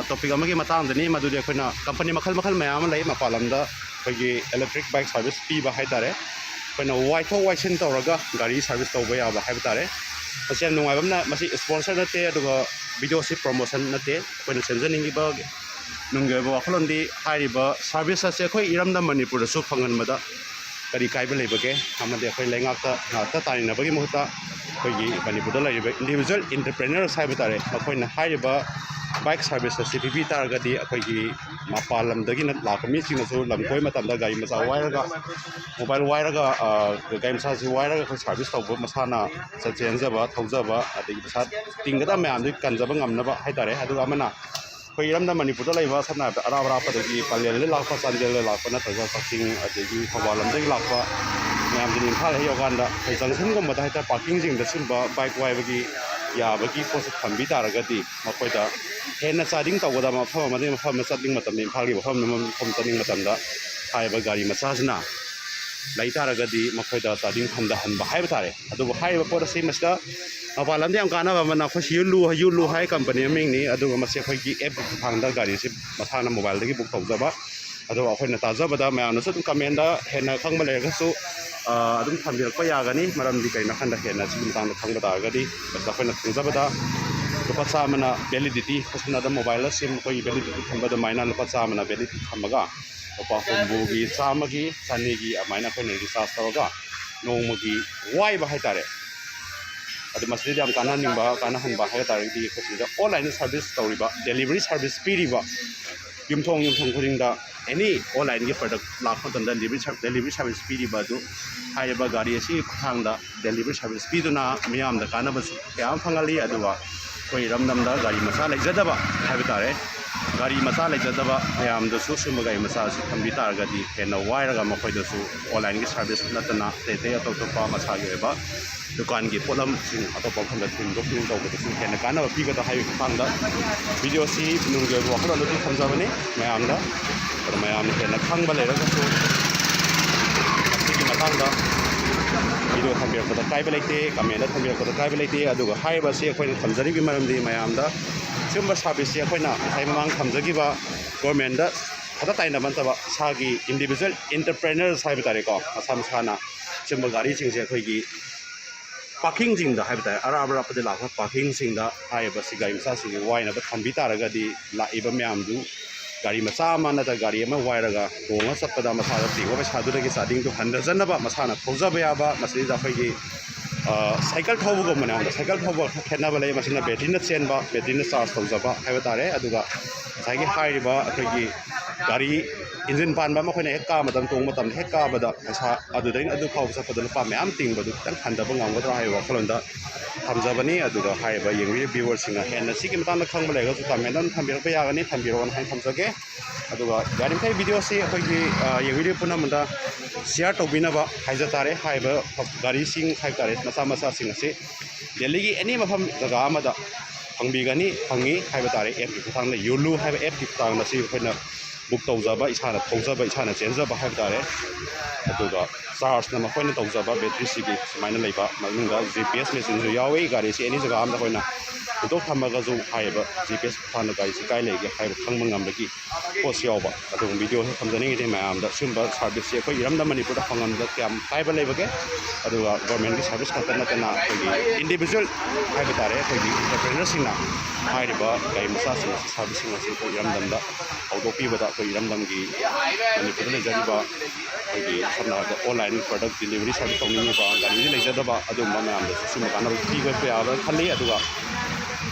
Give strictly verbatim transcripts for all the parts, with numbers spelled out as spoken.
Topic ꯑꯃꯒꯤ ꯃꯇꯥꯡꯗꯅꯤ꯫ ꯃꯗꯨꯗꯤ ꯑꯩꯈꯣꯏꯅ ꯀꯝꯄꯅꯤ ꯃꯈꯜ ꯃꯈꯜ ꯃꯌꯥꯝ ꯑꯃ ꯂꯩ ꯃꯄꯥꯟ ꯂꯝꯗ ꯑꯩꯈꯣꯏꯒꯤ electric bike service ꯄꯤꯕ ꯍꯥꯏ ꯇꯥꯔꯦ꯫ ꯑꯩꯈꯣꯏꯅ ꯋꯥꯏꯊꯣꯛ ꯋꯥꯏꯁꯤꯟ ꯇꯧꯔꯒ ꯒꯥꯔꯤ service ꯇꯧꯕ ꯌꯥꯕ ꯍꯥꯏꯕ ꯇꯥꯔꯦ꯫ ꯃꯁꯤ ꯌꯥꯝ ꯅꯨꯡꯉꯥꯏꯕ ꯑꯃꯅ, ꯃꯁꯤ sponsor ꯅꯠꯇꯦ, ꯑꯗꯨꯒ video ꯁꯤ promotion ꯅꯠꯇꯦ꯫ ꯑꯩꯈꯣꯏꯅ ꯁꯦꯝꯖꯅꯤꯡꯉꯤꯕ ꯅꯨꯡꯒꯤ ꯑꯣꯏꯕ ꯋꯥꯈꯜꯂꯣꯟꯗꯤ ꯍꯥꯏꯔꯤꯕ service ꯑꯁꯦ ꯑꯩꯈꯣꯏ ꯏꯔꯝꯗꯝ ꯃꯅꯤꯄꯨꯔꯗꯁꯨ ꯐꯪꯍꯟꯕꯗ ꯀꯔꯤ ꯀꯥꯏꯕ ꯂꯩꯕꯒꯦ? ꯑꯃꯗꯤ ꯑꯩꯈꯣꯏ ꯂꯩꯉꯥꯛꯇ ꯉꯥꯛꯇ ꯇꯥꯏꯅꯕꯒꯤ ꯃꯍꯨꯠꯇ ꯑꯩꯈꯣꯏꯒꯤ ꯃꯅꯤꯄꯨꯔꯗ ꯂꯩꯔꯤꯕ individual entrepreneurs ꯍꯥꯏꯕ ꯇꯥꯔꯦ, ꯃꯈꯣꯏꯅ ꯍꯥꯏꯔꯤꯕ bike service ꯑꯁꯤ ꯄꯤꯕꯤ ꯇꯥꯔꯒꯗꯤ ꯑꯩꯈꯣꯏꯒꯤ ꯃꯄꯥꯟ ꯂꯝꯗꯒꯤꯅ ꯂꯥꯛꯄ ꯃꯤꯁꯤꯡꯅꯁꯨ ꯂꯝ ꯀꯣꯏꯕ ꯃꯇꯝꯗ ꯒꯥꯔꯤ ꯃꯆꯥ ꯋꯥꯏꯔꯒ, mobile ꯋꯥꯏꯔꯒ, ꯑ, ꯒꯥꯔꯤ ꯃꯆꯥꯁꯤ ꯋꯥꯏꯔꯒ ꯑꯩꯈꯣꯏ service ꯇꯧꯕ ꯃꯁꯥꯅ ꯆꯦꯟꯖꯕ, ꯊꯧꯖꯕ, ꯑꯗꯒꯤ ꯄꯩꯁꯥ ꯇꯤꯡꯒꯗꯕ ꯃꯌꯥꯝꯗꯨ ꯀꯟꯖꯕ ꯉꯝꯅꯕ ꯍꯥꯏ ꯇꯥꯔꯦ꯫ ꯑꯗꯨꯒ ꯑꯃꯅ ꯑꯩꯈꯣꯏ ꯏꯔꯝꯗꯝ ꯃꯅꯤꯄꯨꯔꯗ ꯂꯩꯕ, ꯁꯝꯅ ꯍꯥꯏꯔꯕꯗ ꯑꯔꯥꯞ ꯑꯔꯥꯞꯄꯗꯒꯤ, ꯄꯂꯦꯜꯗ ꯂꯥꯛꯄ, ꯆꯥꯟꯗꯦꯜꯗ ꯂꯥꯛꯄ, ꯅꯠꯇ꯭ꯔꯒ ꯀꯛꯆꯤꯡ ꯑꯗꯒꯤ ꯊꯧꯕꯥꯜ ꯂꯣꯝꯗꯒꯤ ꯂꯥꯛꯄ ꯃꯌꯥꯝꯁꯤꯅ ꯏꯝꯐꯥꯜ ꯍꯦꯛ ꯌꯧꯔꯀꯥꯟꯗ ꯑꯩꯈꯣꯏ junction ꯒꯨꯝꯕꯗ ꯍꯥꯏꯇꯥꯔꯦ, parking ꯁꯤꯡꯗ ꯁꯤꯒꯨꯝꯕ bike ꯋꯥꯏꯕꯒꯤ ꯌꯥꯕꯒꯤ ꯄꯣꯠꯁꯦ ꯊꯝꯕꯤ ꯇꯥꯔꯒꯗꯤ ꯃꯈꯣꯏꯗ ꯍꯦꯟꯅ charging ꯇꯧꯒꯗꯕ ꯃꯐꯝ ꯑꯃꯗꯒꯤ ꯃꯐꯝ ꯑꯃ ꯆꯠꯅꯤꯡꯕ ꯃꯇꯝꯗ, ꯏꯝꯐꯥꯜꯒꯤ ꯃꯐꯝ ꯑꯃꯗꯒꯤ ꯃꯐꯝ ꯆꯠꯅꯤꯡꯕ ꯃꯇꯝꯗ ꯍꯥꯏꯔꯤꯕ ꯒꯥꯔꯤ ꯃꯆꯥꯁꯤꯅ ꯂꯩ ꯇꯥꯔꯒꯗꯤ ꯃꯈꯣꯏꯗ charging ꯍꯟꯊꯍꯟꯕ ꯍꯥꯏꯕ ꯇꯥꯔꯦ꯫ ꯑꯗꯨꯕꯨ ꯍꯥꯏꯔꯤꯕ ꯄꯣꯠ ꯑꯁꯤ ꯃꯁꯤꯗ ꯃꯄꯥꯟ ꯂꯝꯗ ꯌꯥꯝ ꯀꯥꯟꯅꯕ ꯑꯃꯅ ꯑꯩꯈꯣꯏ ꯁꯤ ꯌꯨꯂꯨ, ꯌꯨꯂꯨ ꯍꯥꯏ ꯀꯝꯄꯅꯤ ꯃꯃꯤꯡꯅꯤ, ꯑꯗꯨꯒ ꯃꯁꯤ ꯑꯩꯈꯣꯏꯒꯤ app ꯀꯤ ꯈꯨꯠꯊꯥꯡꯗ ꯒꯥꯔꯤꯁꯤ ꯃꯁꯥꯅ mobile ꯗꯒꯤ book ꯇꯧꯖꯕ꯫ ꯑꯗꯨꯒ ꯑꯩꯈꯣꯏꯅ ꯇꯥꯖꯕꯗ ꯃꯌꯥꯝꯅꯁꯨ ꯑꯗꯨꯝ comment ꯗ ꯍꯦꯟꯅ ꯈꯪꯕ ꯂꯩꯔꯒꯁꯨ, ꯑ, ꯑꯗꯨꯝ ꯊꯝꯕꯤꯔꯛꯄ ꯌꯥꯒꯅꯤ꯫ ꯃꯔꯝꯗꯤ ꯀꯩꯅꯣ ꯍꯥꯏꯀꯥꯟꯗ ꯍꯦꯟꯅ ꯁꯤꯒꯤ ꯃꯇꯥꯡꯗ ꯈꯪꯕ ꯇꯥꯔꯒꯗꯤ ꯃꯁꯤꯗ ꯑꯩꯈꯣꯏꯅ ꯈꯪꯖꯕꯗ ꯂꯨꯄꯥ ꯆꯥꯝꯃꯅ validity, ꯁꯝꯅ ꯍꯥꯏꯔꯕꯗ mobile ꯗ ꯁꯤꯝ ꯑꯩꯈꯣꯏꯒꯤ validity ꯊꯝꯕ ꯑꯗꯨꯃꯥꯏꯅ ꯂꯨꯄꯥ ꯆꯥꯝꯃꯅ validity ꯊꯝꯃꯒ ꯂꯨꯄꯥ ꯍꯨꯝꯐꯨꯒꯤ, ꯆꯥꯝꯃꯒꯤ, ꯆꯅꯤꯒꯤ ꯑꯗꯨꯃꯥꯏꯅ ꯑꯩꯈꯣꯏꯅ recharge ꯇꯧꯔꯒ ꯅꯣꯡꯃꯒꯤ ꯋꯥꯏꯕ ꯍꯥꯏꯇꯥꯔꯦ꯫ ꯑꯗꯨ ꯃꯁꯤꯗꯩꯗ ꯌꯥꯝ ꯀꯥꯟꯅꯍꯟꯅꯤꯡꯕ, ꯀꯥꯟꯅꯍꯟꯕ ꯍꯥꯏꯕ ꯇꯥꯔꯒꯗꯤ ꯑꯩꯈꯣꯏ ꯁꯤꯗ online service ꯇꯧꯔꯤꯕ, delivery service ꯄꯤꯔꯤꯕ ꯌꯨꯝꯊꯣꯡ ꯌꯨꯝꯊꯣꯡ ꯈꯨꯗꯤꯡꯗ any online ꯒꯤ product ꯂꯥꯛꯄ ꯃꯇꯝꯗ delivery ser-, delivery service ꯄꯤꯔꯤꯕ ꯑꯗꯨ, ꯍꯥꯏꯔꯤꯕ ꯒꯥꯔꯤ ꯑꯁꯤꯒꯤ ꯈꯨꯠꯊꯥꯡꯗ delivery service ꯄꯤꯗꯨꯅ ꯃꯤꯌꯥꯝꯗ ꯀꯥꯟꯅꯕꯁꯨ ꯀꯌꯥ ꯑꯃ ꯐꯪꯍꯜꯂꯤ꯫ ꯑꯗꯨꯒ ꯑꯩꯈꯣꯏ ꯏꯔꯝꯗꯝꯗ ꯒꯥꯔꯤ ꯃꯆꯥ ꯂꯩꯖꯗꯕ ꯍꯥꯏꯕ ꯇꯥꯔꯦ, ꯒꯥꯔꯤ ꯃꯆꯥ ꯂꯩꯖꯗꯕ ꯃꯌꯥꯝꯗꯁꯨ ꯁꯤꯒꯨꯝꯕ ꯒꯥꯔꯤ ꯃꯆꯥ ꯑꯁꯤ ꯊꯝꯕꯤ ꯇꯥꯔꯒꯗꯤ ꯍꯦꯟꯅ ꯋꯥꯏꯔꯒ ꯃꯈꯣꯏꯗꯁꯨ online ꯒꯤ service ꯅꯠꯇꯅ ꯑꯇꯩ ꯑꯇꯩ ꯑꯇꯣꯞ ꯑꯇꯣꯞꯄ ꯃꯁꯥꯒꯤ ꯑꯣꯏꯕ ꯗꯨꯀꯥꯟꯒꯤ ꯄꯣꯠꯂꯝꯁꯤꯡ ꯑꯇꯣꯞꯄ ꯃꯐꯝꯗ ꯊꯤꯟꯗꯣꯛ ꯊꯤꯟꯖꯤꯟ ꯇꯧꯕꯗꯁꯨ ꯍꯦꯟꯅ ꯀꯥꯟꯅꯕ ꯄꯤꯒꯗ꯭ꯔꯥ ꯍꯥꯏꯕꯒꯤ ꯃꯇꯥꯡꯗ video ꯁꯤ ꯅꯨꯡꯒꯤ ꯑꯣꯏꯕ ꯋꯥꯈꯜꯂꯣꯟꯗꯨꯗꯤ ꯊꯝꯖꯕꯅꯤ ꯃꯌꯥꯝꯗ꯫ ꯑꯗꯣ ꯃꯌꯥꯝꯅ ꯍꯦꯟꯅ ꯈꯪꯕ ꯂꯩꯔꯒꯁꯨ ꯃꯁꯤꯒꯤ ꯃꯇꯥꯡꯗ video ꯊꯝꯕꯤꯔꯛꯄꯗ ꯀꯥꯏꯕ ꯂꯩꯇꯦ, comment ꯗ ꯊꯝꯕꯤꯔꯛꯄꯗ ꯀꯥꯏꯕ ꯂꯩꯇꯦ꯫ ꯑꯗꯨꯒ ꯍꯥꯏꯔꯤꯕ ꯑꯁꯤ ꯑꯩꯈꯣꯏꯅ ꯊꯝꯖꯔꯤꯕꯒꯤ ꯃꯔꯝꯗꯤ ꯃꯌꯥꯝꯗ ꯁꯤꯒꯨꯝꯕ ꯁꯥꯔꯚꯤꯁꯁꯦ ꯑꯩꯈꯣꯏꯅ ꯉꯁꯥꯏ ꯃꯃꯥꯡ ꯊꯝꯖꯈꯤꯕ ꯒꯣꯔꯃꯦꯟꯗ ꯈꯛꯇ ꯇꯥꯏꯅꯕ ꯅꯠꯇꯕ, ꯏꯁꯥꯒꯤ ꯏꯟꯗꯤꯕꯤꯖꯨꯋꯦꯜ ꯑꯦꯟꯇꯔꯄ꯭ꯔꯦꯅꯔꯁ ꯍꯥꯏꯕ ꯇꯥꯔꯦꯀꯣ, ꯃꯁꯥ ꯃꯁꯥꯅ ꯁꯤꯒꯨꯝꯕ ꯒꯥꯔꯤꯁꯤꯡꯁꯦ ꯑꯩꯈꯣꯏꯒꯤ ꯄꯥꯔꯀꯤꯡꯁꯤꯡꯗ ꯍꯥꯏꯕ ꯇꯥꯔꯦ, ꯑꯔꯥꯞ ꯑꯔꯥꯞꯄꯗ ꯂꯥꯛꯄ ꯄꯥꯔꯀꯤꯡꯁꯤꯡꯗ ꯍꯥꯏꯔꯤꯕ ꯁꯤ ꯒꯥꯔꯤ ꯃꯆꯥꯁꯤꯡꯁꯦ ꯋꯥꯏꯅꯕ ꯊꯝꯕꯤ ꯇꯥꯔꯒꯗꯤ, ꯂꯥꯛꯏꯕ ꯃꯌꯥꯝꯗꯨ ꯒꯥꯔꯤ ꯃꯆꯥ ꯑꯃ ꯅꯠꯇ꯭ꯔꯒ ꯒꯥꯔꯤ ꯑꯃ ꯋꯥꯏꯔꯒ ꯇꯣꯡꯉ ꯆꯠꯄꯗ ꯃꯁꯥꯗ ꯇꯤꯡꯕ ꯄꯩꯁꯥꯗꯨꯗꯒꯤ ꯆꯥꯗꯤꯡꯗꯨ ꯍꯟꯊꯖꯅꯕ ꯃꯁꯥꯅ ꯊꯧꯖꯕ ꯌꯥꯕ, ꯃꯁꯤꯗ ꯑꯩꯈꯣꯏꯒꯤ, ꯑ, ꯁꯥꯏꯀꯜ ꯊꯧꯕꯒꯨꯝꯕꯅꯦ꯫ ꯑꯩꯉꯣꯟꯗ ꯁꯥꯏꯀꯜ ꯊꯧꯕ ꯈꯔ ꯈꯦꯠꯅꯕ ꯂꯩ꯫ ꯃꯁꯤꯅ ꯕꯦꯇ꯭ꯔꯤꯅ ꯆꯦꯟꯕ, ꯕꯦꯇ꯭ꯔꯤꯅ ꯆꯥꯔꯖ ꯇꯧꯖꯕ ꯍꯥꯏꯕ ꯇꯥꯔꯦ꯫ ꯑꯗꯨꯒ ꯉꯁꯥꯏꯒꯤ ꯍꯥꯏꯔꯤꯕ ꯑꯩꯈꯣꯏꯒꯤ ꯒꯥꯔꯤ ꯏꯟꯖꯤꯟ ꯄꯥꯟꯕ ꯑꯃ ꯑꯩꯈꯣꯏꯅ ꯍꯦꯛ ꯀꯥꯕ ꯃꯇꯝ, ꯇꯣꯡꯕ ꯃꯇꯝꯗ ꯍꯦꯛ ꯀꯥꯕꯗ ꯄꯩꯁꯥ ꯑꯗꯨꯗꯒꯤ ꯑꯗꯨ ꯐꯥꯎꯕ ꯆꯠꯄꯗ ꯂꯨꯄꯥ ꯃꯌꯥꯝ ꯇꯤꯡꯕꯗꯨ ꯈꯤꯇꯪ ꯍꯟꯊꯕ ꯉꯝꯒꯗ꯭ꯔꯥ ꯍꯥꯏꯕ ꯋꯥꯈꯜꯂꯣꯟꯗ ꯊꯝꯖꯕꯅꯤ꯫ ꯑꯗꯨꯒ ꯍꯥꯏꯔꯤꯕ ꯌꯦꯡꯕꯤꯔꯤꯕ ꯚ꯭ꯌꯨꯋꯔꯁꯤꯡꯅ ꯍꯦꯟꯅ ꯁꯤꯒꯤ ꯃꯇꯥꯡꯗ ꯈꯪꯕ ꯂꯩꯔꯒꯁꯨ ꯀꯃꯦꯟ ꯑꯗꯨꯝ ꯊꯝꯕꯤꯔꯛꯄ ꯌꯥꯒꯅꯤ, ꯊꯝꯕꯤꯔꯛꯑꯣꯅ ꯍꯥꯏꯅ ꯊꯝꯖꯒꯦ꯫ ꯑꯗꯨꯒ ꯌꯥꯔꯤꯃꯈꯩ ꯚꯤꯗꯤꯑꯣꯁꯤ ꯑꯩꯈꯣꯏꯒꯤ, ꯑ, ꯌꯦꯡꯕꯤꯔꯤꯕ ꯄꯨꯝꯅꯃꯛꯇ ꯁꯤꯌꯥꯔ ꯇꯧꯕꯤꯅꯕ ꯍꯥꯏꯖ ꯇꯥꯔꯦ꯫ ꯍꯥꯏꯔꯤꯕ ꯒꯥꯔꯤꯁꯤꯡ ꯍꯥꯏꯕ ꯇꯥꯔꯦ, ꯃꯆꯥ ꯃꯆꯥꯁꯤꯡ ꯑꯁꯤ ꯗꯦꯜꯂꯤꯒꯤ ꯑꯦꯅꯤ ꯃꯐꯝ ꯖꯒꯥ ꯑꯃꯗ ꯐꯪꯕꯤꯒꯅꯤ, ꯐꯪꯉꯤ ꯍꯥꯏꯕ ꯇꯥꯔꯦ꯫ ꯑꯦꯞꯀꯤ ꯈꯨꯠꯊꯥꯡꯗ, ꯌꯣꯂꯨ ꯍꯥꯏꯕ ꯑꯦꯞꯀꯤ ꯈꯨꯠꯊꯥꯡꯗ ꯁꯤ ꯑꯩꯈꯣꯏꯅ ꯕꯨꯛ ꯇꯧꯖꯕ, ꯏꯁꯥꯅ ꯊꯧꯖꯕ, ꯏꯁꯥꯅ ꯆꯦꯟꯖꯕ ꯍꯥꯏꯕ ꯇꯥꯔꯦ꯫ ꯑꯗꯨꯒ ꯆꯥꯔꯖꯅ ꯃꯈꯣꯏꯅ ꯇꯧꯖꯕ, ꯕꯦꯇ꯭ꯔꯤꯁꯤꯒꯤ ꯁꯨꯃꯥꯏꯅ ꯂꯩꯕ, ꯃꯅꯨꯡꯗ ꯖꯤ ꯄꯤ ꯑꯦꯁ ꯃꯦꯆꯤꯟꯁꯨ ꯌꯥꯎꯏ꯫ ꯒꯥꯔꯤꯁꯤ ꯑꯦꯅꯤ ꯖꯒꯥ ꯑꯃꯗ ꯑꯩꯈꯣꯏꯅ ꯍꯨꯟꯗꯣꯛ ꯊꯝꯃꯒꯁꯨ ꯍꯥꯏꯔꯤꯕ ꯖꯤ ꯄꯤ ꯑꯦꯁ ꯈꯨꯠꯊꯥꯡꯗ ꯒꯥꯔꯤꯁꯤ ꯀꯥꯏ ꯂꯩꯒꯦ ꯍꯥꯏꯕ ꯈꯪꯕ ꯉꯝꯕꯒꯤ ꯄꯣꯠꯁꯨ ꯌꯥꯎꯕ꯫ ꯑꯗꯨꯒꯨꯝꯕ ꯚꯤꯗꯤꯑꯣꯁꯤ ꯊꯝꯖꯅꯤꯡꯉꯤꯗꯤ ꯃꯌꯥꯝꯗ ꯁꯤꯒꯨꯝꯕ ꯁꯥꯔꯚꯤꯁꯁꯤ ꯑꯩꯈꯣꯏ ꯏꯔꯝꯗꯝ ꯃꯅꯤꯄꯨꯔꯗ ꯐꯪꯉꯝꯕꯗ ꯀꯌꯥꯝ ꯀꯥꯏꯕ ꯂꯩꯕꯒꯦ? ꯑꯗꯨꯒ ꯒꯣꯔꯃꯦꯟꯒꯤ ꯁꯥꯔꯚꯤꯁ ꯈꯛꯇ ꯅꯠꯇꯅ ꯑꯩꯈꯣꯏꯒꯤ ꯏꯟꯗꯤꯕꯤꯖꯨꯋꯦꯜ ꯍꯥꯏꯕ ꯇꯥꯔꯦ, ꯑꯩꯈꯣꯏꯒꯤ ꯑꯦꯟꯇꯔꯄ꯭ꯔꯦꯅꯔꯁꯤꯡꯅ ꯍꯥꯏꯔꯤꯕ ꯒꯥꯔꯤ ꯃꯆꯥꯁꯤꯡ ꯑꯁꯤ, ꯁꯥꯔꯚꯤꯁꯁꯤꯡ ꯑꯁꯤ ꯑꯩꯈꯣꯏ ꯏꯔꯝꯗꯝꯗ ꯍꯧꯗꯣꯛꯄꯤꯕꯗ ꯑꯩꯈꯣꯏ ꯏꯔꯝꯗꯝꯒꯤ ꯃꯅꯤꯄꯨꯔꯗ ꯂꯩꯖꯔꯤꯕ ꯑꯩꯈꯣꯏꯒꯤ ꯁꯝꯅ ꯍꯥꯏꯔꯕꯗ ꯑꯣꯟꯂꯥꯏꯟ ꯄ꯭ꯔꯗꯛ ꯗꯤꯂꯤꯚꯔꯤ ꯁꯥꯔꯚꯤꯁ ꯇꯧꯅꯤꯡꯉꯤꯕ, ꯒꯥꯔꯤꯗꯤ ꯂꯩꯖꯗꯕ, ꯑꯗꯨꯒꯨꯝꯕ ꯃꯌꯥꯝꯗꯁꯨ ꯁꯤꯒꯨꯝꯕ ꯀꯥꯟꯅꯕ ꯄꯤꯕ ꯌꯥꯕ꯭ꯔꯥ ꯈꯜꯂꯤ꯫ ꯑꯗꯨꯒ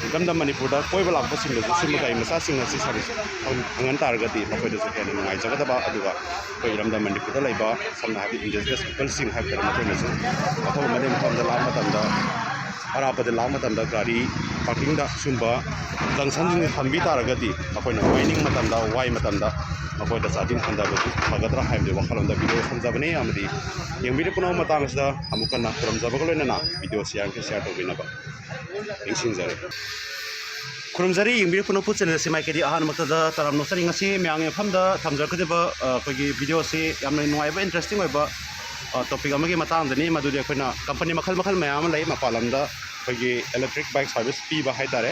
ꯏꯔꯝꯗꯝ ꯃꯅꯤꯄꯨꯔꯗ ꯀꯣꯏꯕ ꯂꯥꯛꯄꯁꯤꯡꯗꯁꯨ ꯁꯤꯒꯨꯝꯕ ꯒꯥꯔꯤ ꯃꯆꯥꯁꯤꯡ ꯑꯁꯤ ꯁꯥꯔꯚꯤꯁ ꯐꯪ-, ꯐꯪꯍꯟ ꯇꯥꯔꯒꯗꯤ ꯃꯈꯣꯏꯗꯁꯨ ꯍꯦꯟꯅ ꯅꯨꯡꯉꯥꯏꯖꯒꯗꯕ, ꯑꯗꯨꯒ ꯑꯩꯈꯣꯏ ꯏꯔꯝꯗꯝ ꯃꯅꯤꯄꯨꯔꯗ ꯂꯩꯕ ꯁꯝꯅ ꯍꯥꯏꯔꯕꯗ ꯏꯟꯗꯤꯖꯤꯅꯁ ꯄꯤꯄꯜꯁꯤꯡ ꯍꯥꯏꯕ ꯇꯥꯔꯦ, ꯃꯈꯣꯏꯅꯁꯨ ꯑꯐꯕ ꯃꯐꯝ ꯑꯃꯗ ꯂꯥꯛꯄ ꯃꯇꯝꯗ, ꯑꯔꯥꯞꯄꯗ ꯂꯥꯛꯄ ꯃꯇꯝꯗ ꯒꯥꯔꯤ ꯄꯥꯔꯀꯤꯡꯗ ꯁꯤꯒꯨꯝꯕ ꯖꯪꯁꯟꯁꯤꯡꯁꯦ ꯊꯝꯕꯤ ꯇꯥꯔꯒꯗꯤ ꯃꯈꯣꯏꯅ ꯋꯥꯏꯅꯤꯡ ꯃꯇꯝꯗ, ꯋꯥꯏ ꯃꯇꯝꯗ ꯃꯈꯣꯏꯗ ꯆꯥꯗꯤꯡ ꯍꯟꯊꯕꯗꯨ ꯐꯒꯗ꯭ꯔꯥ ꯍꯥꯏꯕꯗꯨ ꯋꯥꯈꯜꯂꯣꯟꯗ ꯚꯤꯗꯤꯑꯣ ꯊꯝꯖꯕꯅꯤ꯫ ꯑꯃꯗꯤ ꯌꯦꯡꯕꯤꯔꯤꯕ ꯄꯨꯝꯅꯃꯛ ꯃꯇꯥꯡ ꯑꯁꯤꯗ ꯑꯃꯨꯛ ꯍꯟꯅ ꯈꯨꯔꯨꯝꯖꯕꯒ ꯂꯣꯏꯅꯅ ꯚꯤꯗꯤꯑꯣꯁꯤ ꯌꯥꯔꯤꯈꯩ ꯁꯤꯌꯥꯔ ꯇꯧꯕꯤꯅꯕ ꯅꯤꯡꯁꯤꯡꯖꯔꯤ꯫ ꯈꯨꯔꯨꯝꯖꯔꯤ, ꯌꯦꯡꯕꯤꯔꯤꯕ ꯄꯨꯝꯅꯃꯛꯄꯨ ꯆꯦꯅꯦꯜ ꯑꯁꯤ ꯃꯥꯏꯀꯩꯗꯤ ꯑꯍꯥꯟꯕꯃꯛꯇꯗ ꯇꯔꯥꯝꯅ ꯑꯣꯛꯆꯔꯤ꯫ ꯉꯁꯤ ꯃꯌꯥꯝꯒꯤ ꯃꯐꯝꯗ ꯊꯝꯖꯔꯛꯀꯗꯕ, ꯑ, ꯑꯩꯈꯣꯏꯒꯤ ꯚꯤꯗꯤꯑꯣ ꯑꯁꯤ ꯌꯥꯝꯅ ꯅꯨꯡꯉꯥꯏꯕ, ꯏꯟꯇꯔꯦꯁꯇꯤꯡ ꯑꯣꯏꯕ, ꯑ, ꯇꯣꯄꯤꯛ ꯑꯃꯒꯤ ꯃꯇꯥꯡꯗꯅꯤ꯫ ꯃꯗꯨꯗꯤ ꯑꯩꯈꯣꯏꯅ ꯀꯝꯄꯅꯤ ꯃꯈꯜ ꯃꯈꯜ ꯃꯌꯥꯝ ꯑꯃ ꯂꯩ ꯃꯄꯥꯟ ꯂꯝꯗ ꯑꯩꯈꯣꯏꯒꯤ ꯏꯂꯦꯛꯇ꯭ꯔꯤꯛ ꯕꯥꯏꯛ ꯁꯥꯔꯚꯤꯁ ꯄꯤꯕ ꯍꯥꯏꯇꯥꯔꯦ꯫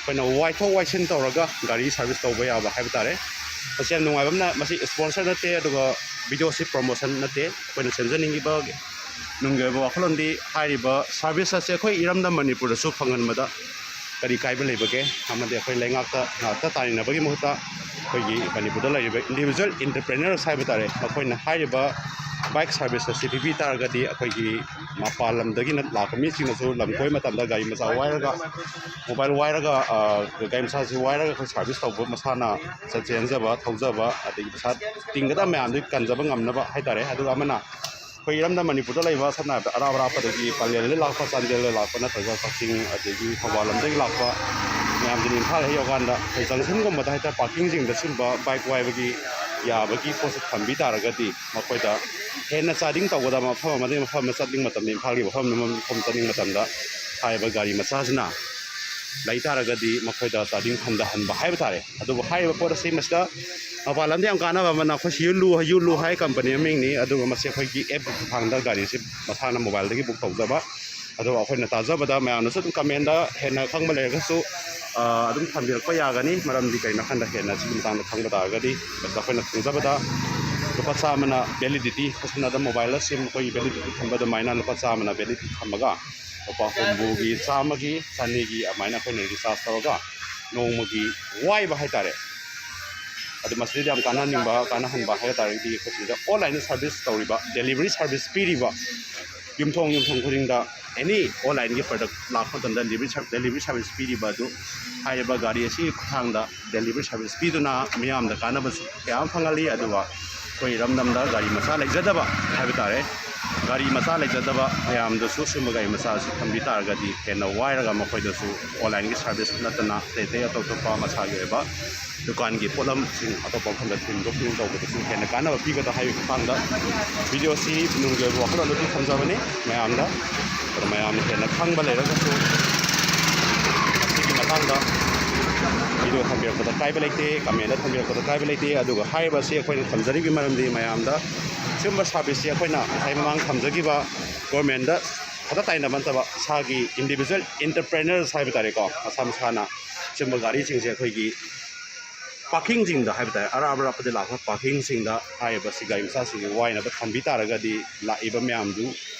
ꯑꯩꯈꯣꯏꯅ ꯋꯥꯏꯊꯣꯛ ꯋꯥꯏꯁꯤꯟ ꯇꯧꯔꯒ ꯒꯥꯔꯤ ꯁꯥꯔꯚꯤꯁ ꯇꯧꯕ ꯌꯥꯕ ꯍꯥꯏꯕ ꯇꯥꯔꯦ꯫ ꯃꯁꯤ ꯌꯥꯝ ꯅꯨꯡꯉꯥꯏꯕ ꯑꯃꯅ, ꯃꯁꯤ ꯁ꯭ꯄꯣꯟꯁꯔ ꯅꯠꯇꯦ, ꯑꯗꯨꯒ ꯚꯤꯗꯤꯑꯣꯁꯤ ꯄ꯭ꯔꯣꯃꯣꯁꯟ ꯅꯠꯇꯦ꯫ ꯑꯩꯈꯣꯏꯅ ꯁꯦꯝꯖꯅꯤꯡꯉꯤꯕ ꯅꯨꯡꯒꯤ ꯑꯣꯏꯕ ꯋꯥꯈꯜꯂꯣꯟꯗꯤ, ꯍꯥꯏꯔꯤꯕ ꯁꯥꯔꯚꯤꯁ ꯑꯁꯦ ꯑꯩꯈꯣꯏ ꯏꯔꯝꯗꯝ ꯃꯅꯤꯄꯨꯔꯗꯁꯨ ꯐꯪꯍꯟꯕꯗ ꯀꯔꯤ ꯀꯥꯏꯕ ꯂꯩꯕꯒꯦ? ꯑꯃꯗꯤ ꯑꯩꯈꯣꯏ ꯂꯩꯉꯥꯛꯇ ꯉꯥꯛꯇ ꯇꯥꯏꯅꯕꯒꯤ ꯃꯍꯨꯠꯇ, ꯑꯩꯈꯣꯏꯒꯤ ꯃꯅꯤꯄꯨꯔꯗ ꯂꯩꯔꯤꯕ ꯏꯟꯗꯤꯕꯤꯖꯨꯋꯦꯜ ꯏꯟꯇꯔꯄ꯭ꯔꯦꯅꯔꯁ ꯍꯥꯏꯕ ꯇꯥꯔꯦ, ꯃꯈꯣꯏꯅ ꯍꯥꯏꯔꯤꯕ ꯕꯥꯏꯛ ꯁꯥꯔꯚꯤꯁ ꯑꯁꯤ ꯄꯤꯕꯤ ꯇꯥꯔꯒꯗꯤ, ꯑꯩꯈꯣꯏꯒꯤ ꯃꯄꯥꯟ ꯂꯝꯗꯒꯤꯅ ꯂꯥꯛꯄ ꯃꯤꯁꯤꯡꯅꯁꯨ ꯂꯝ ꯀꯣꯏꯕ ꯃꯇꯝꯗ ꯒꯥꯔꯤ ꯃꯆꯥ ꯋꯥꯏꯔꯒ, ꯃꯣꯕꯥꯏꯜ ꯋꯥꯏꯔꯒ, ꯑ, ꯒꯥꯔꯤ ꯃꯆꯥꯁꯤ ꯋꯥꯏꯔꯒ ꯑꯩꯈꯣꯏ ꯁꯥꯔꯚꯤꯁ ꯇꯧꯕ, ꯃꯁꯥꯅ ꯆꯦꯟꯖꯕ, ꯊꯧꯖꯕ, ꯑꯗꯒꯤ ꯄꯩꯁꯥ ꯇꯤꯡꯒꯗꯕ ꯃꯌꯥꯝꯗꯨ ꯀꯟꯖꯕ ꯉꯝꯅꯕ ꯍꯥꯏ ꯇꯥꯔꯦ꯫ ꯑꯗꯨꯒ ꯑꯃꯅ ꯑꯩꯈꯣꯏ ꯏꯔꯝꯗꯝ ꯃꯅꯤꯄꯨꯔꯗ ꯂꯩꯕ, ꯁꯝꯅ ꯍꯥꯏꯔꯕꯗ ꯑꯔꯥꯞ ꯑꯔꯥꯞꯄꯗꯒꯤ, ꯄꯂꯦꯜꯗꯒꯤ ꯂꯥꯛꯄ, ꯆꯥꯟꯗꯦꯜꯗꯒꯤ ꯂꯥꯛꯄ, ꯅꯠꯇ꯭ꯔꯒ ꯀꯛꯆꯤꯡ, ꯑꯗꯒꯤ ꯊꯧꯕꯥꯜ ꯂꯝꯗꯒꯤ ꯂꯥꯛꯄ ꯃꯌꯥꯝꯗꯨꯅ ꯏꯝꯐꯥꯜ ꯍꯦꯛ ꯌꯧꯔꯀꯥꯟꯗ ꯑꯩꯈꯣꯏ ꯖꯪꯁꯟꯒꯨꯝꯕꯗ ꯍꯥꯏ ꯇꯥꯔꯦ, ꯄꯥꯔꯀꯤꯡꯁꯤꯡꯗ ꯁꯤꯒꯨꯝꯕ ꯕꯥꯏꯛ ꯋꯥꯏꯕꯒꯤ ꯌꯥꯕꯒꯤ ꯄꯣꯠꯁꯦ ꯊꯝꯕꯤ ꯇꯥꯔꯒꯗꯤ, ꯃꯈꯣꯏꯗ ꯍꯦꯟꯅ ꯆꯥꯗꯤꯡ ꯇꯧꯒꯗꯕ, ꯃꯐꯝ ꯑꯃꯗꯒꯤ ꯃꯐꯝ ꯑꯃ ꯆꯠꯅꯤꯡꯕ ꯃꯇꯝꯗ, ꯏꯝꯐꯥꯜꯒꯤ ꯃꯐꯝ ꯑꯃꯗꯒꯤ ꯃꯐꯝ ꯆꯠꯅꯤꯡꯕ ꯃꯇꯝꯗ ꯍꯥꯏꯔꯤꯕ ꯒꯥꯔꯤ ꯃꯆꯥꯁꯤꯅ ꯂꯩ ꯇꯥꯔꯒꯗꯤ ꯃꯈꯣꯏꯗ ꯆꯥꯗꯤꯡ ꯍꯟꯊꯍꯟꯕ ꯍꯥꯏꯕ ꯇꯥꯔꯦ꯫ ꯑꯗꯨꯕꯨ ꯍꯥꯏꯔꯤꯕ ꯄꯣꯠ ꯑꯁꯤ ꯃꯁꯤꯗ ꯃꯄꯥꯟ ꯂꯝꯗ ꯌꯥꯝ ꯀꯥꯟꯅꯕ ꯑꯃꯅ, ꯑꯩꯈꯣꯏ ꯁꯤ ꯌꯨꯂꯨ, ꯌꯨꯂꯨ ꯍꯥꯏ ꯀꯝꯄꯅꯤ ꯃꯃꯤꯡꯅꯤ, ꯑꯗꯨꯒ ꯃꯁꯤ ꯑꯩꯈꯣꯏꯒꯤ ꯑꯦꯞꯀꯤ ꯈꯨꯠꯊꯥꯡꯗ ꯒꯥꯔꯤꯁꯤ ꯃꯁꯥꯅ ꯃꯣꯕꯥꯏꯜꯗꯒꯤ ꯕꯨꯛ ꯇꯧꯖꯕ꯫ ꯑꯗꯨꯒ ꯑꯩꯈꯣꯏꯅ ꯇꯥꯖꯕꯗ, ꯃꯌꯥꯝꯅꯁꯨ ꯑꯗꯨꯝ ꯀꯃꯦꯟꯗ ꯍꯦꯟꯅ ꯈꯪꯕ ꯂꯩꯔꯒꯁꯨ, ꯑ, ꯑꯗꯨꯝ ꯊꯝꯕꯤꯔꯛꯄ ꯌꯥꯒꯅꯤ꯫ ꯃꯔꯝꯗꯤ ꯀꯩꯅꯣ ꯍꯥꯏꯀꯥꯟꯗ, ꯍꯦꯟꯅ ꯁꯤꯒꯤ ꯃꯇꯥꯡꯗ ꯈꯪꯕ ꯇꯥꯔꯒꯗꯤ, ꯃꯁꯤꯗ ꯑꯩꯈꯣꯏꯅ ꯈꯪꯖꯕꯗ ꯂꯨꯄꯥ ꯆꯥꯝꯃꯅ ꯚꯦꯂꯤꯗꯤꯇꯤ, ꯁꯝꯅ ꯃꯣꯕꯥꯏꯜꯗ ꯁꯤꯝ ꯑꯩꯈꯣꯏꯒꯤ ꯚꯦꯂꯤꯗꯤꯇꯤ ꯊꯝꯕ ꯑꯗꯨꯃꯥꯏꯅ ꯂꯨꯄꯥ ꯆꯥꯝꯃꯅ ꯚꯦꯂꯤꯗꯤꯇꯤ ꯊꯝꯃꯒ, ꯂꯨꯄꯥ ꯍꯨꯝꯐꯨꯒꯤ, ꯆꯥꯝꯃꯒꯤ, ꯆꯅꯤꯒꯤ ꯑꯗꯨꯃꯥꯏꯅ ꯑꯩꯈꯣꯏꯅ ꯔꯤꯆꯥꯔꯖ ꯇꯧꯔꯒ ꯅꯣꯡꯃꯒꯤ ꯋꯥꯏꯕ ꯍꯥꯏ ꯇꯥꯔꯦ꯫ ꯑꯗꯨ ꯃꯁꯤꯗ ꯌꯥꯝ ꯀꯥꯟꯅꯍꯟꯅꯤꯡꯕ, ꯀꯥꯟꯅꯍꯟꯕ ꯍꯥꯏꯕ ꯇꯥꯔꯒꯗꯤ, ꯑꯩꯈꯣꯏ ꯁꯤꯗ ꯑꯣꯟꯂꯥꯏꯟꯗ ꯁꯥꯔꯚꯤꯁ ꯇꯧꯔꯤꯕ, ꯗꯦꯂꯤꯚꯔꯤ ꯁꯥꯔꯚꯤꯁ ꯄꯤꯔꯤꯕ, ꯌꯨꯝꯊꯣꯡ ꯌꯨꯝꯊꯣꯡ ꯈꯨꯗꯤꯡꯗ ꯑꯦꯅꯤ ꯑꯣꯟꯂꯥꯏꯟꯒꯤ ꯄ꯭ꯔꯗꯛ ꯂꯥꯛꯄ ꯃꯇꯝꯗ ꯗꯦꯂꯤꯚꯔꯤ ꯁꯥꯔ-, ꯗꯦꯂꯤꯚꯔꯤ ꯁꯥꯔꯚꯤꯁ ꯄꯤꯔꯤꯕ ꯑꯗꯨ, ꯍꯥꯏꯔꯤꯕ ꯒꯥꯔꯤ ꯑꯁꯤꯒꯤ ꯈꯨꯠꯊꯥꯡꯗ ꯗꯦꯂꯤꯚꯔꯤ ꯁꯥꯔꯚꯤꯁ ꯄꯤꯗꯨꯅ ꯃꯤꯌꯥꯝꯗ ꯀꯥꯟꯅꯕꯁꯨ ꯀꯌꯥ ꯑꯃ ꯐꯪꯍꯜꯂꯤ꯫ ꯑꯗꯨꯒ ꯑꯩꯈꯣꯏ ꯏꯔꯝꯗꯝꯗ ꯒꯥꯔꯤ ꯃꯆꯥ ꯂꯩꯖꯗꯕ ꯍꯥꯏꯕ ꯇꯥꯔꯦ, ꯒꯥꯔꯤ ꯃꯆꯥ ꯂꯩꯖꯗꯕ ꯃꯌꯥꯝꯗꯁꯨ ꯁꯤꯒꯨꯝꯕ ꯒꯥꯔꯤ ꯃꯆꯥ ꯑꯁꯤ ꯊꯝꯕꯤ ꯇꯥꯔꯒꯗꯤ, ꯍꯦꯟꯅ ꯋꯥꯏꯔꯒ ꯃꯈꯣꯏꯗꯁꯨ ꯑꯣꯟꯂꯥꯏꯟꯒꯤ ꯁꯥꯔꯚꯤꯁ ꯅꯠꯇꯅ ꯑꯇꯩ ꯑꯇꯩ ꯑꯇꯣꯞ ꯑꯇꯣꯞꯄ ꯃꯁꯥꯒꯤ ꯑꯣꯏꯕ ꯗꯨꯀꯥꯟꯒꯤ ꯄꯣꯠꯂꯝꯁꯤꯡ ꯑꯇꯣꯞꯄ ꯃꯐꯝꯗ ꯊꯤꯟꯗꯣꯛ ꯊꯤꯟꯖꯤꯟ ꯇꯧꯕꯗꯁꯨ ꯍꯦꯟꯅ ꯀꯥꯟꯅꯕ ꯄꯤꯒꯗ꯭ꯔꯥ ꯍꯥꯏꯕꯒꯤ ꯃꯇꯥꯡꯗ ꯚꯤꯗꯤꯑꯣꯁꯤ ꯅꯨꯡꯒꯤ ꯑꯣꯏꯕ ꯋꯥꯈꯜꯂꯣꯟ ꯑꯗꯨ ꯊꯝꯖꯕꯅꯤ ꯃꯌꯥꯝꯗ꯫ ꯑꯗꯣ ꯃꯌꯥꯝꯅ ꯍꯦꯟꯅ ꯈꯪꯕ ꯂꯩꯔꯒꯁꯨ, ꯃꯁꯤꯒꯤ ꯃꯇꯥꯡꯗ ꯚꯤꯗꯤꯑꯣ ꯊꯝꯕꯤꯔꯛꯄꯗ ꯀꯥꯏꯕ ꯂꯩꯇꯦ, ꯀꯃꯦꯟꯗ ꯊꯝꯕꯤꯔꯛꯄꯗ ꯀꯥꯏꯕ ꯂꯩꯇꯦ꯫ ꯑꯗꯨꯒ ꯍꯥꯏꯔꯤꯕ ꯑꯁꯤ ꯑꯩꯈꯣꯏꯅ ꯊꯝꯖꯔꯤꯕꯒꯤ ꯃꯔꯝꯗꯤ, ꯃꯌꯥꯝꯗ ꯁꯤꯒꯨꯝꯕ ꯁꯥꯔꯚꯤꯁꯁꯤ ꯑꯩꯈꯣꯏꯅ ꯉꯁꯥꯏ ꯃꯃꯥꯡ ꯊꯝꯖꯈꯤꯕ ꯒꯣꯔꯃꯦꯟꯗ ꯈꯛꯇ ꯇꯥꯏꯅꯕ ꯅꯠꯇꯕ, ꯏꯁꯥꯒꯤ ꯏꯟꯗꯤꯕꯤꯖꯨꯋꯦꯜ ꯏꯟꯇꯔꯄ꯭ꯔꯦꯅꯔꯁ ꯍꯥꯏꯕ ꯇꯥꯔꯦꯀꯣ, ꯃꯁꯥ ꯃꯁꯥꯅ ꯑꯆꯤꯟꯕ ꯒꯥꯔꯤꯁꯤꯡꯁꯦ ꯑꯩꯈꯣꯏꯒꯤ ꯄꯥꯔꯀꯤꯡꯁꯤꯡꯗ ꯍꯥꯏꯕ ꯇꯥꯔꯦ, ꯑꯔꯥꯞ ꯑꯔꯥꯞꯄꯗ ꯂꯥꯛꯄ ꯄꯥꯔꯀꯤꯡꯁꯤꯡꯗ ꯍꯥꯏꯔꯤꯕ ꯁꯤ ꯒꯥꯔꯤ ꯃꯆꯥꯁꯤꯡꯁꯦ ꯋꯥꯏꯅꯕ ꯊꯝꯕꯤ ꯇꯥꯔꯒꯗꯤ ꯂꯥꯛꯏꯕ ꯃꯌꯥꯝꯗꯨ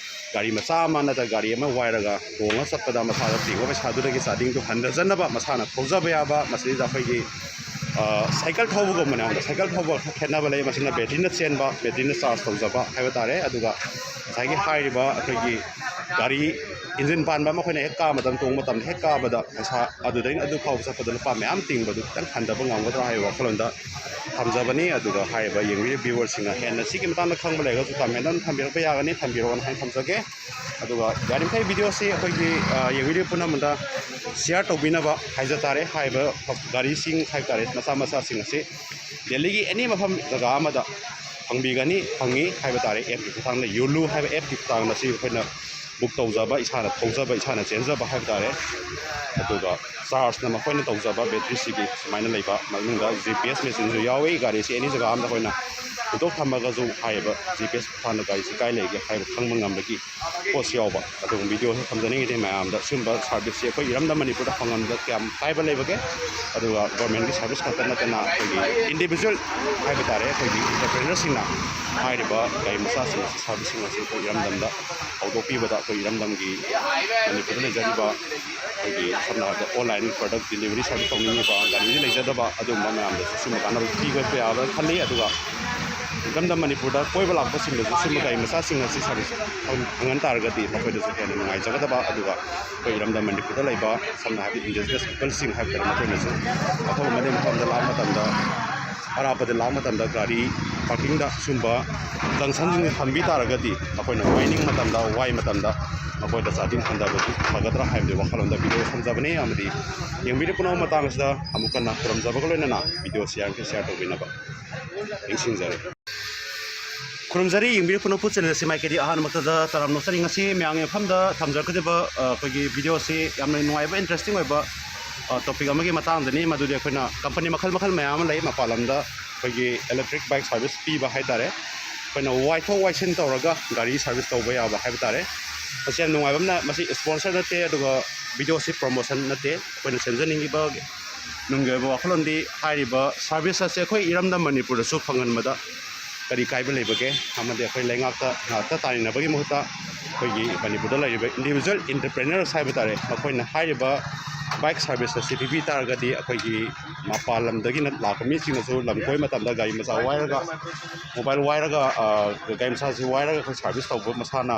ꯒꯥꯔꯤ ꯃꯆꯥ ꯑꯃ ꯅꯠꯇ꯭ꯔꯒ ꯒꯥꯔꯤ ꯑꯃ ꯋꯥꯏꯔꯒ ꯇꯣꯡꯉ ꯆꯠꯄꯗ ꯃꯁꯥꯗ ꯇꯤꯡꯕ ꯄꯩꯁꯥꯗꯨꯗꯒꯤ ꯆꯥꯗꯤꯡꯗꯨ ꯍꯟꯊꯖꯅꯕ ꯃꯁꯥꯅ ꯊꯧꯖꯕ ꯌꯥꯕ, ꯃꯁꯤꯗ ꯑꯩꯈꯣꯏꯒꯤ, ꯑ, ꯁꯥꯏꯀꯜ ꯊꯧꯕꯒꯨꯝꯕꯅꯦ꯫ ꯑꯗ ꯁꯥꯏꯀꯜ ꯊꯧꯕ ꯈꯔ ꯈꯦꯠꯅꯕ ꯂꯩ꯫ ꯃꯁꯤꯅ ꯕꯦꯇ꯭ꯔꯤꯅ ꯆꯦꯟꯕ, ꯕꯦꯇ꯭ꯔꯤꯅ ꯆꯥꯔꯖ ꯇꯧꯖꯕ ꯍꯥꯏꯕ ꯇꯥꯔꯦ꯫ ꯑꯗꯨꯒ ꯉꯁꯥꯏꯒꯤ ꯍꯥꯏꯔꯤꯕ ꯑꯩꯈꯣꯏꯒꯤ ꯒꯥꯔꯤ ꯏꯟꯖꯤꯟ ꯄꯥꯟꯕ ꯑꯃ ꯑꯩꯈꯣꯏꯅ ꯍꯦꯛ ꯀꯥꯕ ꯃꯇꯝ, ꯇꯣꯡꯕ ꯃꯇꯝꯗ ꯍꯦꯛ ꯀꯥꯕꯗ ꯄꯩꯁꯥ ꯑꯗꯨꯗꯒꯤ ꯑꯗꯨ ꯐꯥꯎꯕ ꯆꯠꯄꯗ ꯂꯨꯄꯥ ꯃꯌꯥꯝ ꯇꯤꯡꯕꯗꯨ ꯈꯤꯇꯪ ꯍꯟꯊꯕ ꯉꯝꯒꯗ꯭ꯔꯥ ꯍꯥꯏꯕ ꯋꯥꯈꯜꯂꯣꯟꯗ ꯊꯝꯖꯕꯅꯤ꯫ ꯑꯗꯨꯒ ꯍꯥꯏꯔꯤꯕ ꯌꯦꯡꯕꯤꯔꯤꯕ ꯚ꯭ꯌꯨꯋꯔꯁꯤꯡꯅ ꯍꯦꯟꯅ ꯁꯤꯒꯤ ꯃꯇꯥꯡꯗ ꯈꯪꯕ ꯂꯩꯔꯒꯁꯨ ꯀꯃꯦꯟ ꯑꯗꯨꯝ ꯊꯝꯕꯤꯔꯛꯄ ꯌꯥꯒꯅꯤ, ꯊꯝꯕꯤꯔꯛꯑꯣꯅ ꯍꯥꯏꯅ ꯊꯝꯖꯒꯦ꯫ ꯑꯗꯨꯒ ꯌꯥꯔꯤꯃꯈꯩ ꯚꯤꯗꯤꯑꯣꯁꯤ ꯑꯩꯈꯣꯏꯒꯤ, ꯑ, ꯌꯦꯡꯕꯤꯔꯤꯕ ꯄꯨꯝꯅꯃꯛꯇ ꯁꯤꯌꯥꯔ ꯇꯧꯕꯤꯅꯕ ꯍꯥꯏꯖ ꯇꯥꯔꯦ꯫ ꯍꯥꯏꯔꯤꯕ ꯒꯥꯔꯤꯁꯤꯡ ꯍꯥꯏꯕ ꯇꯥꯔꯦ, ꯃꯆꯥ ꯃꯆꯥꯁꯤꯡ ꯑꯁꯤ ꯗꯦꯜꯂꯤꯒꯤ ꯑꯦꯅꯤ ꯃꯐꯝ ꯖꯒꯥ ꯑꯃꯗ ꯐꯪꯕꯤꯒꯅꯤ, ꯐꯪꯉꯤ ꯍꯥꯏꯕ ꯇꯥꯔꯦ꯫ ꯑꯦꯞꯀꯤ ꯈꯨꯠꯊꯥꯡꯗ, ꯌꯣꯂꯨ ꯍꯥꯏꯕ ꯑꯦꯞꯀꯤ ꯈꯨꯠꯊꯥꯡꯗ ꯁꯤ ꯑꯩꯈꯣꯏꯅ ꯕꯨꯛ ꯇꯧꯖꯕ, ꯏꯁꯥꯅ ꯊꯧꯖꯕ, ꯏꯁꯥꯅ ꯆꯦꯟꯖꯕ ꯍꯥꯏꯕ ꯇꯥꯔꯦ꯫ ꯑꯗꯨꯒ ꯆꯥꯔꯖꯅ ꯃꯈꯣꯏꯅ ꯇꯧꯖꯕ ꯕꯦꯇ꯭ꯔꯤꯁꯤꯒꯤ ꯁꯨꯃꯥꯏꯅ ꯂꯩꯕ, ꯃꯅꯨꯡꯗ ꯖꯤ ꯄꯤ ꯑꯦꯁ ꯃꯦꯆꯤꯟꯁꯨ ꯌꯥꯎꯏ꯫ ꯒꯥꯔꯤꯁꯤ ꯑꯦꯅꯤ ꯖꯒꯥ ꯑꯃꯗ ꯑꯩꯈꯣꯏꯅ ꯍꯨꯟꯗꯣꯛ ꯊꯝꯃꯒꯁꯨ ꯍꯥꯏꯔꯤꯕ ꯖꯤ ꯄꯤ ꯑꯦꯁ ꯈꯨꯠꯊꯥꯡꯗ ꯒꯥꯔꯤꯁꯤ ꯀꯥꯏ ꯂꯩꯒꯦ ꯍꯥꯏꯕ ꯈꯪꯕ ꯉꯝꯕꯒꯤ ꯄꯣꯠꯁꯨ ꯌꯥꯎꯕ꯫ ꯑꯗꯨꯒꯨꯝꯕ ꯚꯤꯗꯤꯑꯣꯁꯦ ꯊꯝꯖꯅꯤꯡꯉꯤꯗꯤ ꯃꯌꯥꯝꯗ ꯁꯤꯒꯨꯝꯕ ꯁꯥꯔꯚꯤꯁꯁꯦ ꯑꯩꯈꯣꯏ ꯏꯔꯝꯗꯝ ꯃꯅꯤꯄꯨꯔꯗ ꯐꯪꯍꯟꯕꯗ ꯀꯌꯥꯝ ꯀꯥꯏꯕ ꯂꯩꯕꯒꯦ? ꯑꯗꯨꯒ ꯒꯣꯔꯃꯦꯟꯒꯤ ꯁꯥꯔꯚꯤꯁ ꯈꯛꯇ ꯅꯠꯇꯅ ꯑꯩꯈꯣꯏꯒꯤ ꯏꯟꯗꯤꯕꯤꯖꯨꯋꯦꯜ ꯍꯥꯏꯕ ꯇꯥꯔꯦ, ꯑꯩꯈꯣꯏꯒꯤ ꯑꯦꯟꯇꯔꯄ꯭ꯔꯦꯅꯔꯁꯤꯡꯅ ꯍꯥꯏꯔꯤꯕ ꯒꯥꯔꯤ ꯃꯆꯥꯁꯤꯡ ꯑꯁꯤ, ꯁꯥꯔꯚꯤꯁꯁꯤꯡ ꯑꯁꯤ ꯑꯩꯈꯣꯏ ꯏꯔꯝꯗꯝꯗ ꯍꯧꯗꯣꯛꯄꯤꯕꯗ ꯑꯩꯈꯣꯏ ꯏꯔꯝꯗꯝꯒꯤ ꯃꯅꯤꯄꯨꯔꯗ ꯂꯩꯖꯔꯤꯕ ꯑꯩꯈꯣꯏꯒꯤ ꯁꯝꯅ ꯍꯥꯏꯔꯕꯗ ꯑꯣꯟꯂꯥꯏꯟ ꯄ꯭ꯔꯗꯛ ꯗꯤꯂꯤꯚꯔꯤ ꯁꯥꯔꯚꯤꯁ ꯇꯧꯅꯤꯡꯉꯤꯕ, ꯒꯥꯔꯤꯗꯤ ꯂꯩꯖꯗꯕ, ꯑꯗꯨꯒꯨꯝꯕ ꯃꯌꯥꯝꯗꯁꯨ ꯁꯤꯒꯨꯝꯕ ꯀꯥꯟꯅꯕ ꯄꯤꯕ ꯌꯥꯕ꯭ꯔꯥ ꯈꯜꯂꯤ꯫ ꯑꯗꯨꯒ ꯏꯔꯝꯗꯝ ꯃꯅꯤꯄꯨꯔꯗ ꯀꯣꯏꯕ ꯂꯥꯛꯄꯁꯤꯡꯗꯁꯨ ꯁꯤꯒꯨꯝꯕ ꯒꯥꯔꯤ ꯃꯆꯥꯁꯤꯡ ꯑꯁꯤ ꯁꯥꯔꯚꯤꯁ ꯐꯪꯍꯟ ꯇꯥꯔꯒꯗꯤ ꯃꯈꯣꯏꯗꯁꯨ ꯍꯦꯟꯅ ꯅꯨꯡꯉꯥꯏꯖꯒꯗꯕ, ꯑꯗꯨꯒ ꯑꯩꯈꯣꯏ ꯏꯔꯝꯗꯝ ꯃꯅꯤꯄꯨꯔꯗ ꯂꯩꯕ ꯁꯝꯅ ꯍꯥꯏꯔꯕꯗ ꯏꯟꯗꯤꯖꯤꯅꯁ ꯄꯤꯄꯜꯁꯤꯡ ꯍꯥꯏꯕ ꯇꯥꯔꯦ, ꯃꯈꯣꯏꯅꯁꯨ ꯑꯐꯕ ꯃꯐꯝꯗ ꯂꯥꯛꯄ ꯃꯇꯝꯗ, ꯑꯔꯥꯞꯄꯗ ꯂꯥꯛꯄ ꯃꯇꯝꯗ ꯒꯥꯔꯤ ꯄꯥꯔꯀꯤꯡꯗ ꯁꯨꯝꯕ ꯖꯪꯁꯟꯁꯤꯡꯁꯦ ꯊꯝꯕꯤ ꯇꯥꯔꯒꯗꯤ ꯃꯈꯣꯏꯅ ꯋꯥꯏꯅꯤꯡ ꯃꯇꯝꯗ, ꯋꯥꯏ ꯃꯇꯝꯗ ꯃꯈꯣꯏꯗ ꯆꯥꯗꯤꯡ ꯍꯟꯊꯕꯗꯨ ꯐꯒꯗ꯭ꯔꯥ ꯍꯥꯏꯕꯗꯨ ꯋꯥꯈꯜꯂꯣꯟꯗ ꯚꯤꯗꯤꯑꯣ ꯊꯝꯖꯕꯅꯤ꯫ ꯑꯃꯗꯤ ꯌꯦꯡꯕꯤꯔꯤꯕ ꯄꯨꯝꯅꯃꯛ ꯃꯇꯥꯡ ꯑꯁꯤꯗ ꯑꯃꯨꯛ ꯍꯟꯅ ꯈꯨꯔꯨꯝꯖꯕꯒ ꯂꯣꯏꯅꯅ ꯚꯤꯗꯤꯑꯣꯁꯤ ꯌꯥꯔꯤꯈꯩ ꯁꯤꯌꯥꯔ ꯇꯧꯕꯤꯅꯕ ꯅꯤꯡꯁꯤꯡꯖꯔꯤ꯫ ꯈꯨꯔꯨꯝꯖꯔꯤ, ꯌꯦꯡꯕꯤꯔꯤꯕ ꯄꯨꯝꯅꯃꯛꯄꯨ ꯆꯦꯅꯦꯜ ꯑꯁꯤ ꯃꯥꯏꯀꯩꯗꯤ ꯑꯍꯥꯟꯕꯃꯛꯇꯗ ꯇꯔꯥꯝꯅ ꯑꯣꯛꯆꯔꯤ꯫ ꯉꯁꯤ ꯃꯌꯥꯝꯒꯤ ꯃꯐꯝꯗ ꯊꯝꯖꯔꯛꯀꯗꯕ, ꯑ, ꯑꯩꯈꯣꯏꯒꯤ ꯚꯤꯗꯤꯑꯣꯁꯤ ꯌꯥꯝꯅ ꯅꯨꯡꯉꯥꯏꯕ, ꯏꯟꯇꯔꯦꯁꯇꯤꯡ ꯑꯣꯏꯕ, ꯑ, ꯇꯣꯄꯤꯛ ꯑꯃꯒꯤ ꯃꯇꯥꯡꯗꯅꯤ꯫ ꯃꯗꯨꯗꯤ ꯑꯩꯈꯣꯏꯅ ꯀꯝꯄꯅꯤ ꯃꯈꯜ ꯃꯈꯜ ꯃꯌꯥꯝ ꯑꯃ ꯂꯩ ꯃꯄꯥꯟ ꯂꯝꯗ ꯑꯩꯈꯣꯏꯒꯤ ꯏꯂꯦꯛꯇ꯭ꯔꯤꯛ ꯕꯥꯏꯛ ꯁꯥꯔꯚꯤꯁ ꯄꯤꯕ ꯍꯥꯏ ꯇꯥꯔꯦ꯫ ꯑꯩꯈꯣꯏꯅ ꯋꯥꯏꯊꯣꯛ ꯋꯥꯏꯁꯤꯟ ꯇꯧꯔꯒ ꯒꯥꯔꯤ ꯁꯥꯔꯚꯤꯁ ꯇꯧꯕ ꯌꯥꯕ ꯍꯥꯏꯕ ꯇꯥꯔꯦ꯫ ꯃꯁꯤ ꯌꯥꯝ ꯅꯨꯡꯉꯥꯏꯕ ꯑꯃꯅ, ꯃꯁꯤ ꯏꯁꯄꯣꯟꯁꯔ ꯅꯠꯇꯦ, ꯑꯗꯨꯒ ꯚꯤꯗꯤꯑꯣꯁꯤ ꯄ꯭ꯔꯣꯃꯣꯁꯟ ꯅꯠꯇꯦ꯫ ꯑꯩꯈꯣꯏꯅ ꯁꯦꯝꯖꯅꯤꯡꯉꯤꯕ ꯅꯨꯡꯒꯤ ꯑꯣꯏꯕ ꯋꯥꯈꯜꯂꯣꯟꯗꯤ ꯍꯥꯏꯔꯤꯕ ꯁꯥꯔꯚꯤꯁ ꯑꯁꯦ ꯑꯩꯈꯣꯏ ꯏꯔꯝꯗꯝ ꯃꯅꯤꯄꯨꯔꯗꯁꯨ ꯐꯪꯍꯟꯕꯗ ꯀꯔꯤ ꯀꯥꯏꯕ ꯂꯩꯕꯒꯦ? ꯑꯃꯗꯤ ꯑꯩꯈꯣꯏ ꯂꯩꯉꯥꯛꯇ ꯉꯥꯛꯇ ꯇꯥꯏꯅꯕꯒꯤ ꯃꯍꯨꯠꯇ ꯑꯩꯈꯣꯏꯒꯤ ꯃꯅꯤꯄꯨꯔꯗ ꯂꯩꯔꯤꯕ ꯏꯟꯗꯤꯕꯤꯖꯨꯋꯦꯜ ꯏꯟꯇꯔꯄ꯭ꯔꯦꯅꯔꯁ ꯍꯥꯏꯕ ꯇꯥꯔꯦ, ꯃꯈꯣꯏꯅ ꯍꯥꯏꯔꯤꯕ ꯕꯥꯏꯛ ꯁꯥꯔꯚꯤꯁ ꯑꯁꯤ ꯄꯤꯕꯤ ꯇꯥꯔꯒꯗꯤ ꯑꯩꯈꯣꯏꯒꯤ ꯃꯄꯥꯟ ꯂꯝꯗꯒꯤꯅ ꯂꯥꯛꯄ ꯃꯤꯁꯤꯡꯅꯁꯨ ꯂꯝ ꯀꯣꯏꯕ ꯃꯇꯝꯗ ꯒꯥꯔꯤ ꯃꯆꯥ ꯋꯥꯏꯔꯒ, ꯃꯣꯕꯥꯏꯜ ꯋꯥꯏꯔꯒ, ꯑ, ꯒꯥꯔꯤ ꯃꯆꯥꯁꯤ ꯋꯥꯏꯔꯒ ꯑꯩꯈꯣꯏ ꯁꯥꯔꯚꯤꯁ ꯇꯧꯕ, ꯃꯁꯥꯅ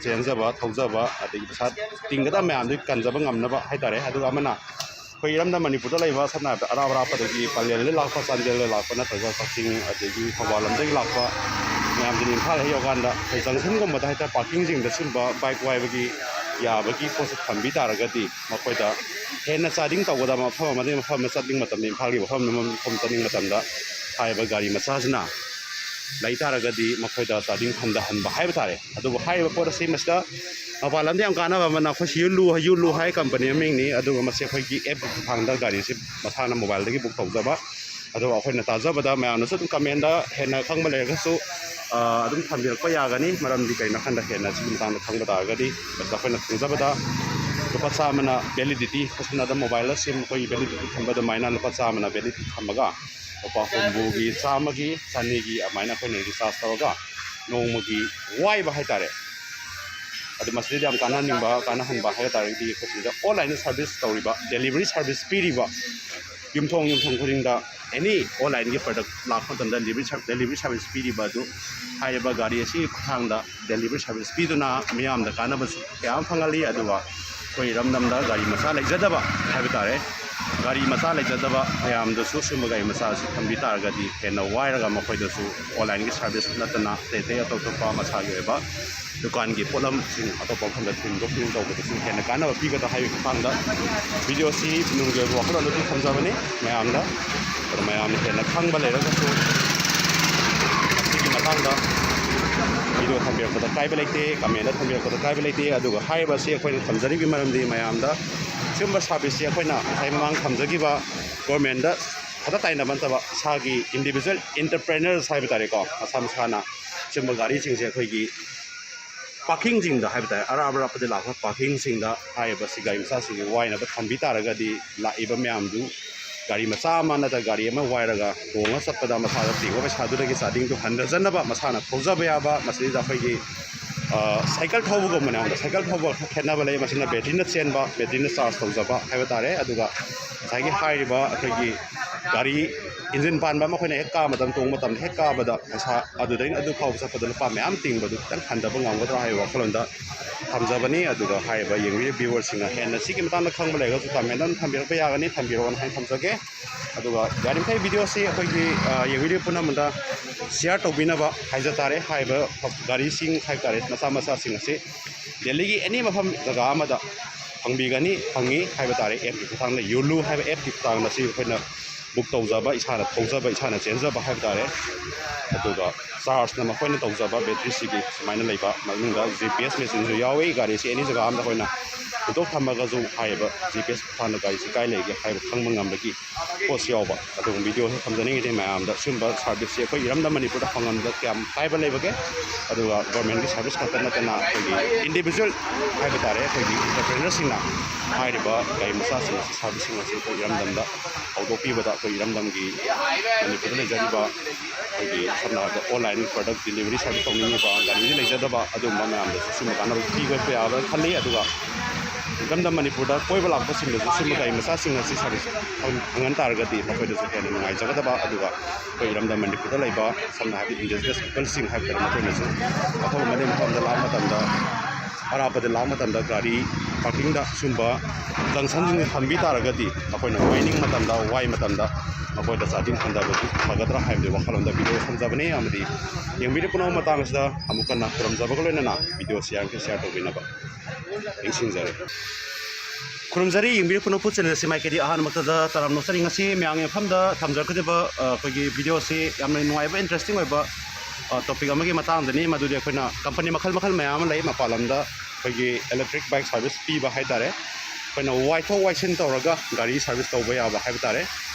ꯆꯦꯟꯖꯕ, ꯊꯧꯖꯕ, ꯑꯗꯒꯤ ꯄꯩꯁꯥ ꯇꯤꯡꯒꯗꯕ ꯃꯌꯥꯝꯗꯨ ꯀꯟꯖꯕ ꯉꯝꯅꯕ ꯍꯥꯏꯇꯥꯔꯦ꯫ ꯑꯗꯨꯒ ꯑꯃꯅ ꯑꯩꯈꯣꯏ ꯏꯔꯝꯗꯝ ꯃꯅꯤꯄꯨꯔꯗ ꯂꯩꯕ, ꯁꯝꯅ ꯍꯥꯏꯔꯕꯗ ꯑꯔꯥꯞ ꯑꯔꯥꯞꯄꯗꯒꯤ, ꯄꯂꯦꯜꯗꯒꯤ ꯂꯥꯛꯄ, ꯆꯥꯟꯗꯦꯜꯗꯒꯤ ꯂꯥꯛꯄ, ꯅꯠꯇ꯭ꯔꯒ ꯀꯛꯆꯤꯡ, ꯑꯗꯒꯤ ꯊꯧꯕꯥꯜ ꯂꯝꯗꯒꯤ ꯂꯥꯛꯄ ꯃꯌꯥꯝꯗꯨꯅ ꯏꯝꯐꯥꯜ ꯍꯦꯛ ꯌꯧꯔꯀꯥꯟꯗ ꯑꯩꯈꯣꯏ ꯖꯪꯁꯟꯒꯨꯝꯕꯗ ꯍꯥꯏꯇꯥꯔꯦ, ꯄꯥꯔꯀꯤꯡꯁꯤꯡꯗ ꯁꯤꯒꯨꯝꯕ ꯕꯥꯏꯛ ꯋꯥꯏꯕꯒꯤ ꯌꯥꯕꯒꯤ ꯄꯣꯠꯁꯦ ꯊꯝꯕꯤ ꯇꯥꯔꯒꯗꯤ ꯃꯈꯣꯏꯗ ꯍꯦꯟꯅ ꯆꯥꯗꯤꯡ ꯇꯧꯒꯗꯕ, ꯃꯐꯝ ꯑꯃꯗꯒꯤ ꯃꯐꯝ ꯑꯃ ꯆꯠꯅꯤꯡꯕ ꯃꯇꯝꯗ, ꯏꯝꯐꯥꯜꯒꯤ ꯃꯐꯝ ꯑꯃ ꯃꯐꯝ ꯆꯠꯅꯤꯡꯕ ꯃꯇꯝꯗ ꯍꯥꯏꯔꯤꯕ ꯒꯥꯔꯤ ꯃꯆꯥꯁꯤꯅ ꯂꯩ ꯇꯥꯔꯒꯗꯤ ꯃꯈꯣꯏꯗ ꯆꯥꯗꯤꯡ ꯍꯟꯊꯍꯟꯕ ꯍꯥꯏꯕ ꯇꯥꯔꯦ꯫ ꯑꯗꯨꯕꯨ ꯍꯥꯏꯔꯤꯕ ꯄꯣꯠ ꯑꯁꯤ ꯃꯁꯤꯗ ꯃꯄꯥꯟ ꯂꯝꯗ ꯌꯥꯝ ꯀꯥꯟꯅꯕ ꯑꯃꯅ, ꯑꯩꯈꯣꯏ ꯁꯤ ꯌꯨꯠꯂꯨ, ꯌꯨꯠꯂꯨ ꯍꯥꯏ ꯀꯝꯄꯅꯤ ꯑꯃꯒꯤꯅꯤ꯫ ꯑꯗꯨꯒ ꯃꯁꯤ ꯑꯩꯈꯣꯏꯒꯤ ꯑꯦꯞꯀꯤ ꯈꯨꯠꯊꯥꯡꯗ ꯒꯥꯔꯤꯁꯤ ꯃꯁꯥꯅ ꯃꯣꯕꯥꯏꯜꯗꯒꯤ ꯕꯨꯛ ꯇꯧꯖꯕ꯫ ꯑꯗꯨꯒ ꯑꯩꯈꯣꯏꯅ ꯇꯥꯖꯕꯗ, ꯃꯌꯥꯝꯅꯁꯨ ꯑꯗꯨꯝ ꯀꯃꯦꯟꯗ ꯍꯦꯟꯅ ꯈꯪꯕ ꯂꯩꯔꯒꯁꯨ, ꯑ, ꯑꯗꯨꯝ ꯊꯝꯕꯤꯔꯛꯄ ꯌꯥꯒꯅꯤ꯫ ꯃꯔꯝꯗꯤ ꯀꯩꯅꯣ ꯍꯥꯏꯀꯥꯟꯗ, ꯍꯦꯟꯅ ꯁꯤꯒꯤ ꯃꯇꯥꯡꯗ ꯈꯪꯕ ꯇꯥꯔꯒꯗꯤ, ꯃꯁꯤꯗ ꯑꯩꯈꯣꯏꯅ ꯈꯪꯖꯕꯗ ꯂꯨꯄꯥ ꯆꯥꯝꯃꯅ ꯚꯦꯂꯤꯗꯤꯇꯤ, ꯁꯝꯅ ꯍꯥꯏꯔꯕꯗ ꯃꯣꯕꯥꯏꯜꯗ ꯁꯤꯝ ꯑꯩꯈꯣꯏꯒꯤ ꯚꯦꯂꯤꯗꯤꯇꯤ ꯊꯝꯕ ꯑꯗꯨꯃꯥꯏꯅ ꯂꯨꯄꯥ ꯆꯥꯝꯃꯅ ꯚꯦꯂꯤꯗꯤꯇꯤ ꯊꯝꯃꯒ, ꯂꯨꯄꯥ ꯍꯨꯝꯐꯨꯒꯤ, ꯆꯥꯝꯃꯒꯤ, ꯆꯅꯤꯒꯤ ꯑꯗꯨꯃꯥꯏꯅ ꯑꯩꯈꯣꯏꯅ ꯔꯤꯆꯥꯔꯖ ꯇꯧꯔꯒ ꯅꯣꯡꯃꯒꯤ ꯋꯥꯏꯕ ꯍꯥꯏꯇꯥꯔꯦ꯫ ꯑꯗꯨ ꯃꯁꯤꯗ ꯌꯥꯝ ꯀꯥꯟꯅꯍꯟꯅꯤꯡꯕ, ꯀꯥꯟꯅꯍꯟꯕ ꯍꯥꯏꯕ ꯇꯥꯔꯒꯗꯤ, ꯑꯩꯈꯣꯏ ꯁꯤꯗ ꯑꯣꯟꯂꯥꯏꯟꯗ ꯁꯥꯔꯚꯤꯁ ꯇꯧꯔꯤꯕ, ꯗꯦꯂꯤꯚꯔꯤ ꯁꯥꯔꯚꯤꯁ ꯄꯤꯔꯤꯕ, ꯌꯨꯝꯊꯣꯡ ꯌꯨꯝꯊꯣꯡ ꯈꯨꯗꯤꯡꯗ ꯑꯦꯅꯤ ꯑꯣꯟꯂꯥꯏꯟꯒꯤ ꯄ꯭ꯔꯗꯛ ꯂꯥꯛꯄ ꯃꯇꯝꯗ ꯗꯦꯂꯤꯚꯔꯤ ꯁꯥꯔ-, ꯗꯦꯂꯤꯚꯔꯤ ꯁꯥꯔꯚꯤꯁ ꯄꯤꯔꯤꯕ ꯑꯗꯨ, ꯍꯥꯏꯔꯤꯕ ꯒꯥꯔꯤ ꯑꯁꯤꯒꯤ ꯈꯨꯠꯊꯥꯡꯗ ꯗꯦꯂꯤꯚꯔꯤ ꯁꯥꯔꯚꯤꯁ ꯄꯤꯗꯨꯅ ꯃꯤꯌꯥꯝꯗ ꯀꯥꯟꯅꯕꯁꯨ ꯀꯌꯥ ꯑꯃ ꯐꯪꯍꯜꯂꯤ꯫ ꯑꯗꯨꯒ ꯑꯩꯈꯣꯏ ꯏꯔꯝꯗꯝꯗ ꯒꯥꯔꯤ ꯃꯆꯥ ꯂꯩꯖꯗꯕ ꯍꯥꯏꯕ ꯇꯥꯔꯦ, ꯒꯥꯔꯤ ꯃꯆꯥ ꯂꯩꯖꯗꯕ ꯃꯌꯥꯝꯗꯁꯨ ꯁꯤꯒꯨꯝꯕ ꯒꯥꯔꯤ ꯃꯆꯥ ꯑꯁꯤ ꯊꯝꯕꯤ ꯇꯥꯔꯒꯗꯤ ꯍꯦꯟꯅ ꯋꯥꯏꯔꯒ ꯃꯈꯣꯏꯗꯁꯨ ꯑꯣꯟꯂꯥꯏꯟꯒꯤ ꯁꯥꯔꯚꯤꯁ ꯅꯠꯇꯅ ꯑꯇꯩ ꯑꯇꯩ ꯑꯇꯣꯞ ꯑꯇꯣꯞꯄ ꯃꯁꯥꯒꯤ ꯑꯣꯏꯕ ꯗꯨꯀꯥꯟꯒꯤ ꯄꯣꯠꯂꯝꯁꯤꯡ ꯑꯇꯣꯞꯄ ꯃꯐꯝꯗ ꯊꯤꯟꯗꯣꯛ ꯊꯤꯟꯖꯤꯟ ꯇꯧꯕꯗꯁꯨ ꯍꯦꯟꯅ ꯀꯥꯟꯅꯕ ꯄꯤꯒꯗ꯭ꯔꯥ ꯍꯥꯏꯕꯒꯤ ꯃꯇꯥꯡꯗ ꯚꯤꯗꯤꯑꯣꯁꯤ ꯅꯨꯡꯒꯤ ꯑꯣꯏꯕ ꯋꯥꯈꯜꯂꯣꯟ ꯑꯗꯨ ꯊꯝꯖꯕꯅꯤ ꯃꯌꯥꯝꯗ꯫ ꯑꯗꯣ ꯃꯌꯥꯝꯅ ꯍꯦꯟꯅ ꯈꯪꯕ ꯂꯩꯔꯒꯁꯨ ꯃꯁꯤꯒꯤ ꯃꯇꯥꯡꯗ ꯚꯤꯗꯤꯑꯣ ꯊꯝꯕꯤꯔꯛꯄꯗ ꯀꯥꯏꯕ ꯂꯩꯇꯦ, ꯀꯃꯦꯟꯗ ꯊꯝꯕꯤꯔꯛꯄꯗ ꯀꯥꯏꯕ ꯂꯩꯇꯦ꯫ ꯑꯗꯨꯒ ꯍꯥꯏꯔꯤꯕ ꯑꯁꯤ ꯑꯩꯈꯣꯏꯅ ꯊꯝꯖꯔꯤꯕꯒꯤ ꯃꯔꯝꯗꯤ ꯃꯌꯥꯝꯗ ꯁꯤꯒꯨꯝꯕ ꯁꯥꯔꯚꯤꯁꯁꯤ ꯑꯩꯈꯣꯏꯅ ꯉꯁꯥꯏ ꯃꯃꯥꯡ ꯊꯝꯖꯈꯤꯕ ꯒꯣꯔꯃꯦꯟꯗ ꯈꯛꯇ ꯇꯥꯏꯅꯕ ꯅꯠꯇꯕ ꯏꯁꯥꯒꯤ ꯏꯟꯗꯤꯕꯤꯖꯨꯋꯦꯜ ꯏꯟꯇꯔꯄ꯭ꯔꯦꯅꯔꯁ ꯍꯥꯏꯕ ꯇꯥꯔꯦꯀꯣ, ꯃꯁꯥ ꯃꯁꯥꯅ ꯁꯤꯒꯨꯝꯕ ꯒꯥꯔꯤꯁꯤꯡꯁꯦ ꯑꯩꯈꯣꯏꯒꯤ ꯄꯥꯔꯀꯤꯡꯁꯤꯡꯗ ꯍꯥꯏꯕ ꯇꯥꯔꯦ, ꯑꯔꯥꯞ ꯑꯔꯥꯞꯄꯗ ꯂꯥꯛꯄ ꯄꯥꯔꯀꯤꯡꯁꯤꯡꯗ ꯍꯥꯏꯔꯤꯕ ꯁꯤ ꯒꯥꯔꯤ ꯃꯆꯥꯁꯤꯡꯁꯤ ꯋꯥꯏꯅꯕ ꯊꯝꯕꯤ ꯇꯥꯔꯒꯗꯤ, ꯂꯥꯛꯏꯕ ꯃꯌꯥꯝꯗꯨ ꯒꯥꯔꯤ ꯃꯆꯥ ꯑꯃ ꯅꯠꯇ꯭ꯔꯒ ꯒꯥꯔꯤ ꯑꯃ ꯋꯥꯏꯔꯒ ꯇꯣꯡꯉ ꯆꯠꯄꯗ ꯃꯁꯥꯗ ꯇꯤꯡꯕ ꯄꯩꯁꯥꯗꯨꯗꯒꯤ ꯆꯥꯗꯤꯡꯗꯨ ꯍꯟꯊꯖꯅꯕ ꯃꯁꯥꯅ ꯊꯧꯖꯕ ꯌꯥꯕ, ꯃꯁꯤꯗ ꯑꯩꯈꯣꯏꯒꯤ, ꯑ, ꯁꯥꯏꯀꯜ ꯊꯧꯕꯒꯨꯝꯕꯅꯦ꯫ ꯑꯩꯉꯣꯟꯗ ꯁꯥꯏꯀꯜ ꯊꯧꯕ ꯈꯔ ꯈꯦꯠꯅꯕ ꯂꯩ꯫ ꯃꯁꯤꯅ ꯕꯦꯇ꯭ꯔꯤꯅ ꯆꯦꯟꯕ, ꯕꯦꯇ꯭ꯔꯤꯅ ꯆꯥꯔꯖ ꯇꯧꯖꯕ ꯍꯥꯏꯕ ꯇꯥꯔꯦ꯫ ꯑꯗꯨꯒ ꯉꯁꯥꯏꯒꯤ ꯍꯥꯏꯔꯤꯕ ꯑꯩꯈꯣꯏꯒꯤ ꯒꯥꯔꯤ ꯏꯟꯖꯤꯟ ꯄꯥꯟꯕ ꯑꯃ ꯑꯩꯈꯣꯏꯅ ꯍꯦꯛ ꯀꯥꯕ ꯃꯇꯝ, ꯇꯣꯡꯕ ꯃꯇꯝꯗ ꯍꯦꯛ ꯀꯥꯕꯗ ꯄꯩꯁꯥ ꯑꯗꯨꯗꯩꯅ ꯑꯗꯨ ꯐꯥꯎꯕ ꯆꯠꯄꯗ ꯂꯨꯄꯥ ꯃꯌꯥꯝ ꯇꯤꯡꯕꯗꯨ ꯈꯤꯇꯪ ꯍꯟꯊꯕ ꯉꯝꯒꯗ꯭ꯔꯥ ꯍꯥꯏꯕ ꯋꯥꯈꯜꯂꯣꯟꯗ ꯊꯝꯖꯕꯅꯤ꯫ ꯑꯗꯨꯒ ꯍꯥꯏꯔꯤꯕ ꯌꯦꯡꯕꯤꯔꯤꯕ viewerꯁꯤꯡꯅ ꯍꯦꯟꯅ ꯁꯤꯒꯤ ꯃꯇꯥꯡꯗ ꯈꯪꯕ ꯂꯩꯔꯒꯁꯨ comment ꯑꯗꯨꯝ ꯊꯝꯕꯤꯔꯛꯄ ꯌꯥꯒꯅꯤ, ꯊꯝꯕꯤꯔꯛꯑꯣꯅ ꯍꯥꯏꯅ ꯊꯝꯖꯒꯦ꯫ ꯑꯗꯨꯒ ꯌꯥꯔꯤꯃꯈꯩ videoꯁꯤ ꯑꯩꯈꯣꯏꯒꯤ, ꯑ, ꯌꯦꯡꯕꯤꯔꯤꯕ ꯄꯨꯝꯅꯃꯛꯇ share ꯇꯧꯕꯤꯅꯕ ꯍꯥꯏꯖ ꯇꯥꯔꯦ꯫ ꯍꯥꯏꯔꯤꯕ ꯒꯥꯔꯤꯁꯤꯡ ꯍꯥꯏꯕ ꯇꯥꯔꯦ, ꯃꯆꯥ ꯃꯆꯥꯁꯤꯡ ꯑꯁꯤ ꯗꯦꯜꯂꯤꯒꯤ any ꯃꯐꯝ ꯖꯒꯥ ꯑꯃꯗ ꯐꯪꯕꯤꯒꯅꯤ, ꯐꯪꯉꯤ ꯍꯥꯏꯕ ꯇꯥꯔꯦ꯫ Appꯀꯤ ꯈꯨꯠꯊꯥꯡꯗ, ꯌꯣꯂꯨ ꯍꯥꯏꯕ appꯀꯤ ꯈꯨꯠꯊꯥꯡꯗ ꯁꯤ ꯑꯩꯈꯣꯏꯅ book ꯇꯧꯖꯕ, ꯏꯁꯥꯅ ꯊꯧꯖꯕ, ꯏꯁꯥꯅ ꯆꯦꯟꯖꯕ ꯍꯥꯏꯕ ꯇꯥꯔꯦ꯫ ꯑꯗꯨꯒ chargeꯅ ꯃꯈꯣꯏꯅ ꯇꯧꯖꯕ ꯕꯦꯇ꯭ꯔꯤꯁꯤꯒꯤ ꯁꯨꯃꯥꯏꯅ ꯂꯩꯕ, ꯃꯅꯨꯡꯗ G P S machineꯁꯨ ꯌꯥꯎꯏ꯫ ꯒꯥꯔꯤꯁꯤ any ꯖꯒꯥ ꯑꯃꯗ ꯑꯩꯈꯣꯏꯅ ꯍꯨꯟꯗꯣꯛ ꯊꯝꯃꯒꯁꯨ ꯍꯥꯏꯔꯤꯕ G P S ꯈꯨꯠꯊꯥꯡꯗ ꯒꯥꯔꯤꯁꯤ ꯀꯥꯏ ꯂꯩꯒꯦ ꯍꯥꯏꯕ ꯈꯪꯕ ꯉꯝꯕꯒꯤ ꯄꯣꯠꯁꯨ ꯌꯥꯎꯕ꯫ ꯑꯗꯨꯒꯨꯝꯕ videoꯁꯤ ꯊꯝꯖꯅꯤꯡꯉꯤꯗꯤ ꯃꯌꯥꯝꯗ ꯁꯤꯒꯨꯝꯕ serviceꯁꯤ ꯑꯩꯈꯣꯏ ꯏꯔꯝꯗꯝ ꯃꯅꯤꯄꯨꯔꯗ ꯐꯪꯍꯟꯕꯗ ꯀꯌꯥꯝ ꯀꯥꯏꯕ ꯂꯩꯕꯒꯦ, ꯑꯗꯨꯒ governmentꯀꯤ service ꯈꯛꯇ ꯅꯠꯇꯅ ꯑꯩꯈꯣꯏꯒꯤ individual ꯍꯥꯏꯕ ꯇꯥꯔꯦ, ꯑꯩꯈꯣꯏꯒꯤ entrepreneurꯁꯤꯡꯅ ꯍꯥꯏꯔꯤꯕ ꯒꯥꯔꯤ ꯃꯆꯥꯁꯤꯡ ꯑꯁꯤ, serviceꯁꯤꯡ ꯑꯁꯤ ꯑꯩꯈꯣꯏ ꯏꯔꯝꯗꯝꯗ ꯍꯧꯗꯣꯛꯄꯤꯕꯗ ꯑꯩꯈꯣꯏ ꯏꯔꯝꯗꯝꯒꯤ ꯃꯅꯤꯄꯨꯔꯗ ꯂꯩꯖꯔꯤꯕ ꯑꯩꯈꯣꯏꯒꯤ ꯁꯝꯅ ꯍꯥꯏꯔꯕꯗ online product delivery service ꯇꯧꯅꯤꯡꯉꯤꯕ, ꯒꯥꯔꯤꯗꯤ ꯂꯩꯖꯗꯕ, ꯑꯗꯨꯒꯨꯝꯕ ꯃꯌꯥꯝꯗꯁꯨ ꯁꯤꯒꯨꯝꯕ ꯀꯥꯟꯅꯕ ꯄꯤꯒꯠꯄ ꯌꯥꯕ꯭ꯔꯥ ꯈꯜꯂꯤ꯫ ꯑꯗꯨꯒ ꯏꯔꯝꯗꯝ ꯃꯅꯤꯄꯨꯔꯗ ꯀꯣꯏꯕ ꯂꯥꯛꯄꯁꯤꯡꯗꯁꯨ ꯁꯤꯒꯨꯝꯕ ꯒꯥꯔꯤ ꯃꯆꯥꯁꯤꯡ ꯑꯁꯤ service ꯐꯪ-, ꯐꯪꯍꯟ ꯇꯥꯔꯒꯗꯤ ꯃꯈꯣꯏꯗꯁꯨ ꯍꯦꯟꯅ ꯅꯨꯡꯉꯥꯏꯖꯒꯗꯕ, ꯑꯗꯨꯒ ꯑꯩꯈꯣꯏ ꯏꯔꯝꯗꯝ ꯃꯅꯤꯄꯨꯔꯗ ꯂꯩꯕ ꯁꯝꯅ ꯍꯥꯏꯔꯕꯗ indigenous peopleꯁꯤꯡ ꯍꯥꯏꯕ ꯇꯥꯔꯦ, ꯃꯈꯣꯏꯅꯁꯨ ꯑꯐꯕ ꯃꯐꯝ ꯑꯃꯗ ꯂꯥꯛꯄ ꯃꯇꯝꯗ, ꯑꯔꯥꯞꯄꯗ ꯂꯥꯛꯄ ꯃꯇꯝꯗ ꯒꯥꯔꯤ parkingꯗ ꯁꯤꯒꯨꯝꯕ junctionꯁꯤꯡ ꯊꯝꯕꯤ ꯇꯥꯔꯒꯗꯤ ꯃꯈꯣꯏꯅ ꯋꯥꯏꯅꯤꯡ ꯃꯇꯝꯗ, ꯋꯥꯏ ꯃꯇꯝꯗ ꯃꯈꯣꯏꯗ ꯆꯥꯗꯤꯡ ꯍꯟꯊꯕꯗꯨ ꯐꯒꯗ꯭ꯔꯥ ꯍꯥꯏꯕꯗꯨ ꯋꯥꯈꯜꯂꯣꯟꯗ video ꯊꯝꯖꯕꯅꯤ꯫ ꯑꯃꯗꯤ ꯌꯦꯡꯕꯤꯔꯤꯕ ꯄꯨꯝꯅꯃꯛ ꯃꯇꯥꯡ ꯑꯁꯤꯗ ꯑꯃꯨꯛ ꯍꯟꯅ ꯈꯨꯔꯨꯝꯖꯕꯒ ꯂꯣꯏꯅꯅ videoꯁꯤ ꯌꯥꯔꯤꯈꯩ share ꯇꯧꯕꯤꯅꯕ ꯅꯤꯡꯁꯤꯡꯖꯔꯤ꯫ ꯈꯨꯔꯨꯝꯖꯔꯤ, ꯌꯦꯡꯕꯤꯔꯤꯕ ꯄꯨꯝꯅꯃꯛꯄꯨ channel ꯑꯁꯤ ꯃꯥꯏꯀꯩꯗꯤ ꯑꯍꯥꯟꯕꯃꯛꯇꯗ ꯇꯔꯥꯝꯅ ꯑꯣꯛꯆꯔꯤ꯫ ꯉꯁꯤ ꯃꯌꯥꯝꯒꯤ ꯃꯐꯝꯗ ꯊꯝꯖꯔꯛꯀꯗꯕ, ꯑ, ꯑꯩꯈꯣꯏꯒꯤ videoꯁꯤ ꯌꯥꯝꯅ ꯅꯨꯡꯉꯥꯏꯕ, interesting ꯑꯣꯏꯕ, ꯑ, topic ꯑꯃꯒꯤ ꯃꯇꯥꯡꯗꯅꯤ꯫ ꯃꯗꯨꯗꯤ ꯑꯩꯈꯣꯏꯅ company ꯃꯈꯜ ꯃꯈꯜ ꯃꯌꯥꯝ ꯑꯃ ꯂꯩ ꯃꯄꯥꯟ ꯂꯝꯗ ꯑꯩꯈꯣꯏꯒꯤ electric bike service ꯄꯤꯕ ꯍꯥꯏꯇꯥꯔꯦ꯫ ꯑꯩꯈꯣꯏꯅ ꯋꯥꯏꯊꯣꯛ ꯋꯥꯏꯁꯤꯟ ꯇꯧꯔꯒ ꯒꯥꯔꯤ service ꯇꯧꯕ ꯌꯥꯕ ꯍꯥꯏꯕ ꯇꯥꯔꯦ꯫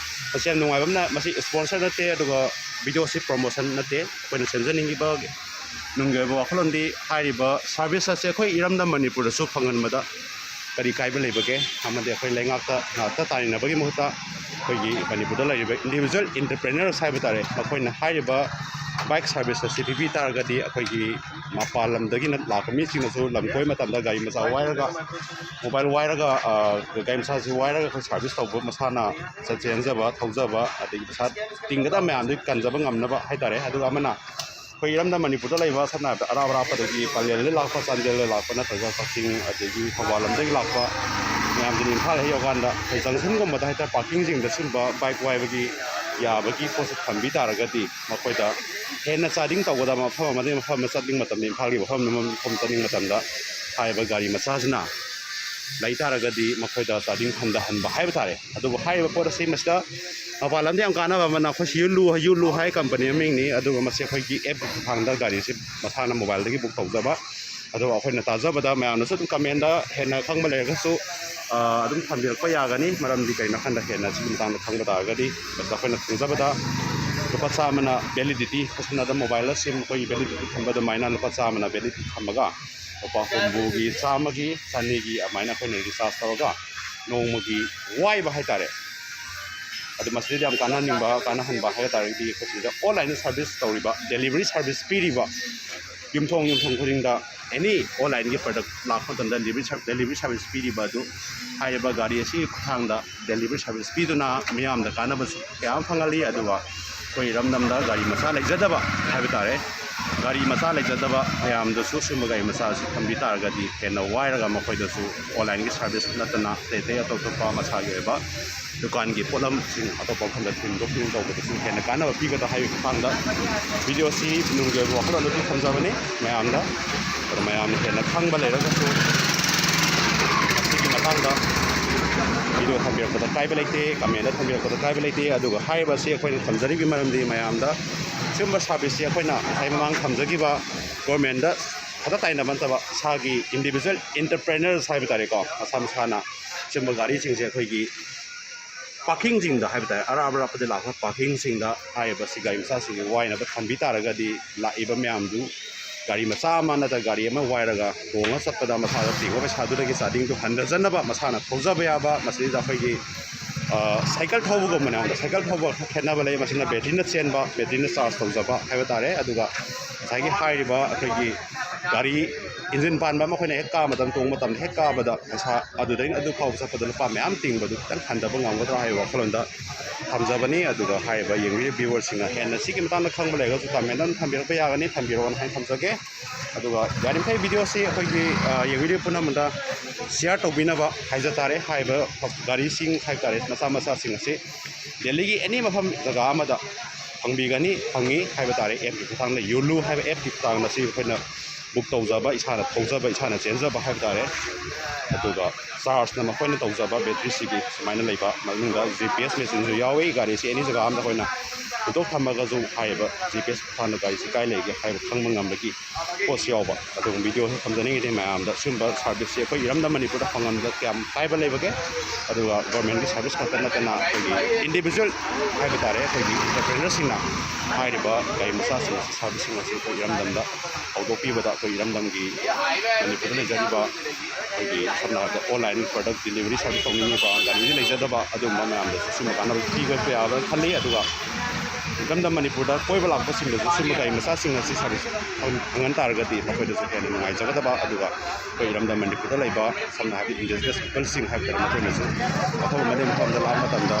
ꯃꯁꯤ ꯌꯥꯝ ꯅꯨꯡꯉꯥꯏꯕ ꯑꯃꯅ, ꯃꯁꯤ sponsor ꯅꯠꯇꯦ, ꯑꯗꯨꯒ videoꯁꯤ promotion ꯅꯠꯇꯦ꯫ ꯑꯩꯈꯣꯏꯅ ꯁꯦꯝꯖꯅꯤꯡꯉꯤꯕ ꯅꯨꯡꯒꯤ ꯑꯣꯏꯕ ꯋꯥꯈꯜꯂꯣꯟꯗꯤ ꯍꯥꯏꯔꯤꯕ ꯁꯥꯔꯚꯤꯁ ꯑꯁꯦ ꯑꯩꯈꯣꯏ ꯏꯔꯝꯗꯝ ꯃꯅꯤꯄꯨꯔꯗꯁꯨ ꯐꯪꯍꯟꯕꯗ ꯀꯔꯤ ꯀꯥꯏꯕ ꯂꯩꯕꯒꯦ? ꯑꯃꯗꯤ ꯑꯩꯈꯣꯏ ꯂꯩꯉꯥꯛꯇ ꯉꯥꯛꯇ ꯇꯥꯏꯅꯕꯒꯤ ꯃꯍꯨꯠꯇ ꯑꯩꯈꯣꯏꯒꯤ ꯃꯅꯤꯄꯨꯔꯗ ꯂꯩꯔꯤꯕ ꯏꯟꯗꯤꯕꯤꯖꯨꯋꯦꯜ ꯏꯟꯇꯔꯄ꯭ꯔꯦꯅꯔꯁ ꯍꯥꯏꯕ ꯇꯥꯔꯦ, ꯃꯈꯣꯏꯅ ꯍꯥꯏꯔꯤꯕ ꯕꯥꯏꯛ ꯁꯥꯔꯚꯤꯁ ꯑꯁꯤ ꯄꯤꯕꯤ ꯇꯥꯔꯒꯗꯤ ꯑꯩꯈꯣꯏꯒꯤ ꯃꯄꯥꯟ ꯂꯝꯗꯒꯤꯅ ꯂꯥꯛꯄ ꯃꯤꯁꯤꯡꯅꯁꯨ ꯂꯝ ꯀꯣꯏꯕ ꯃꯇꯝꯗ ꯒꯥꯔꯤ ꯃꯆꯥ ꯋꯥꯏꯔꯒ, ꯃꯣꯕꯥꯏꯜ ꯋꯥꯏꯔꯒ, ꯑ, ꯒꯥꯔꯤ ꯃꯆꯥꯁꯤ ꯋꯥꯏꯔꯒ ꯑꯩꯈꯣꯏ ꯁꯥꯔꯚꯤꯁ ꯇꯧꯕ, ꯃꯁꯥꯅ ꯆꯠ-, ꯆꯦꯟꯖꯕ, ꯊꯧꯖꯕ, ꯑꯗꯒꯤ ꯄꯩꯁꯥ ꯇꯤꯡꯒꯗꯕ ꯃꯌꯥꯝꯗꯨ ꯀꯟꯖꯕ ꯉꯝꯅꯕ ꯍꯥꯏ ꯇꯥꯔꯦ꯫ ꯑꯗꯨꯒ ꯑꯃꯅ ꯑꯩꯈꯣꯏ ꯏꯔꯝꯗꯝ ꯃꯅꯤꯄꯨꯔꯗ ꯂꯩꯕ, ꯁꯝꯅ ꯍꯥꯏꯔꯕꯗ ꯑꯔꯥꯞ ꯑꯔꯥꯞꯄꯗꯒꯤ, ꯄꯂꯦꯜꯗꯒꯤ ꯂꯥꯛꯄ, ꯆꯥꯟꯗꯦꯜꯗꯒꯤ ꯂꯥꯛꯄ, ꯅꯠꯇ꯭ꯔꯒ ꯀꯛꯆꯤꯡ, ꯑꯗꯒꯤ ꯊꯧꯕꯥꯜ ꯂꯣꯝꯗꯒꯤ ꯂꯥꯛꯄ ꯃꯌꯥꯝꯗꯨꯅ ꯏꯝꯐꯥꯜ ꯍꯦꯛ ꯌꯧꯔꯀꯥꯟꯗ ꯑꯩꯈꯣꯏ ꯖꯪꯁꯟꯒꯨꯝꯕꯗ ꯍꯥꯏ ꯇꯥꯔꯦ, ꯄꯥꯔꯀꯤꯡꯁꯤꯡꯗ ꯁꯤꯒꯨꯝꯕ ꯕꯥꯏꯛ ꯋꯥꯏꯕꯒꯤ ꯌꯥꯕꯒꯤ ꯄꯣꯠꯁꯦ ꯊꯝꯕꯤ ꯇꯥꯔꯒꯗꯤ ꯃꯈꯣꯏꯗ ꯍꯦꯟꯅ ꯆꯥꯗꯤꯡ ꯇꯧꯒꯗꯕ, ꯃꯐꯝ ꯑꯃꯗꯒꯤ ꯃꯐꯝ ꯑꯃ ꯆꯠꯅꯤꯡꯕ ꯃꯇꯝꯗ, ꯏꯝꯐꯥꯜꯒꯤ ꯃꯐꯝ ꯑꯃꯗꯒꯤ ꯃꯐꯝ ꯆꯠꯅꯤꯡꯕ ꯃꯇꯝꯗ ꯍꯥꯏꯔꯤꯕ ꯒꯥꯔꯤ ꯃꯆꯥꯁꯤꯅ ꯂꯩ ꯇꯥꯔꯒꯗꯤ ꯃꯈꯣꯏꯗ ꯆꯥꯗꯤꯡ ꯍꯟꯊꯍꯟꯕ ꯍꯥꯏꯕ ꯇꯥꯔꯦ꯫ ꯑꯗꯨꯕꯨ ꯍꯥꯏꯔꯤꯕ ꯄꯣꯠ ꯑꯁꯤ ꯃꯁꯤꯗ ꯃꯄꯥꯟ ꯂꯝꯗ ꯌꯥꯝ ꯀꯥꯟꯅꯕ ꯑꯃꯅ, ꯑꯩꯈꯣꯏ ꯁꯤ ꯌꯨ ꯂꯨ, ꯌꯨ ꯂꯨ ꯍꯥꯏ ꯀꯝꯄꯅꯤ ꯃꯃꯤꯡꯅꯤ, ꯑꯗꯨꯒ ꯃꯁꯤ ꯑꯩꯈꯣꯏꯒꯤ ꯑꯦꯞꯀꯤ ꯈꯨꯠꯊꯥꯡꯗ ꯒꯥꯔꯤꯁꯤ ꯃꯁꯥꯅ ꯃꯣꯕꯥꯏꯜꯗꯒꯤ ꯕꯨꯛ ꯇꯧꯖꯕ꯫ ꯑꯗꯨꯒ ꯑꯩꯈꯣꯏꯅ ꯇꯥꯖꯕꯗ, ꯃꯌꯥꯝꯅꯁꯨ ꯑꯗꯨꯝ ꯀꯃꯦꯟꯗ ꯍꯦꯟꯅ ꯈꯪꯕ ꯂꯩꯔꯒꯁꯨ, ꯑ, ꯑꯗꯨꯝ ꯊꯝꯕꯤꯔꯛꯄ ꯌꯥꯒꯅꯤ꯫ ꯃꯔꯝꯗꯤ ꯀꯩꯅꯣ ꯍꯥꯏꯀꯥꯟꯗ ꯍꯦꯟꯅ ꯁꯤꯒꯤ ꯃꯇꯥꯡꯗ ꯈꯪꯕ ꯇꯥꯔꯒꯗꯤ, ꯃꯁꯤꯗ ꯑꯩꯈꯣꯏꯅ ꯈꯪꯖꯕꯗ ꯂꯨꯄꯥ ꯆꯥꯝꯃꯅ ꯚꯦꯂꯤꯗꯤꯇꯤ, ꯁꯝꯅ ꯑꯗꯨꯝ ꯃꯣꯕꯥꯏꯜꯗ ꯁꯤꯝ ꯑꯩꯈꯣꯏꯒꯤ ꯚꯦꯂꯤꯗꯤꯇꯤ ꯊꯝꯕ ꯑꯗꯨꯃꯥꯏꯅ ꯂꯨꯄꯥ ꯆꯥꯝꯃꯅ ꯚꯦꯂꯤꯗꯤꯇꯤ ꯊꯝꯃꯒ ꯂꯨꯄꯥ ꯍꯨꯝꯐꯨꯒꯤ, ꯆꯥꯝꯃꯒꯤ, ꯆꯅꯤꯒꯤ ꯑꯗꯨꯃꯥꯏꯅ ꯑꯩꯈꯣꯏꯅ ꯔꯤꯆꯥꯔꯖ ꯇꯧꯔꯒ ꯅꯣꯡꯃꯒꯤ ꯋꯥꯏꯕ ꯍꯥꯏꯇꯥꯔꯦ꯫ ꯑꯗꯨ ꯃꯁꯤꯗ ꯌꯥꯝ ꯀꯥꯟꯅꯍꯟꯅꯤꯡꯕ, ꯀꯥꯟꯅꯍꯟꯕ ꯍꯥꯏꯕ ꯇꯥꯔꯒꯗꯤ ꯑꯩꯈꯣꯏ ꯁꯤꯗ ꯑꯣꯟꯂꯥꯏꯟꯗ ꯁꯥꯔꯚꯤꯁ ꯇꯧꯔꯤꯕ, ꯗꯦꯂꯤꯚꯔꯤ ꯁꯥꯔꯚꯤꯁ ꯄꯤꯔꯤꯕ ꯌꯨꯝꯊꯣꯡ ꯌꯨꯝꯊꯣꯡ ꯈꯨꯗꯤꯡꯗ ꯑꯦꯅꯤ ꯑꯣꯟꯂꯥꯏꯟꯒꯤ ꯄ꯭ꯔꯗꯛ ꯂꯥꯛꯄ ꯃꯇꯝꯗ ꯗꯦꯂꯤꯚꯔꯤ ꯁꯥꯔ-, ꯗꯦꯂꯤꯚꯔꯤ ꯁꯥꯔꯚꯤꯁ ꯄꯤꯔꯤꯕ ꯑꯗꯨ ꯍꯥꯏꯔꯤꯕ ꯒꯥꯔꯤ ꯑꯁꯤꯒꯤ ꯈꯨꯠꯊꯥꯡꯗ ꯗꯦꯂꯤꯚꯔꯤ ꯁꯥꯔꯚꯤꯁ ꯄꯤꯗꯨꯅ ꯃꯤꯌꯥꯝꯗ ꯀꯥꯟꯅꯕꯁꯨ ꯀꯌꯥ ꯑꯃ ꯐꯪꯍꯜꯂꯤ꯫ ꯑꯗꯨꯒ ꯑꯩꯈꯣꯏ ꯏꯔꯝꯗꯝꯗ ꯒꯥꯔꯤ ꯃꯆꯥ ꯂꯩꯖꯗꯕ ꯍꯥꯏꯕ ꯇꯥꯔꯦ, ꯒꯥꯔꯤ ꯃꯆꯥ ꯂꯩꯖꯗꯕ ꯃꯌꯥꯝꯗꯁꯨ ꯁꯤꯒꯨꯝꯕ ꯒꯥꯔꯤ ꯃꯆꯥ ꯑꯁꯤ ꯊꯝꯕꯤ ꯇꯥꯔꯒꯗꯤ ꯍꯦꯟꯅ ꯋꯥꯏꯔꯒ ꯃꯈꯣꯏꯗꯁꯨ ꯑꯣꯟꯂꯥꯏꯟꯒꯤ ꯁꯥꯔꯚꯤꯁ ꯅꯠꯇꯅ ꯑꯇꯩ ꯑꯇꯩ ꯑꯇꯣꯞ ꯑꯇꯣꯞꯄ ꯃꯁꯥꯒꯤ ꯑꯣꯏꯕ ꯗꯨꯀꯥꯟꯒꯤ ꯄꯣꯠꯂꯝꯁꯤꯡ ꯑꯇꯣꯞꯄ ꯃꯐꯝꯗ ꯊꯤꯟꯗꯣꯛ ꯊꯤꯟꯖꯤꯟ ꯇꯧꯕꯗꯁꯨ ꯍꯦꯟꯅ ꯀꯥꯟꯅꯕ ꯄꯤꯒꯗ꯭ꯔꯥ ꯍꯥꯏꯕꯒꯤ ꯃꯇꯥꯡꯗ ꯚꯤꯗꯤꯑꯣꯁꯤ ꯅꯨꯡꯒꯤ ꯑꯣꯏꯕ ꯋꯥꯈꯜꯂꯣꯟ ꯑꯗꯨ ꯊꯝꯖꯕꯅꯤ ꯃꯌꯥꯝꯗ꯫ ꯑꯗꯣ ꯃꯌꯥꯝꯅ ꯍꯦꯟꯅ ꯈꯪꯕ ꯂꯩꯔꯒꯁꯨ ꯃꯁꯤꯒꯤ ꯃꯇꯥꯡꯗ ꯚꯤꯗꯤꯑꯣ ꯊꯝꯕꯤꯔꯛꯄꯗ ꯀꯥꯏꯕ ꯂꯩꯇꯦ, ꯀꯃꯦꯟꯗ ꯊꯝꯕꯤꯔꯛꯄꯗ ꯀꯥꯏꯕ ꯂꯩꯇꯦ꯫ ꯑꯗꯨꯒ ꯍꯥꯏꯔꯤꯕ ꯑꯁꯤ ꯑꯩꯈꯣꯏꯅ ꯊꯝꯖꯔꯤꯕꯒꯤ ꯃꯔꯝꯗꯤ ꯃꯌꯥꯝꯗ ꯁꯤꯒꯨꯝꯕ ꯁꯥꯔꯚꯤꯁꯁꯤ ꯑꯩꯈꯣꯏꯅ ꯉꯁꯥꯏ ꯃꯃꯥꯡ ꯊꯝꯖꯈꯤꯕ ꯒꯣꯔꯃꯦꯟꯗ ꯈꯛꯇ ꯇꯥꯏꯅꯕ ꯅꯠꯇꯕ ꯏꯁꯥꯒꯤ ꯏꯟꯗꯤꯕꯤꯖꯨꯋꯦꯜ ꯏꯟꯇꯔꯄ꯭ꯔꯦꯅꯔꯁ ꯍꯥꯏꯕ ꯇꯥꯔꯦꯀꯣ, ꯃꯁꯥ ꯃꯁꯥꯅ ꯁꯤꯒꯨꯝꯕ ꯒꯥꯔꯤꯁꯤꯡꯁꯦ ꯑꯩꯈꯣꯏꯒꯤ ꯄꯥꯔꯀꯤꯡꯁꯤꯡꯗ ꯍꯥꯏꯕ ꯇꯥꯔꯦ, ꯑꯔꯥꯞ ꯑꯔꯥꯞꯄꯗ ꯂꯥꯛꯄ ꯄꯥꯔꯀꯤꯡꯁꯤꯡꯗ ꯍꯥꯏꯔꯤꯕ ꯁꯤ ꯒꯥꯔꯤ ꯃꯆꯥꯁꯤꯡꯁꯤ ꯋꯥꯏꯅꯕ ꯊꯝꯕꯤ ꯇꯥꯔꯒꯗꯤ, ꯂꯥꯛꯏꯕ ꯃꯌꯥꯝꯗꯨ ꯒꯥꯔꯤ ꯃꯆꯥ ꯑꯃ ꯅꯠꯇ꯭ꯔꯒ ꯒꯥꯔꯤ ꯑꯃ ꯋꯥꯏꯔꯒ ꯇꯣꯡꯉ ꯆꯠꯄꯗ ꯃꯁꯥꯗ ꯇꯤꯡꯕ ꯄꯩꯁꯥꯗꯨꯗꯒꯤ ꯆꯥꯗꯤꯡꯗꯨ ꯍꯟꯊꯖꯅꯕ ꯃꯁꯥꯅ ꯊꯧꯖꯕ ꯌꯥꯕ, ꯃꯁꯤꯗ ꯑꯩꯈꯣꯏꯒꯤ, ꯑ, ꯁꯥꯏꯀꯜ ꯊꯧꯕꯒꯨꯝꯕꯅꯦ꯫ ꯑꯗ ꯁꯥꯏꯀꯜ ꯊꯧꯕ ꯈꯔ ꯈꯦꯠꯅꯕ ꯂꯩ꯫ ꯃꯁꯤꯅ ꯕꯦꯇ꯭ꯔꯤꯅ ꯆꯦꯟꯕ, ꯕꯦꯇ꯭ꯔꯤꯅ ꯆꯥꯔꯖ ꯇꯧꯖꯕ ꯍꯥꯏꯕ ꯇꯥꯔꯦ꯫ ꯑꯗꯨꯒ ꯉꯁꯥꯏꯒꯤ ꯍꯥꯏꯔꯤꯕ ꯑꯩꯈꯣꯏꯒꯤ ꯒꯥꯔꯤ ꯏꯟꯖꯤꯟ ꯄꯥꯟꯕ ꯑꯃ ꯑꯩꯈꯣꯏꯅ ꯍꯦꯛ ꯀꯥꯕꯗ, ꯇꯣꯡꯕ ꯃꯇꯝꯗ ꯍꯦꯛ ꯀꯥꯕꯗ ꯄꯩꯁꯥ ꯑꯗꯨꯗꯒꯤ ꯑꯗꯨ ꯐꯥꯎꯕ ꯆꯠꯄꯗ ꯂꯨꯄꯥ ꯃꯌꯥꯝ ꯇꯤꯡꯕꯗꯨ ꯈꯤꯇꯪ ꯍꯟꯊꯕ ꯉꯝꯒꯗ꯭ꯔꯥ ꯍꯥꯏꯕ ꯋꯥꯈꯜꯂꯣꯟꯗ ꯊꯝꯖꯕꯅꯤ꯫ ꯑꯗꯨꯒ ꯍꯥꯏꯔꯤꯕ ꯌꯦꯡꯕꯤꯔꯤꯕ viewerꯁꯤꯡꯅ ꯍꯦꯟꯅ ꯁꯤꯒꯤ ꯃꯇꯥꯡꯗ ꯈꯪꯕ ꯂꯩꯔꯒꯁꯨ comment ꯑꯗꯨꯝ ꯊꯝꯕꯤꯔꯛꯄ ꯌꯥꯒꯅꯤ, ꯊꯝꯕꯤꯔꯛꯑꯣꯅ ꯍꯥꯏꯅ ꯊꯝꯖꯒꯦ꯫ ꯑꯗꯨꯒ ꯌꯥꯔꯤꯃꯈꯩ videoꯁꯤ ꯑꯩꯈꯣꯏꯒꯤ, ꯑ, ꯌꯦꯡꯕꯤꯔꯤꯕ ꯄꯨꯝꯅꯃꯛꯇ share ꯇꯧꯕꯤꯅꯕ ꯍꯥꯏꯖ ꯇꯥꯔꯦ꯫ ꯍꯥꯏꯔꯤꯕ ꯒꯥꯔꯤꯁꯤꯡ ꯍꯥꯏꯕ ꯇꯥꯔꯦ, ꯃꯆꯥ ꯃꯆꯥꯁꯤꯡ ꯑꯁꯤ ꯗꯦꯜꯂꯤꯒꯤ any ꯃꯐꯝ ꯖꯒꯥ ꯑꯃꯗ ꯐꯪꯕꯤꯒꯅꯤ, ꯐꯪꯉꯤ ꯍꯥꯏꯕ ꯇꯥꯔꯦ꯫ Appꯀꯤ ꯈꯨꯠꯊꯥꯡꯗ ꯌꯣꯂꯨ ꯍꯥꯏꯕ appꯀꯤ ꯈꯨꯠꯊꯥꯡꯗ ꯁꯤ ꯑꯩꯈꯣꯏꯅ book ꯇꯧꯖꯕ, ꯏꯁꯥꯅ ꯊꯧꯖꯕ, ꯏꯁꯥꯅ ꯆꯦꯟꯖꯕ ꯍꯥꯏꯕ ꯇꯥꯔꯦ꯫ ꯑꯗꯨꯒ chargeꯅ ꯃꯈꯣꯏꯅ ꯇꯧꯖꯕ ꯕꯦꯇ꯭ꯔꯤꯁꯤꯒꯤ ꯁꯨꯃꯥꯏꯅ ꯂꯩꯕ, ꯃꯅꯨꯡꯗ G P S machineꯁꯨ ꯌꯥꯎꯏ꯫ ꯒꯥꯔꯤꯁꯤ any ꯖꯒꯥ ꯑꯃꯗ ꯑꯩꯈꯣꯏꯅ ꯍꯨꯟꯗꯣꯛ ꯊꯝꯃꯒꯁꯨ ꯍꯥꯏꯔꯤꯕ G P S ꯈꯨꯠꯊꯥꯡꯗ ꯒꯥꯔꯤꯁꯤ ꯀꯥꯏ ꯂꯩꯒꯦ ꯍꯥꯏꯕ ꯈꯪꯕ ꯉꯝꯕꯒꯤ ꯄꯣꯠꯁꯨ ꯌꯥꯎꯕ꯫ ꯑꯗꯨꯒꯨꯝꯕ videoꯁꯤ ꯊꯝꯖꯅꯤꯡꯉꯤꯗꯤ ꯃꯌꯥꯝꯗ ꯁꯤꯒꯨꯝꯕ serviceꯁꯤ ꯑꯩꯈꯣꯏ ꯏꯔꯝꯗꯝ ꯃꯅꯤꯄꯨꯔꯗ ꯐꯪꯍꯟꯕꯗ ꯀꯌꯥꯝ ꯀꯥꯏꯕ ꯂꯩꯕꯒꯦ꯫ ꯑꯗꯨꯒ governmentꯀꯤ service ꯈꯛꯇ ꯅꯠꯇꯅ ꯑꯩꯈꯣꯏꯒꯤ individual ꯍꯥꯏꯕ ꯇꯥꯔꯦ, ꯑꯩꯈꯣꯏꯒꯤ entrepreneurꯁꯤꯡꯅ ꯍꯥꯏꯔꯤꯕ ꯒꯥꯔꯤ ꯃꯆꯥꯁꯤꯡ ꯑꯁꯤ, serviceꯁꯤꯡ ꯑꯁꯤ ꯑꯩꯈꯣꯏ ꯏꯔꯝꯗꯝꯗ ꯍꯧꯗꯣꯛꯄꯤꯕꯗ ꯑꯩꯈꯣꯏ ꯏꯔꯝꯗꯝꯒꯤ ꯃꯅꯤꯄꯨꯔꯗ ꯂꯩꯖꯔꯤꯕ ꯑꯩꯈꯣꯏꯒꯤ ꯁꯝꯅ ꯍꯥꯏꯔꯕꯗ online product delivery service ꯇꯧꯅꯤꯡꯉꯤꯕ, ꯒꯥꯔꯤꯗꯤ ꯂꯩꯖꯗꯕ ꯑꯗꯨꯒꯨꯝꯕ ꯃꯌꯥꯝꯗꯁꯨ ꯁꯤꯒꯨꯝꯕ ꯀꯥꯟꯅꯕ ꯄꯤꯕ ꯌꯥꯕ꯭ꯔꯥ ꯈꯜꯂꯤ꯫ ꯑꯗꯨꯒ ꯏꯔꯝꯗꯝ ꯃꯅꯤꯄꯨꯔꯗ ꯀꯣꯏꯕ ꯂꯥꯛꯄꯁꯤꯡꯗꯁꯨ ꯁꯤꯒꯨꯝꯕ ꯒꯥꯔꯤ ꯃꯆꯥꯁꯤꯡ ꯑꯁꯤ service ꯐꯪ-, ꯐꯪꯍꯟ ꯇꯥꯔꯒꯗꯤ ꯃꯈꯣꯏꯗꯁꯨ ꯍꯦꯟꯅ ꯅꯨꯡꯉꯥꯏꯖꯒꯗꯕ, ꯑꯗꯨꯒ ꯑꯩꯈꯣꯏ ꯏꯔꯝꯗꯝ ꯃꯅꯤꯄꯨꯔꯗ ꯂꯩꯕ ꯁꯝꯅ ꯍꯥꯏꯔꯕꯗ indigenous peopleꯁꯤꯡ ꯍꯥꯏꯕ ꯇꯥꯔꯦ, ꯃꯈꯣꯏꯅꯁꯨ ꯑꯐꯕ ꯃꯐꯝ ꯑꯃꯗ ꯂꯥꯛꯄ ꯃꯇꯝꯗ,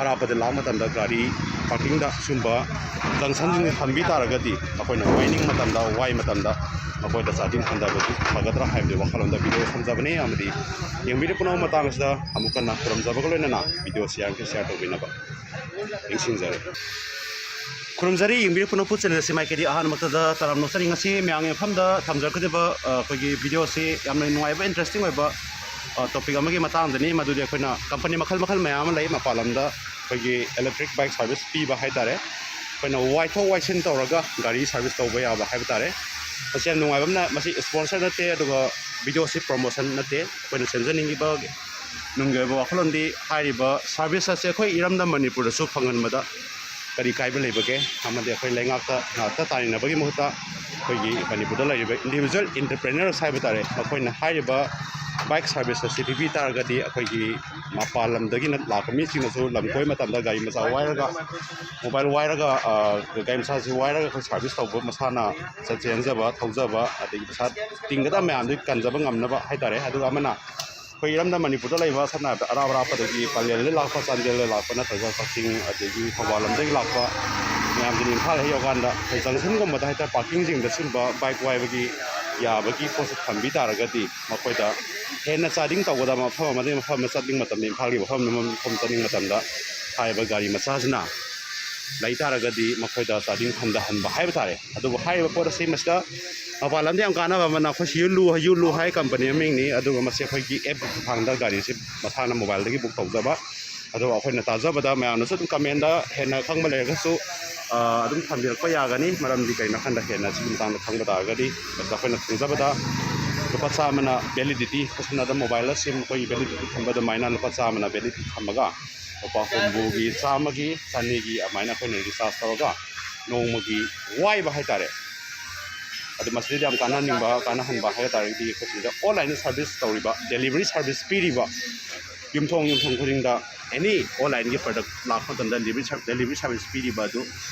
ꯑꯔꯥꯞꯄꯗ ꯂꯥꯛꯄ ꯃꯇꯝꯗ ꯒꯥꯔꯤ parkingꯗ ꯁꯤꯒꯨꯝꯕ junctionꯁꯤꯡꯁꯦ ꯊꯝꯕꯤ ꯇꯥꯔꯒꯗꯤ ꯃꯈꯣꯏꯅ ꯋꯥꯏꯅꯤꯡꯕ ꯃꯇꯝꯗ, ꯋꯥꯏ ꯃꯇꯝꯗ ꯃꯈꯣꯏꯗ ꯆꯥꯗꯤꯡ ꯍꯟꯊꯕꯗꯨ ꯐꯒꯗ꯭ꯔꯥ ꯍꯥꯏꯕꯗꯨ ꯋꯥꯈꯜꯂꯣꯟꯗ video ꯊꯝꯖꯕꯅꯤ꯫ ꯑꯃꯗꯤ ꯌꯦꯡꯕꯤꯔꯤꯕ ꯄꯨꯝꯅꯃꯛ ꯃꯇꯥꯡ ꯑꯁꯤꯗ ꯑꯃꯨꯛ ꯍꯟꯅ ꯈꯨꯔꯨꯝꯖꯕꯒ ꯂꯣꯏꯅꯅ videoꯁꯤ ꯌꯥꯔꯤꯃꯈꯩ share ꯇꯧꯕꯤꯅꯕ ꯅꯤꯡꯁꯤꯡꯖꯔꯤ꯫ ꯈꯨꯔꯨꯝꯖꯔꯤ, ꯌꯦꯡꯕꯤꯔꯤꯕ ꯄꯨꯝꯅꯃꯛꯄꯨ channel ꯑꯁꯤ ꯃꯥꯏꯀꯩꯗꯤ ꯑꯍꯥꯟꯕꯃꯛꯇꯗ ꯇꯔꯥꯝꯅ ꯑꯣꯛꯆꯔꯤ꯫ ꯉꯁꯤ ꯃꯌꯥꯝꯒꯤ ꯃꯐꯝꯗ ꯊꯝꯖꯔꯛꯀꯗꯕ, ꯑ, ꯑꯩꯈꯣꯏꯒꯤ videoꯁꯤ ꯌꯥꯝꯅ ꯅꯨꯡꯉꯥꯏꯕ, interesting ꯑꯣꯏꯕ, ꯑ, topic ꯑꯃꯒꯤ ꯃꯇꯥꯡꯗꯅꯤ꯫ ꯃꯗꯨꯗꯤ ꯑꯩꯈꯣꯏꯅ company ꯃꯈꯜ ꯃꯈꯜ ꯃꯌꯥꯝ ꯑꯃ ꯂꯩ ꯃꯄꯥꯟ ꯂꯝꯗ ꯑꯩꯈꯣꯏꯒꯤ electric bike service ꯄꯤꯕ ꯍꯥꯏꯇꯥꯔꯦ꯫ ꯑꯩꯈꯣꯏꯅ ꯋꯥꯏꯊꯣꯛ ꯋꯥꯏꯁꯤꯟ ꯇꯧꯔꯒ ꯒꯥꯔꯤ service ꯇꯧꯕ ꯌꯥꯕ ꯍꯥꯏꯕ ꯇꯥꯔꯦ꯫ ꯃꯁꯤ ꯌꯥꯝ ꯅꯨꯡꯉꯥꯏꯕ ꯑꯃꯅ, ꯃꯁꯤ sponsor ꯅꯠꯇꯦ, ꯑꯗꯨꯒ videoꯁꯤ promotion ꯅꯠꯇꯦ꯫ ꯑꯩꯈꯣꯏꯅ ꯁꯦꯝꯖꯅꯤꯡꯉꯤꯕ ꯅꯨꯡꯒꯤ ꯑꯣꯏꯕ ꯋꯥꯈꯜꯂꯣꯟꯗꯤ ꯍꯥꯏꯔꯤꯕ ꯁꯥꯔꯚꯤꯁ ꯑꯁꯦ ꯑꯩꯈꯣꯏ ꯏꯔꯝꯗꯝ ꯃꯅꯤꯄꯨꯔꯗꯁꯨ ꯐꯪꯍꯟꯕꯗ ꯀꯔꯤ ꯀꯥꯏꯕ ꯂꯩꯕꯒꯦ? ꯑꯃꯗꯤ ꯑꯩꯈꯣꯏ ꯂꯩꯉꯥꯛꯇ ꯉꯥꯛꯇ ꯇꯥꯏꯅꯕꯒꯤ ꯃꯍꯨꯠꯇ ꯑꯩꯈꯣꯏꯒꯤ ꯃꯅꯤꯄꯨꯔꯗ ꯂꯩꯔꯤꯕ ꯏꯟꯗꯤꯕꯤꯖꯨꯋꯦꯜ ꯏꯟꯇꯔꯄ꯭ꯔꯦꯅꯔꯁ ꯍꯥꯏꯕ ꯇꯥꯔꯦ, ꯃꯈꯣꯏꯅ ꯍꯥꯏꯔꯤꯕ ꯕꯥꯏꯛ ꯁꯥꯔꯚꯤꯁ ꯑꯁꯤ ꯄꯤꯕꯤ ꯇꯥꯔꯒꯗꯤ ꯑꯩꯈꯣꯏꯒꯤ ꯃꯄꯥꯟ ꯂꯝꯗꯒꯤꯅ ꯂꯥꯛꯄ ꯃꯤꯁꯤꯡꯅꯁꯨ ꯂꯝ ꯀꯣꯏꯕ ꯃꯇꯝꯗ ꯒꯥꯔꯤ ꯃꯆꯥ ꯋꯥꯏꯔꯒ, ꯃꯣꯕꯥꯏꯜ ꯋꯥꯏꯔꯒ, ꯑ, ꯒꯥꯔꯤ ꯃꯆꯥꯁꯤ ꯋꯥꯏꯔꯒ ꯑꯩꯈꯣꯏ ꯁꯥꯔꯚꯤꯁ ꯇꯧꯕ ꯃꯁꯥꯅ ꯆꯦꯟꯖꯕ, ꯊꯧꯖꯕ, ꯑꯗꯒꯤ ꯄꯩꯁꯥ ꯇꯤꯡꯒꯗꯕ ꯃꯌꯥꯝꯗꯨ ꯀꯟꯖꯕ ꯉꯝꯅꯕ ꯍꯥꯏ ꯇꯥꯔꯦ꯫ ꯑꯗꯨꯒ ꯑꯃꯅ ꯑꯩꯈꯣꯏ ꯏꯔꯝꯗꯝ ꯃꯅꯤꯄꯨꯔꯗ ꯂꯩꯕ, ꯁꯝꯅ ꯍꯥꯏꯔꯕꯗ ꯑꯔꯥꯞ ꯑꯔꯥꯞꯄꯗꯒꯤ ꯄꯂꯦꯜꯗꯒꯤ ꯂꯥꯛꯄ, ꯆꯥꯟꯗꯦꯜꯗꯒꯤ ꯂꯥꯛꯄ, ꯅꯠꯇ꯭ꯔꯒ ꯀꯛꯆꯤꯡ ꯑꯗꯒꯤ ꯊꯧꯕꯥꯜ ꯂꯣꯝꯗꯒꯤ ꯂꯥꯛꯄ ꯃꯌꯥꯝꯁꯤꯅ ꯏꯝꯐꯥꯜ ꯍꯦꯛ ꯌꯧꯔꯀꯥꯟꯗ ꯑꯩꯈꯣꯏ ꯖꯪꯁꯟꯒꯨꯝꯕꯗ ꯍꯥꯏ ꯇꯥꯔꯦ, ꯄꯥꯔꯀꯤꯡꯁꯤꯡꯗ ꯁꯤꯒꯨꯝꯕ ꯕꯥꯏꯛ ꯋꯥꯏꯕꯒꯤ ꯌꯥꯕꯒꯤ ꯄꯣꯠꯁꯦ ꯊꯝꯕꯤ ꯇꯥꯔꯒꯗꯤ ꯃꯈꯣꯏꯗ ꯍꯦꯟꯅ ꯆꯥꯗꯤꯡ ꯇꯧꯒꯗꯕ, ꯃꯐꯝ ꯑꯃꯗꯒꯤ ꯃꯐꯝ ꯑꯃ ꯆꯠꯅꯤꯡꯕ ꯃꯇꯝꯗ, ꯏꯝꯐꯥꯜꯒꯤ ꯃꯐꯝ ꯑꯃꯗꯒꯤ ꯃꯐꯝ ꯆꯠꯅꯤꯡꯕ ꯃꯇꯝꯗ ꯍꯥꯏꯔꯤꯕ ꯒꯥꯔꯤ ꯃꯆꯥꯁꯤꯅ ꯂꯩ ꯇꯥꯔꯒꯗꯤ ꯃꯈꯣꯏꯗ ꯆꯥꯗꯤꯡ ꯍꯟꯊꯍꯟꯕ ꯍꯥꯏꯕ ꯇꯥꯔꯦ꯫ ꯑꯗꯨꯕꯨ ꯍꯥꯏꯔꯤꯕ ꯄꯣꯠ ꯑꯁꯤ ꯃꯁꯤꯗ ꯃꯄꯥꯟ ꯂꯝꯗ ꯌꯥꯝ ꯀꯥꯟꯅꯕ ꯑꯃꯅ ꯑꯩꯈꯣꯏ ꯁꯤ ꯌꯨ ꯂꯨ, ꯌꯨ ꯂꯨ ꯍꯥꯏ ꯀꯝꯄꯅꯤ ꯃꯃꯤꯡꯅꯤ, ꯑꯗꯨꯒ ꯃꯁꯤ ꯑꯩꯈꯣꯏꯒꯤ ꯑꯦꯞꯀꯤ ꯈꯨꯠꯊꯥꯡꯗ ꯒꯥꯔꯤꯁꯤ ꯃꯁꯥꯅ ꯃꯣꯕꯥꯏꯜꯗꯒꯤ ꯕꯨꯛ ꯇꯧꯖꯕ꯫ ꯑꯗꯨꯒ ꯑꯩꯈꯣꯏꯅ ꯇꯥꯖꯕꯗ ꯃꯌꯥꯝꯅꯁꯨ ꯑꯗꯨꯝ ꯀꯃꯦꯟꯗ ꯍꯦꯟꯅ ꯈꯪꯕ ꯂꯩꯔꯒꯁꯨ, ꯑ, ꯑꯗꯨꯝ ꯊꯝꯕꯤꯔꯛꯄ ꯌꯥꯒꯅꯤ꯫ ꯃꯔꯝꯗꯤ ꯀꯩꯅꯣ ꯍꯥꯏꯀꯥꯟꯗ ꯍꯦꯟꯅ ꯁꯤꯒꯤ ꯃꯇꯥꯡꯗ ꯈꯪꯕ ꯇꯥꯔꯒꯗꯤ, ꯑꯩꯈꯣꯏꯅ ꯈꯪꯖꯕꯗ ꯂꯨꯄꯥ ꯆꯥꯝꯃꯅ ꯚꯦꯂꯤꯗꯤꯇꯤ, ꯁꯝꯅ ꯃꯣꯕꯥꯏꯜꯗ ꯁꯤꯝ ꯑꯩꯈꯣꯏꯒꯤ ꯚꯦꯂꯤꯗꯤꯇꯤ ꯊꯝꯕ ꯑꯗꯨꯃꯥꯏꯅ ꯂꯨꯄꯥ ꯆꯥꯝꯃꯅ ꯚꯦꯂꯤꯗꯤꯇꯤ ꯊꯝꯃꯒ ꯂꯨꯄꯥ ꯍꯨꯝꯐꯨꯒꯤ, ꯆꯥꯝꯃꯒꯤ, ꯆꯅꯤꯒꯤ ꯑꯗꯨꯃꯥꯏꯅ ꯑꯩꯈꯣꯏꯅ ꯔꯤꯆꯥꯔꯖ ꯇꯧꯔꯒ ꯅꯣꯡꯃꯒꯤ ꯋꯥꯏꯕ ꯍꯥꯏ ꯇꯥꯔꯦ꯫ ꯑꯗꯨ ꯃꯁꯤꯗꯩꯗ ꯌꯥꯝ ꯀꯥꯟꯅꯍꯟꯅꯤꯡꯕ, ꯀꯥꯟꯅꯍꯟꯕ ꯍꯥꯏꯕ ꯇꯥꯔꯒꯗꯤ ꯑꯩꯈꯣꯏ ꯁꯤꯗ ꯑꯣꯟꯂꯥꯏꯟꯗ ꯁꯥꯔꯚꯤꯁ ꯇꯧꯔꯤꯕ, ꯗꯦꯂꯤꯚꯔꯤ ꯁꯥꯔꯚꯤꯁ ꯄꯤꯔꯤꯕ ꯌꯨꯝꯊꯣꯡ ꯌꯨꯝꯊꯣꯡ ꯈꯨꯗꯤꯡꯗ ꯑꯦꯅꯤ ꯑꯣꯟꯂꯥꯏꯟꯒꯤ ꯄ꯭ꯔꯗꯛ ꯂꯥꯛꯄ ꯃꯇꯝꯗ ꯗꯦꯂꯤꯚꯔꯤ ꯁꯥꯔ-, ꯗꯦꯂꯤꯚꯔꯤ ꯁꯥꯔꯚꯤꯁ ꯄꯤꯔꯤꯕ ꯑꯗꯨ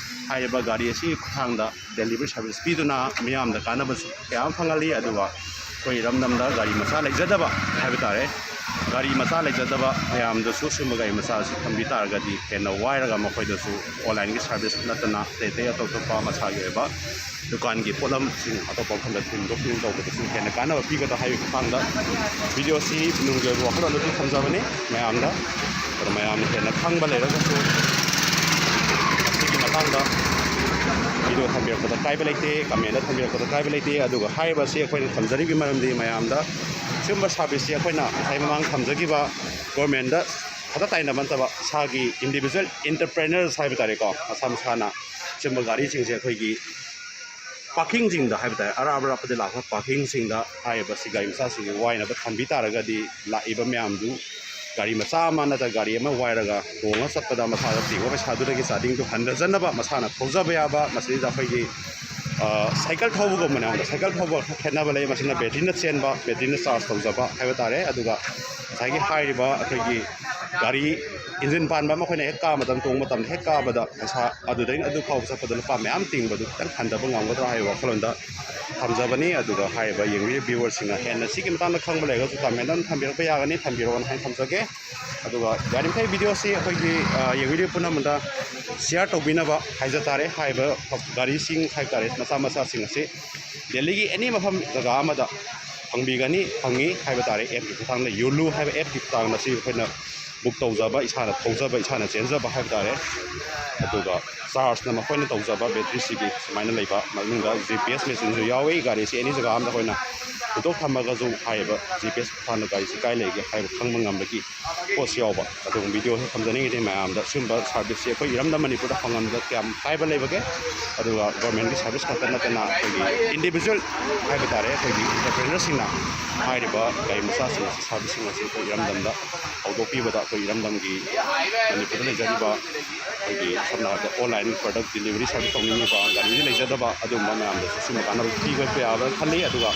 ꯍꯥꯏꯔꯤꯕ ꯒꯥꯔꯤ ꯑꯁꯤꯒꯤ ꯈꯨꯠꯊꯥꯡꯗ ꯗꯦꯂꯤꯚꯔꯤ ꯁꯥꯔꯚꯤꯁ ꯄꯤꯗꯨꯅ ꯃꯤꯌꯥꯝꯗ ꯀꯥꯟꯅꯕꯁꯨ ꯀꯌꯥ ꯑꯃ ꯐꯪꯍꯜꯂꯤ꯫ ꯑꯗꯨꯒ ꯑꯩꯈꯣꯏ ꯏꯔꯝꯗꯝꯗ ꯒꯥꯔꯤ ꯃꯆꯥ ꯂꯩꯖꯗꯕ ꯍꯥꯏꯕ ꯇꯥꯔꯦ, ꯒꯥꯔꯤ ꯃꯆꯥ ꯂꯩꯖꯗꯕ ꯃꯌꯥꯝꯗꯁꯨ ꯁꯤꯒꯨꯝꯕ ꯒꯥꯔꯤ ꯃꯆꯥ ꯑꯁꯤ ꯊꯝꯕꯤ ꯇꯥꯔꯒꯗꯤ ꯍꯦꯟꯅ ꯋꯥꯏꯔꯒ ꯃꯈꯣꯏꯗꯁꯨ ꯑꯣꯟꯂꯥꯏꯟꯒꯤ ꯁꯥꯔꯚꯤꯁ ꯅꯠꯇꯅ ꯑꯇꯩ ꯑꯇꯩ ꯑꯇꯣꯞ ꯑꯇꯣꯞꯄ ꯃꯁꯥꯒꯤ ꯑꯣꯏꯕ ꯗꯨꯀꯥꯟꯒꯤ ꯄꯣꯠꯂꯝꯁꯤꯡ ꯑꯇꯣꯞꯄ ꯃꯐꯝꯗ ꯊꯤꯟꯗꯣꯛ ꯊꯤꯟꯖꯤꯟ ꯇꯧꯕꯗꯁꯨ ꯍꯦꯟꯅ ꯀꯥꯟꯅꯕ ꯄꯤꯒꯗ꯭ꯔꯥ ꯍꯥꯏꯕꯒꯤ ꯃꯇꯥꯡꯗ ꯚꯤꯗꯤꯑꯣ ꯑꯁꯤ ꯅꯨꯡꯒꯤ ꯑꯣꯏꯕ ꯋꯥꯈꯜꯂꯣꯟꯗ ꯑꯗꯨꯝ ꯊꯝꯖꯕꯅꯤ ꯃꯌꯥꯝꯗ꯫ ꯑꯗꯨꯅ ꯃꯌꯥꯝꯅ ꯍꯦꯟꯅ ꯈꯪꯕ ꯂꯩꯔꯒꯁꯨ ꯃꯁꯤꯒꯤ ꯃꯇꯥꯡꯗ ꯚꯤꯗꯤꯑꯣ ꯊꯝꯕꯤꯔꯛꯄꯗ ꯀꯥꯏꯕ ꯂꯩꯇꯦ, ꯀꯃꯦꯟꯗ ꯊꯝꯕꯤꯔꯛꯄꯗ ꯀꯥꯏꯕ ꯂꯩꯇꯦ꯫ ꯑꯗꯨꯒ ꯍꯥꯏꯔꯤꯕ ꯑꯁꯤ ꯑꯩꯈꯣꯏꯅ ꯊꯝꯖꯔꯤꯕꯒꯤ ꯃꯔꯝꯗꯤ ꯃꯌꯥꯝꯗ ꯁꯤꯒꯨꯝꯕ ꯁꯥꯔꯚꯤꯁꯁꯤ ꯑꯩꯈꯣꯏꯅ ꯉꯁꯥꯏ ꯃꯃꯥꯡ ꯊꯝꯖꯈꯤꯕ ꯒꯣꯔꯃꯦꯟꯗ ꯈꯛꯇ ꯇꯥꯏꯅꯕ ꯅꯠꯇꯕ ꯏꯁꯥꯒꯤ ꯏꯟꯗꯤꯕꯤꯖꯨꯋꯦꯜ ꯏꯟꯇꯔꯄ꯭ꯔꯦꯅꯔꯁ ꯍꯥꯏꯕ ꯇꯥꯔꯦꯀꯣ, ꯃꯁꯥ ꯃꯁꯥꯅ ꯁꯤꯒꯨꯝꯕ ꯒꯥꯔꯤꯁꯤꯡꯁꯦ ꯑꯩꯈꯣꯏꯒꯤ ꯄꯥꯔꯀꯤꯡꯁꯤꯡꯗ ꯍꯥꯏꯕ ꯇꯥꯔꯦ, ꯑꯔꯥꯞ ꯑꯔꯥꯞꯄꯗ ꯂꯥꯛꯄ ꯄꯥꯔꯀꯤꯡꯁꯤꯡꯗ ꯍꯥꯏꯔꯤꯕ ꯁꯤ ꯒꯥꯔꯤ ꯃꯆꯥꯁꯤꯡꯁꯤ ꯋꯥꯏꯅꯕ ꯊꯝꯕꯤ ꯇꯥꯔꯒꯗꯤ, ꯂꯥꯛꯏꯕ ꯃꯌꯥꯝꯗꯨ ꯒꯥꯔꯤ ꯃꯆꯥ ꯑꯃ ꯅꯠꯇ꯭ꯔꯒ ꯒꯥꯔꯤ ꯑꯃ ꯋꯥꯏꯔꯒ ꯇꯣꯡꯉ ꯆꯠꯄꯗ ꯃꯁꯥꯗ ꯇꯤꯡꯕ ꯄꯩꯁꯥꯗꯨꯗꯒꯤ ꯆꯥꯗꯤꯡꯗꯨ ꯍꯟꯊꯖꯅꯕ ꯃꯁꯥꯅ ꯊꯧꯖꯕ ꯌꯥꯕ, ꯃꯁꯤꯗ ꯑꯩꯈꯣꯏꯒꯤ, ꯑ, ꯁꯥꯏꯀꯜ ꯊꯧꯕꯒꯨꯝꯕꯅꯦ꯫ ꯑꯃꯨꯛ ꯁꯥꯏꯀꯜ ꯊꯧꯕ ꯈꯔ ꯈꯦꯠꯅꯕ ꯂꯩ꯫ ꯃꯁꯤꯅ ꯕꯦꯇ꯭ꯔꯤꯅ ꯆꯦꯟꯕ, ꯕꯦꯇ꯭ꯔꯤꯅ ꯆꯥꯔꯖ ꯇꯧꯖꯕ ꯍꯥꯏꯕ ꯇꯥꯔꯦ꯫ ꯑꯗꯨꯒ ꯉꯁꯥꯏꯒꯤ ꯍꯥꯏꯔꯤꯕ ꯑꯩꯈꯣꯏꯒꯤ ꯒꯥꯔꯤ ꯏꯟꯖꯤꯟ ꯄꯥꯟꯕ ꯑꯃ ꯑꯩꯈꯣꯏꯅ ꯍꯦꯛ ꯀꯥꯕꯗ, ꯇꯣꯡꯕ ꯃꯇꯝꯗ ꯍꯦꯛ ꯀꯥꯕꯗ ꯄꯩꯁꯥ ꯑꯗꯨꯗꯩꯅ ꯑꯗꯨ ꯐꯥꯎꯕ ꯆꯠꯄꯗ ꯂꯨꯄꯥ ꯃꯌꯥꯝ ꯇꯤꯡꯕꯗꯨ ꯈꯤꯇꯪ ꯍꯟꯊꯕ ꯉꯝꯒꯗ꯭ꯔꯥ ꯍꯥꯏꯕ ꯋꯥꯈꯜꯂꯣꯟꯗ ꯊꯝꯖꯕꯅꯤ꯫ ꯑꯗꯨꯒ ꯍꯥꯏꯔꯤꯕ ꯌꯦꯡꯕꯤꯔꯤꯕ ꯚ꯭ꯌꯨꯋꯔꯁꯤꯡꯅ ꯍꯦꯟꯅ ꯁꯤꯒꯤ ꯃꯇꯥꯡꯗ ꯈꯪꯕ ꯂꯩꯔꯒꯁꯨ ꯀꯃꯦꯟꯗ ꯑꯗꯨꯝ ꯊꯝꯕꯤꯔꯛꯄ ꯌꯥꯒꯅꯤ, ꯊꯝꯕꯤꯔꯛꯑꯣꯅ ꯍꯥꯏꯅ ꯊꯝꯖꯒꯦ꯫ ꯑꯗꯨꯒ ꯌꯥꯔꯤꯃꯈꯩ ꯚꯤꯗꯤꯑꯣꯁꯤ ꯑꯩꯈꯣꯏꯒꯤ, ꯑ, ꯌꯦꯡꯕꯤꯔꯤꯕ ꯄꯨꯝꯅꯃꯛꯇ ꯁꯤꯌꯥꯔ ꯇꯧꯕꯤꯅꯕ ꯍꯥꯏꯖ ꯇꯥꯔꯦ꯫ ꯍꯥꯏꯔꯤꯕ ꯒꯥꯔꯤꯁꯤꯡ ꯍꯥꯏꯕ ꯇꯥꯔꯦ, ꯃꯆꯥ ꯃꯆꯥꯁꯤꯡ ꯑꯁꯤ ꯗꯦꯜꯂꯤꯒꯤ ꯑꯦꯅꯤ ꯃꯐꯝ ꯖꯒꯥ ꯑꯃꯗ ꯐꯪꯕꯤꯒꯅꯤ, ꯐꯪꯉꯤ ꯍꯥꯏꯕ ꯇꯥꯔꯦ꯫ ꯑꯦꯞꯀꯤ ꯈꯨꯠꯊꯥꯡꯗ ꯌꯣꯂꯨ ꯍꯥꯏꯕ ꯑꯦꯞꯀꯤ ꯈꯨꯠꯊꯥꯡꯗ ꯁꯤ ꯑꯩꯈꯣꯏꯅ ꯕꯨꯛ ꯇꯧꯖꯕ, ꯏꯁꯥꯅ ꯊꯧꯖꯕ, ꯏꯁꯥꯅ ꯆꯦꯟꯖꯕ ꯍꯥꯏꯕ ꯇꯥꯔꯦ꯫ ꯑꯗꯨꯒ ꯆꯥꯔꯖꯅ ꯃꯈꯣꯏꯅ ꯇꯧꯖꯕ ꯕꯦꯇ꯭ꯔꯤꯁꯤꯒꯤ ꯁꯨꯃꯥꯏꯅ ꯂꯩꯕ, ꯃꯅꯨꯡꯗ ꯖꯤ ꯄꯤ ꯑꯦꯁ ꯃꯦꯆꯤꯟꯁꯨ ꯌꯥꯎꯏ꯫ ꯒꯥꯔꯤꯁꯤ ꯑꯦꯅꯤ ꯖꯒꯥ ꯑꯃꯗ ꯑꯩꯈꯣꯏꯅ ꯍꯨꯟꯗꯣꯛ ꯊꯝꯃꯒꯁꯨ ꯍꯥꯏꯔꯤꯕ ꯖꯤ ꯄꯤ ꯑꯦꯁ ꯈꯨꯠꯊꯥꯡꯗ ꯒꯥꯔꯤꯁꯤ ꯀꯥꯏ ꯂꯩꯒꯦ ꯍꯥꯏꯕ ꯈꯪꯕ ꯉꯝꯕꯒꯤ ꯄꯣꯠꯁꯨ ꯌꯥꯎꯕ꯫ ꯑꯗꯨꯒꯨꯝꯕ ꯚꯤꯗꯤꯑꯣꯁꯤ ꯊꯝꯖꯅꯤꯡꯉꯤꯗꯤ ꯃꯌꯥꯝꯗ ꯁꯤꯒꯨꯝꯕ ꯁꯥꯔꯚꯤꯁꯁꯤ ꯑꯩꯈꯣꯏ ꯏꯔꯝꯗꯝ ꯃꯅꯤꯄꯨꯔꯗ ꯐꯪꯍꯟꯕꯗ ꯀꯌꯥꯝ ꯀꯥꯏꯕ ꯂꯩꯕꯒꯦ? ꯑꯗꯨꯒ ꯒꯣꯔꯃꯦꯟꯒꯤ ꯁꯥꯔꯚꯤꯁ ꯈꯛꯇ ꯅꯠꯇꯅ ꯑꯩꯈꯣꯏꯒꯤ ꯏꯟꯗꯤꯚꯤꯖꯨꯋꯦꯜ ꯍꯥꯏꯕ ꯇꯥꯔꯦ, ꯑꯩꯈꯣꯏꯒꯤ ꯑꯦꯟꯇꯔꯄ꯭ꯔꯦꯅꯔꯁꯤꯡꯅ ꯍꯥꯏꯔꯤꯕ ꯒꯥꯔꯤ ꯃꯆꯥꯁꯤꯡ ꯑꯁꯤ, ꯁꯥꯔꯚꯤꯁꯁꯤꯡ ꯑꯁꯤ ꯑꯩꯈꯣꯏ ꯏꯔꯝꯗꯝꯗ ꯍꯧꯗꯣꯛꯄꯤꯕꯗ ꯑꯩꯈꯣꯏ ꯏꯔꯝꯗꯝꯒꯤ ꯃꯅꯤꯄꯨꯔꯗ ꯂꯩꯖꯔꯤꯕ ꯑꯩꯈꯣꯏꯒꯤ ꯁꯝꯅ ꯍꯥꯏꯔꯕꯗ ꯑꯣꯟꯂꯥꯏꯟ ꯄ꯭ꯔꯗꯛ ꯗꯤꯂꯤꯚꯔꯤ ꯁꯥꯔꯚꯤꯁ ꯇꯧꯅꯤꯡꯉꯤꯕ, ꯒꯥꯔꯤꯗꯤ ꯂꯩꯖꯗꯕ ꯑꯗꯨꯒꯨꯝꯕ ꯃꯌꯥꯝꯗꯁꯨ ꯁꯤꯒꯨꯝꯕ ꯀꯥꯟꯅꯕ ꯄꯤꯕ ꯌꯥꯕ꯭ꯔꯥ ꯈꯜꯂꯤ꯫ ꯑꯗꯨꯒ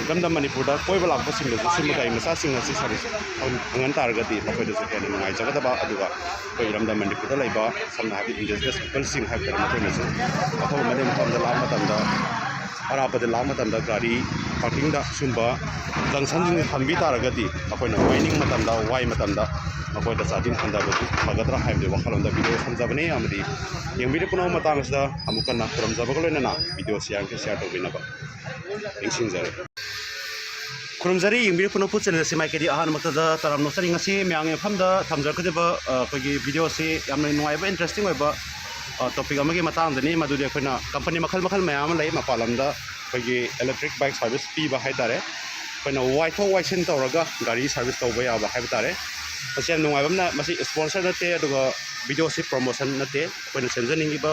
ꯏꯔꯝꯗꯝ ꯃꯅꯤꯄꯨꯔꯗ ꯀꯣꯏꯕ ꯂꯥꯛꯄꯁꯤꯡꯗꯁꯨ ꯁꯤꯒꯨꯝꯕ ꯒꯥꯔꯤ ꯃꯆꯥꯁꯤꯡ ꯑꯁꯤ ꯁꯥꯔꯚꯤꯁ ꯐꯪ-, ꯐꯪꯍꯟ ꯇꯥꯔꯒꯗꯤ ꯃꯈꯣꯏꯗꯁꯨ ꯍꯦꯟꯅ ꯅꯨꯡꯉꯥꯏꯖꯒꯗꯕ, ꯑꯗꯨꯒ ꯑꯩꯈꯣꯏ ꯏꯔꯝꯗꯝ ꯃꯅꯤꯄꯨꯔꯗ ꯂꯩꯕ ꯁꯝꯅ ꯍꯥꯏꯔꯕꯗ ꯏꯟꯗꯤꯖꯤꯅꯁ ꯄꯤꯄꯜꯁꯤꯡ ꯍꯥꯏꯕ ꯇꯥꯔꯦ, ꯃꯈꯣꯏꯅꯁꯨ ꯑꯐꯕ ꯃꯐꯝ ꯑꯃꯗ ꯂꯥꯛꯄ ꯃꯇꯝꯗ, ꯑꯔꯥꯞꯄꯗ ꯂꯥꯛꯄ ꯃꯇꯝꯗ ꯒꯥꯔꯤ ꯄꯥꯔꯀꯤꯡꯗ ꯁꯤꯒꯨꯝꯕ ꯖꯪꯁꯟꯁꯤꯡꯁꯦ ꯊꯝꯕꯤ ꯇꯥꯔꯒꯗꯤ ꯑꯩꯈꯣꯏꯅ ꯋꯥꯏꯅꯤꯡ ꯃꯇꯝꯗ, ꯋꯥꯏ ꯃꯇꯝꯗ ꯃꯈꯣꯏꯗ ꯆꯥꯗꯤꯡ ꯍꯟꯊꯕꯗꯨ ꯐꯒꯗ꯭ꯔꯥ ꯍꯥꯏꯕꯗꯨ ꯋꯥꯈꯜꯂꯣꯟꯗ ꯚꯤꯗꯤꯑꯣ ꯊꯝꯖꯕꯅꯤ꯫ ꯑꯃꯗꯤ ꯌꯦꯡꯕꯤꯔꯤꯕ ꯄꯨꯝꯅꯃꯛ ꯃꯇꯥꯡ ꯑꯁꯤꯗ ꯑꯃꯨꯛ ꯍꯟꯅ ꯈꯨꯔꯨꯝꯖꯕꯒ ꯂꯣꯏꯅꯅ ꯚꯤꯗꯤꯑꯣꯁꯤ ꯌꯥꯔꯤꯃꯈꯩ ꯁꯤꯌꯥꯔ ꯇꯧꯕꯤꯅꯕ ꯅꯤꯡꯁꯤꯡꯖꯔꯤ꯫ ꯈꯨꯔꯨꯝꯖꯔꯤ, ꯌꯦꯡꯕꯤꯔꯤꯕ ꯄꯨꯝꯅꯃꯛꯄꯨ ꯆꯦꯅꯦꯜ ꯑꯁꯤ ꯃꯥꯏꯀꯩꯗꯤ ꯑꯍꯥꯟꯕꯃꯛꯇꯗ ꯇꯔꯥꯝꯅ ꯑꯣꯛꯆꯔꯤ꯫ ꯉꯁꯤ ꯃꯌꯥꯝꯒꯤ ꯃꯐꯝꯗ ꯊꯝꯖꯔꯛꯀꯗꯕ, ꯑ, ꯑꯩꯈꯣꯏꯒꯤ ꯚꯤꯗꯤꯑꯣꯁꯤ ꯌꯥꯝꯅ ꯅꯨꯡꯉꯥꯏꯕ, ꯏꯟꯇꯔꯦꯁꯇꯤꯡ ꯑꯣꯏꯕ, ꯑ, ꯇꯣꯄꯤꯛ ꯑꯃꯒꯤ ꯃꯇꯥꯡꯗꯅꯤ꯫ ꯃꯗꯨꯗꯤ ꯑꯩꯈꯣꯏꯅ ꯀꯝꯄꯅꯤ ꯃꯈꯜ ꯃꯈꯜ ꯃꯌꯥꯝ ꯑꯃ ꯂꯩ ꯃꯄꯥꯟ ꯂꯝꯗ ꯑꯩꯈꯣꯏꯒꯤ ꯏꯂꯦꯛꯇ꯭ꯔꯤꯛ ꯕꯥꯏꯛ ꯁꯥꯔꯚꯤꯁ ꯄꯤꯕ ꯍꯥꯏ ꯇꯥꯔꯦ꯫ ꯑꯩꯈꯣꯏꯅ ꯋꯥꯏꯊꯣꯛ ꯋꯥꯏꯁꯤꯟ ꯇꯧꯔꯒ ꯒꯥꯔꯤ ꯁꯥꯔꯚꯤꯁ ꯇꯧꯕ ꯌꯥꯕ ꯍꯥꯏꯕ ꯇꯥꯔꯦ꯫ ꯃꯁꯤ ꯌꯥꯝ ꯅꯨꯡꯉꯥꯏꯕ ꯑꯃꯅ, ꯃꯁꯤ ꯁ꯭ꯄꯣꯟꯁꯔ ꯅꯠꯇꯦ, ꯑꯗꯨꯒ ꯚꯤꯗꯤꯑꯣꯁꯤ ꯄ꯭ꯔꯣꯃꯣꯁꯟ ꯅꯠꯇꯦ꯫ ꯑꯩꯈꯣꯏꯅ ꯁꯦꯝꯖꯅꯤꯡꯉꯤꯕ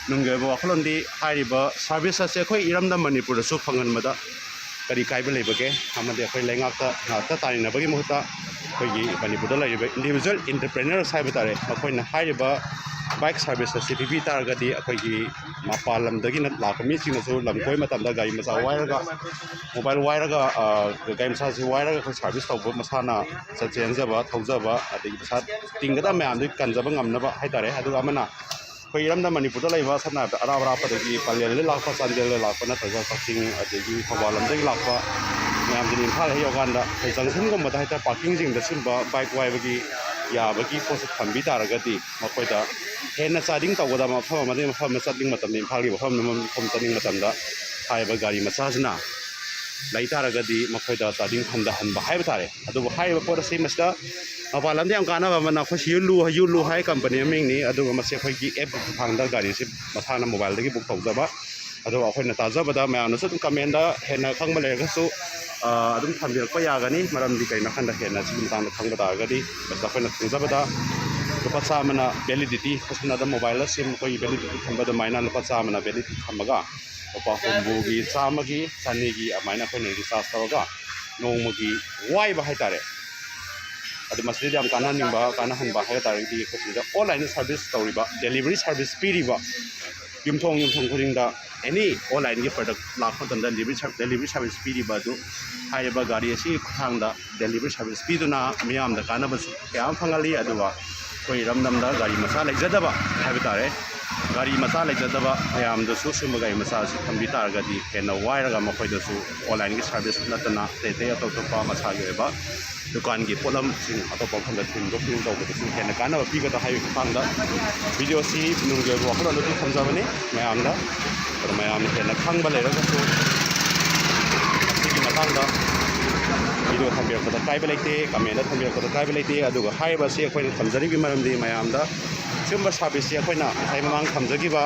ꯅꯨꯡꯒꯤ ꯑꯣꯏꯕ ꯋꯥꯈꯜꯂꯣꯟꯗꯤ ꯍꯥꯏꯔꯤꯕ ꯁꯥꯔꯚꯤꯁ ꯑꯁꯦ ꯑꯩꯈꯣꯏ ꯏꯔꯝꯗꯝ ꯃꯅꯤꯄꯨꯔꯗꯁꯨ ꯐꯪꯍꯟꯕꯗ ꯀꯔꯤ ꯀꯥꯏꯕ ꯂꯩꯕꯒꯦ? ꯑꯃꯗꯤ ꯑꯩꯈꯣꯏ ꯂꯩꯉꯥꯛꯇ ꯉꯥꯛꯇ ꯇꯥꯏꯅꯕꯒꯤ ꯃꯍꯨꯠꯇ ꯑꯩꯈꯣꯏꯒꯤ ꯃꯅꯤꯄꯨꯔꯗ ꯂꯩꯔꯤꯕ ꯏꯟꯗꯤꯕꯤꯖꯨꯋꯦꯜ ꯏꯟꯇꯔꯄ꯭ꯔꯦꯅꯔꯁ ꯍꯥꯏꯕ ꯇꯥꯔꯦ, ꯃꯈꯣꯏꯅ ꯍꯥꯏꯔꯤꯕ ꯕꯥꯏꯛ ꯁꯥꯔꯚꯤꯁ ꯑꯁꯤ ꯄꯤꯕꯤ ꯇꯥꯔꯒꯗꯤ ꯑꯩꯈꯣꯏꯒꯤ ꯃꯄꯥꯟ ꯂꯝꯗꯒꯤꯅ ꯂꯥꯛꯄ ꯃꯤꯁꯤꯡꯅꯁꯨ ꯂꯝ ꯀꯣꯏꯕ ꯃꯇꯝꯗ ꯒꯥꯔꯤ ꯃꯆꯥ ꯋꯥꯏꯔꯒ, ꯃꯣꯕꯥꯏꯜ ꯋꯥꯏꯔꯒ, ꯑ, ꯒꯥꯔꯤ ꯃꯆꯥꯁꯤ ꯋꯥꯏꯔꯒ ꯑꯩꯈꯣꯏ ꯁꯥꯔꯚꯤꯁ ꯇꯧꯕ, ꯃꯁꯥꯅ ꯆꯦꯟꯖꯕ, ꯊꯧꯖꯕ, ꯑꯗꯒꯤ ꯄꯩꯁꯥ ꯇꯤꯡꯒꯗꯕ ꯃꯌꯥꯝꯗꯨ ꯀꯟꯖꯕ ꯉꯝꯅꯕ ꯍꯥꯏ ꯇꯥꯔꯦ꯫ ꯑꯗꯨꯒ ꯑꯃꯅ ꯑꯩꯈꯣꯏ ꯏꯔꯝꯗꯝ ꯃꯅꯤꯄꯨꯔꯗ ꯂꯩꯕ, ꯁꯝꯅ ꯍꯥꯏꯔꯕꯗ ꯑꯔꯥꯞ ꯑꯔꯥꯞꯄꯗꯒꯤ, ꯄꯂꯦꯜꯗꯒꯤ ꯂꯥꯛꯄ, ꯆꯥꯟꯗꯦꯜꯗꯒꯤ ꯂꯥꯛꯄ, ꯅꯠꯇ꯭ꯔꯒ ꯀꯛꯆꯤꯡ, ꯑꯗꯒꯤ ꯊꯧꯕꯥꯜ ꯂꯣꯝꯗꯒꯤ ꯂꯥꯛꯄ ꯃꯌꯥꯝꯁꯤꯅ ꯏꯝꯐꯥꯜ ꯍꯦꯛ ꯌꯧꯔꯀꯥꯟꯗ ꯑꯩꯈꯣꯏ ꯖꯪꯁꯟꯒꯨꯝꯕꯗ ꯍꯥꯏꯇꯥꯔꯦ, ꯄꯥꯔꯀꯤꯡꯁꯤꯡꯗ ꯁꯤꯒꯨꯝꯕ ꯕꯥꯏꯛ ꯋꯥꯏꯕꯒꯤ ꯌꯥꯕꯒꯤ ꯄꯣꯠꯁꯦ ꯊꯝꯕꯤ ꯇꯥꯔꯒꯗꯤ ꯃꯈꯣꯏꯗ ꯍꯦꯟꯅ ꯆꯥꯗꯤꯡ ꯇꯧꯒꯗꯕ, ꯃꯐꯝ ꯑꯃꯗꯒꯤ ꯃꯐꯝ ꯑꯃ ꯆꯠꯅꯤꯡꯕ ꯃꯇꯝꯗ, ꯏꯝꯐꯥꯜꯒꯤ ꯃꯐꯝ ꯑꯃꯗꯒꯤ ꯃꯐꯝ ꯆꯠꯅꯤꯡꯕ ꯃꯇꯝꯗ ꯍꯥꯏꯔꯤꯕ ꯒꯥꯔꯤ ꯃꯆꯥꯁꯤꯅ ꯂꯩ ꯇꯥꯔꯒꯗꯤ ꯃꯈꯣꯏꯗ ꯆꯥꯗꯤꯡ ꯍꯟꯊꯍꯟꯕ ꯍꯥꯏꯕ ꯇꯥꯔꯦ꯫ ꯑꯗꯨꯕꯨ ꯍꯥꯏꯔꯤꯕ ꯄꯣꯠ ꯑꯁꯤ ꯃꯁꯤꯗ ꯃꯄꯥꯟ ꯂꯝꯗ ꯌꯥꯝ ꯀꯥꯟꯅꯕ ꯑꯃꯅ, ꯑꯩꯈꯣꯏ ꯁꯤ ꯌꯨ ꯂꯨ, ꯌꯨ ꯂꯨ ꯍꯥꯏ ꯀꯝꯄꯅꯤ ꯑꯃꯒꯤꯅꯤ꯫ ꯑꯗꯨꯒ ꯃꯁꯤ ꯑꯩꯈꯣꯏꯒꯤ ꯑꯦꯞꯀꯤ ꯈꯨꯠꯊꯥꯡꯗ ꯒꯥꯔꯤꯁꯤ ꯃꯁꯥꯅ ꯃꯣꯕꯥꯏꯜꯗꯒꯤ ꯕꯨꯛ ꯇꯧꯖꯕ꯫ ꯑꯗꯨꯒ ꯑꯩꯈꯣꯏꯅ ꯇꯥꯖꯕꯗ, ꯃꯌꯥꯝꯅꯁꯨ ꯑꯗꯨꯝ ꯀꯃꯦꯟꯗ ꯍꯦꯟꯅ ꯈꯪꯕ ꯂꯩꯔꯒꯁꯨ, ꯑ, ꯑꯗꯨꯝ ꯊꯝꯕꯤꯔꯛꯄ ꯌꯥꯒꯅꯤ꯫ ꯃꯔꯝꯗꯤ ꯀꯩꯅꯣ ꯍꯥꯏꯀꯥꯟꯗ ꯍꯦꯟꯅ ꯁꯤꯒꯤ ꯃꯇꯥꯡꯗ ꯈꯪꯕ ꯇꯥꯔꯒꯗꯤ, ꯃꯁꯤꯗ ꯑꯩꯈꯣꯏꯅ ꯈꯪꯖꯕꯗ ꯂꯨꯄꯥ ꯆꯥꯝꯃꯅ ꯚꯦꯂꯤꯗꯤꯇꯤ, ꯁꯝꯅ ꯍꯥꯏꯔꯕꯗ ꯃꯣꯕꯥꯏꯜꯗ ꯁꯤꯝ ꯑꯩꯈꯣꯏꯒꯤ ꯚꯦꯂꯤꯗꯤꯇꯤ ꯊꯝꯕ ꯑꯗꯨꯃꯥꯏꯅ ꯂꯨꯄꯥ ꯆꯥꯝꯃꯅ ꯚꯦꯂꯤꯗꯤꯇꯤ ꯊꯝꯃꯒ ꯂꯨꯄꯥ ꯍꯨꯝꯐꯨꯒꯤ, ꯆꯥꯝꯃꯒꯤ, ꯆꯅꯤꯒꯤ ꯑꯗꯨꯃꯥꯏꯅ ꯑꯩꯈꯣꯏꯅ ꯔꯤꯆꯥꯔꯖ ꯇꯧꯔꯒ ꯅꯣꯡꯃꯒꯤ ꯋꯥꯏꯕ ꯍꯥꯏꯇꯥꯔꯦ꯫ ꯑꯗꯨ ꯃꯁꯤꯗ ꯌꯥꯝ ꯀꯥꯟꯅꯍꯟꯅꯤꯡꯕ, ꯀꯥꯟꯅꯍꯟꯕ ꯍꯥꯏꯕ ꯇꯥꯔꯒꯗꯤ ꯑꯩꯈꯣꯏ ꯁꯤꯗ ꯑꯣꯟꯂꯥꯏꯟꯗ ꯁꯥꯔꯚꯤꯁ ꯇꯧꯔꯤꯕ, ꯗꯦꯂꯤꯚꯔꯤ ꯁꯥꯔꯚꯤꯁ ꯄꯤꯔꯤꯕ ꯌꯨꯝꯊꯣꯡ ꯌꯨꯝꯊꯣꯡ ꯈꯨꯗꯤꯡꯗ ꯑꯦꯅꯤ ꯑꯣꯟꯂꯥꯏꯟꯒꯤ ꯄ꯭ꯔꯗꯛ ꯂꯥꯛꯄ ꯃꯇꯝꯗ ꯗꯦꯂꯤꯚꯔꯤ ꯁꯥꯔ-, ꯗꯦꯂꯤꯚꯔꯤ ꯁꯥꯔꯚꯤꯁ ꯄꯤꯔꯤꯕ ꯑꯗꯨ, ꯍꯥꯏꯔꯤꯕ ꯒꯥꯔꯤ ꯑꯁꯤꯒꯤ ꯈꯨꯠꯊꯥꯡꯗ ꯗꯦꯂꯤꯚꯔꯤ ꯁꯥꯔꯚꯤꯁ ꯄꯤꯗꯨꯅ ꯃꯤꯌꯥꯝꯗ ꯀꯥꯟꯅꯕꯁꯨ ꯀꯌꯥ ꯑꯃ ꯐꯪꯍꯜꯂꯤ꯫ ꯑꯗꯨꯒ ꯑꯩꯈꯣꯏ ꯏꯔꯝꯗꯝꯗ ꯒꯥꯔꯤ ꯃꯆꯥ ꯂꯩꯖꯗꯕ ꯍꯥꯏꯕ ꯇꯥꯔꯦ, ꯒꯥꯔꯤ ꯃꯆꯥ ꯂꯩꯖꯗꯕ ꯃꯌꯥꯝꯗꯁꯨ ꯁꯤꯒꯨꯝꯕ ꯒꯥꯔꯤ ꯃꯆꯥ ꯑꯁꯤ ꯊꯝꯕꯤ ꯇꯥꯔꯒꯗꯤ ꯍꯦꯟꯅ ꯋꯥꯏꯔꯒ ꯃꯈꯣꯏꯗꯁꯨ ꯑꯣꯟꯂꯥꯏꯟꯒꯤ ꯁꯥꯔꯚꯤꯁ ꯅꯠꯇꯅ ꯑꯇꯩ ꯑꯇꯩ ꯑꯇꯣꯞ ꯑꯇꯣꯞꯄ ꯃꯁꯥꯒꯤ ꯑꯣꯏꯕ ꯗꯨꯀꯥꯟꯒꯤ ꯄꯣꯠꯂꯝꯁꯤꯡ ꯑꯇꯣꯞꯄ ꯃꯐꯝꯗ ꯊꯤꯟꯗꯣꯛ ꯊꯤꯟꯖꯤꯟ ꯇꯧꯕꯗꯁꯨ ꯍꯦꯟꯅ ꯀꯥꯟꯅꯕ ꯄꯤꯒꯗ꯭ꯔꯥ ꯍꯥꯏꯕꯒꯤ ꯃꯇꯥꯡꯗ ꯚꯤꯗꯤꯑꯣꯁꯤ ꯅꯨꯡꯒꯤ ꯑꯣꯏꯕ ꯋꯥꯈꯜꯂꯣꯟꯗꯨ ꯊꯝꯖꯕꯅꯤ ꯃꯌꯥꯝꯗ꯫ ꯑꯗꯣ ꯃꯌꯥꯝꯅ ꯍꯦꯟꯅ ꯈꯪꯕ ꯂꯩꯔꯒꯁꯨ ꯃꯁꯤꯒꯤ ꯃꯇꯥꯡꯗ ꯚꯤꯗꯤꯑꯣ ꯊꯝꯕꯤꯔꯛꯄꯗ ꯀꯥꯏꯕ ꯂꯩꯇꯦ, ꯀꯃꯦꯟꯗ ꯊꯝꯕꯤꯔꯛꯄꯗ ꯀꯥꯏꯕ ꯂꯩꯇꯦ꯫ ꯑꯗꯨꯒ ꯍꯥꯏꯔꯤꯕ ꯑꯁꯤ ꯑꯩꯈꯣꯏꯅ ꯊꯝꯖꯔꯤꯕꯒꯤ ꯃꯔꯝꯗꯤ ꯃꯌꯥꯝꯗ ꯁꯤꯒꯨꯝꯕ ꯁꯥꯔꯚꯤꯁꯁꯤ ꯑꯩꯈꯣꯏꯅ ꯉꯁꯥꯏ ꯃꯃꯥꯡ ꯊꯝꯖꯈꯤꯕ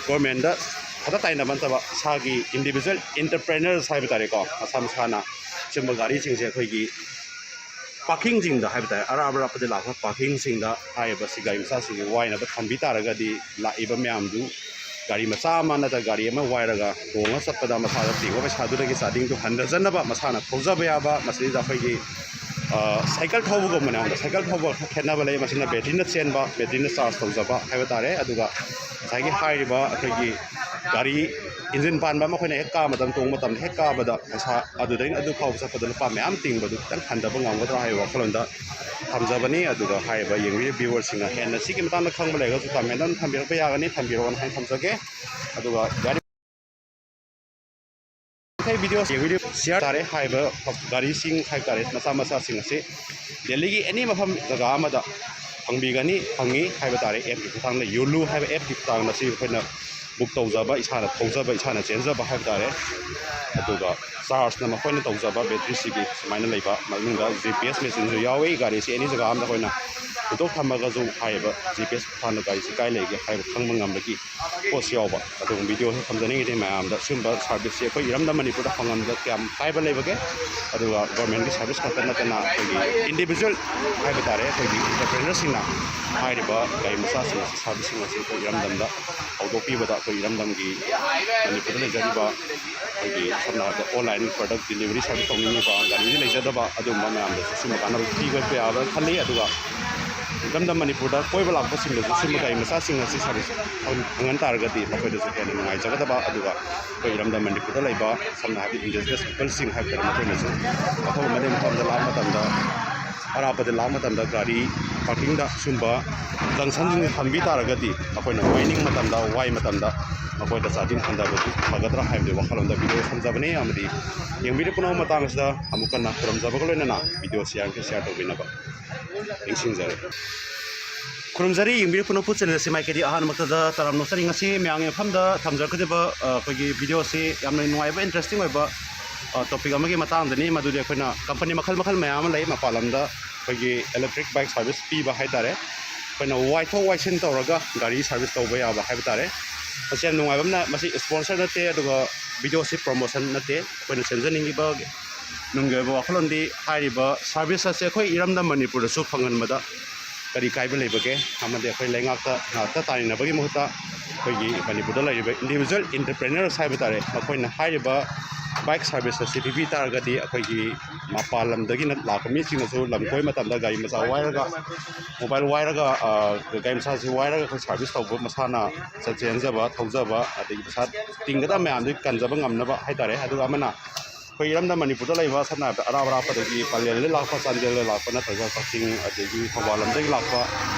ꯒꯣꯔꯃꯦꯟꯗ ꯈꯛꯇ ꯇꯥꯏꯅꯕ ꯅꯠꯇꯕ ꯏꯁꯥꯒꯤ ꯏꯟꯗꯤꯕꯤꯖꯨꯋꯦꯜ ꯏꯟꯇꯔꯄ꯭ꯔꯦꯅꯔꯁ ꯍꯥꯏꯕ ꯇꯥꯔꯦꯀꯣ, ꯃꯁꯥ ꯃꯁꯥꯅ ꯁꯤꯒꯨꯝꯕ ꯒꯥꯔꯤꯁꯤꯡꯁꯦ ꯑꯩꯈꯣꯏꯒꯤ ꯄꯥꯔꯀꯤꯡꯁꯤꯡꯗ ꯍꯥꯏꯕ ꯇꯥꯔꯦ, ꯑꯔꯥꯞ ꯑꯔꯥꯞꯄꯗ ꯂꯥꯛꯄ ꯄꯥꯔꯀꯤꯡꯁꯤꯡꯗ ꯍꯥꯏꯔꯤꯕ ꯁꯤ ꯒꯥꯔꯤ ꯃꯆꯥꯁꯤꯡꯁꯤ ꯋꯥꯏꯅꯕ ꯊꯝꯕꯤ ꯇꯥꯔꯒꯗꯤ, ꯂꯥꯛꯏꯕ ꯃꯌꯥꯝꯗꯨ ꯒꯥꯔꯤ ꯃꯆꯥ ꯑꯃ ꯅꯠꯇ꯭ꯔꯒ ꯒꯥꯔꯤ ꯑꯃ ꯋꯥꯏꯔꯒ ꯇꯣꯡꯉ ꯆꯠꯄꯗ ꯃꯁꯥꯗ ꯇꯤꯡꯕ ꯄꯩꯁꯥꯗꯨꯗꯒꯤ ꯆꯥꯗꯤꯡꯗꯨ ꯍꯟꯊꯖꯅꯕ ꯃꯁꯥꯅ ꯊꯧꯖꯕ ꯌꯥꯕ, ꯃꯁꯤꯗ ꯑꯩꯈꯣꯏꯒꯤ, ꯑ, ꯁꯥꯏꯀꯜ ꯊꯧꯕꯒꯨꯝꯕꯅꯦ꯫ ꯑꯗ ꯁꯥꯏꯀꯜ ꯊꯧꯕ ꯈꯔ ꯈꯦꯠꯅꯕ ꯂꯩ꯫ ꯃꯁꯤꯅ ꯕꯦꯇ꯭ꯔꯤꯅ ꯆꯦꯟꯕ, ꯕꯦꯇ꯭ꯔꯤꯅ ꯆꯥꯔꯖ ꯇꯧꯖꯕ ꯍꯥꯏꯕ ꯇꯥꯔꯦ꯫ ꯑꯗꯨꯒ ꯉꯁꯥꯏꯒꯤ ꯍꯥꯏꯔꯤꯕ ꯑꯩꯈꯣꯏꯒꯤ ꯒꯥꯔꯤ ꯏꯟꯖꯤꯟ ꯄꯥꯟꯕ ꯑꯃ ꯑꯩꯈꯣꯏꯅ ꯍꯦꯛ ꯀꯥꯕ ꯃꯇꯝ, ꯇꯣꯡꯕ ꯃꯇꯝꯗ ꯍꯦꯛ ꯀꯥꯕꯗ ꯄꯩꯁꯥ ꯑꯗꯨꯗꯒꯤ ꯑꯗꯨ ꯐꯥꯎꯕ ꯆꯠꯄꯗ ꯂꯨꯄꯥ ꯃꯌꯥꯝ ꯇꯤꯡꯕꯗꯨ ꯈꯤꯇꯪ ꯍꯟꯊꯕ ꯉꯝꯒꯗ꯭ꯔꯥ ꯍꯥꯏꯕ ꯋꯥꯈꯜꯂꯣꯟꯗ ꯊꯝꯖꯕꯅꯤ꯫ ꯑꯗꯨꯒ ꯍꯥꯏꯔꯤꯕ ꯌꯦꯡꯕꯤꯔꯤꯕ ꯚ꯭ꯌꯨꯋꯔꯁꯤꯡꯅ ꯍꯦꯟꯅ ꯁꯤꯒꯤ ꯃꯇꯥꯡꯗ ꯈꯪꯕ ꯂꯩꯔꯒꯁꯨ ꯀꯃꯦꯟ ꯑꯗꯨꯝ ꯊꯝꯕꯤꯔꯛꯄ ꯌꯥꯒꯅꯤ, ꯊꯝꯕꯤꯔꯛꯑꯣꯅ ꯍꯥꯏꯅ ꯊꯝꯖꯒꯦ꯫ ꯑꯗꯨꯒ ꯒꯥꯔꯤ ꯃꯈꯩ ꯚꯤꯗꯤꯑꯣ ꯌꯦꯡꯕꯤꯔꯤꯕ ꯁꯤꯌꯥꯔ ꯇꯥꯔꯦ ꯍꯥꯏꯕ ꯒꯥꯔꯤꯁꯤꯡ ꯍꯥꯏꯕ ꯇꯥꯔꯦ, ꯃꯆꯥ ꯃꯆꯥꯁꯤꯡ ꯑꯁꯤ ꯗꯦꯜꯂꯤꯒꯤ ꯑꯦꯅꯤ ꯃꯐꯝ ꯖꯒꯥ ꯑꯃꯗ ꯐꯪꯕꯤꯒꯅꯤ, ꯐꯪꯉꯤ ꯍꯥꯏꯕ ꯇꯥꯔꯦ꯫ ꯑꯦꯞꯀꯤ ꯈꯨꯠꯊꯥꯡꯗ ꯌꯣꯂꯨ ꯍꯥꯏꯕ ꯑꯦꯞꯀꯤ ꯈꯨꯠꯊꯥꯡꯗ ꯁꯤ ꯑꯩꯈꯣꯏꯅ ꯕꯨꯛ ꯇꯧꯖꯕ, ꯏꯁꯥꯅ ꯊꯧꯖꯕ, ꯏꯁꯥꯅ ꯆꯦꯟꯖꯕ ꯍꯥꯏꯕ ꯇꯥꯔꯦ꯫ ꯑꯗꯨꯒ ꯆꯥꯔꯖꯅ ꯃꯈꯣꯏꯅ ꯇꯧꯖꯕ ꯕꯦꯇ꯭ꯔꯤꯁꯤꯒꯤ ꯁꯨꯃꯥꯏꯅ ꯂꯩꯕ, ꯃꯅꯨꯡꯗ ꯖꯤ ꯄꯤ ꯑꯦꯁ ꯃꯦꯆꯤꯟꯁꯨ ꯌꯥꯎꯏ꯫ ꯒꯥꯔꯤꯁꯤ ꯑꯦꯅꯤ ꯖꯒꯥ ꯑꯃꯗ ꯑꯩꯈꯣꯏꯅ ꯍꯨꯟꯗꯣꯛ ꯊꯝꯃꯒꯁꯨ ꯍꯥꯏꯔꯤꯕ ꯖꯤ ꯄꯤ ꯑꯦꯁ ꯈꯨꯠꯊꯥꯡꯗ ꯒꯥꯔꯤꯁꯤ ꯀꯥꯏ ꯂꯩꯒꯦ ꯍꯥꯏꯕ ꯈꯪꯕ ꯉꯝꯕꯒꯤ ꯄꯣꯠꯁꯨ ꯌꯥꯎꯕ꯫ ꯑꯗꯨꯒꯨꯝꯕ ꯚꯤꯗꯤꯑꯣꯁꯨ ꯊꯝꯖꯅꯤꯡꯉꯤꯗꯤ ꯃꯌꯥꯝꯗ ꯁꯤꯒꯨꯝꯕ ꯁꯥꯔꯚꯤꯁꯁꯦ ꯑꯩꯈꯣꯏ ꯏꯔꯝꯗꯝ ꯃꯅꯤꯄꯨꯔꯗ ꯐꯪꯉꯝꯕꯗ ꯀꯌꯥꯝ ꯀꯥꯏꯕ ꯂꯩꯕꯒꯦ꯫ ꯑꯗꯨꯒ ꯒꯣꯔꯃꯦꯟꯒꯤ ꯁꯥꯔꯚꯤꯁ ꯈꯛꯇ ꯅꯠꯇꯅ ꯑꯩꯈꯣꯏꯒꯤ ꯏꯟꯗꯤꯕꯤꯖꯨꯋꯦꯜ ꯍꯥꯏꯕ ꯇꯥꯔꯦ, ꯑꯩꯈꯣꯏꯒꯤ ꯑꯦꯟꯇꯔꯄ꯭ꯔꯦꯅꯔꯁꯤꯡꯅ ꯍꯥꯏꯔꯤꯕ ꯒꯥꯔꯤ ꯃꯆꯥꯁꯤꯡ ꯑꯁꯤ, ꯁꯥꯔꯚꯤꯁꯁꯤꯡ ꯑꯁꯤ ꯑꯩꯈꯣꯏ ꯏꯔꯝꯗꯝꯗ ꯍꯧꯗꯣꯛꯄꯤꯕꯗ ꯑꯩꯈꯣꯏ ꯏꯔꯝꯗꯝꯒꯤ ꯃꯅꯤꯄꯨꯔꯗ ꯂꯩꯖꯔꯤꯕ ꯑꯩꯈꯣꯏꯒꯤ ꯁꯝꯅ ꯍꯥꯏꯔꯕꯗ ꯑꯣꯟꯂꯥꯏꯟ ꯄ꯭ꯔꯗꯛ ꯗꯤꯂꯤꯚꯔꯤ ꯁꯥꯔꯚꯤꯁ ꯇꯧꯅꯤꯡꯉꯤꯕ ꯒꯥꯔꯤꯗꯤ ꯂꯩꯖꯗꯕ ꯑꯗꯨꯒꯨꯝꯕ ꯃꯌꯥꯝꯗꯁꯨ ꯁꯤꯒꯨꯝꯕ ꯀꯥꯟꯅꯕ ꯄꯤꯕ ꯌꯥꯕ꯭ꯔꯥ ꯈꯜꯂꯤ꯫ ꯑꯗꯨꯒ ꯏꯔꯝꯗꯝ ꯃꯅꯤꯄꯨꯔꯗ ꯀꯣꯏꯕ ꯂꯥꯛꯄꯁꯤꯡꯗꯁꯨ ꯁꯤꯒꯨꯝꯕ ꯒꯥꯔꯤ ꯃꯆꯥꯁꯤꯡ ꯑꯁꯤ ꯁꯥꯔꯚꯤꯁ ꯐꯪꯍꯟ ꯇꯥꯔꯒꯗꯤ ꯃꯈꯣꯏꯗꯁꯨ ꯍꯦꯟꯅ ꯅꯨꯡꯉꯥꯏꯖꯒꯗꯕ, ꯑꯗꯨꯒ ꯑꯩꯈꯣꯏ ꯏꯔꯝꯗꯝ ꯃꯅꯤꯄꯨꯔꯗ ꯂꯩꯕ ꯁꯝꯅ ꯍꯥꯏꯔꯕꯗ ꯏꯟꯗꯤꯖꯤꯅꯁ ꯄꯤꯄꯜꯁꯤꯡ ꯍꯥꯏꯕ ꯇꯥꯔꯦ, ꯃꯈꯣꯏꯅꯁꯨ ꯃꯐꯝ ꯑꯃꯗꯒꯤ ꯃꯐꯝꯗ ꯂꯥꯛꯄ ꯃꯇꯝꯗ, ꯑꯔꯥꯞꯄꯗ ꯂꯥꯛꯄ ꯃꯇꯝꯗ ꯒꯥꯔꯤ ꯄꯥꯔꯀꯤꯡꯗ ꯁꯤꯒꯨꯝꯕ ꯖꯪꯁꯟꯁꯤꯡꯁꯦ ꯊꯝꯕꯤ ꯇꯥꯔꯒꯗꯤ ꯑꯩꯈꯣꯏꯅ ꯋꯥꯏꯅꯤꯡ ꯃꯇꯝꯗ, ꯋꯥꯏ ꯃꯇꯝꯗ ꯃꯈꯣꯏꯗ ꯆꯥꯗꯤꯡ ꯍꯟꯊꯕꯗꯨ ꯐꯒꯗ꯭ꯔꯥ ꯍꯥꯏꯕꯗꯨꯒꯤ ꯋꯥꯈꯜꯂꯣꯟꯗ ꯚꯤꯗꯤꯑꯣ ꯊꯝꯖꯕꯅꯤ꯫ ꯑꯃꯗꯤ ꯌꯦꯡꯕꯤꯔꯤꯕ ꯄꯨꯝꯅꯃꯛ ꯃꯇꯥꯡ ꯑꯁꯤꯗ ꯑꯃꯨꯛ ꯍꯟꯅ ꯈꯨꯔꯨꯝꯖꯕꯒ ꯂꯣꯏꯅꯅ ꯚꯤꯗꯤꯑꯣꯁꯤ ꯌꯥꯔꯤꯈꯩ ꯁꯤꯌꯥꯔ ꯇꯧꯕꯤꯅꯕ ꯅꯤꯡꯁꯤꯡꯖꯔꯤ꯫ ꯈꯨꯔꯨꯝꯖꯔꯤ, ꯌꯦꯡꯕꯤꯔꯤꯕ ꯄꯨꯝꯅꯃꯛꯄꯨ ꯆꯦꯅꯦꯜ ꯑꯁꯤ ꯃꯥꯏꯀꯩꯗꯤ ꯑꯍꯥꯟꯕꯃꯛꯇꯗ ꯇꯔꯥꯝꯅ ꯑꯣꯛꯆꯔꯤ꯫ ꯉꯁꯤ ꯃꯌꯥꯝꯒꯤ ꯃꯐꯝꯗ ꯊꯝꯖꯔꯛꯀꯗꯕ, ꯑ, ꯑꯩꯈꯣꯏꯒꯤ ꯚꯤꯗꯤꯑꯣ ꯑꯁꯤ ꯌꯥꯝꯅ ꯅꯨꯡꯉꯥꯏꯕ, ꯏꯟꯇꯔꯦꯁꯇꯤꯡ ꯑꯣꯏꯕ, ꯑ, ꯇꯣꯄꯤꯛ ꯑꯃꯒꯤ ꯃꯇꯥꯡꯗꯅꯤ꯫ ꯃꯗꯨꯗꯤ ꯑꯩꯈꯣꯏꯅ ꯀꯝꯄꯅꯤ ꯃꯈꯜ ꯃꯈꯜ ꯃꯌꯥꯝ ꯑꯃ ꯂꯩ ꯃꯄꯥꯟ ꯂꯝꯗ ꯑꯩꯈꯣꯏꯒꯤ ꯏꯂꯦꯛꯇ꯭ꯔꯤꯛ ꯕꯥꯏꯛ ꯁꯥꯔꯚꯤꯁ ꯄꯤꯕ ꯍꯥꯏ ꯇꯥꯔꯦ꯫ ꯑꯩꯈꯣꯏꯅ ꯋꯥꯏꯊꯣꯛ ꯋꯥꯏꯁꯤꯟ ꯇꯧꯔꯒ ꯒꯥꯔꯤ ꯁꯥꯔꯚꯤꯁ ꯇꯧꯕ ꯌꯥꯕ ꯍꯥꯏꯕ ꯇꯥꯔꯦ꯫ ꯃꯁꯤ ꯌꯥꯝ ꯅꯨꯡꯉꯥꯏꯕ ꯑꯃꯅ, ꯃꯁꯤ ꯏꯁꯄꯣꯟꯁꯔ ꯅꯠꯇꯦ, ꯑꯗꯨꯒ ꯚꯤꯗꯤꯑꯣ ꯑꯁꯤ ꯄ꯭ꯔꯣꯃꯣꯁꯟ ꯅꯠꯇꯦ꯫ ꯑꯩꯈꯣꯏꯅ ꯁꯦꯝꯖꯅꯤꯡꯉꯤꯕ ꯅꯨꯡꯒꯤ ꯑꯣꯏꯕ ꯋꯥꯈꯜꯂꯣꯟꯗꯤ, ꯍꯥꯏꯔꯤꯕ ꯁꯥꯔꯚꯤꯁ ꯑꯁꯦ ꯑꯩꯈꯣꯏ ꯏꯔꯝꯗꯝ ꯃꯅꯤꯄꯨꯔꯗꯁꯨ ꯐꯪꯍꯟꯕꯗ ꯀꯔꯤ ꯀꯥꯏꯕ ꯂꯩꯕꯒꯦ? ꯑꯃꯗꯤ ꯑꯩꯈꯣꯏ ꯂꯩꯉꯥꯛꯇ ꯉꯥꯛꯇ ꯇꯥꯏꯅꯅꯕꯒꯤ ꯃꯍꯨꯠꯇ ꯑꯩꯈꯣꯏꯒꯤ ꯃꯅꯤꯄꯨꯔꯗ ꯂꯩꯔꯤꯕ ꯏꯟꯗꯤꯕꯤꯖꯨꯋꯦꯜ ꯏꯟꯇꯔꯄ꯭ꯔꯦꯅꯔꯁ ꯍꯥꯏꯕ ꯇꯥꯔꯦ, ꯃꯈꯣꯏꯅ ꯍꯥꯏꯔꯤꯕ ꯕꯥꯏꯛ ꯁꯥꯔꯚꯤꯁ ꯑꯁꯤ ꯄꯤꯕꯤ ꯇꯥꯔꯒꯗꯤ ꯑꯩꯈꯣꯏꯒꯤ ꯃꯄꯥꯟ ꯂꯝꯗꯒꯤꯅ ꯂꯥꯛꯄ ꯃꯤꯁꯤꯡꯅꯁꯨ ꯂꯝ ꯀꯣꯏꯕ ꯃꯇꯝꯗ ꯒꯥꯔꯤ ꯃꯆꯥ ꯋꯥꯏꯔꯒ, ꯃꯣꯕꯥꯏꯜ ꯋꯥꯏꯔꯒ, ꯑ, ꯒꯥꯔꯤ ꯃꯆꯥꯁꯤ ꯋꯥꯏꯔꯒ ꯑꯩꯈꯣꯏ ꯁꯥꯔꯚꯤꯁ ꯇꯧꯕ, ꯃꯁꯥꯅ ꯆꯦꯟꯖꯕ, ꯊꯧꯖꯕ, ꯑꯗꯒꯤ ꯄꯩꯁꯥ ꯇꯤꯡꯒꯗꯕ ꯃꯌꯥꯝꯗꯨ ꯀꯟꯖꯕ ꯉꯝꯅꯕ ꯍꯥꯏ ꯇꯥꯔꯦ꯫ ꯑꯗꯨꯒ ꯑꯃꯅ ꯑꯩꯈꯣꯏ ꯏꯔꯝꯗꯝ ꯃꯅꯤꯄꯨꯔꯗ ꯂꯩꯕ, ꯁꯝꯅ ꯍꯥꯏꯔꯕꯗ ꯑꯔꯥꯞ ꯑꯔꯥꯞꯄꯗꯒꯤ, ꯄꯂꯦꯜꯗꯒꯤ ꯂꯥꯛꯄ, ꯆꯥꯟꯗꯦꯜꯗꯒꯤ ꯂꯥꯛꯄ, ꯅꯠꯇ꯭ꯔꯒ ꯀꯛꯆꯤꯡ, ꯑꯗꯒꯤ ꯊꯧꯕꯥꯜ ꯂꯝꯗꯒꯤ ꯂꯥꯛꯄ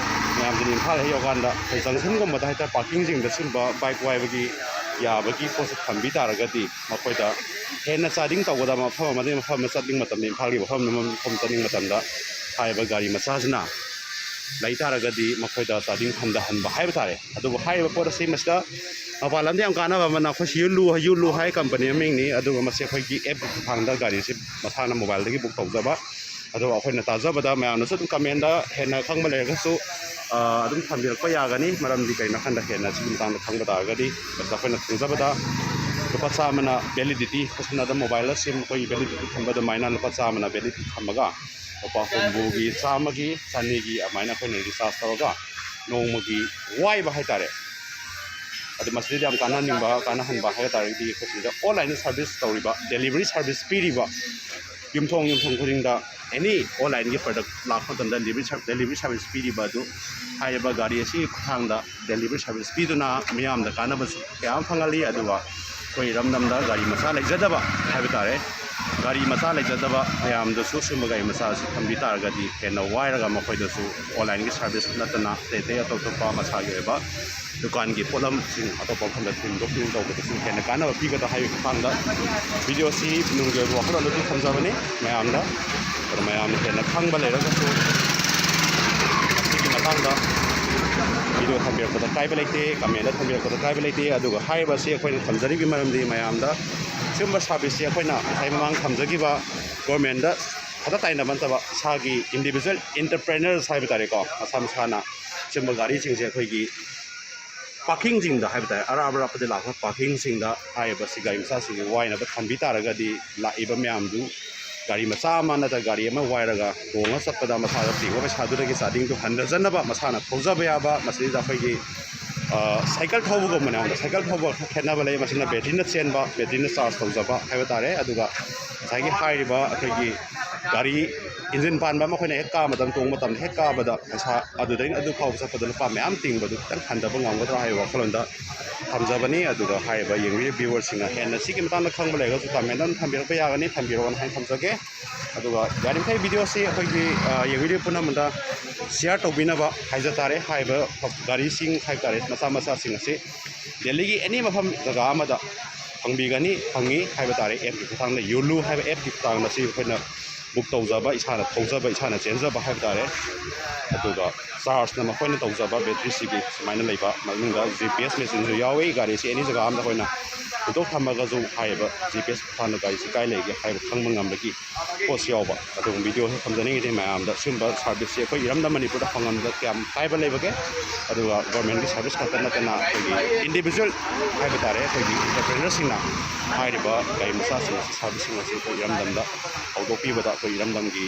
ꯃꯌꯥꯝꯗꯨꯅ ꯏꯝꯐꯥꯜ ꯍꯦꯛ ꯌꯧꯔꯀꯥꯟꯗ ꯑꯩꯈꯣꯏ ꯖꯪꯁꯟꯒꯨꯝꯕꯗ ꯍꯥꯏ ꯇꯥꯔꯦ, ꯄꯥꯔꯀꯤꯡꯁꯤꯡꯗ ꯁꯤꯒꯨꯝꯕ ꯕꯥꯏꯛ ꯋꯥꯏꯕꯒꯤ ꯌꯥꯕꯒꯤ ꯄꯣꯠꯁꯦ ꯊꯝꯕꯤ ꯇꯥꯔꯒꯗꯤ, ꯃꯈꯣꯏꯗ ꯍꯦꯟꯅ ꯆꯥꯗꯤꯡ ꯇꯧꯒꯗꯕ, ꯃꯐꯝ ꯑꯃꯗꯒꯤ ꯃꯐꯝ ꯑꯃ ꯆꯠꯅꯤꯡꯕ ꯃꯇꯝꯗ, ꯏꯝꯐꯥꯜꯒꯤ ꯃꯐꯝ ꯑꯃꯗꯒꯤ ꯃꯐꯝ ꯆꯠꯅꯤꯡꯕ ꯃꯇꯝꯗ ꯍꯥꯏꯔꯤꯕ ꯒꯥꯔꯤ ꯃꯆꯥꯁꯤꯅ ꯂꯩ ꯇꯥꯔꯒꯗꯤ ꯃꯈꯣꯏꯗ ꯆꯥꯗꯤꯡ ꯍꯟꯊꯍꯟꯕ ꯍꯥꯏꯕ ꯇꯥꯔꯦ꯫ ꯑꯗꯨꯕꯨ ꯍꯥꯏꯔꯤꯕ ꯄꯣꯠ ꯑꯁꯤ ꯃꯁꯤꯗ ꯃꯄꯥꯟ ꯂꯝꯗ ꯌꯥꯝ ꯀꯥꯟꯅꯕ ꯑꯃꯅ, ꯑꯩꯈꯣꯏ ꯁꯤ ꯌꯨ ꯂꯨ, ꯌꯨ ꯂꯨ ꯍꯥꯏ ꯀꯝꯄꯅꯤ ꯃꯃꯤꯡꯅꯤ, ꯑꯗꯨꯒ ꯃꯁꯤ ꯑꯩꯈꯣꯏꯒꯤ ꯑꯦꯞꯀꯤ ꯈꯨꯠꯊꯥꯡꯗ ꯒꯥꯔꯤꯁꯤ ꯃꯁꯥꯅ ꯃꯣꯕꯥꯏꯜꯗꯒꯤ ꯕꯨꯛ ꯇꯧꯖꯕ꯫ ꯑꯗꯨꯒ ꯑꯩꯈꯣꯏꯅ ꯇꯥꯖꯕꯗ, ꯃꯌꯥꯝꯅꯁꯨ ꯑꯗꯨꯝ ꯀꯃꯦꯟꯗ ꯍꯦꯟꯅ ꯈꯪꯕ ꯂꯩꯔꯒꯁꯨ, ꯑ, ꯑꯗꯨꯝ ꯊꯝꯕꯤꯔꯛꯄ ꯌꯥꯒꯅꯤ꯫ ꯃꯔꯝꯗꯤ ꯀꯩꯅꯣ ꯍꯥꯏꯀꯥꯟꯗ, ꯍꯦꯟꯅ ꯁꯤꯒꯤ ꯃꯇꯥꯡꯗ ꯈꯪꯕ ꯇꯥꯔꯒꯗꯤ ꯑꯩꯈꯣꯏꯅ ꯈꯪꯖꯕꯗ ꯂꯨꯄꯥ ꯆꯥꯝꯃꯅ ꯚꯦꯂꯤꯗꯤꯇꯤ, ꯁꯝꯅ ꯍꯥꯏꯔꯕꯗ ꯃꯣꯕꯥꯏꯜꯗ ꯁꯤꯝ ꯑꯩꯈꯣꯏꯒꯤ ꯚꯦꯂꯤꯗꯤꯇꯤ ꯊꯝꯕ ꯑꯗꯨꯃꯥꯏꯅ ꯂꯨꯄꯥ ꯆꯥꯝꯃꯅ ꯚꯦꯂꯤꯗꯤꯇꯤ ꯊꯝꯃꯒ ꯂꯨꯄꯥ ꯍꯨꯝꯐꯨꯒꯤ, ꯆꯥꯝꯃꯒꯤ, ꯆꯅꯤꯒꯤ ꯑꯗꯨꯃꯥꯏꯅ ꯑꯩꯈꯣꯏꯅ ꯔꯤꯆꯥꯔꯖ ꯇꯧꯔꯒ ꯅꯣꯡꯃꯒꯤ ꯋꯥꯏꯕ ꯍꯥꯏꯇꯥꯔꯦ꯫ ꯑꯗꯨ ꯃꯁꯤꯗꯩꯗ ꯌꯥꯝ ꯀꯥꯟꯅꯍꯟꯅꯤꯡꯕ, ꯀꯥꯟꯅꯍꯟꯕ ꯍꯥꯏꯕ ꯇꯥꯔꯒꯗꯤ, ꯑꯩꯈꯣꯏ ꯁꯤꯗ ꯑꯣꯟꯂꯥꯏꯟꯗ ꯁꯥꯔꯚꯤꯁ ꯇꯧꯔꯤꯕ, ꯗꯦꯂꯤꯚꯔꯤ ꯁꯥꯔꯚꯤꯁ ꯄꯤꯔꯤꯕ ꯌꯨꯝꯊꯣꯡ ꯌꯨꯝꯊꯣꯡ ꯈꯨꯗꯤꯡꯗ ꯑꯦꯅꯤ ꯑꯣꯟꯂꯥꯏꯟꯒꯤ ꯄ꯭ꯔꯗꯛ ꯂꯥꯛꯄ ꯃꯇꯝꯗ ꯗꯦꯂꯤꯚꯔꯤ ꯁꯥꯔ-, ꯗꯦꯂꯤꯚꯔꯤ ꯁꯥꯔꯚꯤꯁ ꯄꯤꯔꯤꯕ ꯑꯗꯨ, ꯍꯥꯏꯔꯤꯕ ꯒꯥꯔꯤ ꯑꯁꯤꯒꯤ ꯈꯨꯠꯊꯥꯡꯗ ꯗꯦꯂꯤꯚꯔꯤ ꯁꯥꯔꯚꯤꯁ ꯄꯤꯗꯨꯅ ꯃꯤꯌꯥꯝꯗ ꯀꯥꯟꯅꯕꯁꯨ ꯀꯌꯥ ꯑꯃ ꯐꯪꯍꯜꯂꯤ꯫ ꯑꯗꯨꯒ ꯑꯩꯈꯣꯏ ꯏꯔꯝꯗꯝꯗ ꯒꯥꯔꯤ ꯃꯆꯥ ꯂꯩꯖꯗꯕ ꯍꯥꯏꯕ ꯇꯥꯔꯦ, ꯒꯥꯔꯤ ꯃꯆꯥ ꯂꯩꯖꯗꯕ ꯃꯌꯥꯝꯗꯁꯨ ꯁꯤꯒꯨꯝꯕ ꯒꯥꯔꯤ ꯃꯆꯥ ꯑꯁꯤ ꯊꯝꯕꯤ ꯇꯥꯔꯒꯗꯤ ꯍꯦꯟꯅ ꯋꯥꯏꯔꯒ ꯃꯈꯣꯏꯗꯁꯨ ꯑꯣꯟꯂꯥꯏꯟꯒꯤ ꯁꯥꯔꯚꯤꯁ ꯅꯠꯇꯅ ꯑꯇꯩ ꯑꯇꯩ ꯑꯇꯣꯞ ꯑꯇꯣꯞꯄ ꯃꯁꯥꯒꯤ ꯑꯣꯏꯕ ꯗꯨꯀꯥꯟꯒꯤ ꯄꯣꯠꯂꯝꯁꯤꯡ ꯑꯇꯣꯞꯄ ꯃꯐꯝꯗ ꯊꯤꯟꯗꯣꯛ ꯊꯤꯟꯖꯤꯟ ꯇꯧꯕꯗꯁꯨ ꯍꯦꯟꯅ ꯀꯥꯟꯅꯕ ꯄꯤꯒꯗ꯭ꯔꯥ ꯍꯥꯏꯕꯒꯤ ꯃꯇꯥꯡꯗ ꯚꯤꯗꯤꯑꯣ ꯑꯁꯤ ꯅꯨꯡꯒꯤ ꯑꯣꯏꯕ ꯋꯥꯈꯜꯂꯣꯟ ꯑꯗꯨ ꯊꯝꯖꯕꯅꯤ ꯃꯌꯥꯝꯗ꯫ ꯑꯗꯨꯅ ꯃꯌꯥꯝꯅ ꯍꯦꯟꯅ ꯈꯪꯕ ꯂꯩꯔꯒꯁꯨ ꯃꯁꯤꯒꯤ ꯃꯇꯥꯡꯗ ꯚꯤꯗꯤꯑꯣ ꯊꯝꯕꯤꯔꯛꯄꯗ ꯀꯥꯏꯕ ꯂꯩꯇꯦ, ꯀꯃꯦꯟꯗ ꯊꯝꯕꯤꯔꯛꯄꯗ ꯀꯥꯏꯕ ꯂꯩꯇꯦ꯫ ꯑꯗꯨꯒ ꯍꯥꯏꯔꯤꯕ ꯑꯁꯤ ꯑꯩꯈꯣꯏꯅ ꯊꯝꯖꯔꯤꯕꯒꯤ ꯃꯔꯝꯗꯤ, ꯃꯌꯥꯝꯗ ꯁꯤꯒꯨꯝꯕ ꯁꯥꯔꯚꯤꯁꯁꯤ ꯑꯩꯈꯣꯏꯅ ꯉꯁꯥꯏ ꯃꯃꯥꯡ ꯊꯝꯖꯈꯤꯕ ꯒꯣꯔꯃꯦꯟꯗ ꯈꯛꯇ ꯇꯥꯏꯅꯕ ꯅꯠꯇꯕ, ꯏꯁꯥꯒꯤ ꯏꯟꯗꯤꯕꯤꯖꯨꯋꯦꯜ ꯏꯟꯇꯔꯄ꯭ꯔꯦꯅꯔꯁ ꯍꯥꯏꯕ ꯇꯥꯔꯦꯀꯣ, ꯃꯁꯥ ꯃꯁꯥꯅ ꯁꯤꯒꯨꯝꯕ ꯒꯥꯔꯤꯁꯤꯡꯁꯦ ꯑꯩꯈꯣꯏꯒꯤ ꯄꯥꯔꯀꯤꯡꯁꯤꯡꯗ ꯍꯥꯏꯕ ꯇꯥꯔꯦ, ꯑꯔꯥꯞ ꯑꯔꯥꯞꯄꯗꯒꯤ ꯂꯥꯛꯄ ꯄꯥꯔꯀꯤꯡꯁꯤꯡꯗ ꯍꯥꯏꯔꯤꯕ ꯁꯤ ꯒꯥꯔꯤ ꯃꯆꯥꯁꯤꯡꯁꯤ ꯋꯥꯏꯅꯕ ꯊꯝꯕꯤ ꯇꯥꯔꯒꯗꯤ, ꯂꯥꯛꯏꯕ ꯃꯌꯥꯝꯗꯨ ꯒꯥꯔꯤ ꯃꯆꯥ ꯑꯃ ꯅꯠꯇ꯭ꯔꯒ ꯒꯥꯔꯤ ꯑꯃ ꯋꯥꯏꯔꯒ ꯇꯣꯡꯉ ꯆꯠꯄꯗ ꯃꯁꯥꯗ ꯇꯤꯡꯕ ꯄꯩꯁꯥꯗꯨꯗꯒꯤ ꯆꯥꯗꯤꯡꯗꯨ ꯍꯟꯊꯖꯅꯕ ꯃꯁꯥꯅ ꯊꯧꯖꯕ ꯌꯥꯕ, ꯃꯁꯤꯗ ꯑꯩꯈꯣꯏꯒꯤ, ꯑ, ꯁꯥꯏꯀꯜ ꯊꯧꯕꯒꯨꯝꯕꯅꯦ, ꯑꯃꯨꯛ ꯁꯥꯏꯀꯜ ꯊꯧꯕ ꯈꯔ ꯈꯦꯠꯅꯕ ꯂꯩ꯫ ꯃꯁꯤꯅ ꯕꯦꯇ꯭ꯔꯤꯅ ꯆꯦꯟꯕ, ꯕꯦꯇ꯭ꯔꯤꯅ ꯆꯥꯔꯖ ꯇꯧꯖꯕ ꯍꯥꯏꯕ ꯇꯥꯔꯦ꯫ ꯑꯗꯨꯒ ꯉꯁꯥꯏꯒꯤ ꯍꯥꯏꯔꯤꯕ ꯑꯩꯈꯣꯏꯒꯤ ꯒꯥꯔꯤ ꯏꯟꯖꯤꯟ ꯄꯥꯟꯕ ꯑꯃ ꯑꯩꯈꯣꯏꯅ ꯍꯦꯛ ꯀꯥꯕꯗ, ꯇꯣꯡꯕ ꯃꯇꯝꯗ ꯍꯦꯛ ꯀꯥꯕꯗ ꯄꯩꯁꯥ ꯑꯗꯨꯗꯩꯅ ꯑꯗꯨ ꯐꯥꯎꯕ ꯆꯠꯄꯗ ꯂꯨꯄꯥ ꯃꯌꯥꯝ ꯇꯤꯡꯕꯗꯨ ꯈꯤꯇꯪ ꯍꯟꯊꯕ ꯉꯝꯒꯗ꯭ꯔꯥ ꯍꯥꯏꯕ ꯋꯥꯈꯜꯂꯣꯟꯗ ꯊꯝꯖꯕꯅꯤ꯫ ꯑꯗꯨꯒ ꯍꯥꯏꯔꯤꯕ ꯌꯦꯡꯕꯤꯔꯤꯕ ꯚ꯭ꯌꯨꯋꯔꯁꯤꯡꯅ ꯍꯦꯟꯅ ꯁꯤꯒꯤ ꯃꯇꯥꯡꯗ ꯈꯪꯕ ꯂꯩꯔꯒꯁꯨ ꯀꯃꯦꯟꯗ ꯑꯗꯨꯝ ꯊꯝꯕꯤꯔꯛꯄ ꯌꯥꯒꯅꯤ, ꯊꯝꯕꯤꯔꯛꯑꯣꯅ ꯍꯥꯏꯅ ꯊꯝꯖꯒꯦ꯫ ꯑꯗꯨꯒ ꯌꯥꯔꯤꯃꯈꯩ ꯚꯤꯗꯤꯑꯣꯁꯤ ꯑꯩꯈꯣꯏꯒꯤ, ꯑ, ꯌꯦꯡꯕꯤꯔꯤꯕ ꯄꯨꯝꯅꯃꯛꯇ ꯁꯤꯌꯥꯔ ꯇꯧꯕꯤꯅꯕ ꯍꯥꯏꯖ ꯇꯥꯔꯦ꯫ ꯍꯥꯏꯔꯤꯕ ꯒꯥꯔꯤꯁꯤꯡ ꯍꯥꯏꯕ ꯇꯥꯔꯦ, ꯃꯆꯥ ꯃꯆꯥꯁꯤꯡ ꯑꯁꯤ ꯗꯦꯜꯂꯤꯒꯤ ꯑꯦꯅꯤ ꯃꯐꯝ ꯖꯒꯥ ꯑꯃꯗ ꯐꯪꯕꯤꯒꯅꯤ, ꯐꯪꯉꯤ ꯍꯥꯏꯕ ꯇꯥꯔꯦ꯫ ꯑꯦꯞꯀꯤ ꯈꯨꯠꯊꯥꯡꯗ, ꯌꯣꯂꯨ ꯍꯥꯏꯕ ꯑꯦꯞꯀꯤ ꯈꯨꯠꯊꯥꯡꯗ ꯁꯤ ꯑꯩꯈꯣꯏꯅ ꯕꯨꯛ ꯇꯧꯖꯕ, ꯏꯁꯥꯅ ꯊꯧꯖꯕ, ꯏꯁꯥꯅ ꯆꯦꯟꯖꯕ ꯍꯥꯏꯕ ꯇꯥꯔꯦ꯫ ꯑꯗꯨꯒ ꯆꯥꯔꯖꯅ ꯃꯈꯣꯏꯅ ꯇꯧꯖꯕ, ꯕꯦꯇ꯭ꯔꯤꯁꯤꯒꯤ ꯁꯨꯃꯥꯏꯅ ꯂꯩꯕ, ꯃꯅꯨꯡꯗ ꯖꯤ ꯄꯤ ꯑꯦꯁ ꯃꯦꯆꯤꯟꯁꯨ ꯌꯥꯎꯏ꯫ ꯒꯥꯔꯤꯁꯤ ꯑꯦꯅꯤ ꯖꯒꯥ ꯑꯃꯗ ꯑꯩꯈꯣꯏꯅ ꯍꯨꯟꯗꯣꯛ ꯊꯝꯃꯒꯁꯨ ꯍꯥꯏꯔꯤꯕ ꯖꯤ ꯄꯤ ꯑꯦꯁ ꯈꯨꯠꯊꯥꯡꯗ ꯒꯥꯔꯤꯁꯤ ꯀꯥꯏ ꯂꯩꯒꯦ ꯍꯥꯏꯕ ꯈꯪꯕ ꯉꯝꯕꯒꯤ ꯄꯣꯠꯁꯨ ꯌꯥꯎꯕ꯫ ꯑꯗꯨꯒꯨꯝꯕ ꯚꯤꯗꯤꯑꯣꯁꯤ ꯊꯝꯖꯅꯤꯡꯉꯤꯗꯤ ꯃꯌꯥꯝꯗ ꯁꯤꯒꯨꯝꯕ ꯁꯥꯔꯚꯤꯁꯁꯤ ꯑꯩꯈꯣꯏ ꯏꯔꯝꯗꯝ ꯃꯅꯤꯄꯨꯔꯗ ꯐꯪꯍꯟꯕꯗ ꯀꯌꯥꯝ ꯀꯥꯏꯕ ꯂꯩꯕꯒꯦ? ꯑꯗꯨꯒ ꯒꯣꯔꯃꯦꯟꯒꯤ ꯁꯥꯔꯚꯤꯁ ꯈꯛꯇ ꯅꯠꯇꯅ ꯑꯩꯈꯣꯏꯒꯤ ꯏꯟꯗꯤꯕꯤꯖꯨꯋꯦꯜ ꯍꯥꯏꯕ ꯇꯥꯔꯦ, ꯑꯩꯈꯣꯏꯒꯤ ꯑꯦꯟꯇꯔꯄ꯭ꯔꯦꯅꯔꯁꯤꯡꯅ ꯍꯥꯏꯔꯤꯕ ꯒꯥꯔꯤ ꯃꯆꯥꯁꯤꯡ ꯑꯁꯤ, ꯁꯥꯔꯚꯤꯁꯁꯤꯡ ꯑꯁꯤ ꯑꯩꯈꯣꯏ ꯏꯔꯝꯗꯝꯗ ꯍꯧꯗꯣꯛꯄꯤꯕꯗ, ꯑꯩꯈꯣꯏ ꯏꯔꯝꯗꯝꯒꯤ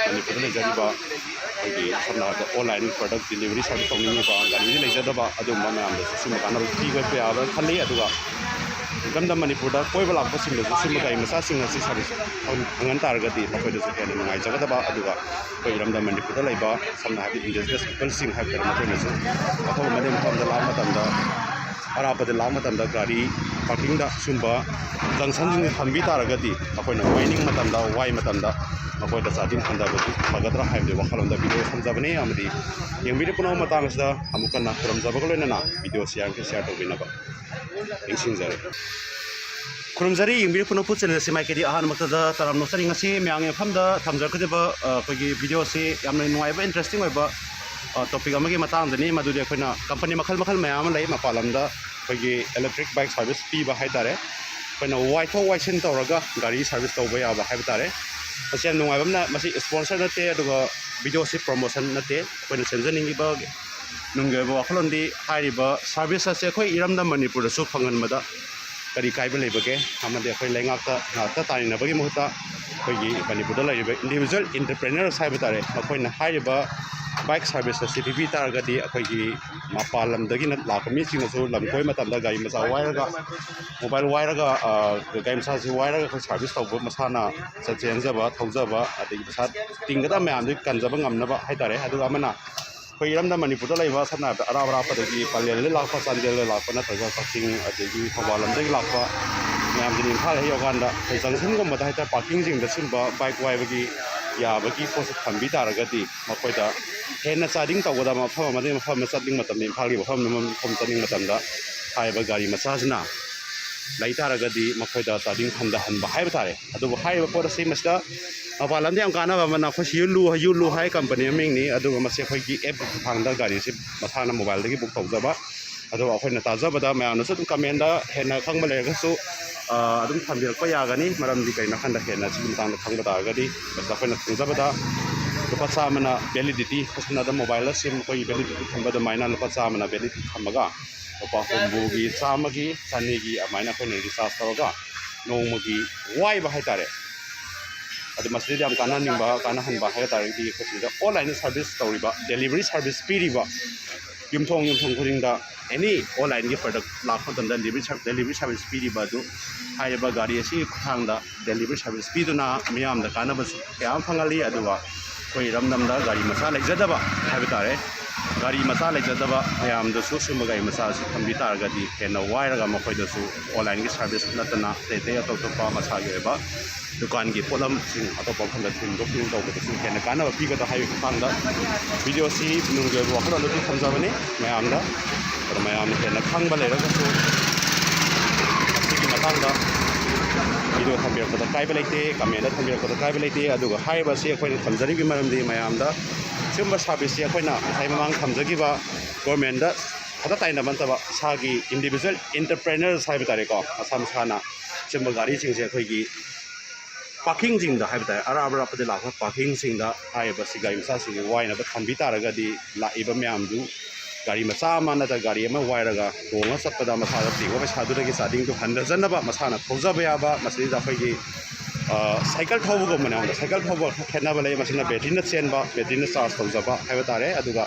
ꯃꯅꯤꯄꯨꯔꯗ ꯂꯩꯖꯔꯤꯕ ꯑꯩꯈꯣꯏꯒꯤ ꯁꯝꯅ ꯍꯥꯏꯔꯕꯗ ꯑꯣꯟꯂꯥꯏꯟ ꯄ꯭ꯔꯗꯛ ꯗꯤꯂꯤꯚꯔꯤ ꯁꯥꯔꯚꯤꯁ ꯇꯧꯅꯤꯡꯉꯤꯕ, ꯒꯥꯔꯤꯗ ꯂꯩꯖꯗꯕ ꯑꯗꯨꯒꯨꯝꯕ ꯃꯌꯥꯝꯗꯁꯨ ꯁꯤꯒꯨꯝꯕ ꯀꯥꯟꯅꯕ ꯄꯤꯕ ꯌꯥꯕ꯭ꯔꯥ ꯈꯜꯂꯤ꯫ ꯑꯗꯨꯒ ꯏꯔꯝꯗꯝ ꯃꯅꯤꯄꯨꯔꯗ ꯀꯣꯏꯕ ꯂꯥꯛꯄꯁꯤꯡꯗꯁꯨ ꯁꯤꯒꯨꯝꯕ ꯒꯥꯔꯤ ꯃꯆꯥꯁꯤꯡ ꯑꯁꯤ ꯁꯥꯔꯚꯤꯁ ꯐꯪ-, ꯐꯪꯍꯟ ꯇꯥꯔꯒꯗꯤ ꯃꯈꯣꯏꯗꯁꯨ ꯍꯦꯟꯅ ꯅꯨꯡꯉꯥꯏꯖꯒꯗꯕ꯫ ꯑꯗꯨꯒ ꯑꯩꯈꯣꯏ ꯏꯔꯝꯗꯝ ꯃꯅꯤꯄꯨꯔꯗ ꯂꯩꯕ ꯁꯝꯅ ꯍꯥꯏꯔꯕꯗ ꯏꯟꯗꯤꯖꯤꯅꯁ ꯄꯤꯄꯜꯁꯤꯡ ꯍꯥꯏꯕ ꯇꯥꯔꯦ, ꯃꯈꯣꯏꯅꯁꯨ ꯑꯐꯕ ꯃꯐꯝꯗ ꯂꯥꯛꯄ ꯃꯇꯝꯗ, ꯑꯔꯥꯞꯄꯗ ꯂꯥꯛꯄ ꯃꯇꯝꯗ ꯒꯥꯔꯤ ꯄꯥꯔꯀꯤꯡꯗ ꯁꯤꯒꯨꯝꯕ ꯖꯪꯁꯟꯁꯤꯡꯁꯦ ꯊꯝꯕꯤ ꯇꯥꯔꯒꯗꯤ ꯃꯈꯣꯏꯅ ꯋꯥꯏꯅꯤꯡ ꯃꯇꯝꯗ, ꯋꯥꯏ ꯃꯇꯝꯗ ꯃꯈꯣꯏꯗ ꯆꯥꯗꯤꯡ ꯍꯟꯊꯕꯗꯨ ꯐꯒꯗ꯭ꯔꯥ ꯍꯥꯏꯕꯗꯨ ꯋꯥꯈꯜꯂꯣꯟꯗ ꯚꯤꯗꯤꯑꯣ ꯊꯝꯖꯕꯅꯤ꯫ ꯑꯃꯗꯤ ꯌꯦꯡꯕꯤꯔꯤꯕ ꯄꯨꯝꯅꯃꯛ ꯃꯇꯥꯡ ꯑꯁꯤꯗ ꯑꯃꯨꯛ ꯍꯟꯅ ꯈꯨꯔꯨꯝꯖꯕꯒ ꯂꯣꯏꯅꯅ ꯚꯤꯗꯤꯑꯣꯁꯤ ꯌꯥꯔꯤꯃꯈꯩ ꯁꯤꯌꯥꯔ ꯇꯧꯕꯤꯅꯕ ꯅꯤꯡꯁꯤꯡꯖꯔꯤ꯫ ꯈꯨꯔꯨꯝꯖꯔꯤ, ꯌꯦꯡꯕꯤꯔꯤꯕ ꯄꯨꯝꯅꯃꯛꯄꯨ ꯆꯦꯅꯦꯜ ꯑꯁꯤ ꯃꯥꯏꯀꯩꯗꯤ ꯑꯍꯥꯟꯕꯃꯛꯇꯗ ꯇꯔꯥꯝꯅ ꯑꯣꯛꯆꯔꯤ꯫ ꯉꯁꯤ ꯃꯌꯥꯝꯒꯤ ꯃꯐꯝꯗ ꯊꯝꯖꯔꯛꯀꯗꯕ, ꯑ, ꯑꯩꯈꯣꯏꯒꯤ ꯚꯤꯗꯤꯑꯣ ꯑꯁꯤ ꯌꯥꯝꯅ ꯅꯨꯡꯉꯥꯏꯕ, ꯏꯟꯇꯔꯦꯁꯇꯤꯡ ꯑꯣꯏꯕ, ꯑ, ꯇꯣꯄꯤꯛ ꯑꯃꯒꯤ ꯃꯇꯥꯡꯗꯅꯤ꯫ ꯃꯗꯨꯗꯤ ꯑꯩꯈꯣꯏꯅ ꯀꯝꯄꯅꯤ ꯃꯈꯜ ꯃꯈꯜ ꯃꯌꯥꯝ ꯑꯃ ꯂꯩ ꯃꯄꯥꯟ ꯂꯝꯗ꯫ ꯑꯩꯈꯣꯏꯒꯤ ꯏꯂꯦꯛꯇ꯭ꯔꯤꯛ ꯕꯥꯏꯛ ꯁꯥꯔꯚꯤꯁ ꯄꯤꯕ ꯍꯥꯏ ꯇꯥꯔꯦ꯫ ꯑꯩꯈꯣꯏꯅ ꯋꯥꯏꯊꯣꯛ ꯋꯥꯏꯁꯤꯟ ꯇꯧꯔꯒ ꯒꯥꯔꯤ ꯁꯥꯔꯚꯤꯁ ꯇꯧꯕ ꯌꯥꯕ ꯍꯥꯏꯕ ꯇꯥꯔꯦ꯫ ꯃꯁꯤ ꯌꯥꯝ ꯅꯨꯡꯉꯥꯏꯕ ꯑꯃꯅ, ꯃꯁꯤ ꯏꯁꯄꯣꯟꯁꯔ ꯅꯠꯇꯦ, ꯑꯗꯨꯒ ꯚꯤꯗꯤꯑꯣꯁꯤ ꯄ꯭ꯔꯣꯃꯣꯁꯟ ꯅꯠꯇꯦ꯫ ꯑꯩꯈꯣꯏꯅ ꯁꯦꯝꯖꯅꯤꯡꯉꯤꯕ ꯅꯨꯡꯒꯤ ꯑꯣꯏꯕ ꯋꯥꯈꯜꯂꯣꯟꯗꯤ ꯍꯥꯏꯔꯤꯕ ꯁꯥꯔꯚꯤꯁ ꯑꯁꯦ ꯑꯩꯈꯣꯏ ꯏꯔꯝꯗꯝ ꯃꯅꯤꯄꯨꯔꯗꯁꯨ ꯐꯪꯍꯟꯕꯗ ꯀꯔꯤ ꯀꯥꯏꯕ ꯂꯩꯕꯒꯦ? ꯑꯃꯗꯤ ꯑꯩꯈꯣꯏ ꯂꯩꯉꯥꯛꯇ ꯉꯥꯛꯇ ꯇꯥꯏꯅꯅꯕꯒꯤ ꯃꯍꯨꯠꯇ ꯑꯩꯈꯣꯏꯒꯤ ꯃꯅꯤꯄꯨꯔꯗ ꯂꯩꯔꯤꯕ individual entrepreneurs ꯍꯥꯏꯕ ꯇꯥꯔꯦ, ꯃꯈꯣꯏꯅ ꯍꯥꯏꯔꯤꯕ bike service ꯑꯁꯤ ꯄꯤꯕꯤ ꯇꯥꯔꯒꯗꯤ ꯑꯩꯈꯣꯏꯒꯤ ꯃꯄꯥꯟ ꯂꯝꯗꯒꯤꯅ ꯂꯥꯛꯄ ꯃꯤꯁꯤꯡꯅꯁꯨ ꯂꯝ ꯀꯣꯏꯕ ꯃꯇꯝꯗ ꯒꯥꯔꯤ ꯃꯆꯥ ꯋꯥꯏꯔꯒ, mobile ꯋꯥꯏꯔꯒ, ꯑ, ꯒꯥꯔꯤ ꯃꯆꯥꯁꯤ ꯋꯥꯏꯔꯒ ꯑꯩꯈꯣꯏ service ꯇꯧꯕ, ꯃꯁꯥꯅ ꯆꯦꯟꯖꯕ ꯊꯧꯖꯕ, ꯑꯗꯒꯤ ꯄꯩꯁꯥ ꯇꯤꯡꯒꯗꯕ ꯃꯌꯥꯝꯗꯨ ꯀꯟꯖꯕ ꯉꯝꯅꯕ ꯍꯥꯏꯇꯥꯔꯦ꯫ ꯑꯗꯨꯒ ꯑꯃꯅ ꯑꯩꯈꯣꯏ ꯏꯔꯝꯗꯝ ꯃꯅꯤꯄꯨꯔꯗ ꯂꯩꯕ, ꯁꯝꯅ ꯍꯥꯏꯔꯕꯗ ꯑꯔꯥꯞ ꯑꯔꯥꯞꯄꯗꯒꯤ, ꯄꯂꯦꯜꯗꯒꯤ ꯂꯥꯛꯄ, ꯆꯥꯟꯗꯦꯜꯗ ꯂꯥꯛꯄ, ꯅꯠꯇ꯭ꯔꯒ ꯀꯛꯆꯤꯡ, ꯑꯗꯒꯤ ꯊꯧꯕꯥꯜ ꯂꯝꯗꯒꯤ ꯂꯥꯛꯄ ꯃꯌꯥꯝꯗꯨꯅ ꯏꯝꯐꯥꯜ ꯍꯦꯛ ꯌꯧꯔꯀꯥꯟꯗ ꯑꯩꯈꯣꯏ junctionꯒꯨꯝꯕꯗ ꯍꯥꯏꯇꯥꯔꯦ, parkingꯁꯤꯡꯗ ꯁꯤꯒꯨꯝꯕ bike ꯋꯥꯏꯕꯒꯤ ꯌꯥꯕꯒꯤ ꯄꯣꯠꯁꯦ ꯊꯝꯕꯤ ꯇꯥꯔꯒꯗꯤ ꯃꯈꯣꯏꯗ ꯍꯦꯟꯅ charging ꯇꯧꯒꯗꯕ, ꯃꯐꯝ ꯑꯃꯗꯒꯤ ꯃꯐꯝ ꯑꯃ ꯆꯠꯅꯤꯡꯕ ꯃꯇꯝꯗ, ꯏꯝꯐꯥꯜꯒꯤ ꯃꯐꯝ ꯑꯃꯗꯒꯤ ꯃꯐꯝ ꯆꯠꯅꯤꯡꯕ ꯃꯇꯝꯗ ꯍꯥꯏꯔꯤꯕ ꯒꯥꯔꯤ ꯃꯆꯥꯁꯤꯅ ꯂꯩ ꯇꯥꯔꯒꯗꯤ ꯃꯈꯣꯏꯗ charging ꯍꯟꯊꯍꯟꯕ ꯍꯥꯏꯕ ꯇꯥꯔꯦ꯫ ꯑꯗꯨꯕꯨ ꯍꯥꯏꯔꯤꯕ ꯄꯣꯠ ꯑꯁꯤ ꯃꯁꯤꯗ ꯃꯄꯥꯟ ꯂꯝꯗ ꯌꯥꯝ ꯀꯥꯟꯅꯕ ꯑꯃꯅ, ꯑꯩꯈꯣꯏ ꯁꯤ ꯌꯨ ꯂꯨ, ꯌꯨ ꯂꯨ ꯍꯥꯏ company ꯑꯃꯒꯤꯅꯤ꯫ ꯑꯗꯨꯒ ꯃꯁꯤ ꯑꯩꯈꯣꯏꯒꯤ app ꯈꯨꯠꯊꯥꯡꯗ ꯒꯥꯔꯤꯁꯤ ꯃꯁꯥꯅ mobileꯗꯒꯤ book ꯇꯧꯖꯕ꯫ ꯑꯗꯨꯒ ꯑꯩꯈꯣꯏꯅ ꯇꯥꯖꯕꯗ, ꯃꯌꯥꯝꯅꯁꯨ ꯑꯗꯨꯝ commentꯗ ꯍꯦꯟꯅ ꯈꯪꯕ ꯂꯩꯔꯒꯁꯨ, ꯑ, ꯑꯗꯨꯝ ꯊꯝꯕꯤꯔꯛꯄ ꯌꯥꯒꯅꯤ꯫ ꯃꯔꯝꯗꯤ ꯀꯩꯅꯣ ꯍꯥꯏꯀꯥꯟꯗ ꯍꯦꯟꯅ ꯁꯤꯒꯤ ꯃꯇꯥꯡꯗ ꯈꯪꯕ ꯇꯥꯔꯒꯗꯤ, ꯃꯁꯤꯗ ꯑꯩꯈꯣꯏꯅ ꯈꯪꯖꯕꯗ ꯂꯨꯄꯥ ꯆꯥꯝꯃꯅ validity, ꯈꯨꯠꯁꯝꯅꯗ mobileꯗ ꯁꯤꯝ ꯑꯩꯈꯣꯏꯒꯤ validity ꯊꯝꯕ ꯑꯗꯨꯃꯥꯏꯅ ꯂꯨꯄꯥ ꯆꯥꯝꯃꯅ validity ꯊꯝꯃꯒ ꯂꯨꯄꯥ ꯍꯨꯝꯐꯨꯒꯤ, ꯆꯥꯝꯃꯒꯤ, ꯆꯅꯤꯒꯤ ꯑꯗꯨꯃꯥꯏꯅ ꯑꯩꯈꯣꯏꯅ recharge ꯇꯧꯔꯒ ꯅꯣꯡꯃꯒꯤ ꯋꯥꯏꯕ ꯍꯥꯏꯇꯥꯔꯦ꯫ ꯑꯗꯨ ꯃꯁꯤꯗꯩꯗ ꯌꯥꯝ ꯀꯥꯟꯅꯍꯟꯅꯤꯡꯕ, ꯀꯥꯟꯅꯍꯟꯕ ꯍꯥꯏꯕ ꯇꯥꯔꯒꯗꯤ ꯑꯩꯈꯣꯏ ꯁꯤꯗ online service ꯇꯧꯔꯤꯕ, delivery service ꯄꯤꯔꯤꯕ ꯌꯨꯝꯊꯣꯡ ꯌꯨꯝꯊꯣꯡ ꯈꯨꯗꯤꯡꯗ any onlineꯒꯤ product ꯂꯥꯛꯄ ꯃꯇꯝꯗ delivery ser-, delivery service ꯄꯤꯔꯤꯕ ꯑꯗꯨ, ꯍꯥꯏꯔꯤꯕ ꯒꯥꯔꯤ ꯑꯁꯤꯒꯤ ꯈꯨꯠꯊꯥꯡꯗ delivery service ꯄꯤꯗꯨꯅ ꯃꯤꯌꯥꯝꯗ ꯀꯥꯟꯅꯕꯁꯨ ꯀꯌꯥ ꯑꯃ ꯐꯪꯍꯜꯂꯤ꯫ ꯑꯗꯨꯒ ꯑꯩꯈꯣꯏ ꯏꯔꯝꯗꯝꯗ ꯒꯥꯔꯤ ꯃꯆꯥ ꯂꯩꯖꯗꯕ ꯍꯥꯏꯕ ꯇꯥꯔꯦ, ꯒꯥꯔꯤ ꯃꯆꯥ ꯂꯩꯖꯗꯕ ꯃꯌꯥꯝꯗꯁꯨ ꯁꯤꯒꯨꯝꯕ ꯒꯥꯔꯤ ꯃꯆꯥ ꯑꯁꯤ ꯊꯝꯕꯤ ꯇꯥꯔꯒꯗꯤ ꯍꯦꯟꯅ ꯋꯥꯏꯔꯒ ꯃꯈꯣꯏꯗꯁꯨ onlineꯒꯤ service ꯅꯠꯇꯅ ꯑꯇꯩ ꯑꯇꯩ ꯑꯇꯣꯞ ꯑꯇꯣꯞꯄ ꯃꯁꯥꯒꯤ ꯑꯣꯏꯕ ꯗꯨꯀꯥꯟꯒꯤ ꯄꯣꯠꯂꯝꯁꯤꯡ ꯑꯇꯣꯞꯄ ꯃꯐꯝꯗ ꯊꯤꯟꯗꯣꯛ ꯊꯤꯟꯖꯤꯟ ꯇꯧꯕꯗꯁꯨ ꯍꯦꯟꯅ ꯀꯥꯟꯅꯕ ꯄꯤꯒꯗ꯭ꯔꯥ ꯍꯥꯏꯕꯒꯤ ꯃꯇꯥꯡꯗ videoꯁꯤ ꯅꯨꯡꯒꯤ ꯑꯣꯏꯕ ꯋꯥꯈꯜꯂꯣꯟꯗꯨꯗꯤ ꯊꯝꯖꯕꯅꯤ ꯃꯌꯥꯝꯗ꯫ ꯑꯗꯣ ꯃꯌꯥꯝꯅ ꯍꯦꯟꯅ ꯈꯪꯕ ꯂꯩꯔꯒꯁꯨ ꯃꯁꯤꯒꯤ ꯃꯇꯥꯡꯗ video ꯊꯝꯕꯤꯔꯛꯄꯗ ꯀꯥꯏꯕ ꯂꯩꯇꯦ, commentꯗ ꯊꯝꯕꯤꯔꯛꯄꯗ ꯀꯥꯏꯕ ꯂꯩꯇꯦ꯫ ꯑꯗꯨꯒ ꯍꯥꯏꯔꯤꯕ ꯑꯁꯤ ꯑꯩꯈꯣꯏꯅ ꯊꯝꯖꯔꯤꯕꯒꯤ ꯃꯔꯝꯗꯤ ꯃꯌꯥꯝꯗ ꯁꯤꯒꯨꯝꯕ serviceꯁꯤ ꯑꯩꯈꯣꯏꯅ ꯉꯁꯥꯏ ꯃꯃꯥꯡ ꯊꯝꯖꯈꯤꯕ governmentꯗ ꯈꯛꯇ ꯇꯥꯏꯅꯕ ꯅꯠꯇꯕ ꯏꯁꯥꯒꯤ individual entrepreneurs ꯍꯥꯏꯕ ꯇꯥꯔꯦꯀꯣ, ꯃꯁꯥ ꯃꯁꯥꯅ ꯁꯤꯒꯨꯝꯕ ꯒꯥꯔꯤꯁꯤꯡꯁꯦ ꯑꯩꯈꯣꯏꯒꯤ parkingꯁꯤꯡꯗ ꯍꯥꯏꯕ ꯇꯥꯔꯦ, ꯑꯔꯥꯞ ꯑꯔꯥꯞꯄꯗ ꯂꯥꯛꯄ parkingꯁꯤꯡꯗ ꯍꯥꯏꯔꯤꯕ ꯁꯤ ꯒꯥꯔꯤ ꯃꯆꯥꯁꯤꯡꯁꯤ ꯋꯥꯏꯅꯕ ꯊꯝꯕꯤ ꯇꯥꯔꯒꯗꯤ ꯂꯥꯛꯏꯕ ꯃꯌꯥꯝꯗꯨ ꯒꯥꯔꯤ ꯃꯆꯥ ꯑꯃ ꯅꯠꯇ꯭ꯔꯒ ꯒꯥꯔꯤ ꯑꯃ ꯋꯥꯏꯔꯒ ꯇꯣꯡꯉ ꯆꯠꯄꯗ ꯃꯁꯥꯗ ꯇꯤꯡꯕ ꯄꯩꯁꯥꯗꯨꯗꯒꯤ ꯆꯥꯗꯤꯡꯗꯨ ꯍꯟꯊꯖꯅꯕ ꯃꯁꯥꯅ ꯊꯧꯖꯕ ꯌꯥꯕ, ꯃꯁꯤꯗ ꯑꯩꯈꯣꯏꯒꯤ, ꯑ, ꯁꯥꯏꯀꯜ ꯊꯧꯕꯒꯨꯝꯕꯅꯦ꯫ ꯑꯩꯉꯣꯟꯗ ꯁꯥꯏꯀꯜ ꯊꯧꯕ ꯈꯦꯠꯅꯕ ꯂꯩ꯫ ꯃꯁꯤꯅ ꯕꯦꯇ꯭ꯔꯤꯅ ꯆꯦꯟꯕ, ꯕꯦꯇ꯭ꯔꯤꯅ ꯆꯥꯔꯖ ꯇꯧꯖꯕ ꯍꯥꯏꯕ ꯇꯥꯔꯦ꯫ ꯑꯗꯨꯒ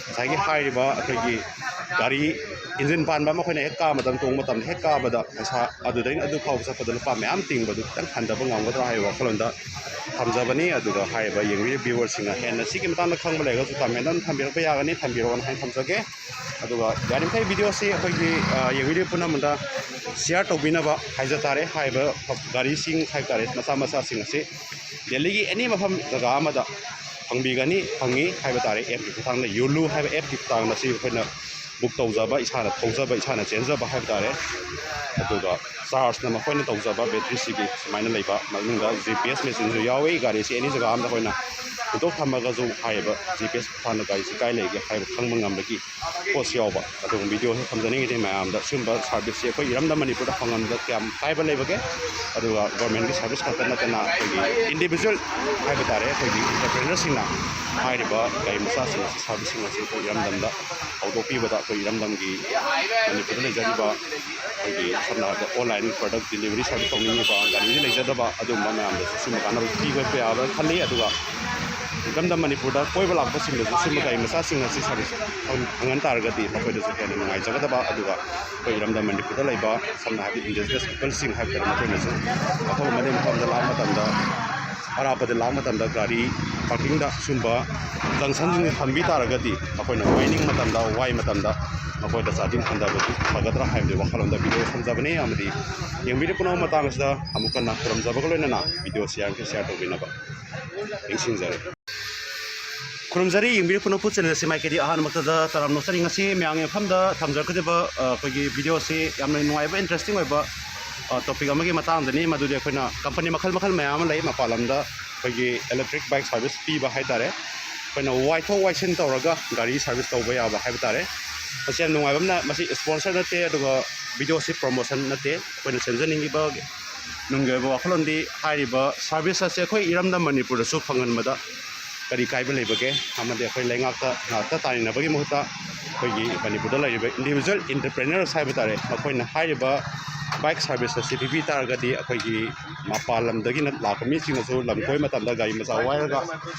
ꯉꯁꯥꯏꯒꯤ ꯍꯥꯏꯔꯤꯕ ꯑꯩꯈꯣꯏꯒꯤ ꯒꯥꯔꯤ ꯏꯟꯖꯤꯟ ꯄꯥꯟꯕ ꯑꯃ ꯑꯩꯈꯣꯏꯅ ꯍꯦꯛ ꯀꯥꯕ ꯃꯇꯝ, ꯇꯣꯡꯕ ꯃꯇꯝꯗ ꯍꯦꯛ ꯀꯥꯕꯗ ꯄꯩꯁꯥ ꯑꯗꯨꯗꯒꯤ ꯑꯗꯨ ꯐꯥꯎꯕ ꯆꯠꯄꯗ ꯂꯨꯄꯥ ꯃꯌꯥꯝ ꯇꯤꯡꯕꯗꯨ ꯈꯤꯇꯪ ꯍꯟꯊꯕ ꯉꯝꯒꯗ꯭ꯔꯥ ꯍꯥꯏꯕ ꯋꯥꯈꯜꯂꯣꯟꯗ ꯊꯝꯖꯕꯅꯤ꯫ ꯑꯗꯨꯒ ꯍꯥꯏꯔꯤꯕ ꯌꯦꯡꯕꯤꯔꯤꯕ ꯚ꯭ꯌꯨꯋꯔꯁꯤꯡꯅ ꯍꯦꯟꯅ ꯁꯤꯒꯤ ꯃꯇꯥꯡꯗ ꯈꯪꯕ ꯂꯩꯔꯒꯁꯨ ꯀꯃꯦꯟ ꯑꯗꯨꯝ ꯊꯝꯕꯤꯔꯛꯄ ꯌꯥꯒꯅꯤ, ꯊꯝꯕꯤꯔꯛꯑꯣꯅ ꯍꯥꯏꯅ ꯊꯝꯖꯒꯦ꯫ ꯑꯗꯨꯒ ꯌꯥꯔꯤꯃꯈꯩ ꯚꯤꯗꯤꯑꯣꯁꯤ ꯑꯩꯈꯣꯏꯒꯤ, ꯑ, ꯌꯦꯡꯕꯤꯔꯤꯕ ꯄꯨꯝꯅꯃꯛꯇ ꯁꯤꯌꯥꯔ ꯇꯧꯕꯤꯅꯕ ꯍꯥꯏꯖ ꯇꯥꯔꯦ꯫ ꯍꯥꯏꯔꯤꯕ ꯒꯥꯔꯤꯁꯤꯡ ꯍꯥꯏꯕ ꯇꯥꯔꯦ, ꯃꯆꯥ ꯃꯆꯥꯁꯤꯡ ꯑꯁꯤ ꯗꯦꯜꯂꯤꯒꯤ ꯑꯦꯅꯤ ꯃꯐꯝ ꯖꯒꯥ ꯑꯃꯗ ꯐꯪꯕꯤꯒꯅꯤ, ꯐꯪꯉꯤ ꯍꯥꯏꯕ ꯇꯥꯔꯦ꯫ ꯑꯦꯞꯀꯤ ꯈꯨꯠꯊꯥꯡꯗ, ꯌꯣꯂꯨ ꯍꯥꯏꯕ ꯑꯦꯞꯀꯤ ꯈꯨꯠꯊꯥꯡꯗ ꯁꯤ ꯑꯩꯈꯣꯏꯅ ꯕꯨꯛ ꯇꯧꯖꯕ, ꯏꯁꯥꯅ ꯊꯧꯖꯕ, ꯏꯁꯥꯅ ꯆꯦꯟꯖꯕ ꯍꯥꯏꯕ ꯇꯥꯔꯦ꯫ ꯑꯗꯨꯒ ꯆꯥꯔꯖꯅ ꯃꯈꯣꯏꯅ ꯇꯧꯖꯕ ꯕꯦꯇ꯭ꯔꯤꯁꯤꯒꯤ ꯁꯨꯃꯥꯏꯅ ꯂꯩꯕ, ꯃꯅꯨꯡꯗ ꯖꯤ ꯄꯤ ꯑꯦꯁ ꯃꯦꯆꯤꯟꯁꯨ ꯌꯥꯎꯏ꯫ ꯒꯥꯔꯤꯁꯤ ꯑꯦꯅꯤ ꯖꯒꯥ ꯑꯃꯗ ꯑꯩꯈꯣꯏꯅ ꯍꯨꯟꯗꯣꯛ ꯊꯝꯃꯒꯁꯨ ꯍꯥꯏꯔꯤꯕ ꯖꯤ ꯄꯤ ꯑꯦꯁ ꯈꯨꯠꯊꯥꯡꯗ ꯒꯥꯔꯤꯁꯤ ꯀꯥꯏ ꯂꯩꯒꯦ ꯍꯥꯏꯕ ꯈꯪꯕ ꯉꯝꯕꯒꯤ ꯄꯣꯠꯁꯨ ꯌꯥꯎꯕ꯫ ꯑꯗꯨꯒꯨꯝꯕ ꯚꯤꯗꯤꯑꯣꯁꯤ ꯊꯝꯖꯅꯤꯡꯉꯤꯗꯤ ꯃꯌꯥꯝꯗ ꯁꯤꯒꯨꯝꯕ ꯁꯥꯔꯚꯤꯁꯁꯤ ꯑꯩꯈꯣꯏ ꯏꯔꯝꯗꯝ ꯃꯅꯤꯄꯨꯔꯗ ꯐꯪꯍꯟꯕꯗ ꯀꯌꯥꯝ ꯀꯥꯏꯕ ꯂꯩꯕꯒꯦ? ꯑꯗꯨꯒ ꯒꯣꯔꯃꯦꯟꯒꯤ ꯁꯥꯔꯚꯤꯁ ꯈꯛꯇ ꯅꯠꯇꯅ ꯑꯩꯈꯣꯏꯒꯤ ꯏꯟꯗꯤꯕꯤꯖꯨꯋꯦꯜ ꯍꯥꯏꯕ ꯇꯥꯔꯦ, ꯑꯩꯈꯣꯏꯒꯤ ꯑꯦꯟꯇꯔꯄ꯭ꯔꯦꯅꯔꯁꯤꯡꯅ ꯍꯥꯏꯔꯤꯕ ꯒꯥꯔꯤ ꯃꯆꯥꯁꯤꯡ ꯑꯁꯤ, ꯁꯥꯔꯚꯤꯁꯁꯤꯡ ꯑꯁꯤ ꯑꯩꯈꯣꯏ ꯏꯔꯝꯗꯝꯗ ꯍꯧꯗꯣꯛꯄꯤꯕꯗ ꯑꯩꯈꯣꯏ ꯏꯔꯝꯗꯝꯒꯤ ꯃꯅꯤꯄꯨꯔꯗ ꯂꯩꯖꯔꯤꯕ ꯑꯩꯈꯣꯏꯒꯤ ꯁꯝꯅ ꯍꯥꯏꯔꯕꯗ ꯑꯣꯟꯂꯥꯏꯟ ꯄ꯭ꯔꯗꯛ ꯗꯤꯂꯤꯚꯔꯤ ꯁꯥꯔꯚꯤꯁ ꯇꯧꯅꯤꯡꯉꯤꯕ, ꯒꯥꯔꯤꯗ ꯂꯩꯖꯗꯕ ꯑꯗꯨꯒꯨꯝꯕ ꯃꯌꯥꯝꯗꯁꯨ ꯁꯤꯒꯨꯝꯕ ꯀꯥꯟꯅꯕ ꯄꯤꯕ ꯌꯥꯕ꯭ꯔꯥ ꯈꯜꯂꯤ꯫ ꯑꯗꯨꯒ ꯏꯔꯝꯗꯝ ꯃꯅꯤꯄꯨꯔꯗ ꯀꯣꯏꯕ ꯂꯥꯛꯄꯁꯤꯡꯗꯁꯨ ꯁꯤꯒꯨꯝꯕ ꯒꯥꯔꯤ ꯃꯆꯥꯁꯤꯡ ꯑꯁꯤ ꯁꯥꯔꯚꯤꯁ ꯐꯪ-, ꯐꯪꯍꯟ ꯇꯥꯔꯒꯗꯤ ꯃꯈꯣꯏꯗꯁꯨ ꯍꯦꯟꯅ ꯅꯨꯡꯉꯥꯏꯖꯒꯗꯕ꯫ ꯑꯗꯨꯒ ꯑꯩꯈꯣꯏ ꯏꯔꯝꯗꯝ ꯃꯅꯤꯄꯨꯔꯗ ꯂꯩꯕ ꯁꯝꯅ ꯍꯥꯏꯔꯕꯗ ꯏꯟꯗꯤꯖꯤꯅꯁ ꯄꯤꯄꯜꯁꯤꯡ ꯍꯥꯏꯕ ꯇꯥꯔꯦ, ꯃꯈꯣꯏꯅꯁꯨ ꯑꯐꯕ ꯃꯐꯝꯗ ꯂꯥꯛꯄ ꯃꯇꯝꯗ, ꯑꯔꯥꯞꯄꯗ ꯂꯥꯛꯄ ꯃꯇꯝꯗ ꯒꯥꯔꯤ ꯄꯥꯔꯀꯤꯡꯗ ꯁꯨꯝꯕ ꯖꯪꯁꯟꯁꯤꯡꯁꯦ ꯊꯝꯕꯤ ꯇꯥꯔꯒꯗꯤ ꯃꯈꯣꯏꯅ ꯋꯥꯏꯅꯤꯡ ꯃꯇꯝꯗ, ꯋꯥꯏ ꯃꯇꯝꯗ ꯃꯈꯣꯏꯗ ꯆꯥꯗꯤꯡ ꯍꯟꯊꯕꯗꯨ ꯐꯒꯗ꯭ꯔꯥ ꯍꯥꯏꯕꯗꯨ ꯋꯥꯈꯜꯂꯣꯟꯗ ꯚꯤꯗꯤꯑꯣ ꯊꯝꯖꯕꯅꯤ꯫ ꯑꯃꯗꯤ ꯌꯦꯡꯕꯤꯔꯤꯕ ꯄꯨꯝꯅꯃꯛ ꯃꯇꯥꯡ ꯑꯁꯤꯗ ꯑꯃꯨꯛ ꯍꯟꯅ ꯈꯨꯔꯨꯝꯖꯕꯒ ꯂꯣꯏꯅꯅ ꯚꯤꯗꯤꯑꯣꯁꯤ ꯌꯥꯔꯤꯈꯩ ꯁꯤꯌꯥꯔ ꯇꯧꯕꯤꯅꯕ ꯅꯤꯡꯁꯤꯡꯖꯔꯤ꯫ ꯈꯨꯔꯨꯝꯖꯔꯤ ꯌꯦꯡꯕꯤꯔꯤꯕ ꯄꯨꯝꯅꯃꯛꯄꯨ꯫ ꯆꯦꯅꯦꯜ ꯑꯁꯤ ꯃꯥꯏꯀꯩꯗꯤ ꯑꯍꯥꯟꯕꯃꯛꯇꯗ ꯇꯔꯥꯝꯅ ꯑꯣꯛꯆꯔꯤ꯫ ꯉꯁꯤ ꯃꯌꯥꯝꯒꯤ ꯃꯐꯝꯗ ꯊꯝꯖꯔꯛꯀꯗꯕ, ꯑ, ꯑꯩꯈꯣꯏꯒꯤ ꯚꯤꯗꯤꯑꯣ ꯑꯁꯤ ꯌꯥꯝꯅ ꯅꯨꯡꯉꯥꯏꯕ, ꯏꯟꯇꯔꯦꯁꯇꯤꯡ ꯑꯣꯏꯕ, ꯑ, ꯇꯣꯄꯤꯛ ꯑꯃꯒꯤ ꯃꯇꯥꯡꯗꯅꯤ꯫ ꯃꯗꯨꯗꯤ ꯑꯩꯈꯣꯏꯅ ꯀꯝꯄꯅꯤ ꯃꯈꯜ ꯃꯈꯜ ꯃꯌꯥꯝ ꯑꯃ ꯂꯩ ꯃꯄꯥꯟ ꯂꯝꯗ꯫ ꯑꯩꯈꯣꯏꯒꯤ ꯏꯂꯦꯛꯇ꯭ꯔꯤꯛ ꯕꯥꯏꯛ ꯁꯥꯔꯚꯤꯁ ꯄꯤꯕ ꯍꯥꯏ ꯇꯥꯔꯦ꯫ ꯑꯩꯈꯣꯏꯅ ꯋꯥꯏꯊꯣꯛ ꯋꯥꯏꯁꯤꯟ ꯇꯧꯔꯒ ꯒꯥꯔꯤ ꯁꯥꯔꯚꯤꯁ ꯇꯧꯕ ꯌꯥꯕ ꯍꯥꯏꯕ ꯇꯥꯔꯦ꯫ ꯃꯁꯤ ꯌꯥꯝ ꯅꯨꯡꯉꯥꯏꯕ ꯑꯃꯅ, ꯃꯁꯤ ꯏꯁꯄꯣꯟꯁꯔ ꯅꯠꯇꯦ, ꯑꯗꯨꯒ ꯚꯤꯗꯤꯑꯣꯁꯤ ꯄ꯭ꯔꯣꯃꯣꯁꯟ ꯅꯠꯇꯦ꯫ ꯑꯩꯈꯣꯏꯅ ꯁꯦꯝꯖꯅꯤꯡꯉꯤꯕ ꯅꯨꯡꯒꯤ ꯑꯣꯏꯕ ꯋꯥꯈꯜꯂꯣꯟꯗꯤ ꯍꯥꯏꯔꯤꯕ ꯁꯥꯔꯚꯤꯁ ꯑꯁꯦ ꯑꯩꯈꯣꯏ ꯏꯔꯝꯗꯝ ꯃꯅꯤꯄꯨꯔꯗꯁꯨ ꯐꯪꯍꯟꯕꯗ ꯀꯔꯤ ꯀꯥꯏꯕ ꯂꯩꯕꯒꯦ? ꯑꯃꯗꯤ ꯑꯩꯈꯣꯏ ꯂꯩꯉꯥꯛꯇ ꯉꯥꯛꯇ ꯇꯥꯏꯅꯕꯒꯤ ꯃꯍꯨꯠꯇ ꯑꯩꯈꯣꯏꯒꯤ ꯃꯅꯤꯄꯨꯔꯗ ꯂꯩꯔꯤꯕ individual entrepreneurs ꯍꯥꯏꯕ ꯇꯥꯔꯦ, ꯃꯈꯣꯏꯅ ꯍꯥꯏꯔꯤꯕ bike service ꯑꯁꯤ ꯄꯤꯕꯤ ꯇꯥꯔꯒꯗꯤ, ꯑꯩꯈꯣꯏꯒꯤ ꯃꯄꯥꯟ ꯂꯝꯗꯒꯤꯅ ꯂꯥꯛꯄ ꯃꯤꯁꯤꯡꯅꯁꯨ ꯂꯝ ꯀꯣꯏꯕ ꯃꯇꯝꯗ ꯒꯥꯔꯤ ꯃꯆꯥ ꯋꯥꯏꯔꯒ,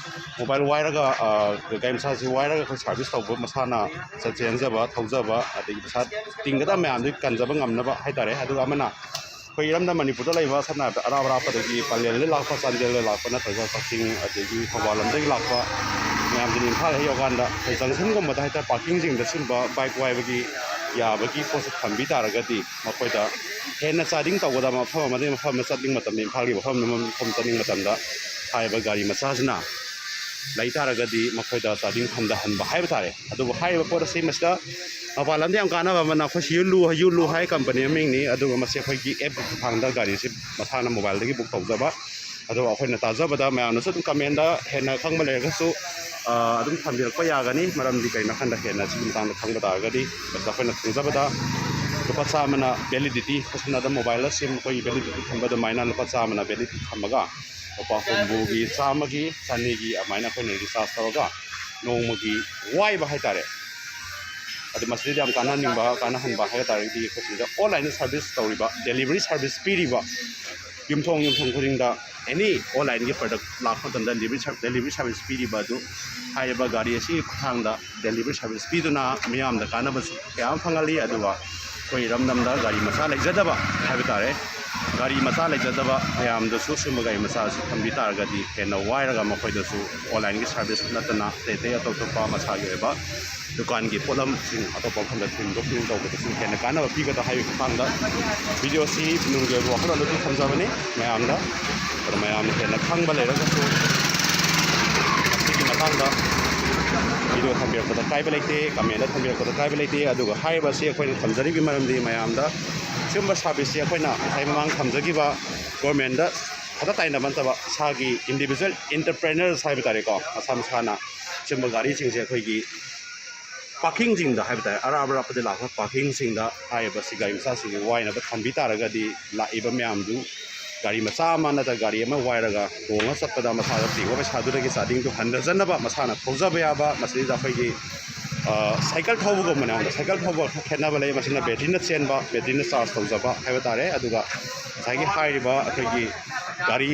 ꯃꯣꯕꯥꯏꯜ ꯋꯥꯏꯔꯒ, ꯑ, ꯒꯥꯔꯤ ꯃꯆꯥꯁꯤ ꯋꯥꯏꯔꯒ ꯑꯩꯈꯣꯏ ꯁꯥꯔꯚꯤꯁ ꯇꯧꯕ, ꯃꯁꯥꯅ ꯆꯦꯟꯖꯕ, ꯊꯧꯖꯕ, ꯑꯗꯒꯤ ꯄꯩꯁꯥ ꯇꯤꯡꯒꯗꯕ ꯃꯌꯥꯝꯗꯨ ꯀꯟꯖꯕ ꯉꯝꯅꯕ ꯍꯥꯏ ꯇꯥꯔꯦ꯫ ꯑꯗꯨꯒ ꯑꯃꯅ ꯑꯩꯈꯣꯏ ꯏꯔꯝꯗꯝ ꯃꯅꯤꯄꯨꯔꯗ ꯂꯩꯕ, ꯁꯝꯅ ꯍꯥꯏꯔꯕꯗ ꯑꯔꯥꯞ ꯑꯔꯥꯞꯄꯗꯒꯤ, ꯄꯂꯦꯜꯗꯒꯤ ꯂꯥꯛꯄ, ꯆꯥꯟꯗꯦꯜꯗꯒꯤ ꯂꯥꯛꯄ, ꯅꯠꯇ꯭ꯔꯒ ꯀꯛꯆꯤꯡ, ꯑꯗꯒꯤ ꯊꯧꯕꯥꯜ ꯂꯣꯝꯗꯒꯤ ꯂꯥꯛꯄ ꯃꯌꯥꯝꯗꯨꯅ ꯏꯝꯐꯥꯜ ꯍꯦꯛ ꯌꯧꯔꯀꯥꯟꯗ ꯑꯩꯈꯣꯏ ꯖꯪꯁꯟꯒꯨꯝꯕꯗ ꯍꯥꯏ ꯇꯥꯔꯦ, ꯄꯥꯔꯀꯤꯡꯁꯤꯡꯗ ꯁꯤꯒꯨꯝꯕ ꯕꯥꯏꯛ ꯋꯥꯏꯕꯒꯤ ꯌꯥꯕꯒꯤ ꯄꯣꯠꯁꯦ ꯊꯝꯕꯤ ꯇꯥꯔꯒꯗꯤ, ꯃꯈꯣꯏꯗ ꯍꯦꯟꯅ ꯆꯥꯗꯤꯡ ꯇꯧꯒꯗꯕ, ꯃꯐꯝ ꯑꯃꯗꯒꯤ ꯃꯐꯝ ꯑꯃ ꯆꯠꯅꯤꯡꯕ ꯃꯇꯝꯗ, ꯏꯝꯐꯥꯜꯒꯤ ꯃꯐꯝ ꯑꯃꯗꯒꯤ ꯃꯐꯝ ꯆꯠꯅꯤꯡꯕ ꯃꯇꯝꯗ ꯍꯥꯏꯔꯤꯕ ꯒꯥꯔꯤ ꯃꯆꯥꯁꯤꯅ ꯂꯩ ꯇꯥꯔꯒꯗꯤ ꯃꯈꯣꯏꯗ ꯆꯥꯗꯤꯡ ꯍꯟꯊꯍꯟꯕ ꯍꯥꯏꯕ ꯇꯥꯔꯦ꯫ ꯑꯗꯨꯕꯨ ꯍꯥꯏꯔꯤꯕ ꯄꯣꯠ ꯑꯁꯤ ꯃꯁꯤꯗ ꯃꯄꯥꯟ ꯂꯝꯗ ꯌꯥꯝ ꯀꯥꯟꯅꯕ ꯑꯃꯅ, ꯑꯩꯈꯣꯏ ꯁꯤ ꯌꯨ ꯂꯨ, ꯌꯨ ꯂꯨ ꯍꯥꯏ ꯀꯝꯄꯅꯤ ꯃꯃꯤꯡꯅꯤ, ꯑꯗꯨꯒ ꯃꯁꯤ ꯑꯩꯈꯣꯏꯒꯤ ꯑꯦꯞꯀꯤ ꯈꯨꯠꯊꯥꯡꯗ ꯒꯥꯔꯤꯁꯤ ꯃꯁꯥꯅ ꯃꯣꯕꯥꯏꯜꯗꯒꯤ ꯕꯨꯛ ꯇꯧꯖꯕ꯫ ꯑꯗꯨꯒ ꯑꯩꯈꯣꯏꯅ ꯇꯥꯖꯕꯗ, ꯃꯌꯥꯝꯅꯁꯨ ꯑꯗꯨꯝ ꯀꯃꯦꯟꯗ ꯍꯦꯟꯅ ꯈꯪꯕ ꯂꯩꯔꯒꯁꯨ, ꯑ, ꯑꯗꯨꯝ ꯊꯝꯕꯤꯔꯛꯄ ꯌꯥꯒꯅꯤ꯫ ꯃꯔꯝꯗꯤ ꯀꯩꯅꯣ ꯍꯥꯏꯀꯥꯟꯗ ꯍꯦꯟꯅ ꯁꯤꯒꯤ ꯃꯇꯥꯡꯗ ꯈꯪꯕ ꯇꯥꯔꯒꯗꯤ, ꯃꯁꯤꯗ ꯑꯩꯈꯣꯏꯅ ꯈꯪꯖꯕꯗ ꯂꯨꯄꯥ ꯆꯥꯝꯃꯅ validity, ꯁꯝꯅ ꯃꯣꯕꯥꯏꯜꯗ ꯁꯤꯝ ꯑꯩꯈꯣꯏꯒꯤ validity ꯊꯝꯕ ꯑꯗꯨꯃꯥꯏꯅ ꯂꯨꯄꯥ ꯆꯥꯝꯃꯅ validity ꯊꯝꯃꯒ, ꯂꯨꯄꯥ ꯍꯨꯝꯐꯨꯒꯤ, ꯆꯥꯝꯃꯒꯤ, ꯆꯅꯤꯒꯤ ꯑꯗꯨꯃꯥꯏꯅ ꯑꯩꯈꯣꯏꯅ recharge ꯇꯧꯔꯒ ꯅꯣꯡꯃꯒꯤ ꯋꯥꯏꯕ ꯍꯥꯏ ꯇꯥꯔꯦ꯫ ꯑꯗꯨ ꯃꯁꯤꯗꯩꯗ ꯌꯥꯝ ꯀꯥꯟꯅꯍꯟꯅꯤꯡꯕ, ꯀꯥꯟꯅꯍꯟꯕ ꯍꯥꯏꯕ ꯇꯥꯔꯒꯗꯤ, ꯑꯩꯈꯣꯏ ꯁꯤꯗ online service ꯇꯧꯔꯤꯕ, delivery service ꯄꯤꯔꯤꯕ, ꯌꯨꯝꯊꯣꯡ ꯌꯨꯝꯊꯣꯡ ꯈꯨꯗꯤꯡꯗ any onlineꯒꯤ product ꯂꯥꯛꯄ ꯃꯇꯝꯗ delivery ser-, delivery service ꯄꯤꯔꯤꯕ ꯑꯗꯨ, ꯍꯥꯏꯔꯤꯕ ꯒꯥꯔꯤ ꯑꯁꯤꯒꯤ ꯈꯨꯠꯊꯥꯡꯗ delivery service ꯄꯤꯗꯨꯅ ꯃꯤꯌꯥꯝꯗ ꯀꯥꯟꯅꯕꯁꯨ ꯀꯌꯥ ꯑꯃ ꯐꯪꯍꯜꯂꯤ꯫ ꯑꯗꯨꯒ ꯑꯩꯈꯣꯏ ꯏꯔꯝꯗꯝꯗ ꯒꯥꯔꯤ ꯃꯆꯥ ꯂꯩꯖꯗꯕ ꯍꯥꯏꯕ ꯇꯥꯔꯦ, ꯒꯥꯔꯤ ꯃꯆꯥ ꯂꯩꯖꯗꯕ ꯃꯌꯥꯝꯗꯁꯨ ꯁꯤꯒꯨꯝꯕ ꯒꯥꯔꯤ ꯃꯆꯥ ꯑꯁꯤ ꯊꯝꯕꯤ ꯇꯥꯔꯒꯗꯤ, ꯍꯦꯟꯅ ꯋꯥꯏꯔꯒ ꯃꯈꯣꯏꯗꯁꯨ onlineꯒꯤ service ꯅꯠꯇꯅ ꯑꯇꯩ ꯑꯇꯩ ꯑꯇꯣꯞ ꯑꯇꯣꯞꯄ ꯃꯁꯥꯒꯤ ꯑꯣꯏꯕ ꯗꯨꯀꯥꯟꯒꯤ ꯄꯣꯠꯂꯝꯁꯤꯡ ꯑꯇꯣꯞꯄ ꯃꯐꯝꯗ ꯊꯤꯟꯗꯣꯛ ꯊꯤꯟꯖꯤꯟ ꯇꯧꯕꯗꯁꯨ ꯍꯦꯟꯅ ꯀꯥꯟꯅꯕ ꯄꯤꯒꯗ꯭ꯔꯥ ꯍꯥꯏꯕꯒꯤ ꯃꯇꯥꯡꯗ video ꯑꯁꯤ ꯅꯨꯡꯒꯤ ꯑꯣꯏꯕ ꯋꯥꯈꯜꯂꯣꯟꯗ ꯑꯗꯨꯝ ꯊꯝꯖꯕꯅꯤ ꯃꯌꯥꯝꯗ꯫ ꯑꯗꯣ ꯃꯌꯥꯝꯅ ꯍꯦꯟꯅ ꯈꯪꯕ ꯂꯩꯔꯒꯁꯨ ꯃꯁꯤꯒꯤ ꯃꯇꯥꯡꯗ video ꯊꯝꯕꯤꯔꯛꯄꯗ ꯀꯥꯏꯕ ꯂꯩꯇꯦ, commentꯗ ꯊꯝꯕꯤꯔꯛꯄꯗ ꯀꯥꯏꯕ ꯂꯩꯇꯦ꯫ ꯑꯗꯨꯒ ꯍꯥꯏꯔꯤꯕ ꯑꯁꯤ ꯑꯩꯈꯣꯏꯅ ꯊꯝꯖꯔꯤꯕꯒꯤ ꯃꯔꯝꯗꯤ, ꯃꯌꯥꯝꯗ ꯁꯤꯒꯨꯝꯕ serviceꯁꯤ ꯑꯩꯈꯣꯏꯅ ꯉꯁꯥꯏ ꯃꯃꯥꯡ ꯊꯝꯖꯈꯤꯕ governmentꯗ ꯈꯛꯇ ꯇꯥꯏꯅꯕ ꯅꯠꯇꯕ, ꯏꯁꯥꯒꯤ individual entrepreneurs ꯍꯥꯏꯕ ꯇꯥꯔꯦꯀꯣ, ꯃꯁꯥ ꯃꯁꯥꯅ ꯁꯤꯒꯨꯝꯕ ꯒꯥꯔꯤꯁꯤꯡꯁꯦ ꯑꯩꯈꯣꯏꯒꯤ parkingꯁꯤꯡꯗ ꯍꯥꯏꯕ ꯇꯥꯔꯦ, ꯑꯔꯥꯞ ꯑꯔꯥꯞꯄꯗ ꯂꯥꯛꯄ parkingꯁꯤꯡꯗ ꯍꯥꯏꯔꯤꯕ ꯁꯤ ꯒꯥꯔꯤ ꯃꯆꯥꯁꯤꯡꯁꯤ ꯋꯥꯏꯅꯕ ꯊꯝꯕꯤ ꯇꯥꯔꯒꯗꯤ, ꯂꯥꯛꯏꯕ ꯃꯌꯥꯝꯗꯨ ꯒꯥꯔꯤ ꯃꯆꯥ ꯑꯃ ꯅꯠꯇ꯭ꯔꯒ ꯒꯥꯔꯤ ꯑꯃ ꯋꯥꯏꯔꯒ ꯇꯣꯡꯉ ꯆꯠꯄꯗ ꯃꯁꯥꯗ ꯇꯤꯡꯕ ꯄꯩꯁꯥꯗꯨꯗꯒꯤ ꯆꯥꯗꯤꯡꯗꯨ ꯍꯟꯊꯖꯅꯕ, ꯃꯁꯥꯅ ꯊꯧꯖꯕ ꯌꯥꯕ, ꯃꯁꯤꯗ ꯑꯩꯈꯣꯏꯒꯤ ꯁꯥꯏꯀꯜ ꯊꯧꯕꯒꯨꯝꯕꯅꯦ꯫ ꯑꯃꯗ ꯁꯥꯏꯀꯜ ꯊꯧꯕ ꯈꯔ ꯈꯦꯠꯅꯕ ꯂꯩ꯫ ꯃꯁꯤꯅ ꯕꯦꯇ꯭ꯔꯤꯅ ꯆꯦꯟꯕ, ꯕꯦꯇ꯭ꯔꯤꯅ ꯆꯥꯔꯖ ꯇꯧꯖꯕ ꯍꯥꯏꯕ ꯇꯥꯔꯦ꯫ ꯑꯗꯨꯒ ꯉꯁꯥꯏꯒꯤ ꯍꯥꯏꯔꯤꯕ ꯑꯩꯈꯣꯏꯒꯤ ꯒꯥꯔꯤ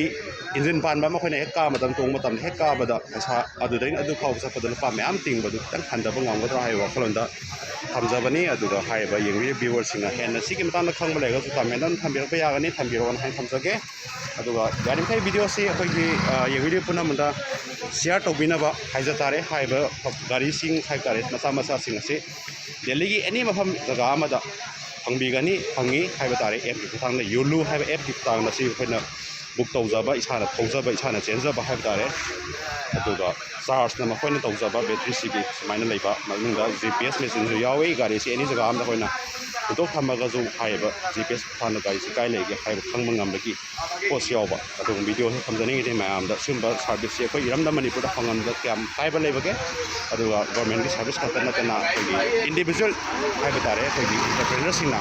ꯏꯟꯖꯤꯟ ꯄꯥꯟꯕ ꯑꯃ ꯑꯩꯈꯣꯏꯅ ꯍꯦꯛ ꯀꯥꯕ ꯃꯇꯝ, ꯇꯣꯡꯕ ꯃꯇꯝꯗ ꯍꯦꯛ ꯀꯥꯕꯗ ꯄꯩꯁꯥ ꯑꯗꯨꯗꯩꯅ ꯑꯗꯨ ꯐꯥꯎꯕ ꯆꯠꯄꯗ ꯂꯨꯄꯥ ꯃꯌꯥꯝ ꯇꯤꯡꯕꯗꯨ ꯈꯤꯇꯪ ꯍꯟꯊꯕ ꯉꯝꯒꯗ꯭ꯔꯥ ꯍꯥꯏꯕ ꯋꯥꯈꯜꯂꯣꯟꯗ ꯊꯝꯖꯕꯅꯤ꯫ ꯑꯗꯨꯒ ꯍꯥꯏꯔꯤꯕ ꯌꯦꯡꯕꯤꯔꯤꯕ ꯚ꯭ꯌꯨꯋꯔꯁꯤꯡꯅ ꯍꯦꯟꯅ ꯁꯤꯒꯤ ꯃꯇꯥꯡꯗ ꯈꯪꯕ ꯂꯩꯔꯒꯁꯨ ꯀꯃꯦꯟꯗ ꯑꯗꯨꯝ ꯊꯝꯕꯤꯔꯛꯄ ꯌꯥꯒꯅꯤ, ꯊꯝꯕꯤꯔꯛꯑꯣꯅ ꯍꯥꯏꯅ ꯊꯝꯖꯒꯦ꯫ ꯑꯗꯨꯒ ꯌꯥꯔꯤꯃꯈꯩ ꯚꯤꯗꯤꯑꯣꯁꯤ ꯑꯩꯈꯣꯏꯒꯤ, ꯑ, ꯌꯦꯡꯕꯤꯔꯤꯕ ꯄꯨꯝꯅꯃꯛꯇ ꯁꯤꯌꯥꯔ ꯇꯧꯕꯤꯅꯕ ꯍꯥꯏꯖ ꯇꯥꯔꯦ꯫ ꯍꯥꯏꯔꯤꯕ ꯒꯥꯔꯤꯁꯤꯡ ꯍꯥꯏꯕ ꯇꯥꯔꯦ, ꯃꯆꯥ ꯃꯆꯥꯁꯤꯡ ꯑꯁꯤ ꯗꯦꯜꯂꯤꯒꯤ ꯑꯦꯅꯤ ꯃꯐꯝ ꯖꯒꯥ ꯑꯃꯗ ꯐꯪꯕꯤꯒꯅꯤ, ꯐꯪꯉꯤ ꯍꯥꯏꯕ ꯇꯥꯔꯦ꯫ ꯑꯦꯞꯀꯤ ꯈꯨꯠꯊꯥꯡꯗ, ꯌꯣꯂꯨ ꯍꯥꯏꯕ ꯑꯦꯞꯀꯤ ꯈꯨꯠꯊꯥꯡꯗ ꯁꯤ ꯑꯩꯈꯣꯏꯅ ꯕꯨꯛ ꯇꯧꯖꯕ, ꯏꯁꯥꯅ ꯊꯧꯖꯕ, ꯏꯁꯥꯅ ꯆꯦꯟꯖꯕ ꯍꯥꯏꯕ ꯇꯥꯔꯦ꯫ ꯑꯗꯨꯒ ꯆꯥꯔꯖꯅ ꯃꯈꯣꯏꯅ ꯇꯧꯖꯕ ꯕꯦꯇ꯭ꯔꯤꯁꯤꯒꯤ ꯁꯨꯃꯥꯏꯅ ꯂꯩꯕ, ꯃꯅꯨꯡꯗ ꯖꯤ ꯄꯤ ꯑꯦꯁ ꯃꯦꯆꯤꯟꯁꯨ ꯌꯥꯎꯏ꯫ ꯒꯥꯔꯤꯁꯤ ꯑꯦꯅꯤ ꯖꯒꯥ ꯑꯃꯗ ꯑꯩꯈꯣꯏꯅ ꯍꯨꯟꯗꯣꯛ ꯊꯝꯃꯒꯁꯨ ꯍꯥꯏꯔꯤꯕ ꯖꯤ ꯄꯤ ꯑꯦꯁ ꯈꯨꯠꯊꯥꯡꯗ ꯒꯥꯔꯤꯁꯤ ꯀꯥꯏ ꯂꯩꯒꯦ ꯍꯥꯏꯕ ꯈꯪꯕ ꯉꯝꯕꯒꯤ ꯄꯣꯠꯁꯨ ꯌꯥꯎꯕ꯫ ꯑꯗꯨꯒꯨꯝꯕ ꯚꯤꯗꯤꯑꯣꯁꯤ ꯊꯝꯖꯅꯤꯡꯉꯤꯗꯤ ꯃꯌꯥꯝꯗ ꯁꯤꯒꯨꯝꯕ ꯁꯥꯔꯚꯤꯁꯁꯤ ꯑꯩꯈꯣꯏ ꯏꯔꯝꯗꯝ ꯃꯅꯤꯄꯨꯔꯗ ꯐꯪꯍꯟꯕꯗ ꯀꯌꯥꯝ ꯀꯥꯏꯕ ꯂꯩꯕꯒꯦ, ꯑꯗꯨꯒ ꯒꯣꯔꯃꯦꯟꯒꯤ ꯁꯥꯔꯚꯤꯁ ꯈꯛꯇ ꯅꯠꯇꯅ ꯑꯩꯈꯣꯏꯒꯤ ꯏꯟꯗꯤꯕꯤꯖꯨꯋꯦꯜ ꯍꯥꯏꯕ ꯇꯥꯔꯦ, ꯑꯩꯈꯣꯏꯒꯤ ꯑꯦꯟꯇꯔꯄ꯭ꯔꯦꯅꯔꯁꯤꯡꯅ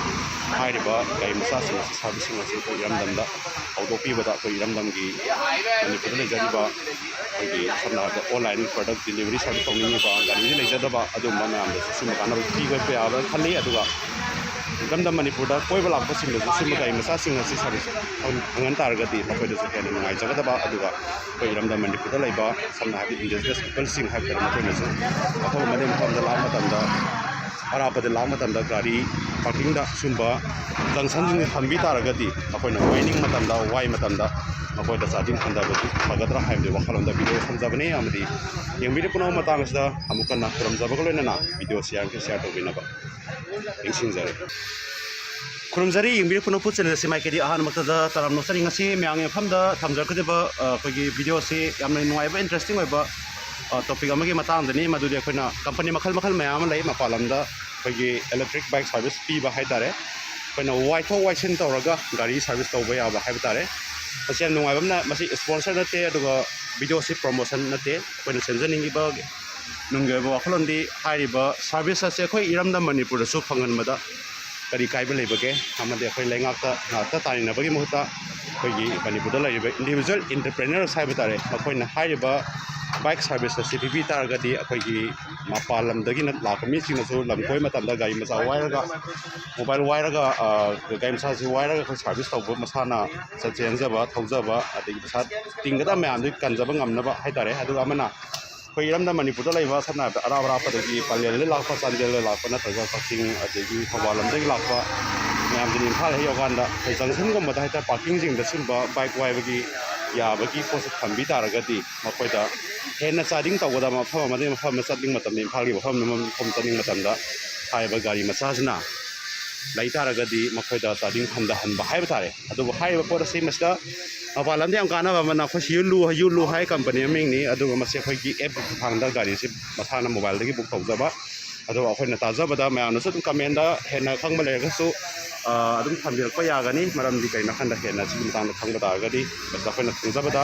ꯍꯥꯏꯔꯤꯕ ꯒꯥꯔꯤ ꯃꯆꯥꯁꯤꯡ ꯑꯁꯤ, ꯁꯥꯔꯚꯤꯁꯁꯤꯡ ꯑꯁꯤ ꯑꯩꯈꯣꯏ ꯏꯔꯝꯗꯝꯗ ꯍꯧꯗꯣꯛꯄꯤꯕꯗ ꯑꯩꯈꯣꯏ ꯏꯔꯝꯗꯝꯒꯤ ꯃꯅꯤꯄꯨꯔꯗ ꯂꯩꯖꯔꯤꯕ ꯑꯩꯈꯣꯏꯒꯤ ꯁꯝꯅ ꯍꯥꯏꯔꯕꯗ ꯑꯣꯟꯂꯥꯏꯟ ꯄ꯭ꯔꯗꯛ ꯗꯤꯂꯤꯚꯔꯤ ꯁꯥꯔꯚꯤꯁ ꯇꯧꯅꯤꯡꯉꯤꯕ, ꯒꯥꯔꯤꯗꯤ ꯂꯩꯖꯗꯕ ꯑꯗꯨꯒꯨꯝꯕ ꯃꯌꯥꯝꯗꯁꯨ ꯁꯤꯒꯨꯝꯕ ꯀꯥꯟꯅꯕ ꯄꯤꯕ ꯌꯥꯕ꯭ꯔꯥ ꯈꯜꯂꯤ꯫ ꯑꯗꯨꯒ ꯏꯔꯝꯗꯝ ꯃꯅꯤꯄꯨꯔꯗ ꯀꯣꯏꯕ ꯂꯥꯛꯄꯁꯤꯡꯗꯁꯨ ꯁꯤꯒꯨꯝꯕ ꯒꯥꯔꯤ ꯃꯆꯥꯁꯤꯡ ꯑꯁꯤ ꯁꯥꯔꯚꯤꯁ ꯐꯪ-, ꯐꯪꯍꯟ ꯇꯥꯔꯒꯗꯤ ꯃꯈꯣꯏꯗꯁꯨ ꯍꯦꯟꯅ ꯅꯨꯡꯉꯥꯏꯖꯒꯗꯕ, ꯑꯗꯨꯒ ꯑꯩꯈꯣꯏ ꯏꯔꯝꯗꯝ ꯃꯅꯤꯄꯨꯔꯗ ꯂꯩꯕ ꯁꯝꯅ ꯍꯥꯏꯔꯕꯗ ꯏꯟꯗꯤꯖꯤꯅꯁ ꯄꯤꯄꯜꯁꯤꯡ ꯍꯥꯏꯕ ꯇꯥꯔꯦ, ꯃꯈꯣꯏꯅꯁꯨ ꯃꯐꯝ ꯑꯃꯗꯒꯤ ꯃꯐꯝ ꯑꯃꯗ ꯂꯥꯛꯄ ꯃꯇꯝꯗ, ꯑꯔꯥꯞꯄꯗ ꯂꯥꯛꯄ ꯃꯇꯝꯗ ꯒꯥꯔꯤ ꯄꯥꯔꯀꯤꯡꯗ ꯁꯤꯒꯨꯝꯕ ꯖꯪꯁꯟꯁꯤꯡꯁꯦ ꯊꯝꯕꯤ ꯇꯥꯔꯒꯗꯤ ꯃꯈꯣꯏꯅ ꯋꯥꯏꯅꯤꯡ ꯃꯇꯝꯗ, ꯋꯥꯏ ꯃꯇꯝꯗ ꯃꯈꯣꯏꯗ ꯆꯥꯗꯤꯡ ꯍꯟꯊꯕꯗꯨ ꯐꯒꯗ꯭ꯔꯥ ꯍꯥꯏꯕꯗꯨ ꯋꯥꯈꯜꯂꯣꯟꯗ ꯚꯤꯗꯤꯑꯣ ꯊꯝꯖꯕꯅꯤ꯫ ꯑꯃꯗꯤ ꯌꯦꯡꯕꯤꯔꯤꯕ ꯄꯨꯝꯅꯃꯛ ꯃꯇꯥꯡ ꯑꯁꯤꯗ ꯑꯃꯨꯛ ꯍꯟꯅ ꯈꯨꯔꯨꯝꯖꯕꯒ ꯂꯣꯏꯅꯅ ꯚꯤꯗꯤꯑꯣꯁꯤ ꯌꯥꯔꯤꯈꯩ ꯁꯤꯌꯥꯔ ꯇꯧꯕꯤꯅꯕ ꯅꯤꯡꯁꯤꯡꯖꯔꯤ꯫ ꯈꯨꯔꯨꯝꯖꯔꯤ, ꯌꯦꯡꯕꯤꯔꯤꯕ ꯄꯨꯝꯅꯃꯛꯄꯨ ꯆꯦꯅꯦꯜ ꯑꯁꯤ ꯃꯥꯏꯀꯩꯗꯤ ꯑꯍꯥꯟꯕꯃꯛꯇꯗ ꯇꯔꯥꯝꯅ ꯑꯣꯛꯆꯔꯤ꯫ ꯉꯁꯤ ꯃꯌꯥꯝꯒꯤ ꯃꯐꯝꯗ ꯊꯝꯖꯔꯛꯀꯗꯕ, ꯑ, ꯑꯩꯈꯣꯏꯒꯤ ꯚꯤꯗꯤꯑꯣ ꯑꯁꯤ ꯌꯥꯝꯅ ꯅꯨꯡꯉꯥꯏꯕ, ꯏꯟꯇꯔꯦꯁꯇꯤꯡ ꯑꯣꯏꯕ, ꯑ, ꯇꯣꯄꯤꯛ ꯑꯃꯒꯤ ꯃꯇꯥꯡꯗꯅꯤ꯫ ꯃꯗꯨꯗꯤ ꯑꯩꯈꯣꯏꯅ ꯀꯝꯄꯅꯤ ꯃꯈꯜ ꯃꯈꯜ ꯃꯌꯥꯝ ꯑꯃ ꯂꯩ ꯃꯄꯥꯟ ꯂꯝꯗ ꯑꯩꯈꯣꯏꯒꯤ ꯏꯂꯦꯛꯇ꯭ꯔꯤꯛ ꯕꯥꯏꯛ ꯁꯥꯔꯚꯤꯁ ꯄꯤꯕ ꯍꯥꯏ ꯇꯥꯔꯦ꯫ ꯑꯩꯈꯣꯏꯅ ꯋꯥꯏꯊꯣꯛ ꯋꯥꯏꯁꯤꯟ ꯇꯧꯔꯒ ꯒꯥꯔꯤ ꯁꯥꯔꯚꯤꯁ ꯇꯧꯕ ꯌꯥꯕ ꯍꯥꯏꯕ ꯇꯥꯔꯦ꯫ ꯃꯁꯤ ꯌꯥꯝ ꯅꯨꯡꯉꯥꯏꯕ ꯑꯃꯅ, ꯃꯁꯤ ꯏꯁꯄꯣꯟꯁꯔ ꯅꯠꯇꯦ, ꯑꯗꯨꯒ ꯚꯤꯗꯤꯑꯣꯁꯤ ꯄ꯭ꯔꯣꯃꯣꯁꯟ ꯅꯠꯇꯦ꯫ ꯑꯩꯈꯣꯏꯅ ꯁꯦꯝꯖꯅꯤꯡꯉꯤꯕ ꯅꯨꯡꯒꯤ ꯑꯣꯏꯕ ꯋꯥꯈꯜꯂꯣꯟꯗꯤ ꯍꯥꯏꯔꯤꯕ ꯁꯥꯔꯚꯤꯁ ꯑꯁꯦ ꯑꯩꯈꯣꯏ ꯏꯔꯝꯗꯝ ꯃꯅꯤꯄꯨꯔꯗꯁꯨ ꯐꯪꯍꯟꯕꯗ ꯀꯔꯤ ꯀꯥꯏꯕ ꯂꯩꯕꯒꯦ? ꯑꯃꯗꯤ ꯑꯩꯈꯣꯏ ꯂꯩꯉꯥꯛꯇ ꯉꯥꯛꯇ ꯇꯥꯏꯅꯕꯒꯤ ꯃꯍꯨꯠꯇ ꯑꯩꯈꯣꯏꯒꯤ ꯃꯅꯤꯄꯨꯔꯗ ꯂꯩꯔꯤꯕ ꯏꯟꯗꯤꯕꯤꯖꯨꯋꯦꯜ ꯏꯟꯇꯔꯄ꯭ꯔꯦꯅꯔꯁ ꯍꯥꯏꯕ ꯇꯥꯔꯦ, ꯃꯈꯣꯏꯅ ꯍꯥꯏꯔꯤꯕ ꯕꯥꯏꯛ ꯁꯥꯔꯚꯤꯁ ꯑꯁꯤ ꯄꯤꯕꯤ ꯇꯥꯔꯒꯗꯤ ꯑꯩꯈꯣꯏꯒꯤ ꯃꯄꯥꯟ ꯂꯝꯗꯒꯤꯅ ꯂꯥꯛꯄ ꯃꯤꯁꯤꯡꯅꯁꯨ ꯂꯝ ꯀꯣꯏꯕ ꯃꯇꯝꯗ ꯒꯥꯔꯤ ꯃꯆꯥ ꯋꯥꯏꯔꯒ, ꯃꯣꯕꯥꯏꯜ ꯋꯥꯏꯔꯒ, ꯒꯥꯔꯤ ꯃꯆꯥꯁꯤ ꯋꯥꯏꯔꯒ ꯑꯩꯈꯣꯏ ꯁꯥꯔꯚꯤꯁ ꯇꯧꯕ, ꯃꯁꯥꯅ ꯆꯦꯟꯖꯕ ꯊꯧꯖꯕ, ꯑꯗꯒꯤ ꯄꯩꯁꯥ ꯇꯤꯡꯒꯗꯕ ꯃꯌꯥꯝꯗꯨ ꯀꯟꯖꯕ ꯉꯝꯅꯕ ꯍꯥꯏꯇꯥꯔꯦ꯫ ꯑꯗꯨꯒ ꯑꯃꯅ ꯑꯩꯈꯣꯏ ꯏꯔꯝꯗꯝ ꯃꯅꯤꯄꯨꯔꯗ ꯂꯩꯕ, ꯁꯝꯅ ꯍꯥꯏꯔꯕꯗ ꯑꯔꯥꯞ ꯑꯔꯥꯞꯄꯗꯒꯤ, ꯄꯂꯦꯜꯗ ꯂꯥꯛꯄ, ꯆꯥꯟꯗꯦꯜꯗ ꯂꯥꯛꯄ, ꯅꯠꯇ꯭ꯔꯒ ꯀꯛꯆꯤꯡ ꯑꯗꯒꯤ ꯊꯧꯕꯥꯜ ꯂꯣꯝꯗꯒꯤ ꯂꯥꯛꯄ ꯃꯌꯥꯝꯗꯨꯅ ꯏꯝꯐꯥꯜ ꯍꯦꯛ ꯌꯧꯔꯀꯥꯟꯗ ꯑꯩꯈꯣꯏ ꯖꯪꯁꯟꯒꯨꯝꯕꯗ ꯍꯥꯏꯇꯥꯔꯦ, ꯄꯥꯔꯀꯤꯡꯁꯤꯡꯗ ꯁꯤꯒꯨꯝꯕ ꯕꯥꯏꯛ ꯋꯥꯏꯕꯒꯤ ꯌꯥꯕꯒꯤ ꯄꯣꯠꯁꯦ ꯊꯝꯕꯤ ꯇꯥꯔꯒꯗꯤ ꯃꯈꯣꯏꯗ ꯍꯦꯟꯅ ꯆꯥꯗꯤꯡ ꯇꯧꯒꯗꯕ, ꯃꯐꯝ ꯑꯃꯗꯒꯤ ꯃꯐꯝ ꯑꯃꯗ ꯆꯠꯅꯤꯡꯕ ꯃꯇꯝꯗ, ꯏꯝꯐꯥꯜꯒꯤ ꯃꯐꯝ ꯑꯃꯗꯒꯤ ꯃꯐꯝ ꯆꯠꯅꯤꯡꯕ ꯃꯇꯝꯗ ꯍꯥꯏꯔꯤꯕ ꯒꯥꯔꯤ ꯃꯆꯥꯁꯤꯅ ꯂꯩ ꯇꯥꯔꯒꯗꯤ ꯃꯈꯣꯏꯗ ꯆꯥꯗꯤꯡ ꯍꯟꯊꯍꯟꯕ ꯍꯥꯏꯕ ꯇꯥꯔꯦ꯫ ꯑꯗꯨꯕꯨ ꯍꯥꯏꯔꯤꯕ ꯄꯣꯠ ꯑꯁꯤ ꯃꯁꯤꯗ ꯃꯄꯥꯟ ꯂꯝꯗ ꯌꯥꯝ ꯀꯥꯟꯅꯕ ꯑꯃꯅ, ꯑꯩꯈꯣꯏ ꯁꯤ ꯌꯨꯂꯨ, ꯌꯨꯂꯨ ꯍꯥꯏ ꯀꯝꯄꯅꯤ ꯃꯃꯤꯡꯅꯤ, ꯑꯗꯨꯒ ꯃꯁꯤ ꯑꯩꯈꯣꯏꯒꯤ ꯑꯦꯞꯀꯤ ꯈꯨꯠꯊꯥꯡꯗ ꯒꯥꯔꯤꯁꯤ ꯃꯁꯥꯅ ꯃꯣꯕꯥꯏꯜꯗꯒꯤ ꯕꯨꯛ ꯇꯧꯖꯕ꯫ ꯑꯗꯨꯒ ꯑꯩꯈꯣꯏꯅ ꯇꯥꯖꯕꯗ ꯃꯌꯥꯝꯅꯁꯨ ꯑꯗꯨꯝ ꯀꯃꯦꯟꯗ ꯍꯦꯟꯅ ꯈꯪꯕ ꯂꯩꯔꯒꯁꯨ, ꯑ, ꯑꯗꯨꯝ ꯊꯝꯕꯤꯔꯛꯄ ꯌꯥꯒꯅꯤ꯫ ꯃꯔꯝꯗꯤ ꯀꯩꯅꯣ ꯍꯥꯏꯀꯥꯟꯗ ꯍꯦꯟꯅ ꯁꯤꯒꯤ ꯃꯇꯥꯡꯗ ꯈꯪꯕ ꯇꯥꯔꯒꯗꯤ, ꯃꯁꯤꯗ ꯑꯩꯈꯣꯏꯅ ꯈꯪꯖꯕꯗ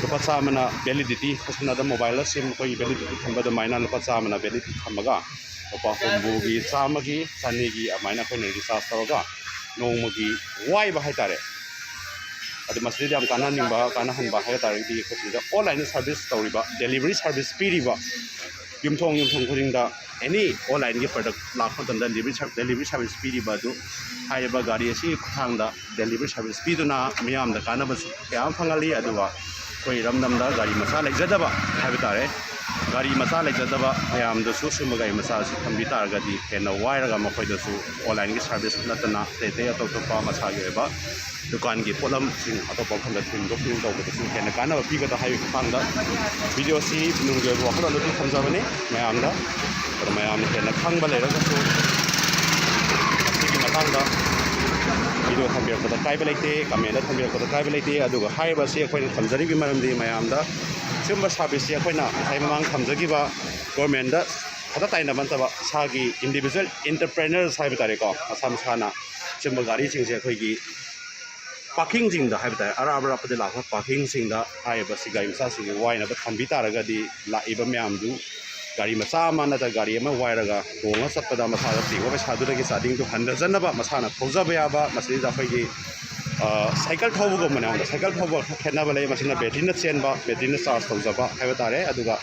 ꯂꯨꯄꯥ ꯆꯥꯝꯃꯅ ꯚꯦꯂꯤꯗꯤꯇꯤ, ꯁꯝꯅ ꯍꯥꯏꯔꯕꯗ ꯃꯣꯕꯥꯏꯜꯗ ꯁꯤꯝ ꯑꯩꯈꯣꯏꯒꯤ ꯚꯦꯂꯤꯗꯤꯇꯤ ꯊꯝꯕ ꯑꯗꯨꯃꯥꯏꯅ ꯂꯨꯄꯥ ꯆꯥꯝꯃꯅ ꯚꯦꯂꯤꯗꯤꯇꯤ ꯊꯝꯃꯒ ꯂꯨꯄꯥ ꯍꯨꯝꯐꯨꯒꯤ, ꯆꯥꯝꯃꯒꯤ, ꯆꯅꯤꯒꯤ ꯑꯗꯨꯃꯥꯏꯅ ꯑꯩꯈꯣꯏꯅ ꯔꯤꯆꯥꯔꯖ ꯇꯧꯔꯒ ꯅꯣꯡꯃꯒꯤ ꯋꯥꯏꯕ ꯍꯥꯏꯇꯥꯔꯦ꯫ ꯑꯗꯨ ꯃꯁꯤꯗ ꯌꯥꯝ ꯀꯥꯟꯅꯍꯟꯅꯤꯡꯕ, ꯀꯥꯟꯅꯍꯟꯕ ꯍꯥꯏꯕ ꯇꯥꯔꯒꯗꯤ ꯑꯩꯈꯣꯏ ꯁꯤꯗ ꯑꯣꯟꯂꯥꯏꯟꯗ ꯁꯥꯔꯚꯤꯁ ꯇꯧꯔꯤꯕ, ꯗꯦꯂꯤꯚꯔꯤ ꯁꯥꯔꯚꯤꯁ ꯄꯤꯔꯤꯕ ꯌꯨꯝꯊꯣꯡ ꯌꯨꯝꯊꯣꯡ ꯈꯨꯗꯤꯡꯗ ꯑꯦꯅꯤ ꯑꯣꯟꯂꯥꯏꯟꯒꯤ ꯄ꯭ꯔꯗꯛ ꯂꯥꯛꯄ ꯃꯇꯝꯗ ꯗꯦꯂꯤꯚꯔꯤ ꯁꯥꯔ-, ꯗꯦꯂꯤꯚꯔꯤ ꯁꯥꯔꯚꯤꯁ ꯄꯤꯔꯤꯕ ꯑꯗꯨ ꯍꯥꯏꯔꯤꯕ ꯒꯥꯔꯤ ꯑꯁꯤꯒꯤ ꯈꯨꯠꯊꯥꯡꯗ ꯗꯦꯂꯤꯚꯔꯤ ꯁꯥꯔꯚꯤꯁ ꯄꯤꯗꯨꯅ ꯃꯤꯌꯥꯝꯗ ꯀꯥꯟꯅꯕꯁꯨ ꯀꯌꯥ ꯑꯃ ꯐꯪꯍꯜꯂꯤ꯫ ꯑꯗꯨꯒ ꯑꯩꯈꯣꯏ ꯏꯔꯝꯗꯝꯗ ꯒꯥꯔꯤ ꯃꯆꯥ ꯂꯩꯖꯗꯕ ꯍꯥꯏꯕ ꯇꯥꯔꯦ, ꯒꯥꯔꯤ ꯃꯆꯥ ꯂꯩꯖꯗꯕ ꯃꯌꯥꯝꯗꯁꯨ ꯁꯤꯒꯨꯝꯕ ꯒꯥꯔꯤ ꯃꯆꯥ ꯑꯁꯤ ꯊꯝꯕꯤ ꯇꯥꯔꯒꯗꯤ ꯍꯦꯟꯅ ꯋꯥꯏꯔꯒ ꯃꯈꯣꯏꯗꯁꯨ ꯑꯣꯟꯂꯥꯏꯟꯒꯤ ꯁꯥꯔꯚꯤꯁ ꯅꯠꯇꯅ ꯑꯇꯩ ꯑꯇꯩ ꯑꯇꯣꯞ ꯑꯇꯣꯞꯄ ꯃꯁꯥꯒꯤ ꯑꯣꯏꯕ ꯗꯨꯀꯥꯟꯒꯤ ꯄꯣꯠꯂꯝꯁꯤꯡ ꯑꯇꯣꯞꯄ ꯃꯐꯝꯗ ꯊꯤꯟꯗꯣꯛ ꯊꯤꯟꯖꯤꯟ ꯇꯧꯕꯗꯁꯨ ꯍꯦꯟꯅ ꯀꯥꯟꯅꯕ ꯄꯤꯒꯗ꯭ꯔꯥ ꯍꯥꯏꯕꯒꯤ ꯃꯇꯥꯡꯗ ꯚꯤꯗꯤꯑꯣꯁꯤ ꯅꯨꯡꯒꯤ ꯑꯣꯏꯕ ꯋꯥꯈꯜꯂꯣꯟ ꯑꯗꯨ ꯊꯝꯖꯕꯅꯤ ꯃꯌꯥꯝꯗ꯫ ꯑꯗꯣ ꯃꯌꯥꯝꯅ ꯍꯦꯟꯅ ꯈꯪꯕ ꯂꯩꯔꯒꯁꯨ ꯃꯁꯤꯒꯤ ꯃꯇꯥꯡꯗ ꯚꯤꯗꯤꯑꯣ ꯊꯝꯕꯤꯔꯛꯄꯗ ꯀꯥꯏꯕ ꯂꯩꯇꯦ, ꯀꯃꯦꯟꯗ ꯊꯝꯕꯤꯔꯛꯄꯗ ꯀꯥꯏꯕ ꯂꯩꯇꯦ꯫ ꯑꯗꯨꯒ ꯍꯥꯏꯔꯤꯕ ꯑꯁꯤ ꯑꯩꯈꯣꯏꯅ ꯊꯝꯖꯔꯤꯕꯒꯤ ꯃꯔꯝꯗꯤ ꯃꯌꯥꯝꯗ ꯁꯤꯒꯨꯝꯕ ꯁꯥꯔꯚꯤꯁꯁꯤ ꯑꯩꯈꯣꯏꯅ ꯉꯁꯥꯏ ꯃꯃꯥꯡ ꯊꯝꯖꯈꯤꯕ ꯒꯣꯔꯃꯦꯟꯗ ꯈꯛꯇ ꯇꯥꯏꯅꯕ ꯅꯠꯇꯕ, ꯏꯁꯥꯒꯤ ꯏꯟꯗꯤꯕꯤꯖꯨꯋꯦꯜ ꯑꯦꯟꯇꯔꯄ꯭ꯔꯦꯅꯔꯁ ꯍꯥꯏꯕ ꯇꯥꯔꯦꯀꯣ, ꯃꯁꯥ ꯃꯁꯥꯅ ꯁꯤꯒꯨꯝꯕ ꯒꯥꯔꯤꯁꯤꯡꯁꯦ ꯑꯩꯈꯣꯏꯒꯤ ꯄꯥꯔꯀꯤꯡꯁꯤꯡꯗ ꯍꯥꯏꯕ ꯇꯥꯔꯦ, ꯑꯔꯥꯞ ꯑꯔꯥꯞꯄꯗ ꯂꯥꯛꯄ ꯄꯥꯔꯀꯤꯡꯁꯤꯡꯗ ꯍꯥꯏꯔꯤꯕ ꯁꯤ ꯒꯥꯔꯤ ꯃꯆꯥꯁꯤꯡꯁꯤ ꯋꯥꯏꯅꯕ ꯊꯝꯕꯤ ꯇꯥꯔꯒꯗꯤ ꯂꯥꯛꯏꯕ ꯃꯌꯥꯝꯗꯨ ꯒꯥꯔꯤ ꯃꯆꯥ ꯑꯃ ꯅꯠꯇ꯭ꯔꯒ ꯒꯥꯔꯤ ꯑꯃ ꯋꯥꯏꯔꯒ ꯇꯣꯡꯉ ꯆꯠꯄꯗ ꯃꯁꯥꯗ ꯇꯤꯡꯕ ꯄꯩꯁꯥꯗꯨꯗꯒꯤ ꯆꯥꯗꯤꯡꯗꯨ ꯍꯟꯊꯖꯅꯕ ꯃꯁꯥꯅ ꯊꯧꯖꯕ ꯌꯥꯕ, ꯃꯁꯤꯗ ꯑꯩꯈꯣꯏꯒꯤ ꯁꯥꯏꯀꯜ ꯊꯧꯕꯒꯨꯝꯕꯅꯦ꯫ ꯑꯩꯉꯣꯟꯗ ꯁꯥꯏꯀꯜ ꯊꯧꯕ ꯈꯦꯠꯅꯕ ꯂꯩ꯫ ꯃꯁꯤꯅ ꯕꯦꯇ꯭ꯔꯤꯅ ꯆꯦꯟꯕ, ꯕꯦꯇ꯭ꯔꯤꯅ ꯆꯥꯔꯖ ꯇꯧꯖꯕ ꯍꯥꯏꯕ ꯇꯥꯔꯦ꯫ ꯑꯗꯨꯒ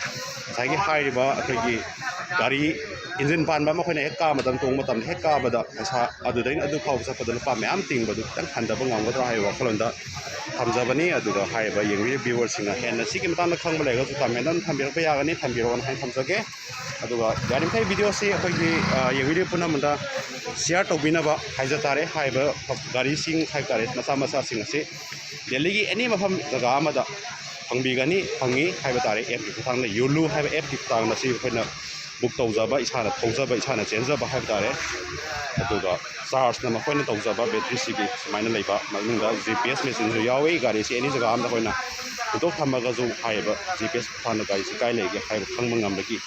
ꯉꯁꯥꯏꯒꯤ ꯍꯥꯏꯔꯤꯕ ꯑꯩꯈꯣꯏꯒꯤ ꯒꯥꯔꯤ ꯏꯟꯖꯤꯟ ꯄꯥꯟꯕ ꯑꯃ ꯑꯩꯈꯣꯏꯅ ꯍꯦꯛ ꯀꯥꯕ ꯃꯇꯝ, ꯇꯣꯡꯕ ꯃꯇꯝꯗ ꯍꯦꯛ ꯀꯥꯕꯗ ꯄꯩꯁꯥ ꯑꯗꯨꯗꯩꯅ ꯑꯗꯨ ꯐꯥꯎꯕ ꯆꯠꯄꯗ ꯂꯨꯄꯥ ꯃꯌꯥꯝ ꯇꯤꯡꯕꯗꯨ ꯈꯤꯇꯪ ꯍꯟꯊꯕ ꯉꯝꯒꯗ꯭ꯔꯥ ꯍꯥꯏꯕ ꯋꯥꯈꯜꯂꯣꯟꯗ ꯊꯝꯖꯕꯅꯤ꯫ ꯑꯗꯨꯒ ꯍꯥꯏꯔꯤꯕ ꯌꯦꯡꯕꯤꯔꯤꯕ ꯚ꯭ꯌꯨꯋꯔꯁꯤꯡꯅ ꯍꯦꯟꯅ ꯁꯤꯒꯤ ꯃꯇꯥꯡꯗ ꯈꯪꯕ ꯂꯩꯔꯒꯁꯨ ꯀꯃꯦꯟ ꯑꯗꯨꯝ ꯊꯝꯕꯤꯔꯛꯄ ꯌꯥꯒꯅꯤ, ꯊꯝꯕꯤꯔꯛꯑꯣꯅ ꯍꯥꯏꯅ ꯊꯝꯖꯒꯦ꯫ ꯑꯗꯨꯒ ꯌꯥꯔꯤꯃꯈꯩ ꯚꯤꯗꯤꯑꯣꯁꯤ ꯑꯩꯈꯣꯏꯒꯤ, ꯑ, ꯌꯦꯡꯕꯤꯔꯤꯕ ꯄꯨꯝꯅꯃꯛꯇ ꯁꯤꯌꯥꯔ ꯇꯧꯕꯤꯅꯕ ꯍꯥꯏꯖ ꯇꯥꯔꯦ꯫ ꯍꯥꯏꯔꯤꯕ ꯒꯥꯔꯤꯁꯤꯡ ꯍꯥꯏꯕ ꯇꯥꯔꯦ, ꯃꯆꯥ ꯃꯆꯥꯁꯤꯡ ꯑꯁꯤ ꯗꯦꯜꯂꯤꯒꯤ ꯑꯦꯅꯤ ꯃꯐꯝ ꯖꯒꯥ ꯑꯃꯗ ꯐꯪꯕꯤꯒꯅꯤ, ꯐꯪꯉꯤ ꯍꯥꯏꯕ ꯇꯥꯔꯦ꯫ ꯑꯦꯞꯀꯤ ꯈꯨꯠꯊꯥꯡꯗ ꯌꯣꯂꯨ ꯍꯥꯏꯕ ꯑꯦꯞꯀꯤ ꯈꯨꯠꯊꯥꯡꯗ ꯁꯤ ꯑꯩꯈꯣꯏꯅ ꯕꯨꯛ ꯇꯧꯖꯕ, ꯏꯁꯥꯅ ꯊꯧꯖꯕ, ꯏꯁꯥꯅ ꯆꯦꯟꯖꯕ ꯍꯥꯏꯕ ꯇꯥꯔꯦ꯫ ꯑꯗꯨꯒ ꯆꯥꯔꯖꯅ ꯃꯈꯣꯏꯅ ꯇꯧꯖꯕ ꯕꯦꯇ꯭ꯔꯤꯁꯤꯒꯤ ꯁꯨꯃꯥꯏꯅ ꯂꯩꯕ, ꯃꯅꯨꯡꯗ ꯖꯤ ꯄꯤ ꯑꯦꯁ ꯃꯦꯆꯤꯟꯁꯨ ꯌꯥꯎꯏ꯫ ꯒꯥꯔꯤꯁꯤ ꯑꯦꯅꯤ ꯖꯒꯥ ꯑꯃꯗ ꯑꯩꯈꯣꯏꯅ ꯍꯨꯟꯗꯣꯛ ꯊꯝꯃꯒꯁꯨ ꯍꯥꯏꯔꯤꯕ ꯖꯤ ꯄꯤ ꯑꯦꯁ ꯈꯨꯠꯊꯥꯡꯗ ꯒꯥꯔꯤꯁꯤ ꯀꯥꯏ ꯂꯩꯒꯦ ꯍꯥꯏꯕ ꯈꯪꯕ ꯉꯝꯕꯒꯤ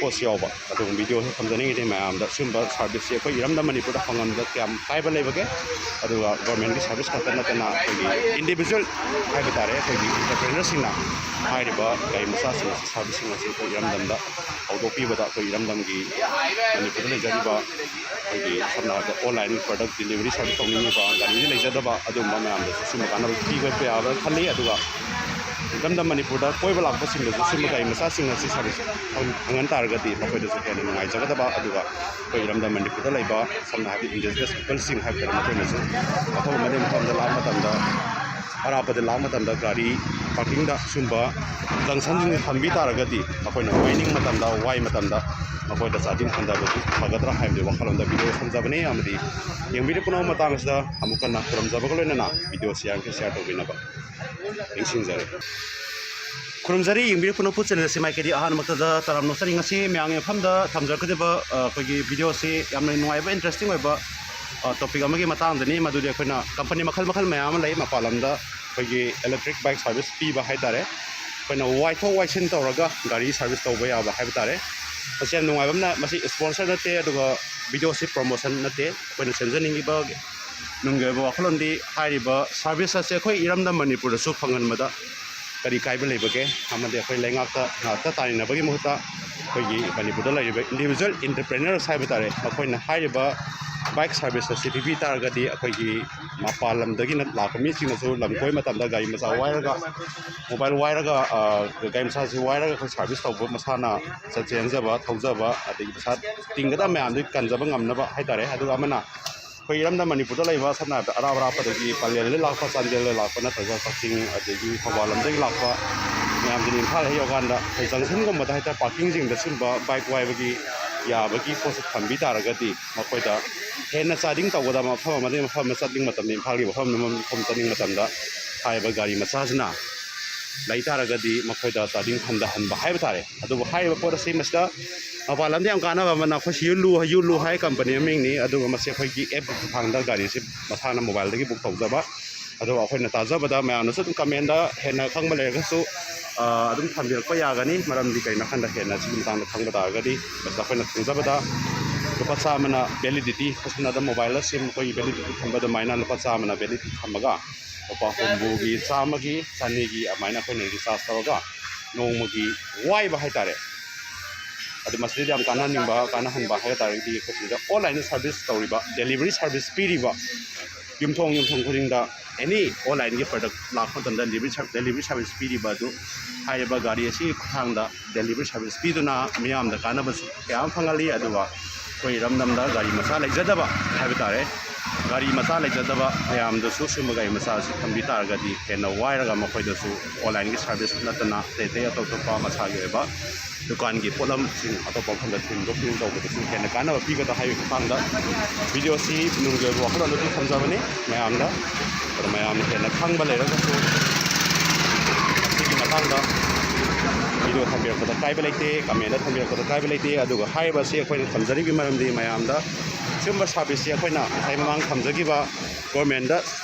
ꯄꯣꯠꯁꯨ ꯌꯥꯎꯕ꯫ ꯑꯗꯨꯒꯨꯝꯕ ꯚꯤꯗꯤꯑꯣꯁꯤ ꯊꯝꯖꯅꯤꯡꯉꯤꯗꯤ ꯃꯌꯥꯝꯗ ꯁꯤꯒꯨꯝꯕ ꯁꯥꯔꯚꯤꯁꯁꯤ ꯑꯩꯈꯣꯏ ꯏꯔꯝꯗꯝ ꯃꯅꯤꯄꯨꯔꯗ ꯐꯪꯍꯟꯕꯗ ꯀꯌꯥꯝ ꯀꯥꯏꯕ ꯂꯩꯕꯒꯦ, ꯑꯗꯨꯒ ꯒꯣꯔꯃꯦꯟꯒꯤ ꯁꯥꯔꯚꯤꯁ ꯈꯛꯇ ꯅꯠꯇꯅ ꯑꯩꯈꯣꯏꯒꯤ ꯏꯟꯗꯤꯕꯤꯖꯨꯋꯦꯜ ꯍꯥꯏꯕ ꯇꯥꯔꯦ, ꯑꯩꯈꯣꯏꯒꯤ ꯑꯦꯟꯇꯔꯄ꯭ꯔꯦꯅꯔꯁꯤꯡꯅ ꯍꯥꯏꯔꯤꯕ ꯒꯥꯔꯤ ꯃꯆꯥꯁꯤꯡ ꯑꯁꯤ, ꯁꯥꯔꯚꯤꯁꯁꯤꯡ ꯑꯁꯤ ꯑꯩꯈꯣꯏ ꯏꯔꯝꯗꯝꯗ ꯍꯧꯗꯣꯛꯄꯤꯕꯗ ꯑꯩꯈꯣꯏ ꯏꯔꯝꯗꯝꯒꯤ ꯃꯅꯤꯄꯨꯔꯗ ꯂꯩꯖꯔꯤꯕ ꯑꯩꯈꯣꯏꯒꯤ ꯁꯝꯅ ꯍꯥꯏꯔꯕꯗ ꯑꯣꯟꯂꯥꯏꯟ ꯄ꯭ꯔꯗꯛ ꯗꯤꯂꯤꯚꯔꯤ ꯁꯥꯔꯚꯤꯁ ꯇꯧꯅꯤꯡꯉꯤꯕ, ꯒꯥꯔꯤꯗꯤ ꯂꯩꯖꯗꯕ ꯑꯗꯨꯒꯨꯝꯕ ꯃꯌꯥꯝꯗꯁꯨ ꯁꯤꯒꯨꯝꯕ ꯀꯥꯟꯅꯕ ꯄꯤꯕ ꯌꯥꯕ꯭ꯔꯥ ꯈꯜꯂꯤ꯫ ꯑꯗꯨꯒ ꯏꯔꯝꯗꯝ ꯃꯅꯤꯄꯨꯔꯗ ꯀꯣꯏꯕ ꯂꯥꯛꯄꯁꯤꯡꯗꯁꯨ ꯁꯤꯒꯨꯝꯕ ꯒꯥꯔꯤ ꯃꯆꯥꯁꯤꯡ ꯑꯁꯤ ꯁꯥꯔꯚꯤꯁ ꯐꯪ-, ꯐꯪꯍꯟ ꯇꯥꯔꯒꯗꯤ ꯃꯈꯣꯏꯗꯁꯨ ꯍꯦꯟꯅ ꯅꯨꯡꯉꯥꯏꯖꯒꯗꯕ, ꯑꯗꯨꯒ ꯑꯩꯈꯣꯏ ꯏꯔꯝꯗꯝ ꯃꯅꯤꯄꯨꯔꯗ ꯂꯩꯕ ꯁꯝꯅ ꯍꯥꯏꯔꯕꯗ ꯏꯟꯗꯤꯖꯤꯅꯁ ꯄꯤꯄꯜꯁꯤꯡ ꯍꯥꯏꯕ ꯇꯥꯔꯦ, ꯃꯈꯣꯏꯅꯁꯨ ꯑꯐꯕ ꯃꯐꯝ ꯃꯐꯝꯗ ꯂꯥꯛꯄ ꯃꯇꯝꯗ, ꯑꯔꯥꯞꯄꯗ ꯂꯥꯛꯄ ꯃꯇꯝꯗ ꯒꯥꯔꯤ ꯄꯥꯔꯀꯤꯡꯗ ꯁꯤꯒꯨꯝꯕ ꯖꯪꯁꯟꯁꯤꯡꯁꯦ ꯊꯝꯕꯤ ꯇꯥꯔꯒꯗꯤ ꯃꯈꯣꯏꯅ ꯋꯥꯏꯅꯤꯡ ꯃꯇꯝꯗ, ꯋꯥꯏ ꯃꯇꯝꯗ ꯃꯈꯣꯏꯗ ꯆꯥꯗꯤꯡ ꯍꯟꯊꯕꯗꯨ ꯐꯒꯗ꯭ꯔꯥ ꯍꯥꯏꯕꯗꯨ ꯋꯥꯈꯜꯂꯣꯟꯗ ꯚꯤꯗꯤꯑꯣ ꯊꯝꯖꯕꯅꯤ꯫ ꯑꯃꯗꯤ ꯌꯦꯡꯕꯤꯔꯤꯕ ꯄꯨꯝꯅꯃꯛ ꯃꯇꯥꯡ ꯑꯁꯤꯗ ꯑꯃꯨꯛ ꯍꯟꯅ ꯈꯨꯔꯨꯝꯖꯕꯒ ꯂꯣꯏꯅꯅ ꯚꯤꯗꯤꯑꯣꯁꯤ ꯌꯥꯔꯤꯈꯩ ꯁꯤꯌꯥꯔ ꯇꯧꯕꯤꯅꯕ ꯅꯤꯡꯁꯤꯡꯖꯔꯤ꯫ ꯈꯨꯔꯨꯝꯖꯔꯤ, ꯌꯦꯡꯕꯤꯔꯤꯕ ꯄꯨꯝꯅꯃꯛꯄꯨ ꯆꯦꯅꯦꯜ ꯑꯁꯤ ꯃꯥꯏꯀꯩꯗꯤ ꯑꯍꯥꯟꯕꯃꯛꯇꯗ ꯇꯔꯥꯝꯅ ꯑꯣꯛꯆꯅꯤꯡꯉꯤ꯫ ꯉꯁꯤ ꯃꯌꯥꯝꯒꯤ ꯃꯐꯝꯗ ꯊꯝꯖꯔꯛꯀꯗꯧꯔꯤꯕ, ꯑ, ꯑꯩꯈꯣꯏꯒꯤ ꯚꯤꯗꯤꯑꯣ ꯑꯁꯤ ꯌꯥꯝꯅ ꯅꯨꯡꯉꯥꯏꯕ, ꯏꯟꯇꯔꯦꯁꯇꯤꯡ ꯑꯣꯏꯕ, ꯑ, ꯇꯣꯄꯤꯛ ꯑꯃꯒꯤ ꯃꯇꯥꯡꯗꯅꯤ꯫ ꯃꯗꯨꯗꯤ ꯑꯩꯈꯣꯏꯅ ꯀꯝꯄꯅꯤ ꯃꯈꯜ ꯃꯈꯜ ꯃꯌꯥꯝ ꯑꯃ ꯂꯩ ꯃꯄꯥꯟ ꯂꯝꯗ ꯑꯩꯈꯣꯏꯒꯤ ꯏꯂꯦꯛꯇ꯭ꯔꯤꯛ ꯕꯥꯏꯛ ꯁꯥꯔꯚꯤꯁ ꯄꯤꯕ ꯍꯥꯏ ꯇꯥꯔꯦ꯫ ꯑꯩꯈꯣꯏꯅ ꯋꯥꯏꯊꯣꯛ ꯋꯥꯏꯁꯤꯟ ꯇꯧꯔꯒ ꯒꯥꯔꯤ ꯁꯥꯔꯚꯤꯁ ꯇꯧꯕ ꯌꯥꯕ ꯍꯥꯏꯕ ꯇꯥꯔꯦ꯫ ꯃꯁꯤ ꯌꯥꯝ ꯅꯨꯡꯉꯥꯏꯕ ꯑꯃꯅ, ꯃꯁꯤ ꯏꯁꯄꯣꯟꯁꯔ ꯅꯠꯇꯦ, ꯑꯗꯨꯒ ꯚꯤꯗꯤꯑꯣꯁꯤ ꯄ꯭ꯔꯣꯃꯣꯁꯟ ꯅꯠꯇꯦ꯫ ꯑꯩꯈꯣꯏꯅ ꯁꯦꯝꯖꯅꯤꯡꯉꯤꯕ ꯅꯨꯡꯒꯤ ꯑꯣꯏꯕ ꯋꯥꯈꯜꯂꯣꯟꯗꯤ ꯍꯥꯏꯔꯤꯕ ꯁꯥꯔꯚꯤꯁ ꯑꯁꯦ ꯑꯩꯈꯣꯏ ꯏꯔꯝꯗꯝ ꯃꯅꯤꯄꯨꯔꯗꯁꯨ ꯐꯪꯍꯟꯕꯗ ꯀꯔꯤ ꯀꯥꯏꯕ ꯂꯩꯕꯒꯦ? ꯑꯃꯗꯤ ꯑꯩꯈꯣꯏ ꯂꯩꯉꯥꯛꯇ ꯉꯥꯛꯇ ꯇꯥꯏꯅꯕꯒꯤ ꯃꯍꯨꯠꯇ ꯑꯩꯈꯣꯏꯒꯤ ꯃꯅꯤꯄꯨꯔꯗ ꯂꯩꯔꯤꯕ ꯏꯟꯗꯤꯕꯤꯖꯨꯋꯦꯜ ꯏꯟꯇꯔꯄ꯭ꯔꯦꯅꯔꯁ ꯍꯥꯏꯕ ꯇꯥꯔꯦ, ꯃꯈꯣꯏꯅ ꯍꯥꯏꯔꯤꯕ ꯕꯥꯏꯛ ꯁꯥꯔꯚꯤꯁ ꯑꯁꯤ ꯄꯤꯕꯤ ꯇꯥꯔꯒꯗꯤ ꯑꯩꯈꯣꯏꯒꯤ ꯃꯄꯥꯟ ꯂꯝꯗꯒꯤꯅ ꯂꯥꯛꯄ ꯃꯤꯁꯤꯡꯅꯁꯨ ꯂꯝ ꯀꯣꯏꯕ ꯃꯇꯝꯗ ꯒꯥꯔꯤ ꯃꯆꯥ ꯋꯥꯏꯔꯒ, ꯃꯣꯕꯥꯏꯜ ꯋꯥꯏꯔꯒ, ꯑ, ꯒꯥꯔꯤ ꯃꯆꯥꯁꯤ ꯋꯥꯏꯔꯒ ꯑꯩꯈꯣꯏ ꯁꯥꯔꯚꯤꯁ ꯇꯧꯕ, ꯃꯁꯥꯅ ꯆꯠ ꯆꯦꯟꯖꯕ, ꯊꯧꯖꯕ, ꯑꯗꯒꯤ ꯄꯩꯁꯥ ꯇꯤꯡꯒꯗꯕ ꯃꯌꯥꯝꯗꯨ ꯀꯟꯖꯕ ꯉꯝꯅꯕ ꯍꯥꯏꯇꯥꯔꯦ꯫ ꯑꯗꯨꯒ ꯑꯃꯅ ꯑꯩꯈꯣꯏ ꯏꯔꯝꯗꯝ ꯃꯅꯤꯄꯨꯔꯗ ꯂꯩꯕ, ꯁꯝꯅ ꯍꯥꯏꯔꯕꯗ ꯑꯔꯥꯞ ꯑꯔꯥꯞꯄꯗꯒꯤ, ꯄꯂꯦꯜꯗꯒꯤ ꯂꯥꯛꯄ, ꯆꯥꯟꯗꯦꯜꯗ ꯂꯥꯛꯄ, ꯅꯠꯇ꯭ꯔꯒ ꯀꯛꯆꯤꯡ ꯑꯗꯒꯤ ꯊꯧꯕꯥꯜ ꯂꯝꯗꯒꯤ ꯂꯥꯛꯄ ꯃꯌꯥꯝꯗꯨꯅ ꯏꯝꯐꯥꯜ ꯍꯦꯛ ꯌꯧꯔꯀꯥꯟꯗ ꯑꯩꯈꯣꯏ ꯖꯪꯁꯟꯒꯨꯝꯕꯗ ꯍꯥꯏꯇꯥꯔꯦ, ꯄꯥꯔꯀꯤꯡꯁꯤꯡꯗ ꯁꯤꯒꯨꯝꯕ ꯕꯥꯏꯛ ꯋꯥꯏꯕꯒꯤ ꯌꯥꯕꯒꯤ ꯄꯣꯠꯁꯦ ꯊꯝꯕꯤ ꯇꯥꯔꯒꯗꯤ ꯃꯈꯣꯏꯗ ꯍꯦꯟꯅ ꯆꯥꯗꯤꯡ ꯇꯧꯒꯗꯕ ꯃꯐꯝ ꯑꯃꯗꯒꯤ ꯃꯐꯝ ꯑꯃ ꯆꯠꯅꯤꯡꯕ ꯃꯇꯝꯗ, ꯏꯝꯐꯥꯜꯒꯤ ꯃꯐꯝ ꯑꯃ ꯃꯐꯝ ꯆꯠꯅꯤꯡꯕ ꯃꯇꯝꯗ ꯍꯥꯏꯔꯤꯕ ꯒꯥꯔꯤ ꯃꯆꯥꯁꯤꯅ ꯂꯩ ꯇꯥꯔꯒꯗꯤ ꯃꯈꯣꯏꯗ ꯆꯥꯗꯤꯡ ꯍꯟꯊꯍꯟꯕ ꯍꯥꯏꯕ ꯇꯥꯔꯦ꯫ ꯑꯗꯨꯕꯨ ꯍꯥꯏꯔꯤꯕ ꯄꯣꯠ ꯑꯁꯤ ꯃꯁꯤꯗ ꯃꯄꯥꯟ ꯂꯝꯗ ꯌꯥꯝ ꯀꯥꯟꯅꯕ ꯑꯃꯅ, ꯑꯩꯈꯣꯏ ꯁꯤ ꯌꯨ ꯂꯨ, ꯌꯨ ꯂꯨ ꯍꯥꯏ ꯀꯝꯄꯅꯤ ꯃꯃꯤꯡꯅꯤ, ꯑꯗꯨꯒ ꯃꯁꯤ ꯑꯩꯈꯣꯏꯒꯤ ꯑꯦꯞꯀꯤ ꯈꯨꯠꯊꯥꯡꯗ ꯒꯥꯔꯤꯁꯤ ꯃꯁꯥꯅ ꯃꯣꯕꯥꯏꯜꯗꯒꯤ ꯕꯨꯛ ꯇꯧꯖꯕ꯫ ꯑꯗꯨꯒ ꯑꯩꯈꯣꯏꯅ ꯇꯥꯖꯕꯗ ꯃꯌꯥꯝꯅꯁꯨ ꯑꯗꯨꯝ ꯀꯃꯦꯟꯗ ꯍꯦꯟꯅ ꯈꯪꯕ ꯂꯩꯔꯒꯁꯨ, ꯑ, ꯑꯗꯨꯝ ꯊꯝꯕꯤꯔꯛꯄ ꯌꯥꯒꯅꯤ꯫ ꯃꯔꯝꯗꯤ ꯀꯩꯅꯣ ꯍꯥꯏꯀꯥꯟꯗ ꯍꯦꯟꯅ ꯁꯤꯒꯤ ꯃꯇꯥꯡꯗ ꯈꯪꯕ ꯇꯥꯔꯒꯗꯤ, ꯃꯁꯤꯗ ꯑꯩꯈꯣꯏꯅ ꯈꯪꯖꯕꯗ ꯂꯨꯄꯥ ꯆꯥꯝꯃꯅ ꯚꯦꯂꯤꯗꯤꯇꯤ, ꯁꯝꯅ ꯍꯥꯏꯔꯕꯗ ꯃꯣꯕꯥꯏꯜꯗ ꯁꯤꯝ ꯑꯩꯈꯣꯏꯒꯤ ꯚꯦꯂꯤꯗꯤꯇꯤ ꯊꯝꯕ ꯑꯗꯨꯃꯥꯏꯅ ꯂꯨꯄꯥ ꯆꯥꯝꯃꯅ ꯚꯦꯂꯤꯗꯤꯇꯤ ꯊꯝꯃꯒ ꯂꯨꯄꯥ ꯍꯨꯝꯐꯨꯒꯤ, ꯆꯥꯝꯃꯒꯤ, ꯆꯅꯤꯒꯤ ꯑꯗꯨꯃꯥꯏꯅ ꯑꯩꯈꯣꯏꯅ ꯔꯤꯆꯥꯔꯖ ꯇꯧꯔꯒ ꯅꯣꯡꯃꯒꯤ ꯋꯥꯏꯕ ꯍꯥꯏꯇꯥꯔꯦ꯫ ꯑꯗꯨ ꯃꯁꯤꯗꯩꯗ ꯌꯥꯝ ꯀꯥꯟꯅꯍꯟꯅꯤꯡꯕ, ꯀꯥꯟꯅꯍꯟꯕ ꯍꯥꯏꯕ ꯇꯥꯔꯒꯗꯤ ꯑꯩꯈꯣꯏ ꯁꯤꯗ ꯑꯣꯟꯂꯥꯏꯟꯗ ꯁꯥꯔꯚꯤꯁ ꯇꯧꯔꯤꯕ, ꯗꯦꯂꯤꯚꯔꯤ ꯁꯥꯔꯚꯤꯁ ꯄꯤꯔꯤꯕ ꯌꯨꯝꯊꯣꯡ ꯌꯨꯝꯊꯣꯡ ꯈꯨꯗꯤꯡꯗ ꯑꯦꯅꯤ ꯑꯣꯟꯂꯥꯏꯟꯒꯤ ꯄ꯭ꯔꯗꯛ ꯂꯥꯛꯄ ꯃꯇꯝꯗ ꯗꯦꯂꯤꯚꯔꯤ ꯁꯥꯔ-, ꯗꯦꯂꯤꯚꯔꯤ ꯁꯥꯔꯚꯤꯁ ꯄꯤꯔꯤꯕ ꯑꯗꯨ, ꯍꯥꯏꯔꯤꯕ ꯒꯥꯔꯤ ꯑꯁꯤꯒꯤ ꯈꯨꯠꯊꯥꯡꯗ ꯗꯦꯂꯤꯚꯔꯤ ꯁꯥꯔꯚꯤꯁ ꯄꯤꯗꯨꯅ ꯃꯤꯌꯥꯝꯗ ꯀꯥꯟꯅꯕꯁꯨ ꯀꯌꯥ ꯑꯃ ꯐꯪꯍꯜꯂꯤ꯫ ꯑꯗꯨꯒ ꯑꯩꯈꯣꯏ ꯏꯔꯝꯗꯝꯗ ꯒꯥꯔꯤ ꯃꯆꯥ ꯂꯩꯖꯗꯕ ꯍꯥꯏꯕ ꯇꯥꯔꯦ, ꯒꯥꯔꯤ ꯃꯆꯥ ꯂꯩꯖꯗꯕ ꯃꯌꯥꯝꯗꯁꯨ ꯁꯤꯒꯨꯝꯕ ꯒꯥꯔꯤ ꯃꯆꯥ ꯑꯁꯤ ꯊꯝꯕꯤ ꯇꯥꯔꯒꯗꯤ ꯍꯦꯟꯅ ꯋꯥꯏꯔꯒ ꯃꯈꯣꯏꯗꯁꯨ ꯑꯣꯟꯂꯥꯏꯟꯒꯤ ꯁꯥꯔꯚꯤꯁ ꯅꯠꯇꯅ ꯑꯇꯩ ꯑꯇꯩ ꯑꯇꯣꯞ ꯑꯇꯣꯞꯄ ꯃꯁꯥꯒꯤ ꯑꯣꯏꯕ ꯗꯨꯀꯥꯟꯒꯤ ꯄꯣꯠꯂꯝꯁꯤꯡ ꯑꯇꯣꯞꯄ ꯃꯐꯝꯗ ꯊꯤꯟꯗꯣꯛ ꯊꯤꯟꯖꯤꯟ ꯇꯧꯕꯗꯁꯨ ꯍꯦꯟꯅ ꯀꯥꯟꯅꯕ ꯄꯤꯒꯗ꯭ꯔꯥ ꯍꯥꯏꯕꯒꯤ ꯃꯇꯥꯡꯗ ꯚꯤꯗꯤꯑꯣꯁꯤ ꯅꯨꯡꯒꯤ ꯑꯣꯏꯕ ꯋꯥꯈꯜꯂꯣꯟ ꯑꯗꯨ ꯊꯝꯖꯕꯅꯤ ꯃꯌꯥꯝꯗ꯫ ꯑꯗꯣ ꯃꯌꯥꯝꯅ ꯍꯦꯟꯅ ꯈꯪꯕ ꯂꯩꯔꯒꯁꯨ ꯃꯁꯤꯒꯤ ꯃꯇꯥꯡꯗ ꯚꯤꯗꯤꯑꯣ ꯊꯝꯕꯤꯔꯛꯄꯗ ꯀꯥꯏꯕ ꯂꯩꯇꯦ, ꯀꯃꯦꯟꯗ ꯊꯝꯕꯤꯔꯛꯄꯗ ꯀꯥꯏꯕ ꯂꯩꯇꯦ꯫ ꯑꯗꯨꯒ ꯍꯥꯏꯔꯤꯕꯁꯤ ꯑꯩꯈꯣꯏꯅ ꯊꯝꯖꯔꯤꯕꯒꯤ ꯃꯔꯝꯗꯤ ꯃꯌꯥꯝꯗ ꯁꯤꯒꯨꯝꯕ ꯁꯥꯔꯚꯤꯁꯁꯤ ꯑꯩꯈꯣꯏꯅ ꯉꯁꯥꯏ ꯃꯃꯥꯡ ꯊꯝꯖꯈꯤꯕ ꯒꯣꯔꯃꯦꯟꯗ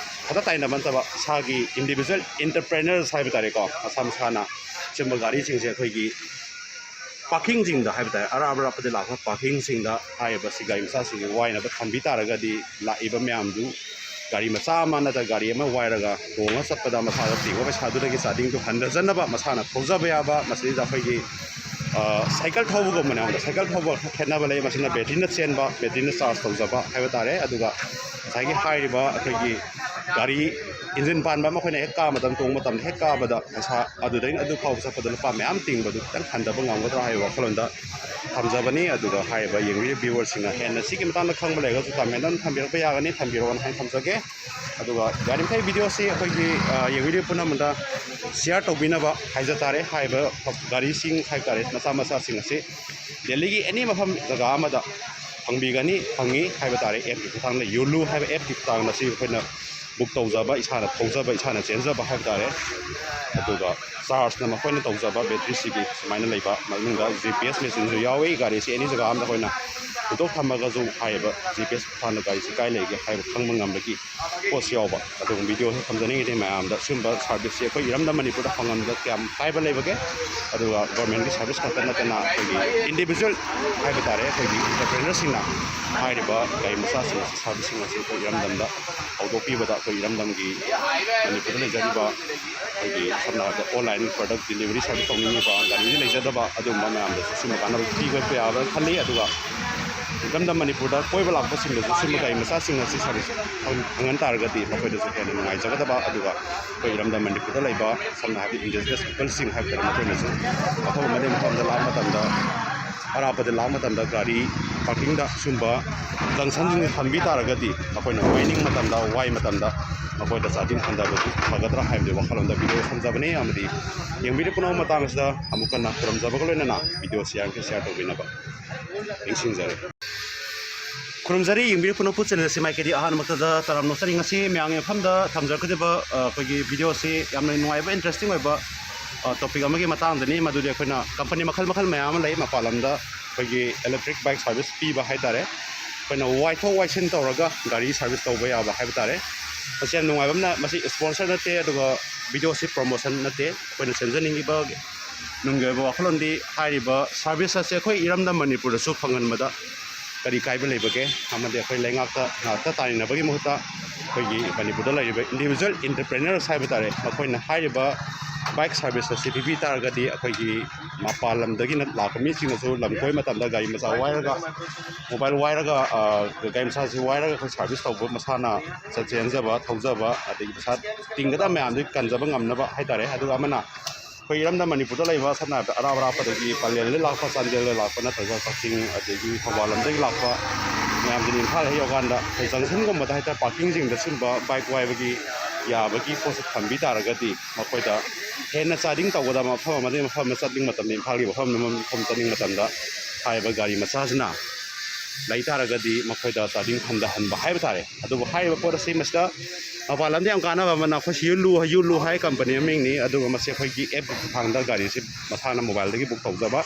ꯈꯛꯇ ꯇꯥꯏꯅꯕ ꯅꯠꯇꯕ ꯏꯁꯥꯒꯤ ꯏꯟꯗꯤꯕꯤꯖꯨꯋꯦꯜ ꯑꯦꯟꯇꯔꯄ꯭ꯔꯦꯅꯔꯁ ꯍꯥꯏꯕ ꯇꯥꯔꯦꯀꯣ, ꯃꯁꯥ ꯃꯁꯥꯅ ꯁꯤꯒꯨꯝꯕ ꯒꯥꯔꯤꯁꯤꯡꯁꯦ ꯑꯩꯈꯣꯏꯒꯤ ꯄꯥꯔꯀꯤꯡꯁꯤꯡꯗ ꯍꯥꯏꯕ ꯇꯥꯔꯦ, ꯑꯔꯥꯞ ꯑꯔꯥꯞꯄꯗ ꯂꯥꯛꯄ ꯄꯥꯔꯀꯤꯡꯁꯤꯡꯗ ꯍꯥꯏꯔꯤꯕꯁꯤ ꯒꯥꯔꯤ ꯃꯆꯥꯁꯤꯡꯁꯤ ꯋꯥꯏꯅꯕ ꯊꯝꯕꯤ ꯇꯥꯔꯒꯗꯤ ꯂꯥꯛꯏꯕ ꯃꯌꯥꯝꯗꯨ ꯒꯥꯔꯤ ꯃꯆꯥ ꯑꯃ ꯅꯠꯇ꯭ꯔꯒ ꯒꯥꯔꯤ ꯑꯃ ꯋꯥꯏꯔꯒ ꯇꯣꯡꯉ ꯆꯠꯄꯗ ꯃꯁꯥꯗ ꯇꯤꯡꯕ ꯄꯩꯁꯥꯗꯨꯗꯒꯤ ꯆꯥꯗꯤꯡꯗꯨ ꯍꯟꯊꯖꯅꯕ ꯃꯁꯥꯅ ꯊꯧꯖꯕ ꯌꯥꯕ, ꯃꯁꯤꯗꯩꯗ ꯑꯩꯈꯣꯏꯒꯤ ꯁꯥꯏꯀꯜ ꯊꯧꯕꯒꯨꯝꯕꯅꯦ꯫ ꯑꯃꯨꯛ ꯁꯥꯏꯀꯜ ꯊꯧꯕ ꯈꯦꯠꯅꯕ ꯂꯩ꯫ ꯃꯁꯤꯅ ꯕꯦꯇ꯭ꯔꯤꯅ ꯆꯦꯟꯕ, ꯕꯦꯇ꯭ꯔꯤꯅ ꯆꯥꯔꯖ ꯇꯧꯖꯕ ꯍꯥꯏꯕ ꯇꯥꯔꯦ꯫ ꯑꯗꯨꯒ ꯉꯁꯥꯏꯒꯤ ꯍꯥꯏꯔꯤꯕ ꯑꯩꯈꯣꯏꯒꯤ ꯒꯥꯔꯤ ꯏꯟꯖꯤꯟ ꯄꯥꯟꯕ ꯑꯃ ꯑꯩꯈꯣꯏꯅ ꯍꯦꯛ ꯀꯥꯕ ꯃꯇꯝ, ꯇꯣꯡꯕ ꯃꯇꯝꯗ ꯍꯦꯛ ꯀꯥꯕꯗ ꯄꯩꯁꯥ ꯑꯗꯨꯗꯩꯅ ꯑꯗꯨ ꯐꯥꯎꯕ ꯆꯠꯄꯗ ꯂꯨꯄꯥ ꯃꯌꯥꯝ ꯇꯤꯡꯕꯗꯨ ꯈꯤꯇꯪ ꯍꯟꯊꯕ ꯉꯝꯒꯗ꯭ꯔꯥ ꯍꯥꯏꯕ ꯋꯥꯈꯜꯂꯣꯟꯗ ꯊꯝꯖꯕꯅꯤ꯫ ꯑꯗꯨꯒ ꯍꯥꯏꯔꯤꯕ ꯌꯦꯡꯕꯤꯔꯤꯕ ꯚ꯭ꯌꯨꯋꯔꯁꯤꯡꯅ ꯍꯦꯟꯅ ꯁꯤꯒꯤ ꯃꯇꯥꯡꯗ ꯈꯪꯕ ꯂꯩꯔꯒꯁꯨ ꯀꯃꯦꯟꯗ ꯑꯗꯨꯝ ꯊꯝꯕꯤꯔꯛꯄ ꯌꯥꯒꯅꯤ, ꯊꯝꯕꯤꯔꯛꯑꯣꯅ ꯍꯥꯏꯅ ꯊꯝꯖꯒꯦ꯫ ꯑꯗꯨꯒ ꯌꯥꯔꯤꯃꯈꯩ ꯚꯤꯗꯤꯑꯣꯁꯤ ꯑꯩꯈꯣꯏꯒꯤ, ꯑ, ꯌꯦꯡꯕꯤꯔꯤꯕ ꯄꯨꯝꯅꯃꯛꯇ ꯁꯤꯌꯥꯔ ꯇꯧꯕꯤꯅꯕ ꯍꯥꯏꯖ ꯇꯥꯔꯦ꯫ ꯍꯥꯏꯔꯤꯕ ꯒꯥꯔꯤꯁꯤꯡ ꯍꯥꯏꯕ ꯇꯥꯔꯦ, ꯃꯆꯥ ꯃꯆꯥꯁꯤꯡ ꯑꯁꯤ ꯗꯦꯜꯂꯤꯒꯤ ꯑꯦꯅꯤ ꯃꯐꯝ ꯖꯒꯥ ꯑꯃꯗ ꯐꯪꯕꯤꯒꯅꯤ, ꯐꯪꯉꯤ ꯍꯥꯏꯕ ꯇꯥꯔꯦ꯫ ꯑꯦꯞꯀꯤ ꯈꯨꯠꯊꯥꯡꯗ ꯌꯣꯂꯨ ꯍꯥꯏꯕ ꯑꯦꯞꯀꯤ ꯈꯨꯠꯊꯥꯡꯗ ꯁꯤ ꯑꯩꯈꯣꯏꯅ ꯕꯨꯛ ꯇꯧꯖꯕ, ꯏꯁꯥꯅ ꯊꯧꯖꯕ, ꯏꯁꯥꯅ ꯆꯦꯟꯖꯕ ꯍꯥꯏꯕ ꯇꯥꯔꯦ꯫ ꯑꯗꯨꯒ ꯆꯥꯔꯖꯅ ꯃꯈꯣꯏꯅ ꯇꯧꯖꯕ ꯕꯦꯇ꯭ꯔꯤꯁꯤꯒꯤ ꯁꯨꯃꯥꯏꯅ ꯂꯩꯕ, ꯃꯅꯨꯡꯗ ꯖꯤ ꯄꯤ ꯑꯦꯁ ꯃꯦꯆꯤꯟꯁꯨ ꯌꯥꯎꯏ꯫ ꯒꯥꯔꯤꯁꯤ ꯑꯦꯅꯤ ꯖꯒꯥ ꯑꯃꯗ ꯑꯩꯈꯣꯏꯅ ꯍꯨꯟꯗꯣꯛ ꯊꯝꯃꯒꯁꯨ ꯍꯥꯏꯔꯤꯕ ꯖꯤ ꯄꯤ ꯑꯦꯁ ꯈꯨꯠꯊꯥꯡꯗ ꯒꯥꯔꯤꯁꯤ ꯀꯥꯏ ꯂꯩꯒꯦ ꯍꯥꯏꯕ ꯈꯪꯕ ꯉꯝꯕꯒꯤ ꯄꯣꯠꯁꯨ ꯌꯥꯎꯕ꯫ ꯑꯗꯨꯒꯨꯝꯕ ꯚꯤꯗꯤꯑꯣꯁꯤ ꯊꯝꯖꯅꯤꯡꯉꯤꯗꯤ ꯃꯌꯥꯝꯗ ꯁꯤꯒꯨꯝꯕ ꯁꯥꯔꯚꯤꯁꯁꯤ ꯑꯩꯈꯣꯏ ꯏꯔꯝꯗꯝ ꯃꯅꯤꯄꯨꯔꯗ ꯐꯪꯍꯟꯕꯗ ꯀꯌꯥꯝ ꯀꯥꯏꯕ ꯂꯩꯕꯒꯦ? ꯑꯗꯨꯒ ꯒꯣꯔꯃꯦꯟꯒꯤ ꯁꯥꯔꯚꯤꯁ ꯈꯛꯇ ꯅꯠꯇꯅ ꯑꯩꯈꯣꯏꯒꯤ ꯏꯟꯗꯤꯕꯤꯖꯨꯋꯦꯜ ꯍꯥꯏꯕ ꯇꯥꯔꯦ, ꯑꯩꯈꯣꯏꯒꯤ ꯑꯦꯟꯇꯔꯄ꯭ꯔꯦꯅꯔꯁꯤꯡꯅ ꯍꯥꯏꯔꯤꯕ ꯒꯥꯔꯤ ꯃꯆꯥꯁꯤꯡ ꯑꯁꯤ, ꯁꯥꯔꯚꯤꯁꯁꯤꯡ ꯑꯁꯤ ꯑꯩꯈꯣꯏ ꯏꯔꯝꯗꯝꯗ ꯍꯧꯗꯣꯛꯄꯤꯕꯗ ꯑꯩꯈꯣꯏ ꯏꯔꯝꯗꯝꯒꯤ ꯃꯅꯤꯄꯨꯔꯗ ꯂꯩꯖꯔꯤꯕ ꯑꯩꯈꯣꯏꯒꯤ ꯁꯝꯅ ꯍꯥꯏꯔꯕꯗ ꯑꯣꯟꯂꯥꯏꯟ ꯄ꯭ꯔꯗꯛ ꯗꯤꯂꯤꯚꯔꯤ ꯁꯥꯔꯚꯤꯁ ꯇꯧꯅꯤꯡꯉꯤꯕ, ꯒꯥꯔꯤꯗꯤ ꯂꯩꯖꯗꯕ ꯑꯗꯨꯒꯨꯝꯕ ꯃꯌꯥꯝꯗꯁꯨ ꯁꯤꯒꯨꯝꯕ ꯀꯥꯟꯅꯕ ꯄꯤꯕ ꯌꯥꯕ꯭ꯔꯥ ꯈꯜꯂꯤ꯫ ꯑꯗꯨꯒ ꯏꯔꯝꯗꯝ ꯃꯅꯤꯄꯨꯔꯗ ꯀꯣꯏꯕ ꯂꯥꯛꯄꯁꯤꯡꯗꯁꯨ ꯁꯤꯒꯨꯝꯕ ꯒꯥꯔꯤ ꯃꯆꯥꯁꯤꯡ ꯑꯁꯤ ꯁꯥꯔꯚꯤꯁ ꯐꯪ-, ꯐꯪꯍꯟ ꯇꯥꯔꯒꯗꯤ ꯃꯈꯣꯏꯗꯁꯨ ꯍꯦꯟꯅ ꯅꯨꯡꯉꯥꯏꯖꯒꯗꯕ, ꯑꯗꯨꯒ ꯑꯩꯈꯣꯏ ꯏꯔꯝꯗꯝ ꯃꯅꯤꯄꯨꯔꯗ ꯂꯩꯕ ꯁꯝꯅ ꯍꯥꯏꯔꯕꯗ ꯏꯟꯗꯤꯖꯤꯅꯁ ꯄꯤꯄꯜꯁꯤꯡ ꯍꯥꯏꯕ ꯇꯥꯔꯦ, ꯃꯈꯣꯏꯅꯁꯨ ꯃꯐꯝ ꯑꯃꯗꯒꯤ ꯃꯐꯝꯗ ꯂꯥꯛꯄ ꯃꯇꯝꯗ, ꯑꯔꯥꯞꯄꯗ ꯂꯥꯛꯄ ꯃꯇꯝꯗ ꯒꯥꯔꯤ ꯄꯥꯔꯀꯤꯡꯗ ꯁꯤꯒꯨꯝꯕ ꯖꯪꯁꯟꯁꯤꯡꯁꯦ ꯊꯝꯕꯤ ꯇꯥꯔꯒꯗꯤ ꯃꯈꯣꯏꯅ ꯋꯥꯏꯅꯤꯡ ꯃꯇꯝꯗ, ꯋꯥꯏ ꯃꯇꯝꯗ ꯃꯈꯣꯏꯗ ꯆꯥꯗꯤꯡ ꯍꯟꯊꯕꯗꯨ ꯐꯒꯗ꯭ꯔꯥ ꯍꯥꯏꯕꯗꯨ ꯋꯥꯈꯜꯂꯣꯟꯗ ꯚꯤꯗꯤꯑꯣ ꯊꯝꯖꯕꯅꯤ꯫ ꯑꯃꯗꯤ ꯌꯦꯡꯕꯤꯔꯤꯕ ꯄꯨꯝꯅꯃꯛ ꯃꯇꯥꯡ ꯑꯁꯤꯗ ꯑꯃꯨꯛ ꯍꯟꯅ ꯈꯨꯔꯨꯝꯖꯕꯒ ꯂꯣꯏꯅꯅ ꯚꯤꯗꯤꯑꯣꯁꯤ ꯌꯥꯔꯤꯈꯩ ꯁꯤꯌꯥꯔ ꯇꯧꯕꯤꯅꯕ ꯅꯤꯡꯁꯤꯡꯖꯔꯤ꯫ ꯈꯨꯔꯨꯝꯖꯔꯤ, ꯌꯦꯡꯕꯤꯔꯤꯕ ꯄꯨꯝꯅꯃꯛꯄꯨ ꯆꯦꯅꯦꯜ ꯑꯁꯤ ꯃꯥꯏꯀꯩꯗꯤ ꯑꯍꯥꯟꯕꯃꯛꯇꯗ ꯇꯔꯥꯝꯅ ꯑꯣꯛꯆꯔꯤ꯫ ꯉꯁꯤ ꯃꯌꯥꯝꯒꯤ ꯃꯐꯝꯗ ꯊꯝꯖꯔꯛꯀꯗꯕ, ꯑ, ꯑꯩꯈꯣꯏꯒꯤ ꯚꯤꯗꯤꯑꯣ ꯑꯁꯤ ꯌꯥꯝꯅ ꯅꯨꯡꯉꯥꯏꯕ, ꯏꯟꯇꯔꯦꯁꯇꯤꯡ ꯑꯣꯏꯕ, ꯑ, ꯇꯣꯄꯤꯛ ꯑꯃꯒꯤ ꯃꯇꯥꯡꯗꯅꯤ꯫ ꯃꯗꯨꯗꯤ ꯑꯩꯈꯣꯏꯅ ꯀꯝꯄꯅꯤ ꯃꯈꯜ ꯃꯈꯜ ꯃꯌꯥꯝ ꯑꯃ ꯂꯩ ꯃꯄꯥꯟ ꯂꯝꯗ ꯑꯩꯈꯣꯏꯒꯤ ꯏꯂꯦꯛꯇ꯭ꯔꯤꯛ ꯕꯥꯏꯛ ꯁꯥꯔꯚꯤꯁ ꯄꯤꯕ ꯍꯥꯏ ꯇꯥꯔꯦ꯫ ꯑꯩꯈꯣꯏꯅ ꯋꯥꯏꯊꯣꯛ ꯋꯥꯏꯁꯤꯟ ꯇꯧꯔꯒ ꯒꯥꯔꯤ ꯁꯥꯔꯚꯤꯁ ꯇꯧꯕ ꯌꯥꯕ ꯍꯥꯏꯕ ꯇꯥꯔꯦ꯫ ꯃꯁꯤ ꯌꯥꯝ ꯅꯨꯡꯉꯥꯏꯕ ꯑꯃꯅ, ꯃꯁꯤ ꯏꯁꯄꯣꯟꯁꯔ ꯅꯠꯇꯦ, ꯑꯗꯨꯒ ꯚꯤꯗꯤꯑꯣ ꯑꯁꯤ ꯄ꯭ꯔꯣꯃꯣꯁꯟ ꯅꯠꯇꯦ꯫ ꯑꯩꯈꯣꯏꯅ ꯁꯦꯝꯖꯅꯤꯡꯉꯤꯕ ꯅꯨꯡꯒꯤ ꯑꯣꯏꯕ ꯋꯥꯈꯜꯂꯣꯟꯗꯤ ꯍꯥꯏꯔꯤꯕ ꯁꯥꯔꯚꯤꯁ ꯑꯁꯦ ꯑꯩꯈꯣꯏ ꯏꯔꯝꯗꯝ ꯃꯅꯤꯄꯨꯔꯗꯁꯨ ꯐꯪꯍꯟꯕꯗ ꯀꯔꯤ ꯀꯥꯏꯕ ꯂꯩꯕꯒꯦ? ꯑꯃꯗꯤ ꯑꯩꯈꯣꯏ ꯂꯩꯉꯥꯛꯇ ꯉꯥꯛꯇ ꯇꯥꯏꯅꯕꯒꯤ ꯃꯍꯨꯠꯇ ꯑꯩꯈꯣꯏꯒꯤ ꯃꯅꯤꯄꯨꯔꯗ ꯂꯩꯔꯤꯕ ꯏꯟꯗꯤꯕꯤꯖꯨꯋꯦꯜ ꯏꯟꯇꯔꯄ꯭ꯔꯦꯅꯔꯁ ꯍꯥꯏꯕ ꯇꯥꯔꯦ, ꯃꯈꯣꯏꯅ ꯍꯥꯏꯔꯤꯕ ꯕꯥꯏꯛ ꯁꯥꯔꯚꯤꯁ ꯑꯁꯤ ꯄꯤꯕꯤ ꯇꯥꯔꯒꯗꯤ ꯑꯩꯈꯣꯏꯒꯤ ꯃꯄꯥꯟ ꯂꯝꯗꯒꯤꯅ ꯂꯥꯛꯄ ꯃꯤꯁꯤꯡꯅꯁꯨ ꯂꯝ ꯀꯣꯏꯕ ꯃꯇꯝꯗ ꯒꯥꯔꯤ ꯃꯆꯥ ꯋꯥꯏꯔꯒ, ꯃꯣꯕꯥꯏꯜ ꯋꯥꯏꯔꯒ, ꯑ, ꯒꯥꯔꯤ ꯃꯆꯥꯁꯤ ꯋꯥꯏꯔꯒ ꯑꯩꯈꯣꯏ ꯁꯥꯔꯚꯤꯁ ꯇꯧꯕ, ꯃꯁꯥꯅ ꯆꯠ-, ꯆꯦꯟꯖꯕ, ꯊꯧꯖꯕ, ꯑꯗꯒꯤ ꯄꯩꯁꯥ ꯇꯤꯡꯒꯗꯕ ꯃꯌꯥꯝꯗꯨ ꯀꯟꯖꯕ ꯉꯝꯅꯕ ꯍꯥꯏꯇꯥꯔꯦ꯫ ꯑꯗꯨꯒ ꯑꯃꯅ ꯑꯩꯈꯣꯏ ꯏꯔꯝꯗꯝ ꯃꯅꯤꯄꯨꯔꯗ ꯂꯩꯕ, ꯁꯝꯅ ꯍꯥꯏꯔꯕꯗ ꯑꯔꯥꯞ ꯑꯔꯥꯞꯄꯗꯒꯤ, ꯄꯂꯦꯜꯗ ꯂꯥꯛꯄ, ꯆꯥꯟꯗꯦꯜꯗ ꯂꯥꯛꯄ, ꯅꯠꯇ꯭ꯔꯒ ꯀꯛꯆꯤꯡ ꯑꯗꯒꯤ ꯊꯧꯕꯥꯜ ꯂꯝꯗꯒꯤ ꯂꯥꯛꯄ ꯃꯌꯥꯝꯗꯨꯅ ꯏꯝꯐꯥꯜ ꯍꯦꯛ ꯌꯧꯔꯀꯥꯟꯗ ꯑꯩꯈꯣꯏ ꯖꯪꯁꯟꯒꯨꯝꯕꯗ ꯍꯥꯏꯇꯥꯔꯦ, ꯄꯥꯔꯀꯤꯡꯁꯤꯡꯗ ꯁꯤꯒꯨꯝꯕ ꯕꯥꯏꯛ ꯋꯥꯏꯕꯒꯤ ꯌꯥꯕꯒꯤ ꯄꯣꯠꯁꯦ ꯊꯝꯕꯤ ꯇꯥꯔꯒꯗꯤ ꯃꯈꯣꯏꯗ ꯍꯦꯟꯅ ꯆꯥꯗꯤꯡ ꯇꯧꯒꯗꯕ ꯃꯐꯝ ꯑꯃꯗꯒꯤ ꯃꯐꯝ ꯑꯃ ꯆꯠꯅꯤꯡꯕ ꯃꯇꯝꯗ, ꯏꯝꯐꯥꯜꯒꯤ ꯃꯐꯝ ꯑꯃꯗꯒꯤ ꯃꯐꯝ ꯆꯠꯅꯤꯡꯕ ꯃꯇꯝꯗ ꯍꯥꯏꯔꯤꯕ ꯒꯥꯔꯤ ꯃꯆꯥꯁꯤꯅ ꯂꯩ ꯇꯥꯔꯒꯗꯤ ꯃꯈꯣꯏꯗ ꯆꯥꯗꯤꯡ ꯍꯟꯊꯍꯟꯕ ꯍꯥꯏꯕ ꯇꯥꯔꯦ꯫ ꯑꯗꯨꯕꯨ ꯍꯥꯏꯔꯤꯕ ꯄꯣꯠ ꯑꯁꯤ ꯃꯁꯤꯗ ꯃꯄꯥꯟ ꯂꯝꯗ ꯌꯥꯝ ꯀꯥꯟꯅꯕ ꯑꯃꯅ, ꯑꯩꯈꯣꯏ ꯁꯤ ꯌꯨꯂꯨ, ꯌꯨꯂꯨ ꯍꯥꯏ ꯀꯝꯄꯅꯤ ꯃꯃꯤꯡꯅꯤ, ꯑꯗꯨꯒ ꯃꯁꯤ ꯑꯩꯈꯣꯏꯒꯤ ꯑꯦꯞꯀꯤ ꯈꯨꯠꯊꯥꯡꯗ ꯒꯥꯔꯤꯁꯤ ꯃꯁꯥꯅ ꯃꯣꯕꯥꯏꯜꯗꯒꯤ ꯕꯨꯛ ꯇꯧꯖꯕ꯫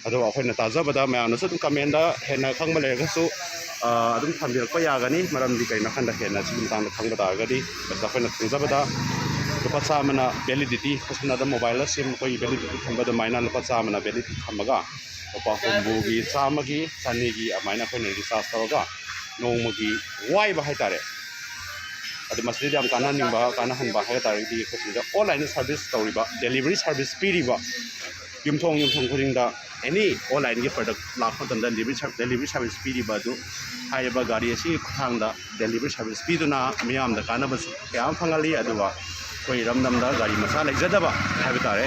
ꯑꯗꯨꯒ ꯑꯩꯈꯣꯏꯅ ꯇꯥꯖꯕꯗ ꯃꯌꯥꯝꯅꯁꯨ ꯑꯗꯨꯝ ꯀꯃꯦꯟꯗ ꯍꯦꯟꯅ ꯈꯪꯕ ꯂꯩꯔꯒꯁꯨ, ꯑ, ꯑꯗꯨꯝ ꯊꯝꯕꯤꯔꯛꯄ ꯌꯥꯒꯅꯤ꯫ ꯃꯔꯝꯗꯤ ꯀꯩꯅꯣ ꯍꯥꯏꯀꯥꯟꯗ ꯍꯦꯟꯅ ꯁꯤꯒꯤ ꯃꯇꯥꯡꯗ ꯈꯪꯕ ꯇꯥꯔꯒꯗꯤ, ꯃꯁꯤꯗ ꯑꯩꯈꯣꯏꯅ ꯈꯪꯖꯕꯗ ꯂꯨꯄꯥ ꯆꯥꯝꯃꯅ ꯚꯦꯂꯤꯗꯤꯇꯤ, ꯁꯝꯅ ꯑꯗꯨꯝ ꯃꯣꯕꯥꯏꯜꯗ ꯁꯤꯝ ꯑꯩꯈꯣꯏꯒꯤ ꯚꯦꯂꯤꯗꯤꯇꯤ ꯊꯝꯕ ꯑꯗꯨꯃꯥꯏꯅ ꯂꯨꯄꯥ ꯆꯥꯝꯃꯅ ꯚꯦꯂꯤꯗꯤꯇꯤ ꯊꯝꯃꯒ ꯂꯨꯄꯥ ꯍꯨꯝꯐꯨꯒꯤ, ꯆꯥꯝꯃꯒꯤ, ꯆꯅꯤꯒꯤ ꯑꯗꯨꯃꯥꯏꯅ ꯑꯩꯈꯣꯏꯅ ꯔꯤꯆꯥꯔꯖ ꯇꯧꯔꯒ ꯅꯣꯡꯃꯒꯤ ꯋꯥꯏꯕ ꯍꯥꯏꯇꯥꯔꯦ꯫ ꯑꯗꯨ ꯃꯁꯤꯗꯩꯗ ꯌꯥꯝ ꯀꯥꯟꯅꯍꯟꯅꯤꯡꯕ, ꯀꯥꯟꯅꯍꯟꯕ ꯍꯥꯏꯕ ꯇꯥꯔꯒꯗꯤ ꯑꯩꯈꯣꯏ ꯁꯤꯗ ꯑꯣꯟꯂꯥꯏꯟꯗ ꯁꯥꯔꯚꯤꯁ ꯇꯧꯔꯤꯕ, ꯗꯦꯂꯤꯚꯔꯤ ꯁꯥꯔꯚꯤꯁ ꯄꯤꯔꯤꯕ ꯌꯨꯝꯊꯣꯡ ꯌꯨꯝꯊꯣꯡ ꯈꯨꯗꯤꯡꯗ ꯑꯦꯅꯤ ꯑꯣꯟꯂꯥꯏꯟꯒꯤ ꯄ꯭ꯔꯗꯛ ꯂꯥꯛꯄ ꯃꯇꯝꯗ ꯗꯦꯂꯤꯚꯔꯤ ꯁꯥꯔ-, ꯗꯦꯂꯤꯚꯔꯤ ꯁꯥꯔꯚꯤꯁ ꯄꯤꯔꯤꯕ ꯑꯗꯨ ꯍꯥꯏꯔꯤꯕ ꯒꯥꯔꯤ ꯑꯁꯤꯒꯤ ꯈꯨꯠꯊꯥꯡꯗ ꯗꯦꯂꯤꯚꯔꯤ ꯁꯥꯔꯚꯤꯁ ꯄꯤꯗꯨꯅ ꯃꯤꯌꯥꯝꯗ ꯀꯥꯟꯅꯕꯁꯨ ꯀꯌꯥ ꯑꯃ ꯐꯪꯍꯜꯂꯤ꯫ ꯑꯗꯨꯒ ꯑꯩꯈꯣꯏ ꯏꯔꯝꯗꯝꯗ ꯒꯥꯔꯤ ꯃꯆꯥ ꯂꯩꯖꯗꯕ ꯍꯥꯏꯕ ꯇꯥꯔꯦ,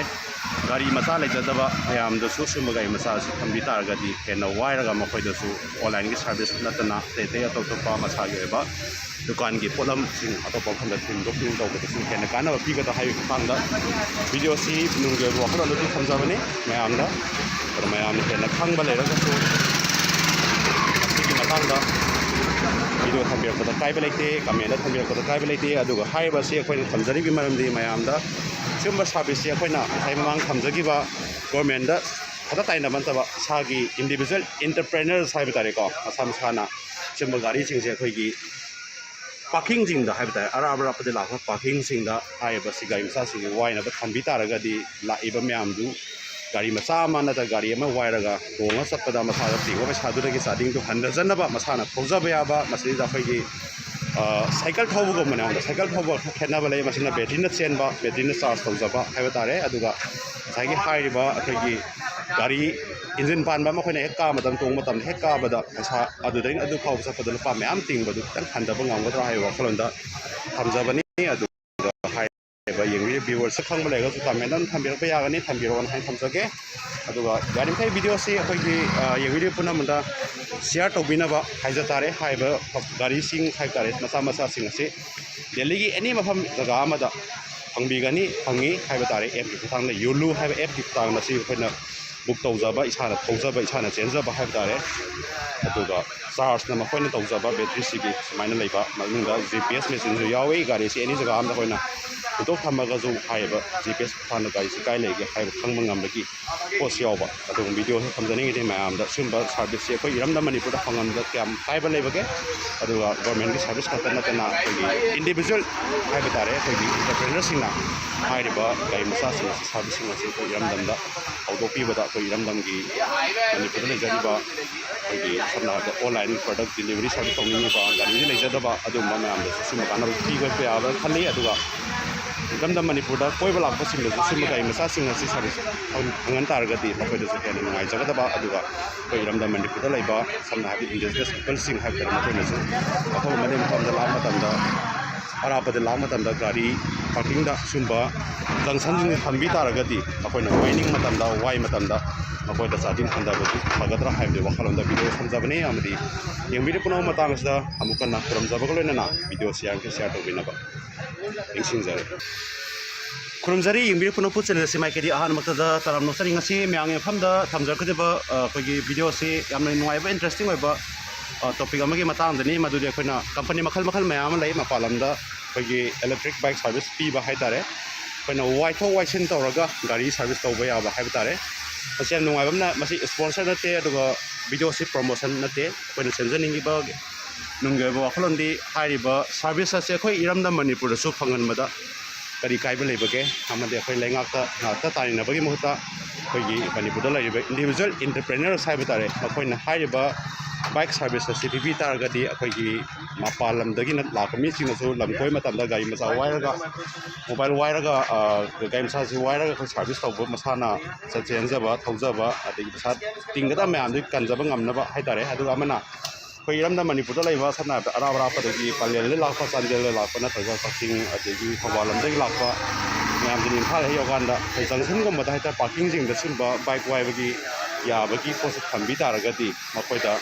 ꯒꯥꯔꯤ ꯃꯆꯥ ꯂꯩꯖꯗꯕ ꯃꯌꯥꯝꯗꯁꯨ ꯁꯤꯒꯨꯝꯕ ꯒꯥꯔꯤ ꯃꯆꯥ ꯑꯁꯤ ꯊꯝꯕꯤ ꯇꯥꯔꯒꯗꯤ ꯍꯦꯟꯅ ꯋꯥꯏꯔꯒ ꯃꯈꯣꯏꯗꯁꯨ ꯑꯣꯟꯂꯥꯏꯟꯒꯤ ꯁꯥꯔꯚꯤꯁ ꯅꯠꯇꯅ ꯑꯇꯩ ꯑꯇꯩ ꯑꯇꯣꯞ ꯑꯇꯣꯞꯄ ꯃꯁꯥꯒꯤ ꯑꯣꯏꯕ ꯗꯨꯀꯥꯟꯒꯤ ꯄꯣꯠꯂꯝꯁꯤꯡ ꯑꯇꯣꯞꯄ ꯃꯐꯝꯗ ꯊꯤꯟꯗꯣꯛ ꯊꯤꯟꯖꯤꯟ ꯇꯧꯕꯗꯁꯨ ꯍꯦꯟꯅ ꯀꯥꯟꯅꯕ ꯄꯤꯒꯗ꯭ꯔꯥ ꯍꯥꯏꯕꯒꯤ ꯃꯇꯥꯡꯗ ꯚꯤꯗꯤꯑꯣꯁꯤ ꯅꯨꯡꯒꯤ ꯑꯣꯏꯕ ꯋꯥꯈꯜꯂꯣꯟ ꯑꯗꯨ ꯊꯝꯖꯕꯅꯤ ꯃꯌꯥꯝꯗ꯫ ꯑꯗꯨ ꯃꯌꯥꯝꯅ ꯍꯦꯟꯅ ꯈꯪꯕ ꯂꯩꯔꯒꯁꯨ ꯃꯁꯤꯒꯤ ꯃꯇꯥꯡꯗ ꯚꯤꯗꯤꯑꯣ ꯊꯝꯕꯤꯔꯛꯄꯗ ꯀꯥꯏꯕ ꯂꯩꯇꯦ, ꯀꯃꯦꯟꯗ ꯊꯝꯕꯤꯔꯛꯄꯗ ꯀꯥꯏꯕ ꯂꯩꯇꯦ꯫ ꯑꯗꯨꯒ ꯍꯥꯏꯔꯤꯕ ꯑꯁꯤ ꯑꯩꯈꯣꯏꯅ ꯊꯝꯖꯔꯤꯕꯒꯤ ꯃꯔꯝꯗꯤ ꯃꯌꯥꯝꯗ ꯁꯤꯒꯨꯝꯕ ꯁꯥꯔꯚꯤꯁꯁꯤ ꯑꯩꯈꯣꯏꯅ ꯉꯁꯥꯏ ꯃꯃꯥꯡ ꯊꯝꯖꯈꯤꯕ ꯒꯣꯔꯃꯦꯟꯗ ꯈꯛꯇ ꯇꯥꯏꯅꯕ ꯅꯠꯇꯕ ꯏꯁꯥꯒꯤ ꯏꯟꯗꯤꯕꯤꯖꯨꯋꯦꯜ ꯏꯟꯇꯔꯄ꯭ꯔꯦꯅꯔꯁ ꯍꯥꯏꯕ ꯇꯥꯔꯦꯀꯣ, ꯃꯁꯥ ꯃꯁꯥꯅ ꯁꯤꯒꯨꯝꯕ ꯒꯥꯔꯤꯁꯤꯡꯁꯦ ꯑꯩꯈꯣꯏꯒꯤ ꯄꯥꯔꯀꯤꯡꯁꯤꯡꯗ ꯍꯥꯏꯕ ꯇꯥꯔꯦ, ꯑꯔꯥꯞ ꯑꯔꯥꯞꯄꯗ ꯂꯥꯛꯄ ꯄꯥꯔꯀꯤꯡꯁꯤꯡꯗ ꯍꯥꯏꯔꯤꯕ ꯁꯤ ꯒꯥꯔꯤ ꯃꯆꯥꯁꯤꯡꯁꯦ ꯋꯥꯏꯅꯕ ꯊꯝꯕꯤ ꯇꯥꯔꯒꯗꯤ ꯂꯥꯛꯏꯕ ꯃꯌꯥꯝꯗꯨ ꯒꯥꯔꯤ ꯃꯆꯥ ꯑꯃ ꯅꯠꯇ꯭ꯔꯒ ꯒꯥꯔꯤ ꯑꯃ ꯋꯥꯏꯔꯒ ꯇꯣꯡꯉ ꯆꯠꯄꯗ ꯃꯁꯥꯗ ꯇꯤꯡꯕ ꯄꯩꯁꯥꯗꯨꯗꯒꯤ ꯆꯥꯗꯤꯡꯗꯨ ꯍꯟꯊꯖꯅꯕ ꯃꯁꯥꯅ ꯊꯧꯖꯕ ꯌꯥꯕ, ꯃꯁꯤꯗ ꯑꯩꯈꯣꯏꯒꯤ ꯁꯥꯏꯀꯜ ꯊꯧꯕꯒꯨꯝꯕꯅꯦ꯫ ꯑꯃꯗ ꯁꯥꯏꯀꯜ ꯊꯧꯕ ꯈꯔ ꯈꯦꯠꯅꯕ ꯂꯩ꯫ ꯃꯁꯤꯅ ꯕꯦꯇ꯭ꯔꯤꯅ ꯆꯦꯟꯕ, ꯕꯦꯇ꯭ꯔꯤꯅ ꯆꯥꯔꯖ ꯇꯧꯖꯕ ꯍꯥꯏꯕ ꯇꯥꯔꯦ꯫ ꯑꯗꯨꯒ ꯉꯁꯥꯏꯒꯤ ꯍꯥꯏꯔꯤꯕ ꯑꯩꯈꯣꯏꯒꯤ ꯒꯥꯔꯤ ꯏꯟꯖꯤꯟ ꯄꯥꯟꯕ ꯑꯃ ꯑꯩꯈꯣꯏꯅ ꯍꯦꯛ ꯀꯥꯕ ꯃꯇꯝ, ꯇꯣꯡꯕ ꯃꯇꯝꯗ ꯍꯦꯛ ꯀꯥꯕꯗ ꯄꯩꯁꯥ ꯑꯗꯨꯗꯩꯅ ꯑꯗꯨ ꯐꯥꯎꯕ ꯆꯠꯄꯗ ꯂꯨꯄꯥ ꯃꯌꯥꯝ ꯇꯤꯡꯕꯗꯨ ꯈꯤꯇꯪ ꯍꯟꯊꯕ ꯉꯝꯒꯗ꯭ꯔꯥ ꯍꯥꯏꯕ ꯋꯥꯈꯜꯂꯣꯟꯗ ꯊꯝꯖꯕꯅꯤ꯫ ꯑꯗꯨꯒ ꯍꯥꯏꯔꯤꯕ ꯌꯦꯡꯕꯤꯔꯤꯕ ꯚꯤꯌꯨꯋꯔꯁ ꯈꯪꯕ ꯂꯩꯔꯒꯁꯨ ꯀꯃꯦꯟ ꯑꯗꯨꯝ ꯊꯝꯕꯤꯔꯛꯄ ꯌꯥꯒꯅꯤ, ꯊꯝꯕꯤꯔꯛꯑꯣꯅ ꯍꯥꯏꯅ ꯊꯝꯖꯒꯦ꯫ ꯑꯗꯨꯒ ꯌꯥꯔꯤꯃꯈꯩ ꯚꯤꯗꯤꯑꯣꯁꯤ ꯑꯩꯈꯣꯏꯒꯤ, ꯑ, ꯌꯦꯡꯕꯤꯔꯤꯕ ꯄꯨꯝꯅꯃꯛꯇ ꯁꯤꯌꯥꯔ ꯇꯧꯕꯤꯅꯕ ꯍꯥꯏꯖ ꯇꯥꯔꯦ꯫ ꯍꯥꯏꯔꯤꯕ ꯒꯥꯔꯤꯁꯤꯡ ꯍꯥꯏꯕ ꯇꯥꯔꯦ, ꯃꯆꯥ ꯃꯆꯥꯁꯤꯡ ꯑꯁꯤ ꯗꯦꯜꯂꯤꯒꯤ ꯑꯦꯅꯤ ꯃꯐꯝ ꯖꯒꯥ ꯑꯃꯗ ꯐꯪꯕꯤꯒꯅꯤ, ꯐꯪꯉꯤ ꯍꯥꯏꯕ ꯇꯥꯔꯦ꯫ ꯑꯦꯞꯀꯤ ꯈꯨꯠꯊꯥꯡꯗ, ꯌꯣꯂꯨ ꯍꯥꯏꯕ ꯑꯦꯞꯀꯤ ꯈꯨꯠꯊꯥꯡꯗ ꯁꯤ ꯑꯩꯈꯣꯏꯅ ꯕꯨꯛ ꯇꯧꯖꯕ, ꯏꯁꯥꯅ ꯊꯧꯖꯕ, ꯏꯁꯥꯅ ꯆꯦꯟꯖꯕ ꯍꯥꯏꯕ ꯇꯥꯔꯦ꯫ ꯑꯗꯨꯒ ꯆꯥꯔꯖꯅ ꯃꯈꯣꯏꯅ ꯇꯧꯖꯕ ꯕꯦꯇ꯭ꯔꯤꯁꯤꯒꯤ ꯁꯨꯃꯥꯏꯅ ꯂꯩꯕ, ꯃꯅꯨꯡꯗ ꯖꯤ ꯄꯤ ꯑꯦꯁ ꯃꯦꯆꯤꯟꯁꯨ ꯌꯥꯎꯏ꯫ ꯒꯥꯔꯤꯁꯤ ꯑꯦꯅꯤ ꯖꯒꯥ ꯑꯃꯗ ꯑꯩꯈꯣꯏꯅ ꯍꯨꯟꯗꯣꯛ ꯊꯝꯃꯒꯁꯨ ꯍꯥꯏꯔꯤꯕ ꯖꯤ ꯄꯤ ꯑꯦꯁ ꯈꯨꯠꯊꯥꯡꯗ ꯒꯥꯔꯤꯁꯤ ꯀꯥꯏ ꯂꯩꯒꯦ ꯍꯥꯏꯕ ꯈꯪꯕ ꯉꯝꯕꯒꯤ ꯄꯣꯠꯁꯨ ꯌꯥꯎꯕ꯫ ꯑꯗꯨꯒꯨꯝꯕ ꯚꯤꯗꯤꯑꯣꯁꯤ ꯊꯝꯖꯅꯤꯡꯉꯤꯗꯤ ꯃꯌꯥꯝꯗ ꯁꯤꯒꯨꯝꯕ ꯁꯥꯔꯚꯤꯁꯁꯤ ꯑꯩꯈꯣꯏ ꯏꯔꯝꯗꯝ ꯃꯅꯤꯄꯨꯔꯗ ꯐꯪꯍꯟꯕꯗ ꯀꯌꯥꯝ ꯀꯥꯏꯕ ꯂꯩꯕꯒꯦ? ꯑꯗꯨꯒ ꯒꯣꯔꯃꯦꯟꯒꯤ ꯁꯥꯔꯚꯤꯁ ꯈꯛꯇ ꯅꯠꯇꯅ ꯑꯩꯈꯣꯏꯒꯤ ꯏꯟꯗꯤꯚꯤꯖꯨꯋꯦꯜ ꯍꯥꯏꯕ ꯇꯥꯔꯦ, ꯑꯩꯈꯣꯏꯒꯤ ꯑꯦꯟꯇꯔꯄ꯭ꯔꯦꯅꯔꯁꯤꯡꯅ ꯍꯥꯏꯔꯤꯕ ꯒꯥꯔꯤ ꯃꯆꯥꯁꯤꯡ ꯑꯁꯤ, ꯁꯥꯔꯚꯤꯁꯁꯤꯡ ꯑꯁꯤ ꯑꯩꯈꯣꯏ ꯏꯔꯝꯗꯝꯗ ꯍꯧꯗꯣꯛꯄꯤꯕꯗ ꯑꯩꯈꯣꯏ ꯏꯔꯝꯗꯝꯒꯤ ꯃꯅꯤꯄꯨꯔꯗ ꯂꯩꯖꯔꯤꯕ ꯑꯩꯈꯣꯏꯒꯤ ꯁꯝꯅ ꯍꯥꯏꯔꯕꯗ ꯑꯣꯟꯂꯥꯏꯟ ꯄ꯭ꯔꯗꯛ ꯗꯤꯂꯤꯚꯔꯤ ꯁꯥꯔꯚꯤꯁ ꯇꯧꯅꯤꯡꯉꯤꯕ, ꯒꯥꯔꯤꯗꯤ ꯂꯩꯖꯗꯕ ꯑꯗꯨꯒꯨꯝꯕ ꯃꯌꯥꯝꯗꯁꯨ ꯁꯤꯒꯨꯝꯕ ꯀꯥꯟꯅꯕ ꯄꯤꯕ ꯌꯥꯕ꯭ꯔꯥ ꯈꯜꯂꯤ꯫ ꯑꯗꯨꯒ ꯏꯔꯝꯗꯝ ꯃꯅꯤꯄꯨꯔꯗ ꯀꯣꯏꯕ ꯂꯥꯛꯄꯁꯤꯡꯗꯁꯨ ꯁꯤꯒꯨꯝꯕ ꯒꯥꯔꯤ ꯃꯆꯥꯁꯤꯡ ꯑꯁꯤ ꯁꯥꯔꯚꯤꯁ ꯐꯪ-, ꯐꯪꯍꯟ ꯇꯥꯔꯒꯗꯤ ꯃꯈꯣꯏꯗꯁꯨ ꯍꯦꯟꯅ ꯅꯨꯡꯉꯥꯏꯖꯒꯗꯕ, ꯑꯗꯨꯒ ꯑꯩꯈꯣꯏ ꯏꯔꯝꯗꯝ ꯃꯅꯤꯄꯨꯔꯗ ꯂꯩꯕ ꯁꯝꯅ ꯍꯥꯏꯔꯕꯗ ꯏꯟꯗꯤꯖꯤꯅꯁ ꯄꯤꯄꯜꯁꯤꯡ ꯍꯥꯏꯕ ꯇꯥꯔꯦ, ꯃꯈꯣꯏꯅꯁꯨ ꯑꯐꯕ ꯃꯐꯝ ꯃꯐꯝꯗ ꯂꯥꯛꯄ ꯃꯇꯝꯗ, ꯑꯔꯥꯞꯄꯗ ꯂꯥꯛꯄ ꯃꯇꯝꯗ ꯒꯥꯔꯤ ꯄꯥꯔꯀꯤꯡꯗ ꯁꯤꯒꯨꯝꯕ ꯖꯪꯁꯟꯁꯤꯡꯁꯦ ꯊꯝꯕꯤ ꯇꯥꯔꯒꯗꯤ ꯃꯈꯣꯏꯅ ꯋꯥꯏꯅꯤꯡ ꯃꯇꯝꯗ, ꯋꯥꯏ ꯃꯇꯝꯗ ꯃꯈꯣꯏꯗ ꯆꯥꯗꯤꯡ ꯍꯟꯊꯕꯗꯨ ꯐꯒꯗ꯭ꯔꯥ ꯍꯥꯏꯕꯗꯨ ꯋꯥꯈꯜꯂꯣꯟꯗ ꯚꯤꯗꯤꯑꯣ ꯊꯝꯖꯕꯅꯤ꯫ ꯑꯃꯗꯤ ꯌꯦꯡꯕꯤꯔꯤꯕ ꯄꯨꯝꯅꯃꯛ ꯃꯇꯥꯡ ꯑꯁꯤꯗ ꯑꯃꯨꯛ ꯍꯟꯅ ꯈꯨꯔꯨꯝꯖꯕꯒ ꯂꯣꯏꯅꯅ ꯚꯤꯗꯤꯑꯣꯁꯤ ꯌꯥꯔꯤꯈꯩ ꯁꯤꯌꯥꯔ ꯇꯧꯕꯤꯅꯕ ꯅꯤꯡꯁꯤꯡꯖꯔꯤ꯫ ꯈꯨꯔꯨꯝꯖꯔꯤ, ꯌꯦꯡꯕꯤꯔꯤꯕ ꯄꯨꯝꯅꯃꯛꯄꯨ ꯆꯦꯅꯦꯜ ꯑꯁꯤ ꯃꯥꯏꯀꯩꯗꯤ ꯑꯍꯥꯟꯕꯃꯛꯇꯗ ꯇꯔꯥꯝꯅ ꯑꯣꯛꯆꯔꯤ꯫ ꯉꯁꯤ ꯃꯌꯥꯝꯒꯤ ꯃꯐꯝꯗ ꯊꯝꯖꯔꯛꯀꯗꯕ, ꯑ, ꯑꯩꯈꯣꯏꯒꯤ ꯚꯤꯗꯤꯑꯣ ꯑꯁꯤ ꯌꯥꯝꯅ ꯅꯨꯡꯉꯥꯏꯕ, ꯏꯟꯇꯔꯦꯁꯇꯤꯡ ꯑꯣꯏꯕ, ꯑ, ꯇꯣꯄꯤꯛ ꯑꯃꯒꯤ ꯃꯇꯥꯡꯗꯅꯤ꯫ ꯃꯗꯨꯗꯤ ꯑꯩꯈꯣꯏꯅ ꯀꯝꯄꯅꯤ ꯃꯈꯜ ꯃꯈꯜ ꯃꯌꯥꯝ ꯑꯃ ꯂꯩ ꯃꯄꯥꯟ ꯂꯝꯗ ꯑꯩꯈꯣꯏꯒꯤ ꯏꯂꯦꯛꯇ꯭ꯔꯤꯛ ꯕꯥꯏꯛ ꯁꯥꯔꯚꯤꯁ ꯄꯤꯕ ꯍꯥꯏ ꯇꯥꯔꯦ꯫ ꯑꯩꯈꯣꯏꯅ ꯋꯥꯏꯊꯣꯛ ꯋꯥꯏꯁꯤꯟ ꯇꯧꯔꯒ ꯒꯥꯔꯤ ꯁꯥꯔꯚꯤꯁ ꯇꯧꯕ ꯌꯥꯕ ꯍꯥꯏꯕ ꯇꯥꯔꯦ꯫ ꯃꯁꯤ ꯌꯥꯝ ꯅꯨꯡꯉꯥꯏꯕ ꯑꯃꯅ, ꯃꯁꯤ ꯏꯁꯄꯣꯟꯁꯔ ꯅꯠꯇꯦ, ꯑꯗꯨꯒ ꯚꯤꯗꯤꯑꯣ ꯑꯁꯤ ꯄ꯭ꯔꯣꯃꯣꯁꯟ ꯅꯠꯇꯦ꯫ ꯑꯩꯈꯣꯏꯅ ꯁꯦꯝꯖꯅꯤꯡꯉꯤꯕ ꯅꯨꯡꯒꯤ ꯑꯣꯏꯕ ꯋꯥꯈꯜꯂꯣꯟꯗꯤ ꯍꯥꯏꯔꯤꯕ ꯁꯥꯔꯚꯤꯁ ꯑꯁꯦ ꯑꯩꯈꯣꯏ ꯏꯔꯝꯗꯝ ꯃꯅꯤꯄꯨꯔꯗꯁꯨ ꯐꯪꯍꯟꯕꯗ ꯀꯔꯤ ꯀꯥꯏꯕ ꯂꯩꯕꯒꯦ? ꯑꯃꯗꯤ ꯑꯩꯈꯣꯏ ꯂꯩꯉꯥꯛꯇ ꯉꯥꯛꯇ ꯇꯥꯏꯅꯕꯒꯤ ꯃꯍꯨꯠꯇ ꯑꯩꯈꯣꯏꯒꯤ ꯃꯅꯤꯄꯨꯔꯗ ꯂꯩꯔꯤꯕ ꯏꯟꯗꯤꯚꯤꯖꯨꯋꯦꯜ ꯏꯟꯇꯔꯄ꯭ꯔꯦꯅꯔꯁ ꯍꯥꯏꯕ ꯇꯥꯔꯦ, ꯃꯈꯣꯏꯅ ꯍꯥꯏꯔꯤꯕ ꯕꯥꯏꯛ ꯁꯥꯔꯚꯤꯁ ꯑꯁꯤ ꯄꯤꯕꯤ ꯇꯥꯔꯒꯗꯤ ꯑꯩꯈꯣꯏꯒꯤ ꯃꯄꯥꯟ ꯂꯝꯗꯒꯤꯅ ꯂꯥꯛꯄ ꯃꯤꯁꯤꯡꯅꯁꯨ ꯂꯝ ꯀꯣꯏꯕ ꯃꯇꯝꯗ ꯒꯥꯔꯤ ꯃꯆꯥ ꯋꯥꯏꯔꯒ, ꯃꯣꯕꯥꯏꯜ ꯋꯥꯏꯔꯒ, ꯑ, ꯒꯥꯔꯤ ꯃꯆꯥꯁꯤ ꯋꯥꯏꯔꯒ ꯑꯩꯈꯣꯏ ꯁꯥꯔꯚꯤꯁ ꯇꯧꯕ ꯃꯁꯥꯅ ꯆꯠ-, ꯆꯦꯟꯖꯕ, ꯊꯧꯖꯕ, ꯑꯗꯒꯤ ꯄꯩꯁꯥ ꯇꯤꯡꯒꯗꯕ ꯃꯌꯥꯝꯗꯨ ꯀꯟꯖꯕ ꯉꯝꯅꯕ ꯍꯥꯏꯇꯥꯔꯦ꯫ ꯑꯗꯨꯒ ꯑꯃꯅ ꯑꯩꯈꯣꯏ ꯏꯔꯝꯗꯝ ꯃꯅꯤꯄꯨꯔꯗ ꯂꯩꯕ, ꯁꯝꯅ ꯍꯥꯏꯔꯕꯗ ꯑꯔꯥꯞ ꯑꯔꯥꯞꯄꯗꯒꯤ ꯄꯂꯦꯜꯗ ꯂꯥꯛꯄ, ꯆꯥꯟꯗꯦꯜꯗ ꯂꯥꯛꯄ ꯅꯠꯇ꯭ꯔꯒ ꯀꯛꯆꯤꯡ ꯑꯗꯒꯤ ꯊꯧꯕꯥꯜ ꯂꯝꯗꯒꯤ ꯂꯥꯛꯄ ꯃꯌꯥꯝꯗꯨꯅ ꯏꯝꯐꯥꯜ ꯍꯦꯛ ꯌꯧꯔꯀꯥꯟꯗ ꯑꯩꯈꯣꯏ ꯖꯪꯁꯟꯒꯨꯝꯕꯗ ꯍꯥꯏꯇꯥꯔꯦ, ꯄꯥꯔꯀꯤꯡꯁꯤꯡꯗ ꯁꯤꯒꯨꯝꯕ ꯕꯥꯏꯛ ꯋꯥꯏꯕꯒꯤ ꯌꯥꯕꯒꯤ ꯄꯣꯠꯁꯦ ꯊꯝꯕꯤ ꯇꯥꯔꯒꯗꯤ ꯃꯈꯣꯏꯗ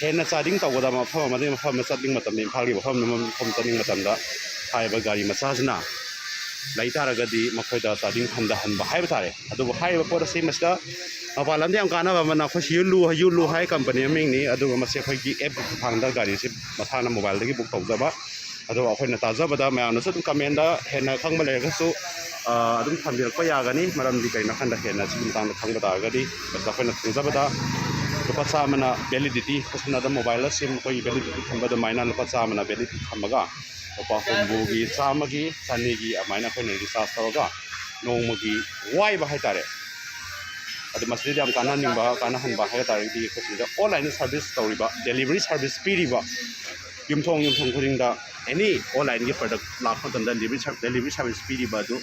ꯍꯦꯟꯅ ꯆꯥꯗꯤꯡ ꯇꯧꯒꯗꯕ ꯃꯐꯝ ꯑꯃꯗꯒꯤ ꯃꯐꯝ ꯑꯃꯗ ꯆꯠꯅꯤꯡꯕ ꯃꯇꯝꯗ, ꯏꯝꯐꯥꯜꯒꯤ ꯃꯐꯝ ꯑꯃꯗꯒꯤ ꯃꯐꯝ ꯆꯠꯅꯤꯡꯕ ꯃꯇꯝꯗ ꯍꯥꯏꯔꯤꯕ ꯒꯥꯔꯤ ꯃꯆꯥꯁꯤꯅ ꯂꯩ ꯇꯥꯔꯒꯗꯤ ꯃꯈꯣꯏꯗ ꯆꯥꯗꯤꯡ ꯍꯟꯊꯍꯟꯕ ꯍꯥꯏꯕ ꯇꯥꯔꯦ꯫ ꯑꯗꯨꯕꯨ ꯍꯥꯏꯔꯤꯕ ꯄꯣꯠ ꯑꯁꯤ ꯃꯁꯤꯗ ꯃꯄꯥꯟ ꯂꯝꯗ ꯌꯥꯝ ꯀꯥꯟꯅꯕ ꯑꯃꯅ, ꯑꯩꯈꯣꯏ ꯁꯤ ꯌꯨ ꯂꯨ, ꯌꯨ ꯂꯨ ꯍꯥꯏ ꯀꯝꯄꯅꯤ ꯃꯃꯤꯡꯅꯤ꯫ ꯑꯗꯨꯒ ꯃꯁꯤ ꯑꯩꯈꯣꯏꯒꯤ ꯑꯦꯞꯀꯤ ꯈꯨꯠꯊꯥꯡꯗ ꯒꯥꯔꯤꯁꯤ ꯃꯁꯥꯅ ꯃꯣꯕꯥꯏꯜꯗꯒꯤ ꯕꯨꯛ ꯇꯧꯖꯕ꯫ ꯑꯗꯨꯒ ꯑꯩꯈꯣꯏꯅ ꯇꯥꯖꯕꯗ ꯃꯌꯥꯝꯅꯁꯨ ꯑꯗꯨꯝ ꯀꯃꯦꯟꯗ ꯍꯦꯟꯅ ꯈꯪꯕ ꯂꯩꯔꯒꯁꯨ, ꯑ, ꯑꯗꯨꯝ ꯊꯝꯕꯤꯔꯛꯄ ꯌꯥꯒꯅꯤ꯫ ꯃꯔꯝꯗꯤ ꯀꯩꯅꯣ ꯍꯥꯏꯀꯥꯟꯗ ꯍꯦꯟꯅ ꯁꯤꯒꯤ ꯃꯇꯥꯡꯗ ꯈꯪꯕ ꯇꯥꯔꯒꯗꯤ, ꯃꯁꯤꯗ ꯑꯩꯈꯣꯏꯅ ꯈꯪꯖꯕꯗ ꯂꯨꯄꯥ ꯆꯥꯝꯃꯅ ꯚꯦꯂꯤꯗꯤꯇꯤ, ꯁꯝꯅ ꯍꯥꯏꯔꯕꯗ ꯃꯣꯕꯥꯏꯜꯗ ꯁꯤꯝ ꯑꯩꯈꯣꯏꯒꯤ ꯚꯦꯂꯤꯗꯤꯇꯤ ꯊꯝꯕ ꯑꯗꯨꯃꯥꯏꯅ ꯂꯨꯄꯥ ꯆꯥꯝꯃꯅ ꯚꯦꯂꯤꯗꯤꯇꯤ ꯊꯝꯃꯒ ꯂꯨꯄꯥ ꯍꯨꯝꯐꯨꯒꯤ, ꯆꯥꯝꯃꯒꯤ, ꯆꯅꯤꯒꯤ ꯑꯗꯨꯃꯥꯏꯅ ꯑꯩꯈꯣꯏꯅ ꯔꯤꯆꯥꯔꯖ ꯇꯧꯔꯒ ꯅꯣꯡꯃꯒꯤ ꯋꯥꯏꯕ ꯍꯥꯏꯇꯥꯔꯦ꯫ ꯑꯗꯨ ꯃꯁꯤꯗꯩꯗ ꯌꯥꯝ ꯀꯥꯟꯅꯍꯟꯅꯤꯡꯕ, ꯀꯥꯟꯅꯍꯟꯕ ꯍꯥꯏꯕ ꯇꯥꯔꯒꯗꯤ ꯑꯩꯈꯣꯏ ꯁꯤꯗ ꯑꯣꯟꯂꯥꯏꯟꯗ ꯁꯥꯔꯚꯤꯁ ꯇꯧꯔꯤꯕ, ꯗꯦꯂꯤꯚꯔꯤ ꯁꯥꯔꯚꯤꯁ ꯄꯤꯔꯤꯕ ꯌꯨꯝꯊꯣꯡ ꯌꯨꯝꯊꯣꯡ ꯈꯨꯗꯤꯡꯗ ꯑꯦꯅꯤ ꯑꯣꯟꯂꯥꯏꯟꯒꯤ ꯄ꯭ꯔꯗꯛ ꯂꯥꯛꯄ ꯃꯇꯝꯗ ꯗꯦꯂꯤꯚꯔꯤ ꯁꯥꯔ-, ꯗꯦꯂꯤꯚꯔꯤ ꯁꯥꯔꯚꯤꯁ ꯄꯤꯔꯤꯕ ꯑꯗꯨ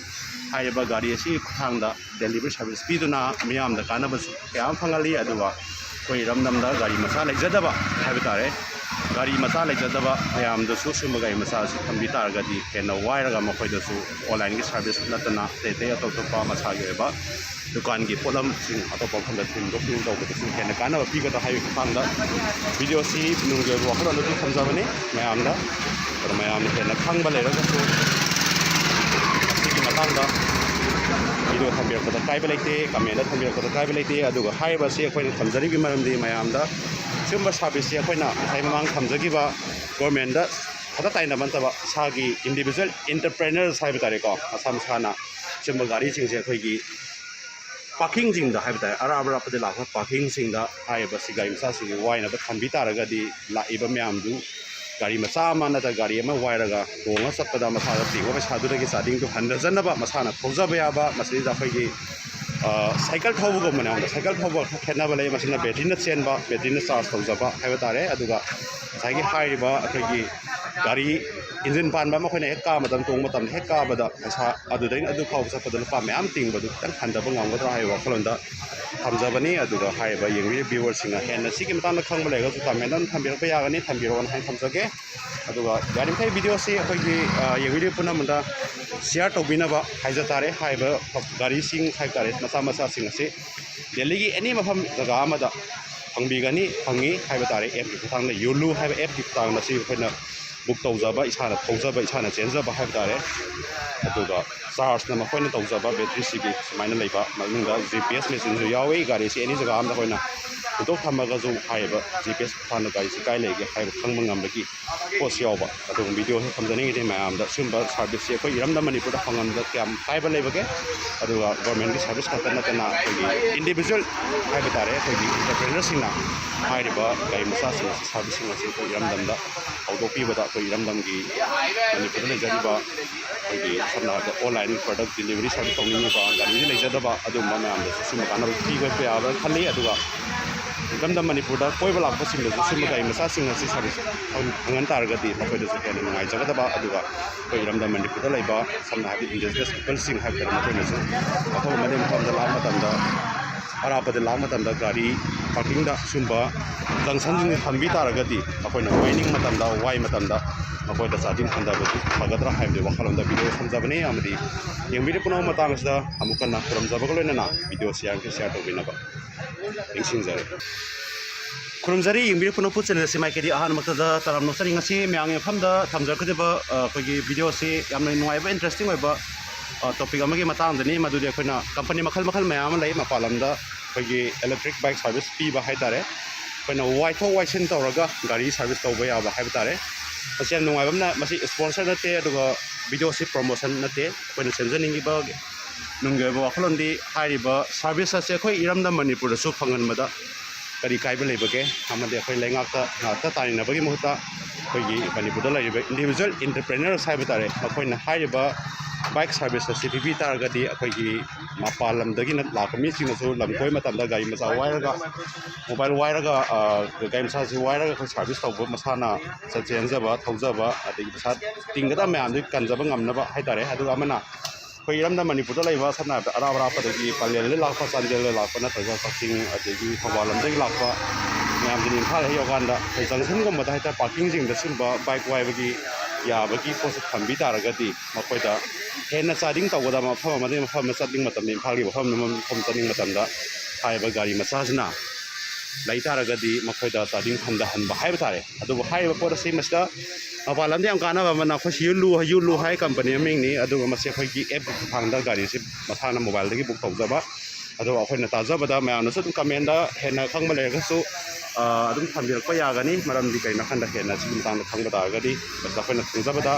ꯍꯥꯏꯔꯤꯕ ꯒꯥꯔꯤ ꯑꯁꯤꯒꯤ ꯈꯨꯠꯊꯥꯡꯗ ꯗꯦꯂꯤꯚꯔꯤ ꯁꯥꯔꯚꯤꯁ ꯄꯤꯗꯨꯅ ꯃꯤꯌꯥꯝꯗ ꯀꯥꯟꯅꯕꯁꯨ ꯀꯌꯥ ꯑꯃ ꯐꯪꯍꯜꯂꯤ꯫ ꯑꯗꯨꯒ ꯑꯩꯈꯣꯏ ꯏꯔꯝꯗꯝꯗ ꯒꯥꯔꯤ ꯃꯆꯥ ꯂꯩꯖꯗꯕ ꯍꯥꯏꯕ ꯇꯥꯔꯦ, ꯒꯥꯔꯤ ꯃꯆꯥ ꯂꯩꯖꯗꯕ ꯃꯌꯥꯝꯗꯁꯨ ꯁꯤꯒꯨꯝꯕ ꯒꯥꯔꯤ ꯃꯆꯥ ꯑꯁꯤ ꯊꯝꯕꯤ ꯇꯥꯔꯒꯗꯤ ꯍꯦꯟꯅ ꯋꯥꯏꯔꯒ ꯃꯈꯣꯏꯗꯁꯨ ꯑꯣꯟꯂꯥꯏꯟꯒꯤ ꯁꯥꯔꯚꯤꯁ ꯅꯠꯇꯅ ꯑꯇꯩ ꯑꯇꯩ ꯑꯇꯣꯞ ꯑꯇꯣꯞꯄ ꯃꯁꯥꯒꯤ ꯑꯣꯏꯕ ꯗꯨꯀꯥꯟꯒꯤ ꯄꯣꯠꯂꯝꯁꯤꯡ ꯑꯇꯣꯞꯄ ꯃꯐꯝꯗ ꯊꯤꯟꯗꯣꯛ ꯊꯤꯟꯖꯤꯟ ꯇꯧꯕꯗꯁꯨ ꯍꯦꯟꯅ ꯀꯥꯟꯅꯕ ꯄꯤꯒꯗ꯭ꯔꯥ ꯍꯥꯏꯕꯒꯤ ꯃꯇꯥꯡꯗ ꯚꯤꯗꯤꯑꯣꯁꯤ ꯅꯨꯡꯒꯤ ꯑꯣꯏꯕ ꯋꯥꯈꯜꯂꯣꯟ ꯑꯗꯨ ꯊꯝꯖꯕꯅꯤ ꯃꯌꯥꯝꯗ꯫ ꯑꯗꯨꯅ ꯃꯌꯥꯝꯅ ꯍꯦꯟꯅ ꯈꯪꯕ ꯂꯩꯔꯒꯁꯨ ꯃꯁꯤꯒꯤ ꯃꯇꯥꯡꯗ ꯚꯤꯗꯤꯑꯣ ꯊꯝꯕꯤꯔꯛꯄꯗ ꯀꯥꯏꯕ ꯂꯩꯇꯦ, ꯀꯃꯦꯟꯗ ꯊꯝꯕꯤꯔꯛꯄꯗ ꯀꯥꯏꯕ ꯂꯩꯇꯦ꯫ ꯑꯗꯨꯒ ꯍꯥꯏꯔꯤꯕ ꯑꯁꯤ ꯑꯩꯈꯣꯏꯅ ꯊꯝꯖꯔꯤꯕꯒꯤ ꯃꯔꯝꯗꯤ ꯃꯌꯥꯝꯗ ꯁꯤꯒꯨꯝꯕ ꯁꯥꯔꯚꯤꯁꯁꯤ ꯑꯩꯈꯣꯏꯅ ꯉꯁꯥꯏ ꯃꯃꯥꯡ ꯊꯝꯖꯈꯤꯕ ꯒꯣꯔꯃꯦꯟꯗ ꯈꯛꯇ ꯇꯥꯏꯅꯕ ꯅꯠꯇꯕ ꯏꯁꯥꯒꯤ ꯏꯟꯗꯤꯕꯤꯖꯨꯋꯦꯜ ꯑꯦꯟꯇꯔꯄ꯭ꯔꯦꯅꯔꯁ ꯍꯥꯏꯕ ꯇꯥꯔꯦꯀꯣ, ꯃꯁꯥ ꯃꯁꯥꯅ ꯁꯤꯒꯨꯝꯕ ꯒꯥꯔꯤꯁꯤꯡꯁꯦ ꯑꯩꯈꯣꯏꯒꯤ ꯄꯥꯔꯀꯤꯡꯁꯤꯡꯗ ꯍꯥꯏꯕ ꯇꯥꯔꯦ, ꯑꯔꯥꯞ ꯑꯔꯥꯞꯄꯗ ꯂꯥꯛꯄ ꯄꯥꯔꯀꯤꯡꯁꯤꯡꯗ ꯍꯥꯏꯔꯤꯕ ꯁꯤ ꯒꯥꯔꯤ ꯃꯆꯥꯁꯤꯡꯁꯤ ꯋꯥꯏꯅꯕ ꯊꯝꯕꯤ ꯇꯥꯔꯒꯗꯤ ꯂꯥꯛꯏꯕ ꯃꯌꯥꯝꯗꯨ ꯒꯥꯔꯤ ꯃꯆꯥ ꯑꯃ ꯅꯠꯇ꯭ꯔꯒ ꯒꯥꯔꯤ ꯑꯃ ꯋꯥꯏꯔꯒ ꯇꯣꯡꯉ ꯆꯠꯄꯗ ꯃꯁꯥꯗ ꯇꯤꯡꯕ ꯄꯩꯁꯥꯗꯨꯗꯒꯤ ꯆꯥꯗꯤꯡꯗꯨ ꯍꯟꯊꯖꯅꯕ ꯃꯁꯥꯅ ꯊꯧꯖꯕ ꯌꯥꯕ, ꯃꯁꯤꯗ ꯑꯩꯈꯣꯏꯒꯤ ꯁꯥꯏꯀꯜ ꯊꯧꯕꯒꯨꯝꯕꯅꯦ꯫ ꯑꯃꯗ ꯁꯥꯏꯀꯜ ꯊꯧꯕ ꯈꯔ ꯈꯦꯠꯅꯕ ꯂꯩ꯫ ꯃꯁꯤꯅ ꯕꯦꯇ꯭ꯔꯤꯅ ꯆꯦꯟꯕ, ꯕꯦꯇ꯭ꯔꯤꯅ ꯆꯥꯔꯖ ꯇꯧꯖꯕ ꯍꯥꯏꯕ ꯇꯥꯔꯦ꯫ ꯑꯗꯨꯒ ꯉꯁꯥꯏꯒꯤ ꯍꯥꯏꯔꯤꯕ ꯑꯩꯈꯣꯏꯒꯤ ꯒꯥꯔꯤ ꯏꯟꯖꯤꯟ ꯄꯥꯟꯕ ꯑꯃ ꯑꯩꯈꯣꯏꯅ ꯍꯦꯛ ꯀꯥꯕ ꯃꯇꯝ, ꯇꯣꯡꯕ ꯃꯇꯝꯗ ꯍꯦꯛ ꯀꯥꯕꯗ ꯄꯩꯁꯥ ꯑꯗꯨꯗꯩꯅ ꯑꯗꯨ ꯐꯥꯎꯕ ꯆꯠꯄꯗ ꯂꯨꯄꯥ ꯃꯌꯥꯝ ꯇꯤꯡꯕꯗꯨ ꯈꯤꯇꯪ ꯍꯟꯊꯕ ꯉꯝꯒꯗ꯭ꯔꯥ ꯍꯥꯏꯕ ꯋꯥꯈꯜꯂꯣꯟꯗ ꯊꯝꯖꯕꯅꯤ꯫ ꯑꯗꯨꯒ ꯍꯥꯏꯔꯤꯕ ꯌꯦꯡꯕꯤꯔꯤꯕ ꯚ꯭ꯌꯨꯋꯔꯁꯤꯡꯅ ꯍꯦꯟꯅ ꯁꯤꯒꯤ ꯃꯇꯥꯡꯗ ꯈꯪꯕ ꯂꯩꯔꯒꯁꯨ ꯀꯃꯦꯟꯗ ꯑꯗꯨꯝ ꯊꯝꯕꯤꯔꯛꯄ ꯌꯥꯒꯅꯤ, ꯊꯝꯕꯤꯔꯛꯑꯣꯅ ꯍꯥꯏꯅ ꯊꯝꯖꯒꯦ꯫ ꯑꯗꯨꯒ ꯌꯥꯔꯤꯃꯈꯩ ꯚꯤꯗꯤꯑꯣꯁꯤ ꯑꯩꯈꯣꯏꯒꯤ, ꯑ, ꯌꯦꯡꯕꯤꯔꯤꯕ ꯄꯨꯝꯅꯃꯛꯇ ꯁꯤꯌꯥꯔ ꯇꯧꯕꯤꯅꯕ ꯍꯥꯏꯖ ꯇꯥꯔꯦ꯫ ꯍꯥꯏꯔꯤꯕ ꯒꯥꯔꯤꯁꯤꯡ ꯍꯥꯏꯕ ꯇꯥꯔꯦ, ꯃꯆꯥ ꯃꯆꯥꯁꯤꯡ ꯑꯁꯤ ꯗꯦꯜꯂꯤꯒꯤ ꯑꯦꯅꯤ ꯃꯐꯝ ꯖꯒꯥ ꯑꯃꯗ ꯐꯪꯕꯤꯒꯅꯤ, ꯐꯪꯉꯤ ꯍꯥꯏꯕ ꯇꯥꯔꯦ꯫ ꯑꯦꯞꯀꯤ ꯈꯨꯠꯊꯥꯡꯗ, ꯌꯣꯂꯨ ꯍꯥꯏꯕ ꯑꯦꯞꯀꯤ ꯈꯨꯠꯊꯥꯡꯗ ꯁꯤ ꯑꯩꯈꯣꯏꯅ ꯕꯨꯛ ꯇꯧꯖꯕ, ꯏꯁꯥꯅ ꯊꯧꯖꯕ, ꯏꯁꯥꯅ ꯆꯦꯟꯖꯕ ꯍꯥꯏꯕ ꯇꯥꯔꯦ꯫ ꯑꯗꯨꯒ ꯆꯥꯔꯖꯅ ꯃꯈꯣꯏꯅ ꯇꯧꯖꯕ ꯕꯦꯇ꯭ꯔꯤꯁꯤꯒꯤ ꯁꯨꯃꯥꯏꯅ ꯂꯩꯕ, ꯃꯅꯨꯡꯗ ꯖꯤ ꯄꯤ ꯑꯦꯁ ꯃꯦꯆꯤꯟꯁꯨ ꯌꯥꯎꯏ꯫ ꯒꯥꯔꯤꯁꯤ ꯑꯦꯅꯤ ꯖꯒꯥ ꯑꯃꯗ ꯑꯩꯈꯣꯏꯅ ꯍꯨꯟꯗꯣꯛ ꯊꯝꯃꯒꯁꯨ ꯍꯥꯏꯔꯤꯕ ꯖꯤ ꯄꯤ ꯑꯦꯁ ꯈꯨꯠꯊꯥꯡꯗ ꯒꯥꯔꯤꯁꯤ ꯀꯥꯏ ꯂꯩꯒꯦ ꯍꯥꯏꯕ ꯈꯪꯕ ꯉꯝꯕꯒꯤ ꯄꯣꯠꯁꯨ ꯌꯥꯎꯕ꯫ ꯑꯗꯨꯒꯨꯝꯕ ꯚꯤꯗꯤꯑꯣꯁꯤ ꯊꯝꯖꯅꯤꯡꯉꯤꯗꯤ ꯃꯌꯥꯝꯗ ꯁꯤꯒꯨꯝꯕ ꯁꯥꯔꯚꯤꯁꯁꯤ ꯑꯩꯈꯣꯏ ꯏꯔꯝꯗꯝ ꯃꯅꯤꯄꯨꯔꯗ ꯐꯪꯍꯟꯕꯗ ꯀꯌꯥꯝ ꯀꯥꯏꯕ ꯂꯩꯕꯒꯦ? ꯑꯗꯨꯒ ꯒꯣꯔꯃꯦꯟꯒꯤ ꯁꯥꯔꯚꯤꯁ ꯈꯛꯇ ꯅꯠꯇꯅ ꯑꯩꯈꯣꯏꯒꯤ ꯏꯟꯗꯤꯕꯤꯖꯨꯋꯦꯜ ꯍꯥꯏꯕ ꯇꯥꯔꯦ, ꯑꯩꯈꯣꯏꯒꯤ ꯑꯦꯟꯇꯔꯄ꯭ꯔꯦꯅꯔꯁꯤꯡꯅ ꯍꯥꯏꯔꯤꯕ ꯒꯥꯔꯤ ꯃꯆꯥꯁꯤꯡ ꯑꯁꯤ, ꯁꯥꯔꯚꯤꯁꯁꯤꯡ ꯑꯁꯤ ꯑꯩꯈꯣꯏ ꯏꯔꯝꯗꯝꯗ ꯍꯧꯗꯣꯛꯄꯤꯕꯗ ꯑꯩꯈꯣꯏ ꯏꯔꯝꯗꯝꯒꯤ ꯃꯅꯤꯄꯨꯔꯗ ꯂꯩꯖꯔꯤꯕ ꯑꯩꯈꯣꯏꯒꯤ ꯁꯝꯅ ꯍꯥꯏꯔꯕꯗ ꯑꯣꯟꯂꯥꯏꯟ ꯄ꯭ꯔꯗꯛ ꯗꯤꯂꯤꯚꯔꯤ ꯁꯥꯔꯚꯤꯁ ꯇꯧꯅꯤꯡꯉꯤꯕ, ꯒꯥꯔꯤꯗꯤ ꯂꯩꯖꯗꯕ ꯑꯗꯨꯒꯨꯝꯕ ꯃꯌꯥꯝꯗꯁꯨ ꯁꯤꯒꯨꯝꯕ ꯀꯥꯟꯅꯕ ꯄꯤꯕ ꯌꯥꯕ꯭ꯔꯥ ꯈꯜꯂꯤ꯫ ꯑꯗꯨꯒ ꯏꯔꯝꯗꯝ ꯃꯅꯤꯄꯨꯔꯗ ꯀꯣꯏꯕ ꯂꯥꯛꯄꯁꯤꯡꯗꯁꯨ ꯁꯤꯒꯨꯝꯕ ꯒꯥꯔꯤ ꯃꯆꯥꯁꯤꯡ ꯑꯁꯤ ꯁꯥꯔꯚꯤꯁ ꯐꯪ-, ꯐꯪꯍꯟ ꯇꯥꯔꯒꯗꯤ ꯃꯈꯣꯏꯗꯁꯨ ꯍꯦꯟꯅ ꯅꯨꯡꯉꯥꯏꯖꯒꯗꯕ꯫ ꯑꯗꯨꯒ ꯑꯩꯈꯣꯏ ꯏꯔꯝꯗꯝ ꯃꯅꯤꯄꯨꯔꯗ ꯂꯩꯕ ꯁꯝꯅ ꯍꯥꯏꯔꯕꯗ ꯏꯟꯗꯤꯖꯤꯅꯁ ꯄꯤꯄꯜꯁꯤꯡ ꯍꯥꯏꯕ ꯇꯥꯔꯦ, ꯃꯈꯣꯏꯅꯁꯨ ꯑꯐꯕ ꯃꯅꯤꯡ ꯃꯐꯝꯗ ꯂꯥꯛꯄ ꯃꯇꯝꯗ, ꯑꯔꯥꯞꯄꯗ ꯂꯥꯛꯄ ꯃꯇꯝꯗ ꯒꯥꯔꯤ ꯄꯥꯔꯀꯤꯡꯗ ꯁꯤꯒꯨꯝꯕ ꯖꯪꯁꯟꯁꯤꯡꯁꯦ ꯊꯝꯕꯤ ꯇꯥꯔꯒꯗꯤ ꯃꯈꯣꯏꯅ ꯋꯥꯏꯅꯤꯡ ꯃꯇꯝꯗ, ꯋꯥꯏ ꯃꯇꯝꯗ ꯃꯈꯣꯏꯗ ꯆꯥꯗꯤꯡ ꯍꯟꯊꯕꯗꯨ ꯐꯒꯗ꯭ꯔꯥ ꯍꯥꯏꯕꯗꯨ ꯋꯥꯈꯜꯂꯣꯟꯗ ꯚꯤꯗꯤꯑꯣ ꯊꯝꯖꯕꯅꯤ꯫ ꯑꯃꯗꯤ ꯌꯦꯡꯕꯤꯔꯤꯕ ꯄꯨꯝꯅꯃꯛ ꯃꯇꯥꯡ ꯑꯁꯤꯗ ꯑꯃꯨꯛ ꯍꯟꯅ ꯈꯨꯔꯨꯝꯖꯕꯒ ꯂꯣꯏꯅꯅ ꯚꯤꯗꯤꯑꯣꯁꯤ ꯌꯥꯔꯤꯈꯩ ꯁꯤꯌꯥꯔ ꯇꯧꯕꯤꯅꯕ ꯅꯤꯡꯁꯤꯡꯖꯔꯤ꯫ ꯈꯨꯔꯨꯝꯖꯔꯤ, ꯌꯦꯡꯕꯤꯔꯤꯕ ꯄꯨꯝꯅꯃꯛꯄꯨ ꯆꯦꯅꯦꯜ ꯑꯁꯤ ꯃꯥꯏꯀꯩꯗꯤ ꯑꯍꯥꯟꯕꯃꯛꯇꯗ ꯇꯔꯥꯝꯅ ꯑꯣꯛꯆꯔꯤ꯫ ꯉꯁꯤ ꯃꯌꯥꯝꯒꯤ ꯃꯐꯝꯗ ꯊꯝꯖꯔꯛꯀꯗꯕ, ꯑ, ꯑꯩꯈꯣꯏꯒꯤ ꯚꯤꯗꯤꯑꯣ ꯑꯁꯤ ꯌꯥꯝꯅ ꯅꯨꯡꯉꯥꯏꯕ, ꯏꯟꯇꯔꯦꯁꯇꯤꯡ ꯑꯣꯏꯕ, ꯑ, ꯇꯣꯄꯤꯛ ꯑꯃꯒꯤ ꯃꯇꯥꯡꯗꯅꯤ꯫ ꯃꯗꯨꯗꯤ ꯑꯩꯈꯣꯏꯅ ꯀꯝꯄꯅꯤ ꯃꯈꯜ ꯃꯈꯜ ꯃꯌꯥꯝ ꯑꯃ ꯂꯩ ꯃꯄꯥꯟ ꯂꯝꯗ ꯑꯩꯈꯣꯏꯒꯤ ꯏꯂꯦꯛꯇ꯭ꯔꯤꯛ ꯕꯥꯏꯛ ꯁꯥꯔꯚꯤꯁ ꯄꯤꯕ ꯍꯥꯏ ꯇꯥꯔꯦ꯫ ꯑꯩꯈꯣꯏꯅ ꯋꯥꯏꯊꯣꯛ ꯋꯥꯏꯁꯤꯟ ꯇꯧꯔꯒ ꯒꯥꯔꯤ ꯁꯥꯔꯚꯤꯁ ꯇꯧꯕ ꯌꯥꯕ ꯍꯥꯏꯕ ꯇꯥꯔꯦ꯫ ꯃꯁꯤ ꯌꯥꯝ ꯅꯨꯡꯉꯥꯏꯕ ꯑꯃꯅ, ꯃꯁꯤ ꯏꯁꯄꯣꯟꯁꯔ ꯅꯠꯇꯦ, ꯑꯗꯨꯒ ꯚꯤꯗꯤꯑꯣꯁꯤ ꯄ꯭ꯔꯣꯃꯣꯁꯟ ꯅꯠꯇꯦ꯫ ꯑꯩꯈꯣꯏꯅ ꯁꯦꯝꯖꯅꯤꯡꯉꯤꯕ ꯅꯨꯡꯒꯤ ꯑꯣꯏꯕ ꯋꯥꯈꯜꯂꯣꯟꯗꯤ ꯍꯥꯏꯔꯤꯕ ꯁꯥꯔꯚꯤꯁ ꯑꯁꯦ ꯑꯩꯈꯣꯏ ꯏꯔꯝꯗꯝ ꯃꯅꯤꯄꯨꯔꯗꯁꯨ ꯐꯪꯍꯟꯕꯗ ꯀꯔꯤ ꯀꯥꯏꯕ ꯂꯩꯕꯒꯦ? ꯑꯃꯗꯤ ꯑꯩꯈꯣꯏ ꯂꯩꯉꯥꯛꯇ ꯉꯥꯛꯇ ꯇꯥꯏꯅꯕꯒꯤ ꯃꯍꯨꯠꯇ ꯑꯩꯈꯣꯏꯒꯤ ꯃꯅꯤꯄꯨꯔꯗ ꯂꯩꯔꯤꯕ ꯏꯟꯗꯤꯕꯤꯖꯨꯋꯦꯜ ꯏꯟꯇꯔꯄ꯭ꯔꯦꯅꯔꯁ ꯍꯥꯏꯕ ꯇꯥꯔꯦ, ꯃꯈꯣꯏꯅ ꯍꯥꯏꯔꯤꯕ ꯕꯥꯏꯛ ꯁꯥꯔꯚꯤꯁ ꯑꯁꯤ ꯄꯤꯕꯤ ꯇꯥꯔꯒꯗꯤ ꯑꯩꯈꯣꯏꯒꯤ ꯃꯄꯥꯟ ꯂꯝꯗꯒꯤꯅ ꯂꯥꯛꯄ ꯃꯤꯁꯤꯡꯅꯁꯨ ꯂꯝ ꯀꯣꯏꯕ ꯃꯇꯝꯗ ꯒꯥꯔꯤ ꯃꯆꯥ ꯋꯥꯏꯔꯒ, ꯃꯣꯕꯥꯏꯜ ꯋꯥꯏꯔꯒ, ꯑ, ꯒꯥꯔꯤ ꯃꯆꯥꯁꯤ ꯋꯥꯏꯔꯒ ꯑꯩꯈꯣꯏ ꯁꯥꯔꯚꯤꯁ ꯇꯧꯕ ꯃꯁꯥꯅ ꯆꯦꯟꯖꯕ, ꯊꯧꯖꯕ, ꯑꯗꯒꯤ ꯄꯩꯁꯥ ꯇꯤꯡꯒꯗꯕ ꯃꯌꯥꯝꯗꯨ ꯀꯟꯖꯕ ꯉꯝꯅꯕ ꯍꯥꯏꯇꯥꯔꯦ꯫ ꯑꯗꯨꯒ ꯑꯃꯅ ꯑꯩꯈꯣꯏ ꯏꯔꯝꯗꯝ ꯃꯅꯤꯄꯨꯔꯗ ꯂꯩꯕ, ꯁꯝꯅ ꯍꯥꯏꯔꯕꯗ ꯑꯔꯥꯞ ꯑꯔꯥꯞꯄꯗꯒꯤ ꯄꯂꯦꯜꯗ ꯂꯥꯛꯄ, ꯆꯥꯟꯗꯦꯜꯗ ꯂꯥꯛꯄ ꯅꯠꯇ꯭ꯔꯒ ꯀꯛꯆꯤꯡ ꯑꯗꯒꯤ ꯊꯧꯕꯥꯜ ꯂꯣꯝꯗꯒꯤ ꯂꯥꯛꯄ ꯃꯌꯥꯝꯁꯤꯅ ꯏꯝꯐꯥꯜ ꯍꯦꯛ ꯌꯧꯔꯀꯥꯟꯗ ꯑꯩꯈꯣꯏ ꯖꯪꯁꯟꯒꯨꯝꯕꯗ ꯍꯥꯏꯇꯥꯔꯦ, ꯄꯥꯔꯀꯤꯡꯁꯤꯡꯗ ꯁꯤꯒꯨꯝꯕ ꯕꯥꯏꯛ ꯋꯥꯏꯕꯒꯤ ꯌꯥꯕꯒꯤ ꯄꯣꯠꯁꯦ ꯊꯝꯕꯤ ꯇꯥꯔꯒꯗꯤ ꯃꯈꯣꯏꯗ ꯍꯦꯟꯅ ꯆꯥꯗꯤꯡ ꯇꯧꯒꯗꯕ ꯃꯐꯝ ꯑꯃꯗꯒꯤ ꯃꯐꯝ ꯑꯃꯗ ꯆꯠꯅꯤꯡꯕ ꯃꯇꯝꯗ, ꯏꯝꯐꯥꯜꯒꯤ ꯃꯐꯝ ꯑꯃꯗꯒꯤ ꯃꯐꯝ ꯆꯠꯅꯤꯡꯕ ꯃꯇꯝꯗ ꯍꯥꯏꯔꯤꯕ ꯒꯥꯔꯤ ꯃꯆꯥꯁꯤꯅ ꯂꯩ ꯇꯥꯔꯒꯗꯤ ꯃꯈꯣꯏꯗ ꯆꯥꯗꯤꯡ ꯍꯟꯊꯍꯟꯕ ꯍꯥꯏꯕ ꯇꯥꯔꯦ꯫ ꯑꯗꯨꯕꯨ ꯍꯥꯏꯔꯤꯕ ꯄꯣꯠ ꯑꯁꯤ ꯃꯁꯤꯗ ꯃꯄꯥꯟ ꯂꯝꯗ ꯌꯥꯝ ꯀꯥꯟꯅꯕ ꯑꯃꯅ, ꯑꯩꯈꯣꯏ ꯁꯤ ꯌꯨꯂꯨ, ꯌꯨꯂꯨ ꯍꯥꯏ ꯀꯝꯄꯅꯤ ꯃꯃꯤꯡꯅꯤ꯫ ꯑꯗꯨꯒ ꯃꯁꯤ ꯑꯩꯈꯣꯏꯒꯤ ꯑꯦꯞꯀꯤ ꯈꯨꯠꯊꯥꯡꯗ ꯒꯥꯔꯤꯁꯤ ꯃꯁꯥꯅ ꯃꯣꯕꯥꯏꯜꯗꯒꯤ ꯕꯨꯛ ꯇꯧꯖꯕ꯫ ꯑꯗꯨꯒ ꯑꯩꯈꯣꯏꯅ ꯇꯥꯖꯕꯗ ꯃꯌꯥꯝꯅꯁꯨ ꯑꯗꯨꯝ ꯀꯃꯦꯟꯗ ꯍꯦꯟꯅ ꯈꯪꯕ ꯂꯩꯔꯒꯁꯨ, ꯑ, ꯑꯗꯨꯝ ꯊꯝꯕꯤꯔꯛꯄ ꯌꯥꯒꯅꯤ꯫ ꯃꯔꯝꯗꯤ ꯀꯩꯅꯣ ꯍꯥꯏꯀꯥꯟꯗ ꯍꯦꯟꯅ ꯁꯤꯒꯤ ꯃꯇꯥꯡꯗ ꯈꯪꯕ ꯇꯥꯔꯒꯗꯤ, ꯃꯁꯤꯗ ꯑꯩꯈꯣꯏꯅ ꯈꯪꯖꯕꯗ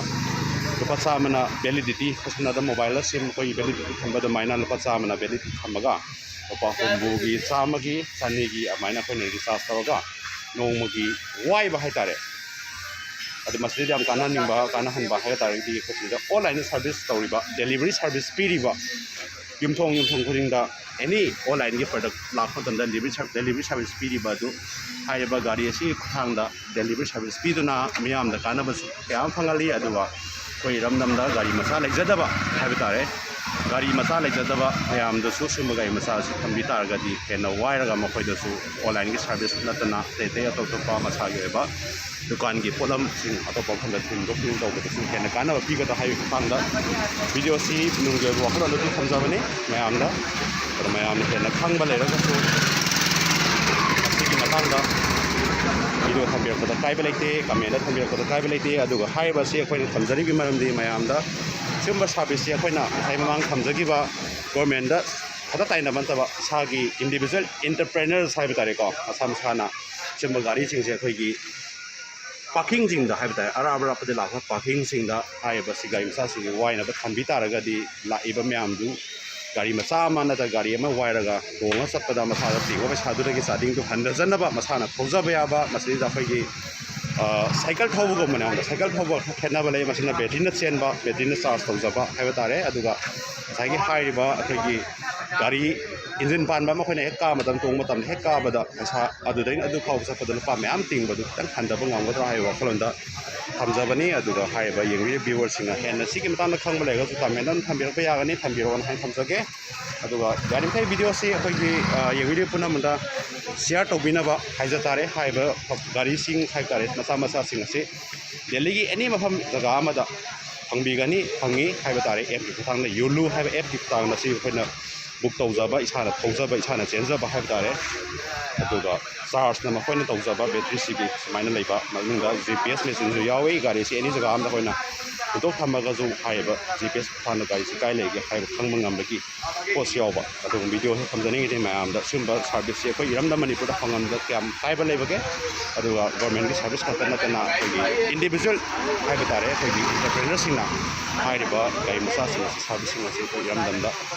ꯂꯨꯄꯥ ꯆꯥꯝꯃꯅ ꯚꯦꯂꯤꯗꯤꯇꯤ, ꯁꯝꯅ ꯍꯥꯏꯔꯕꯗ ꯃꯣꯕꯥꯏꯜꯗ ꯁꯤꯝ ꯑꯩꯈꯣꯏꯒꯤ ꯚꯦꯂꯤꯗꯤꯇꯤ ꯊꯝꯕ ꯑꯗꯨꯃꯥꯏꯅ ꯂꯨꯄꯥ ꯆꯥꯝꯃꯅ ꯚꯦꯂꯤꯗꯤꯇꯤ ꯊꯝꯃꯒ ꯂꯨꯄꯥ ꯍꯨꯝꯐꯨꯒꯤ, ꯆꯥꯝꯃꯒꯤ, ꯆꯅꯤꯒꯤ ꯑꯗꯨꯃꯥꯏꯅ ꯑꯩꯈꯣꯏꯅ ꯔꯤꯆꯥꯔꯖ ꯇꯧꯔꯒ ꯅꯣꯡꯃꯒꯤ ꯋꯥꯏꯕ ꯍꯥꯏꯇꯥꯔꯦ꯫ ꯑꯗꯨ ꯃꯁꯤꯗ ꯌꯥꯝ ꯀꯥꯟꯅꯍꯟꯅꯤꯡꯕ, ꯀꯥꯟꯅꯍꯟꯕ ꯍꯥꯏꯕ ꯇꯥꯔꯒꯗꯤ ꯑꯩꯈꯣꯏ ꯁꯤꯗ ꯑꯣꯟꯂꯥꯏꯟꯗ ꯁꯥꯔꯚꯤꯁ ꯇꯧꯔꯤꯕ, ꯗꯦꯂꯤꯚꯔꯤ ꯁꯥꯔꯚꯤꯁ ꯄꯤꯔꯤꯕ ꯌꯨꯝꯊꯣꯡ ꯌꯨꯝꯊꯣꯡ ꯈꯨꯗꯤꯡꯗ ꯑꯦꯅꯤ ꯑꯣꯟꯂꯥꯏꯟꯒꯤ ꯄ꯭ꯔꯗꯛ ꯂꯥꯛꯄ ꯃꯇꯝꯗ ꯗꯦꯂꯤꯚꯔꯤ ꯁꯥꯔ-, ꯗꯦꯂꯤꯚꯔꯤ ꯁꯥꯔꯚꯤꯁ ꯄꯤꯔꯤꯕ ꯑꯗꯨ ꯍꯥꯏꯔꯤꯕ ꯒꯥꯔꯤ ꯑꯁꯤꯒꯤ ꯈꯨꯠꯊꯥꯡꯗ ꯗꯦꯂꯤꯚꯔꯤ ꯁꯥꯔꯚꯤꯁ ꯄꯤꯗꯨꯅ ꯃꯤꯌꯥꯝꯗ ꯀꯥꯟꯅꯕꯁꯨ ꯀꯌꯥ ꯑꯃ ꯐꯪꯍꯜꯂꯤ꯫ ꯑꯗꯨꯒ ꯑꯩꯈꯣꯏ ꯏꯔꯝꯗꯝꯗ ꯒꯥꯔꯤ ꯃꯆꯥ ꯂꯩꯖꯗꯕ ꯍꯥꯏꯕ ꯇꯥꯔꯦ, ꯒꯥꯔꯤ ꯃꯆꯥ ꯂꯩꯖꯗꯕ ꯃꯌꯥꯝꯗꯁꯨ ꯁꯤꯒꯨꯝꯕ ꯒꯥꯔꯤ ꯃꯆꯥ ꯑꯁꯤ ꯊꯝꯕꯤ ꯇꯥꯔꯒꯗꯤ ꯍꯦꯟꯅ ꯋꯥꯏꯔꯒ ꯃꯈꯣꯏꯗꯁꯨ ꯑꯣꯟꯂꯥꯏꯟꯒꯤ ꯁꯥꯔꯚꯤꯁ ꯅꯠꯇꯅ ꯑꯇꯩ ꯑꯇꯩ ꯑꯇꯣꯞ ꯑꯇꯣꯞꯄ ꯃꯁꯥꯒꯤ ꯑꯣꯏꯕ ꯗꯨꯀꯥꯟꯒꯤ ꯄꯣꯠꯂꯝꯁꯤꯡ ꯑꯇꯣꯞꯄ ꯃꯐꯝꯗ ꯊꯤꯟꯗꯣꯛ ꯊꯤꯟꯖꯤꯟ ꯇꯧꯕꯗꯁꯨ ꯍꯦꯟꯅ ꯀꯥꯟꯅꯕ ꯄꯤꯒꯗ꯭ꯔꯥ ꯍꯥꯏꯕꯒꯤ ꯃꯇꯥꯡꯗ ꯚꯤꯗꯤꯑꯣꯁꯤ ꯅꯨꯡꯒꯤ ꯑꯣꯏꯕ ꯋꯥꯈꯜꯂꯣꯟꯗꯨꯗꯤ ꯊꯝꯖꯕꯅꯤ ꯃꯌꯥꯝꯗ꯫ ꯑꯗꯣ ꯃꯌꯥꯝꯅ ꯍꯦꯟꯅ ꯈꯪꯕ ꯂꯩꯔꯒꯁꯨ ꯃꯁꯤꯒꯤ ꯃꯇꯥꯡꯗ ꯚꯤꯗꯤꯑꯣ ꯊꯝꯕꯤꯔꯛꯄꯗ ꯀꯥꯏꯕ ꯂꯩꯇꯦ, ꯀꯃꯦꯟꯗ ꯊꯝꯕꯤꯔꯛꯄꯗ ꯀꯥꯏꯕ ꯂꯩꯇꯦ꯫ ꯑꯗꯨꯒ ꯍꯥꯏꯔꯤꯕ ꯑꯁꯤ ꯑꯩꯈꯣꯏꯅ ꯊꯝꯖꯔꯤꯕꯒꯤ ꯃꯔꯝꯗꯤ ꯃꯌꯥꯝꯗ ꯁꯤꯒꯨꯝꯕ ꯁꯥꯔꯚꯤꯁꯁꯤ ꯑꯩꯈꯣꯏꯅ ꯉꯁꯥꯏ ꯃꯃꯥꯡ ꯊꯝꯖꯈꯤꯕ ꯒꯣꯔꯃꯦꯟꯗ ꯈꯛꯇ ꯇꯥꯏꯅꯕ ꯅꯠꯇꯕ ꯏꯁꯥꯒꯤ ꯏꯟꯗꯤꯕꯤꯖꯨꯋꯦꯜ ꯑꯦꯟꯇꯔꯄ꯭ꯔꯦꯅꯔꯁ ꯍꯥꯏꯕ ꯇꯥꯔꯦꯀꯣ, ꯃꯁꯥ ꯃꯁꯥꯅ ꯁꯤꯒꯨꯝꯕ ꯒꯥꯔꯤꯁꯤꯡꯁꯦ ꯑꯩꯈꯣꯏꯒꯤ ꯄꯥꯔꯀꯤꯡꯁꯤꯡꯗ ꯍꯥꯏꯕ ꯇꯥꯔꯦ, ꯑꯔꯥꯞ ꯑꯔꯥꯞꯄꯗ ꯂꯥꯛꯄ ꯄꯥꯔꯀꯤꯡꯁꯤꯡꯗ ꯍꯥꯏꯔꯤꯕꯁꯤ ꯒꯥꯔꯤ ꯃꯆꯥꯁꯤꯡꯁꯤ ꯋꯥꯏꯅꯕ ꯊꯝꯕꯤ ꯇꯥꯔꯒꯗꯤ ꯂꯥꯛꯏꯕ ꯃꯌꯥꯝꯗꯨ ꯒꯥꯔꯤ ꯃꯆꯥ ꯑꯃ ꯅꯠꯇ꯭ꯔꯒ ꯒꯥꯔꯤ ꯑꯃ ꯋꯥꯏꯔꯒ ꯇꯣꯡꯉ ꯆꯠꯄꯗ ꯃꯁꯥꯗ ꯇꯤꯡꯕ ꯄꯩꯁꯥꯗꯨꯗꯒꯤ ꯆꯥꯗꯤꯡꯗꯨ ꯍꯟꯊꯖꯅꯕ ꯃꯁꯥꯅ ꯊꯧꯖꯕ ꯌꯥꯕ, ꯃꯁꯤꯗ ꯑꯩꯈꯣꯏꯒꯤ ꯁꯥꯏꯀꯜ ꯊꯧꯕꯒꯨꯝꯕꯅꯦ꯫ ꯑꯃꯨꯛ ꯁꯥꯏꯀꯜ ꯊꯧꯕ ꯈꯔ ꯈꯦꯠꯅꯕ ꯂꯩ꯫ ꯃꯁꯤꯅ ꯕꯦꯇ꯭ꯔꯤꯅ ꯆꯦꯟꯕ, ꯕꯦꯇ꯭ꯔꯤꯅ ꯆꯥꯔꯖ ꯇꯧꯖꯕ ꯍꯥꯏꯕ ꯇꯥꯔꯦ꯫ ꯑꯗꯨꯒ ꯉꯁꯥꯏꯒꯤ ꯍꯥꯏꯔꯤꯕ ꯑꯩꯈꯣꯏꯒꯤ ꯒꯥꯔꯤ ꯏꯟꯖꯤꯟ ꯄꯥꯟꯕ ꯑꯃ ꯑꯩꯈꯣꯏꯅ ꯍꯦꯛ ꯀꯥꯕ ꯃꯇꯝ, ꯇꯣꯡꯕ ꯃꯇꯝꯗ ꯍꯦꯛ ꯀꯥꯕꯗ ꯄꯩꯁꯥ ꯑꯗꯨꯗꯩꯅ ꯑꯗꯨ ꯐꯥꯎꯕ ꯆꯠꯄꯗ ꯂꯨꯄꯥ ꯃꯌꯥꯝ ꯇꯤꯡꯕꯗꯨ ꯈꯤꯇꯪ ꯍꯟꯊꯕ ꯉꯝꯒꯗ꯭ꯔꯥ ꯍꯥꯏꯕ ꯋꯥꯈꯜꯂꯣꯟꯗ ꯊꯝꯖꯕꯅꯤ꯫ ꯑꯗꯨꯒ ꯍꯥꯏꯔꯤꯕ ꯌꯦꯡꯕꯤꯔꯤꯕ ꯚ꯭ꯌꯨꯋꯔꯁꯤꯡꯅ ꯍꯦꯟꯅ ꯁꯤꯒꯤ ꯃꯇꯥꯡꯗ ꯈꯪꯕ ꯂꯩꯔꯒꯁꯨ ꯀꯃꯦꯟꯗ ꯑꯗꯨꯝ ꯊꯝꯕꯤꯔꯛꯄ ꯌꯥꯒꯅꯤ, ꯊꯝꯕꯤꯔꯛꯑꯣꯅ ꯍꯥꯏꯅ ꯊꯝꯖꯒꯦ꯫ ꯑꯗꯨꯒ ꯌꯥꯔꯤꯃꯈꯩ ꯚꯤꯗꯤꯑꯣꯁꯤ ꯑꯩꯈꯣꯏꯒꯤ, ꯑ, ꯌꯦꯡꯕꯤꯔꯤꯕ ꯄꯨꯝꯅꯃꯛꯇ ꯁꯤꯌꯥꯔ ꯇꯧꯕꯤꯅꯕ ꯍꯥꯏꯖ ꯇꯥꯔꯦ꯫ ꯍꯥꯏꯔꯤꯕ ꯒꯥꯔꯤꯁꯤꯡ ꯍꯥꯏꯕ ꯇꯥꯔꯦ, ꯃꯆꯥ ꯃꯆꯥꯁꯤꯡ ꯑꯁꯤ ꯗꯦꯜꯂꯤꯒꯤ ꯑꯦꯅꯤ ꯃꯐꯝ ꯖꯒꯥ ꯑꯃꯗ ꯐꯪꯕꯤꯒꯅꯤ, ꯐꯪꯉꯤ ꯍꯥꯏꯕ ꯇꯥꯔꯦ꯫ ꯑꯦꯞꯀꯤ ꯈꯨꯠꯊꯥꯡꯗ, ꯌꯣꯂꯨ ꯍꯥꯏꯕ ꯑꯦꯞꯀꯤ ꯈꯨꯠꯊꯥꯡꯗ ꯁꯤ ꯑꯩꯈꯣꯏꯅ ꯕꯨꯛ ꯇꯧꯖꯕ, ꯏꯁꯥꯅ ꯊꯧꯖꯕ, ꯏꯁꯥꯅ ꯆꯦꯟꯖꯕ ꯍꯥꯏꯕ ꯇꯥꯔꯦ꯫ ꯑꯗꯨꯒ ꯆꯥꯔꯖꯅ ꯃꯈꯣꯏꯅ ꯇꯧꯖꯕ ꯕꯦꯇ꯭ꯔꯤꯁꯤꯒꯤ ꯁꯨꯃꯥꯏꯅ ꯂꯩꯕ, ꯃꯅꯨꯡꯗ ꯖꯤ ꯄꯤ ꯑꯦꯁ ꯃꯦꯆꯤꯟꯁꯨ ꯌꯥꯎꯏ꯫ ꯒꯥꯔꯤꯁꯤ ꯑꯦꯅꯤ ꯖꯒꯥ ꯑꯃꯗ ꯑꯩꯈꯣꯏꯅ ꯍꯨꯟꯗꯣꯛ ꯊꯝꯃꯒꯁꯨ ꯍꯥꯏꯔꯤꯕ ꯖꯤ ꯄꯤ ꯑꯦꯁ ꯈꯨꯠꯊꯥꯡꯗ ꯒꯥꯔꯤꯁꯤ ꯀꯥꯏ ꯂꯩꯒꯦ ꯍꯥꯏꯕ ꯈꯪꯕ ꯉꯝꯕꯒꯤ ꯄꯣꯠꯁꯨ ꯌꯥꯎꯕ꯫ ꯑꯗꯨꯒꯨꯝꯕ ꯚꯤꯗꯤꯑꯣ ꯍꯦꯛ ꯊꯝꯖꯅꯤꯡꯉꯤꯗꯤ ꯃꯌꯥꯝꯗ ꯁꯤꯒꯨꯝꯕ ꯁꯥꯔꯚꯤꯁꯁꯤ ꯑꯩꯈꯣꯏ ꯏꯔꯝꯗꯝ ꯃꯅꯤꯄꯨꯔꯗ ꯐꯪꯍꯟꯕꯗ ꯀꯌꯥꯝ ꯀꯥꯏꯕ ꯂꯩꯕꯒꯦ, ꯑꯗꯨꯒ ꯒꯣꯔꯃꯦꯟꯒꯤ ꯁꯥꯔꯚꯤꯁ ꯈꯛꯇ ꯅꯠꯇꯅ ꯑꯩꯈꯣꯏꯒꯤ ꯏꯟꯗꯤꯕꯤꯖꯨꯋꯦꯜ ꯍꯥꯏꯕ ꯇꯥꯔꯦ, ꯑꯩꯈꯣꯏꯒꯤ ꯑꯦꯟꯇꯔꯄ꯭ꯔꯦꯅꯔꯁꯤꯡꯅ ꯍꯥꯏꯔꯤꯕ ꯒꯥꯔꯤ ꯃꯆꯥꯁꯤꯡ ꯑꯁꯤ, ꯁꯥꯔꯚꯤꯁꯁꯤꯡ ꯑꯁꯤ ꯑꯩꯈꯣꯏ ꯏꯔꯝꯗꯝꯗ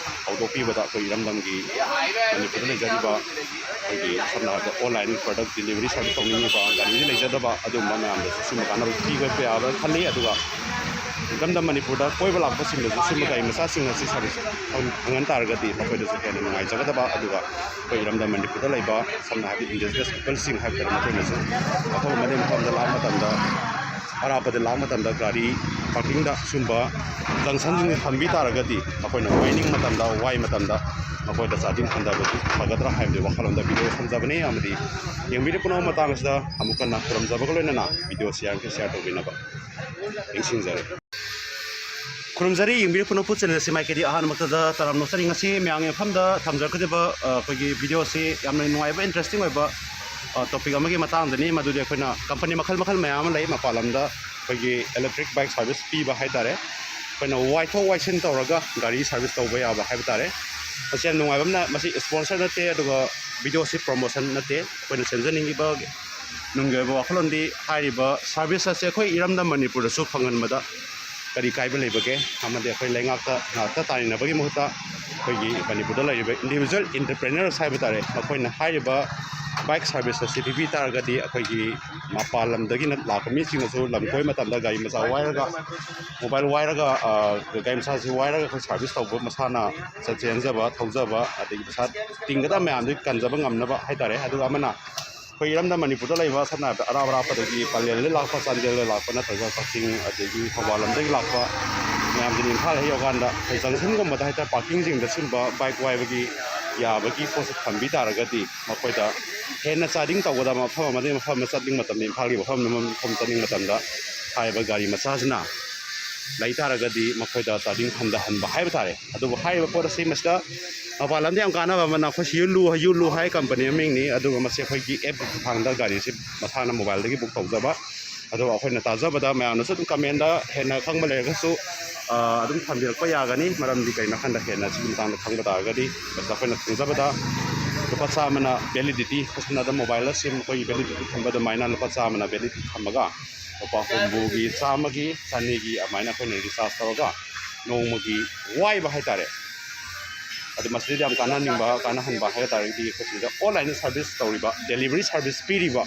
ꯍꯧꯗꯣꯛꯄꯤꯕꯗ ꯑꯩꯈꯣꯏ ꯏꯔꯝꯗꯝꯒꯤ ꯃꯅꯤꯄꯨꯔꯗ ꯂꯩꯖꯔꯤꯕ ꯑꯩꯈꯣꯏꯒꯤ ꯁꯝꯅ ꯍꯥꯏꯔꯕꯗ ꯑꯣꯟꯂꯥꯏꯟ ꯄ꯭ꯔꯗꯛ ꯗꯤꯂꯤꯚꯔꯤ ꯁꯥꯔꯚꯤꯁ ꯇꯧꯅꯤꯡꯉꯤꯕ, ꯒꯥꯔꯤꯗꯤ ꯂꯩꯖꯗꯕ ꯑꯗꯨꯒꯨꯝꯕ ꯃꯌꯥꯝꯗꯁꯨ ꯁꯤꯒꯨꯝꯕ ꯀꯥꯟꯅꯕ ꯄꯤꯕ ꯌꯥꯕ꯭ꯔꯥ ꯈꯜꯂꯤ꯫ ꯑꯗꯨꯒ ꯏꯔꯝꯗꯝ ꯃꯅꯤꯄꯨꯔꯗ ꯀꯣꯏꯕ ꯂꯥꯛꯄꯁꯤꯡꯗꯁꯨ ꯁꯤꯒꯨꯝꯕ ꯒꯥꯔꯤ ꯃꯆꯥꯁꯤꯡ ꯑꯁꯤ ꯁꯥꯔꯚꯤꯁ ꯐꯪ-, ꯐꯪꯍꯟ ꯇꯥꯔꯒꯗꯤ ꯃꯈꯣꯏꯗꯁꯨ ꯍꯦꯟꯅ ꯅꯨꯡꯉꯥꯏꯖꯒꯗꯕ, ꯑꯗꯨꯒ ꯑꯩꯈꯣꯏ ꯏꯔꯝꯗꯝ ꯃꯅꯤꯄꯨꯔꯗ ꯂꯩꯕ ꯁꯝꯅ ꯍꯥꯏꯔꯕꯗ ꯏꯟꯗꯤꯖꯤꯅꯁ ꯄꯤꯄꯜꯁꯤꯡ ꯍꯥꯏꯕ ꯇꯥꯔꯦ, ꯃꯈꯣꯏꯅꯁꯨ ꯑꯐꯕ ꯃꯐꯝ ꯃꯐꯝꯗ ꯂꯥꯛꯄ ꯃꯇꯝꯗ, ꯑꯔꯥꯞꯄꯗ ꯂꯥꯛꯄ ꯃꯇꯝꯗ ꯒꯥꯔꯤ ꯄꯥꯔꯀꯤꯡꯗ ꯁꯤꯒꯨꯝꯕ ꯖꯪꯁꯟꯁꯤꯡꯁꯤ ꯊꯝꯕꯤ ꯇꯥꯔꯒꯗꯤ ꯃꯈꯣꯏꯅ ꯋꯥꯏꯅꯤꯡ ꯃꯇꯝꯗ, ꯋꯥꯏ ꯃꯇꯝꯗ ꯃꯈꯣꯏꯗ ꯆꯥꯗꯤꯡ ꯍꯟꯊꯕꯗꯨ ꯐꯒꯗ꯭ꯔꯥ ꯍꯥꯏꯕꯗꯨ ꯋꯥꯈꯜꯂꯣꯟꯗ ꯚꯤꯗꯤꯑꯣ ꯊꯝꯖꯕꯅꯤ꯫ ꯑꯃꯗꯤ ꯌꯦꯡꯕꯤꯔꯤꯕ ꯄꯨꯝꯅꯃꯛ ꯃꯇꯥꯡ ꯑꯁꯤꯗ ꯑꯃꯨꯛ ꯍꯟꯅ ꯈꯨꯔꯨꯝꯖꯕꯒ ꯂꯣꯏꯅꯅ ꯚꯤꯗꯤꯑꯣꯁꯤ ꯌꯥꯔꯤꯈꯩ ꯁꯤꯌꯥꯔ ꯇꯧꯕꯤꯅꯕ ꯅꯤꯡꯁꯤꯡꯖꯔꯤ꯫ ꯈꯨꯔꯨꯝꯖꯔꯤ, ꯌꯦꯡꯕꯤꯔꯤꯕ ꯄꯨꯝꯅꯃꯛꯄꯨ ꯆꯦꯅꯦꯜ ꯑꯁꯤ ꯃꯥꯏꯀꯩꯗꯤ ꯑꯍꯥꯟꯕꯃꯛꯇꯗ ꯇꯔꯥꯝꯅ ꯑꯣꯛꯆꯔꯤ꯫ ꯉꯁꯤ ꯃꯌꯥꯝꯒꯤ ꯃꯐꯝꯗ ꯊꯝꯖꯔꯛꯀꯗꯕ, ꯑ, ꯑꯩꯈꯣꯏꯒꯤ ꯚꯤꯗꯤꯑꯣ ꯑꯁꯤ ꯌꯥꯝꯅ ꯅꯨꯡꯉꯥꯏꯕ, ꯏꯟꯇꯔꯦꯁꯇꯤꯡ ꯑꯣꯏꯕ, ꯑ, ꯇꯣꯄꯤꯛ ꯑꯃꯒꯤ ꯃꯇꯥꯡꯗꯅꯤ꯫ ꯃꯗꯨꯗꯤ ꯑꯩꯈꯣꯏꯅ ꯀꯝꯄꯅꯤ ꯃꯈꯜ ꯃꯈꯜ ꯃꯌꯥꯝ ꯑꯃ ꯂꯩ ꯃꯄꯥꯟ ꯂꯝꯗ ꯑꯩꯈꯣꯏꯒꯤ ꯏꯂꯦꯛꯇ꯭ꯔꯤꯛ ꯕꯥꯏꯛ ꯁꯥꯔꯚꯤꯁ ꯄꯤꯕ ꯍꯥꯏ ꯇꯥꯔꯦ꯫ ꯑꯩꯈꯣꯏꯅ ꯋꯥꯏꯊꯣꯛ ꯋꯥꯏꯁꯤꯟ ꯇꯧꯔꯒ ꯒꯥꯔꯤ ꯁꯥꯔꯚꯤꯁ ꯇꯧꯕ ꯌꯥꯕ ꯍꯥꯏꯕ ꯇꯥꯔꯦ꯫ ꯃꯁꯤ ꯌꯥꯝ ꯅꯨꯡꯉꯥꯏꯕ ꯑꯃꯅ, ꯃꯁꯤ ꯏꯁꯄꯣꯟꯁꯔ ꯅꯠꯇꯦ, ꯑꯗꯨꯒ ꯚꯤꯗꯤꯑꯣ ꯑꯁꯤ ꯄ꯭ꯔꯣꯃꯣꯁꯟ ꯅꯠꯇꯦ꯫ ꯑꯩꯈꯣꯏꯅ ꯁꯦꯝꯖꯅꯤꯡꯉꯤꯕ ꯅꯨꯡꯒꯤ ꯑꯣꯏꯕ ꯋꯥꯈꯜꯂꯣꯟꯗꯤ ꯍꯥꯏꯔꯤꯕ ꯁꯥꯔꯚꯤꯁ ꯑꯁꯦ ꯑꯩꯈꯣꯏ ꯏꯔꯝꯗꯝ ꯃꯅꯤꯄꯨꯔꯗꯁꯨ ꯐꯪꯍꯟꯕꯗ ꯀꯔꯤ ꯀꯥꯏꯕ ꯂꯩꯕꯒꯦ? ꯑꯃꯗꯤ ꯑꯩꯈꯣꯏ ꯂꯩꯉꯥꯛꯇ ꯉꯥꯛꯇ ꯇꯥꯏꯅꯕꯒꯤ ꯃꯍꯨꯠꯇ ꯑꯩꯈꯣꯏꯒꯤ ꯃꯅꯤꯄꯨꯔꯗ ꯂꯩꯔꯤꯕ ꯏꯟꯗꯤꯕꯤꯖꯨꯋꯦꯜ ꯏꯟꯇꯔꯄ꯭ꯔꯦꯅꯔꯁ ꯍꯥꯏꯕ ꯇꯥꯔꯦ, ꯃꯈꯣꯏꯅ ꯍꯥꯏꯔꯤꯕ ꯕꯥꯏꯛ ꯁꯥꯔꯚꯤꯁ ꯑꯁꯤ ꯄꯤꯕꯤ ꯇꯥꯔꯒꯗꯤ ꯑꯩꯈꯣꯏꯒꯤ ꯃꯄꯥꯟ ꯂꯝꯗꯒꯤꯅ ꯂꯥꯛꯄ ꯃꯤꯁꯤꯡꯅꯁꯨ ꯂꯝ ꯀꯣꯏꯕ ꯃꯇꯝꯗ ꯒꯥꯔꯤ ꯃꯆꯥ ꯋꯥꯏꯔꯒ, ꯃꯣꯕꯥꯏꯜ ꯋꯥꯏꯔꯒ, ꯑ, ꯒꯥꯔꯤ ꯃꯆꯥꯁꯤ ꯋꯥꯏꯔꯒ ꯑꯩꯈꯣꯏ ꯁꯥꯔꯚꯤꯁ ꯇꯧꯕ, ꯃꯁꯥꯅ ꯆꯠ-, ꯆꯦꯟꯖꯕ, ꯊꯧꯖꯕ, ꯑꯗꯒꯤ ꯄꯩꯁꯥ ꯇꯤꯡꯒꯗꯕ ꯃꯌꯥꯝꯗꯨ ꯀꯟꯖꯕ ꯉꯝꯅꯕ ꯍꯥꯏꯇꯥꯔꯦ꯫ ꯑꯗꯨꯒ ꯑꯃꯅ ꯑꯩꯈꯣꯏ ꯏꯔꯝꯗꯝ ꯃꯅꯤꯄꯨꯔꯗ ꯂꯩꯕ, ꯁꯝꯅ ꯍꯥꯏꯔꯕꯗ ꯑꯔꯥꯞ ꯑꯔꯥꯞꯄꯗꯒꯤ, ꯄꯂꯦꯜꯗ ꯂꯥꯛꯄ, ꯆꯥꯟꯗꯦꯜꯗ ꯂꯥꯛꯄ, ꯅꯠꯇ꯭ꯔꯒ ꯀꯛꯆꯤꯡ ꯑꯗꯒꯤ ꯊꯧꯕꯥꯜ ꯂꯣꯝꯗꯒꯤ ꯂꯥꯛꯄ ꯃꯌꯥꯝꯗꯨꯅ ꯏꯝꯐꯥꯜ ꯍꯦꯛ ꯌꯧꯔꯀꯥꯟꯗ ꯑꯩꯈꯣꯏ ꯖꯪꯁꯟꯒꯨꯝꯕꯗ ꯍꯥꯏꯇꯥꯔꯦ, ꯄꯥꯔꯀꯤꯡꯁꯤꯡꯗ ꯁꯤꯒꯨꯝꯕ ꯕꯥꯏꯛ ꯋꯥꯏꯕꯒꯤ ꯌꯥꯕꯒꯤ ꯄꯣꯠꯁꯦ ꯊꯝꯕꯤ ꯇꯥꯔꯒꯗꯤ ꯃꯈꯣꯏꯗ ꯍꯦꯟꯅ ꯆꯥꯗꯤꯡ ꯇꯧꯒꯗꯕ ꯃꯐꯝ ꯑꯃꯗꯒꯤ ꯃꯐꯝ ꯑꯃ ꯆꯠꯅꯤꯡꯕ ꯃꯇꯝꯗ, ꯏꯝꯐꯥꯜꯒꯤ ꯃꯐꯝ ꯑꯃꯗꯒꯤ ꯃꯐꯝ ꯆꯠꯅꯤꯡꯕ ꯃꯇꯝꯗ ꯍꯥꯏꯔꯤꯕ ꯒꯥꯔꯤ ꯃꯆꯥꯁꯤꯅ ꯂꯩ ꯇꯥꯔꯒꯗꯤ ꯃꯈꯣꯏꯗ ꯆꯥꯗꯤꯡ ꯍꯟꯊꯍꯟꯕ ꯍꯥꯏꯕ ꯇꯥꯔꯦ꯫ ꯑꯗꯨꯕꯨ ꯍꯥꯏꯔꯤꯕ ꯄꯣꯠ ꯑꯁꯤ ꯃꯁꯤꯗ ꯃꯄꯥꯟ ꯂꯝꯗ ꯌꯥꯝ ꯀꯥꯟꯅꯕ ꯑꯃꯅ, ꯑꯩꯈꯣꯏ ꯁꯤ ꯌꯨꯂꯨ, ꯌꯨꯂꯨ ꯍꯥꯏ ꯀꯝꯄꯅꯤ ꯃꯃꯤꯡꯅꯤ, ꯑꯗꯨꯒ ꯃꯁꯤ ꯑꯩꯈꯣꯏꯒꯤ ꯑꯦꯞꯀꯤ ꯈꯨꯠꯊꯥꯡꯗ ꯒꯥꯔꯤꯁꯤ ꯃꯁꯥꯅ ꯃꯣꯕꯥꯏꯜꯗꯒꯤ ꯕꯨꯛ ꯇꯧꯖꯕ꯫ ꯑꯗꯨꯒ ꯑꯩꯈꯣꯏꯅ ꯇꯥꯖꯕꯗ ꯃꯌꯥꯝꯅꯁꯨ ꯑꯗꯨꯝ ꯀꯃꯦꯟꯗ ꯍꯦꯟꯅ ꯈꯪꯕ ꯂꯩꯔꯒꯁꯨ, ꯑ, ꯑꯗꯨꯝ ꯊꯝꯕꯤꯔꯛꯄ ꯌꯥꯒꯅꯤ꯫ ꯃꯔꯝꯗꯤ ꯀꯩꯅꯣ ꯍꯥꯏꯀꯥꯟꯗ ꯍꯦꯟꯅ ꯁꯤꯒꯤ ꯃꯇꯥꯡꯗ ꯈꯪꯕ ꯇꯥꯔꯒꯗꯤ, ꯃꯁꯤꯗ ꯑꯩꯈꯣꯏꯅ ꯈꯪꯖꯕꯗ ꯂꯨꯄꯥ ꯆꯥꯝꯃꯅ ꯚꯦꯂꯤꯗꯤꯇꯤ, ꯁꯝꯅ ꯑꯗꯨꯝ ꯃꯣꯕꯥꯏꯜꯗ ꯁꯤꯝ ꯑꯩꯈꯣꯏꯒꯤ ꯚꯦꯂꯤꯗꯤꯇꯤ ꯊꯝꯕ ꯑꯗꯨꯃꯥꯏꯅ ꯂꯨꯄꯥ ꯆꯥꯝꯃꯅ ꯚꯦꯂꯤꯗꯤꯇꯤ ꯊꯝꯃꯒ ꯂꯨꯄꯥ ꯍꯨꯝꯐꯨꯒꯤ, ꯆꯥꯝꯃꯒꯤ, ꯆꯅꯤꯒꯤ ꯑꯗꯨꯃꯥꯏꯅ ꯑꯩꯈꯣꯏꯅ ꯔꯤꯆꯥꯔꯖ ꯇꯧꯔꯒ ꯅꯣꯡꯃꯒꯤ ꯋꯥꯏꯕ ꯍꯥꯏꯇꯥꯔꯦ꯫ ꯑꯗꯨ ꯃꯁꯤꯗꯩꯗ ꯌꯥꯝ ꯀꯥꯟꯅꯍꯟꯅꯤꯡꯕ, ꯀꯥꯟꯅꯍꯟꯕ ꯍꯥꯏꯕ ꯇꯥꯔꯒꯗꯤ ꯑꯩꯈꯣꯏ ꯁꯤꯗ ꯑꯣꯟꯂꯥꯏꯟꯗ ꯁꯥꯔꯚꯤꯁ ꯇꯧꯔꯤꯕ, ꯗꯦꯂꯤꯚꯔꯤ ꯁꯥꯔꯚꯤꯁ ꯄꯤꯔꯤꯕ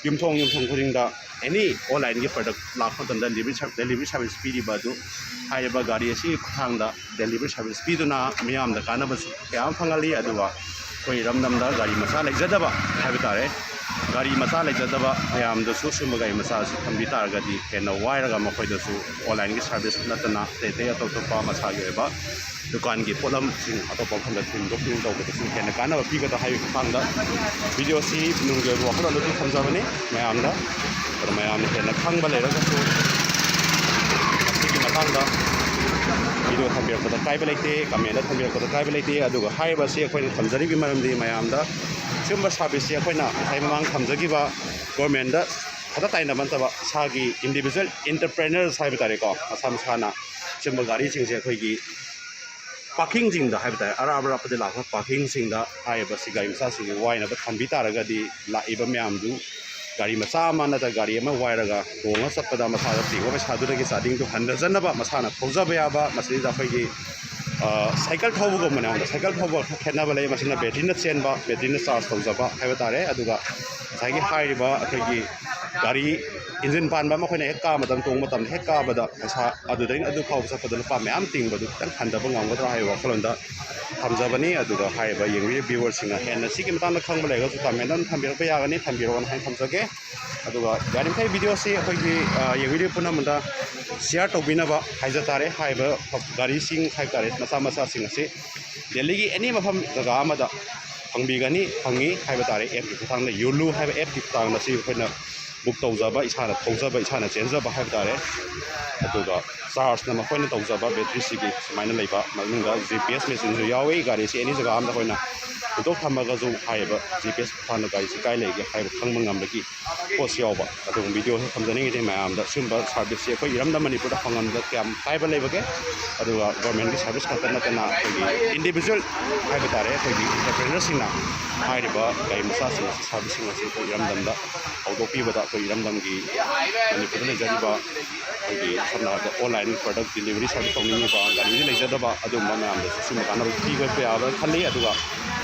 ꯌꯨꯝꯊꯣꯡ ꯌꯨꯝꯊꯣꯡ ꯈꯨꯗꯤꯡꯗ ꯑꯦꯅꯤ ꯑꯣꯟꯂꯥꯏꯟꯒꯤ ꯄ꯭ꯔꯗꯛ ꯂꯥꯛꯄ ꯃꯇꯝꯗ ꯗꯦꯂꯤꯚꯔꯤ ꯁꯥꯔ-, ꯗꯦꯂꯤꯚꯔꯤ ꯁꯥꯔꯚꯤꯁ ꯄꯤꯔꯤꯕ ꯑꯗꯨ ꯍꯥꯏꯔꯤꯕ ꯒꯥꯔꯤ ꯑꯁꯤꯒꯤ ꯈꯨꯠꯊꯥꯡꯗ ꯗꯦꯂꯤꯚꯔꯤ ꯁꯥꯔꯚꯤꯁ ꯄꯤꯗꯨꯅ ꯃꯤꯌꯥꯝꯗ ꯀꯥꯟꯅꯕꯁꯨ ꯀꯌꯥ ꯑꯃ ꯐꯪꯍꯜꯂꯤ꯫ ꯑꯗꯨꯒ ꯑꯩꯈꯣꯏ ꯏꯔꯝꯗꯝꯗ ꯒꯥꯔꯤ ꯃꯆꯥ ꯂꯩꯖꯗꯕ ꯍꯥꯏꯕ ꯇꯥꯔꯦ, ꯒꯥꯔꯤ ꯃꯆꯥ ꯂꯩꯖꯗꯕ ꯃꯌꯥꯝꯗꯁꯨ ꯁꯤꯒꯨꯝꯕ ꯒꯥꯔꯤ ꯃꯆꯥ ꯑꯁꯤ ꯊꯝꯕꯤ ꯇꯥꯔꯒꯗꯤ ꯍꯦꯟꯅ ꯋꯥꯏꯔꯒ ꯃꯈꯣꯏꯗꯁꯨ ꯑꯣꯟꯂꯥꯏꯟꯒꯤ ꯁꯥꯔꯚꯤꯁ ꯅꯠꯇꯅ ꯑꯇꯩ ꯑꯇꯩ ꯑꯇꯣꯞ ꯑꯇꯣꯞꯄ ꯃꯁꯥꯒꯤ ꯑꯣꯏꯕ ꯗꯨꯀꯥꯟꯒꯤ ꯄꯣꯠꯂꯝꯁꯤꯡ ꯑꯇꯣꯞꯄ ꯃꯐꯝꯗ ꯊꯤꯟꯗꯣꯛ ꯊꯤꯟꯖꯤꯟ ꯇꯧꯕꯗꯁꯨ ꯍꯦꯟꯅ ꯀꯥꯟꯅꯕ ꯄꯤꯒꯗ꯭ꯔꯥ ꯍꯥꯏꯕꯒꯤ ꯃꯇꯥꯡꯗ ꯚꯤꯗꯤꯑꯣꯁꯤ ꯅꯨꯡꯒꯤ ꯑꯣꯏꯕ ꯋꯥꯈꯜꯂꯣꯟ ꯑꯗꯨ ꯊꯝꯖꯕꯅꯤ ꯃꯌꯥꯝꯗ꯫ ꯑꯗꯨ ꯃꯌꯥꯝꯅ ꯍꯦꯟꯅ ꯈꯪꯕ ꯂꯩꯔꯒꯁꯨ ꯃꯁꯤꯒꯤ ꯃꯇꯥꯡꯗ ꯚꯤꯗꯤꯑꯣ ꯊꯝꯕꯤꯔꯛꯄꯗ ꯀꯥꯏꯕ ꯂꯩꯇꯦ, ꯀꯃꯦꯟꯗ ꯊꯝꯕꯤꯔꯛꯄꯗ ꯀꯥꯏꯕ ꯂꯩꯇꯦ꯫ ꯑꯗꯨꯒ ꯍꯥꯏꯔꯤꯕ ꯑꯁꯤ ꯑꯩꯈꯣꯏꯅ ꯊꯝꯖꯔꯤꯕꯒꯤ ꯃꯔꯝꯗꯤ ꯃꯌꯥꯝꯗ ꯁꯤꯒꯨꯝꯕ ꯁꯥꯔꯚꯤꯁꯁꯤ ꯑꯩꯈꯣꯏꯅ ꯉꯁꯥꯏ ꯃꯃꯥꯡ ꯊꯝꯖꯈꯤꯕ ꯒꯣꯔꯃꯦꯟꯗ ꯈꯛꯇ ꯇꯥꯏꯅꯕ ꯅꯠꯇꯕ ꯏꯁꯥꯒꯤ ꯏꯟꯗꯤꯕꯤꯖꯨꯋꯦꯜ ꯏꯟꯇꯔꯄ꯭ꯔꯦꯅꯔꯁ ꯍꯥꯏꯕ ꯇꯥꯔꯦꯀꯣ, ꯃꯁꯥ ꯃꯁꯥꯅ ꯁꯤꯒꯨꯝꯕ ꯒꯥꯔꯤꯁꯤꯡꯁꯦ ꯑꯩꯈꯣꯏꯒꯤ ꯄꯥꯔꯀꯤꯡꯁꯤꯡꯗ ꯍꯥꯏꯕ ꯇꯥꯔꯦ, ꯑꯔꯥꯞ ꯑꯔꯥꯞꯄꯗ ꯂꯥꯛꯄ ꯄꯥꯔꯀꯤꯡꯁꯤꯡꯗ ꯍꯥꯏꯔꯤꯕ ꯁꯤ ꯒꯥꯔꯤ ꯃꯆꯥꯁꯤꯡꯁꯦ ꯋꯥꯏꯅꯕ ꯊꯝꯕꯤ ꯇꯥꯔꯒꯗꯤ ꯂꯥꯛꯏꯕ ꯃꯌꯥꯝꯗꯨ ꯒꯥꯔꯤ ꯃꯆꯥ ꯑꯃ ꯅꯠꯇ꯭ꯔꯒ ꯒꯥꯔꯤ ꯑꯃ ꯋꯥꯏꯔꯒ ꯇꯣꯡꯉ ꯆꯠꯄꯗ ꯃꯁꯥꯗ ꯇꯤꯡꯕ ꯄꯩꯁꯥꯗꯨꯗꯒꯤ ꯆꯥꯗꯤꯡꯗꯨ ꯍꯟꯊꯖꯅꯕ ꯃꯁꯥꯅ ꯊꯧꯖꯕ ꯌꯥꯕ, ꯃꯁꯤꯗ ꯑꯩꯈꯣꯏꯒꯤ ꯁꯥꯏꯀꯜ ꯊꯧꯕꯒꯨꯝꯕꯅꯦ꯫ ꯑꯃꯗ ꯁꯥꯏꯀꯜ ꯊꯧꯕ ꯈꯔ ꯈꯦꯠꯅꯕ ꯂꯩ꯫ ꯃꯁꯤꯅ ꯕꯦꯇ꯭ꯔꯤꯅ ꯆꯦꯟꯕ, ꯕꯦꯇ꯭ꯔꯤꯅ ꯆꯥꯔꯖ ꯇꯧꯖꯕ ꯍꯥꯏꯕ ꯇꯥꯔꯦ꯫ ꯑꯗꯨꯒ ꯉꯁꯥꯏꯒꯤ ꯍꯥꯏꯔꯤꯕ ꯑꯩꯈꯣꯏꯒꯤ ꯒꯥꯔꯤ ꯏꯟꯖꯤꯟ ꯄꯥꯟꯕ ꯑꯃ ꯑꯩꯈꯣꯏꯅ ꯍꯦꯛ ꯀꯥꯕ ꯃꯇꯝ, ꯇꯣꯡꯕ ꯃꯇꯝꯗ ꯍꯦꯛ ꯀꯥꯕꯗ ꯄꯩꯁꯥ ꯑꯗꯨꯗꯩꯅ ꯑꯗꯨ ꯐꯥꯎꯕ ꯆꯠꯄꯗ ꯂꯨꯄꯥ ꯃꯌꯥꯝ ꯇꯤꯡꯕꯗꯨ ꯈꯤꯇꯪ ꯍꯟꯊꯕ ꯉꯝꯒꯗ꯭ꯔꯥ ꯍꯥꯏꯕ ꯋꯥꯈꯜꯂꯣꯟꯗ ꯊꯝꯖꯕꯅꯤ꯫ ꯑꯗꯨꯒ ꯍꯥꯏꯔꯤꯕ ꯌꯦꯡꯕꯤꯔꯤꯕ ꯚ꯭ꯌꯨꯋꯔꯁꯤꯡꯅ ꯍꯦꯟꯅ ꯁꯤꯒꯤ ꯃꯇꯥꯡꯗ ꯈꯪꯕ ꯂꯩꯔꯒꯁꯨ ꯀꯃꯦꯟꯗ ꯑꯗꯨꯝ ꯊꯝꯕꯤꯔꯛꯄ ꯌꯥꯒꯅꯤ, ꯊꯝꯕꯤꯔꯛꯑꯣꯅ ꯍꯥꯏꯅ ꯊꯝꯖꯒꯦ꯫ ꯑꯗꯨꯒ ꯌꯥꯔꯤꯃꯈꯩ ꯚꯤꯗꯤꯑꯣꯁꯤ ꯑꯩꯈꯣꯏꯒꯤ, ꯑ, ꯌꯦꯡꯕꯤꯔꯤꯕ ꯄꯨꯝꯅꯃꯛꯇ ꯁꯤꯌꯥꯔ ꯇꯧꯕꯤꯅꯕ ꯍꯥꯏꯖ ꯇꯥꯔꯦ꯫ ꯍꯥꯏꯔꯤꯕ ꯒꯥꯔꯤꯁꯤꯡ ꯍꯥꯏꯕ ꯇꯥꯔꯦ, ꯃꯆꯥ ꯃꯆꯥꯁꯤꯡ ꯑꯁꯤ ꯗꯦꯜꯂꯤꯒꯤ ꯑꯦꯅꯤ ꯃꯐꯝ ꯖꯒꯥ ꯑꯃꯗ ꯐꯪꯕꯤꯒꯅꯤ, ꯐꯪꯉꯤ ꯍꯥꯏꯕ ꯇꯥꯔꯦ꯫ ꯑꯦꯞꯀꯤ ꯈꯨꯠꯊꯥꯡꯗ, ꯌꯣꯂꯨ ꯍꯥꯏꯕ ꯑꯦꯞꯀꯤ ꯈꯨꯠꯊꯥꯡꯗ ꯁꯤ ꯑꯩꯈꯣꯏꯅ ꯕꯨꯛ ꯇꯧꯖꯕ, ꯏꯁꯥꯅ ꯊꯧꯖꯕ, ꯏꯁꯥꯅ ꯆꯦꯟꯖꯕ ꯍꯥꯏꯕ ꯇꯥꯔꯦ꯫ ꯑꯗꯨꯒ ꯆꯥꯔꯖꯅ ꯃꯈꯣꯏꯅ ꯇꯧꯖꯕ ꯕꯦꯇ꯭ꯔꯤꯁꯤꯒꯤ ꯁꯨꯃꯥꯏꯅ ꯂꯩꯕ, ꯃꯅꯨꯡꯗ ꯖꯤ ꯄꯤ ꯑꯦꯁ ꯃꯦꯆꯤꯟꯁꯨ ꯌꯥꯎꯏ꯫ ꯒꯥꯔꯤꯁꯤ ꯑꯦꯅꯤ ꯖꯒꯥ ꯑꯃꯗ ꯑꯩꯈꯣꯏꯅ ꯍꯨꯟꯗꯣꯛ ꯊꯝꯃꯒꯁꯨ ꯍꯥꯏꯔꯤꯕ ꯖꯤ ꯄꯤ ꯑꯦꯁ ꯈꯨꯠꯊꯥꯡꯗ ꯒꯥꯔꯤꯁꯤ ꯀꯥꯏ ꯂꯩꯒꯦ ꯍꯥꯏꯕ ꯈꯪꯕ ꯉꯝꯕꯒꯤ ꯄꯣꯠꯁꯨ ꯌꯥꯎꯕ꯫ ꯑꯗꯨꯒꯨꯝꯕ ꯚꯤꯗꯤꯑꯣꯁꯤ ꯊꯝꯖꯅꯤꯡꯉꯤꯗꯤ ꯃꯌꯥꯝꯗ ꯁꯤꯒꯨꯝꯕ ꯁꯥꯔꯚꯤꯁꯁꯤ ꯑꯩꯈꯣꯏ ꯏꯔꯝꯗꯝ ꯃꯅꯤꯄꯨꯔꯗ ꯐꯪꯍꯟꯕꯗ ꯀꯌꯥꯝ ꯀꯥꯏꯕ ꯂꯩꯕꯒꯦ? ꯑꯗꯨꯒ ꯒꯣꯔꯃꯦꯟꯒꯤ ꯁꯥꯔꯚꯤꯁ ꯈꯛꯇ ꯅꯠꯇꯅ ꯑꯩꯈꯣꯏꯒꯤ ꯏꯟꯗꯤꯕꯤꯖꯨꯋꯦꯜ ꯍꯥꯏꯕ ꯇꯥꯔꯦ, ꯑꯩꯈꯣꯏꯒꯤ ꯑꯦꯟꯇꯔꯄ꯭ꯔꯦꯅꯔꯁꯤꯡꯅ ꯍꯥꯏꯔꯤꯕ ꯒꯥꯔꯤ ꯃꯆꯥꯁꯤꯡ ꯑꯁꯤ, ꯁꯥꯔꯚꯤꯁꯁꯤꯡ ꯑꯁꯤ ꯑꯩꯈꯣꯏ ꯏꯔꯝꯗꯝꯗ ꯍꯧꯗꯣꯛꯄꯤꯕꯗ ꯑꯩꯈꯣꯏ ꯏꯔꯝꯗꯝꯒꯤ ꯃꯅꯤꯄꯨꯔꯗ ꯂꯩꯖꯔꯤꯕ ꯑꯩꯈꯣꯏꯒꯤ ꯁꯝꯅ ꯍꯥꯏꯔꯕꯗ ꯑꯣꯟꯂꯥꯏꯟ ꯄ꯭ꯔꯗꯛ ꯗꯤꯂꯤꯚꯔꯤ ꯁꯥꯔꯚꯤꯁ ꯇꯧꯅꯤꯡꯉꯤꯕ, ꯒꯥꯔꯤꯗꯤ ꯂꯩꯖꯗꯕ ꯑꯗꯨꯒꯨꯝꯕ ꯃꯌꯥꯝꯗꯁꯨ ꯁꯤꯒꯨꯝꯕ ꯀꯥꯟꯅꯕ ꯄꯤꯕ ꯌꯥꯕ꯭ꯔꯥ ꯈꯜꯂꯤ꯫ ꯑꯗꯨꯒ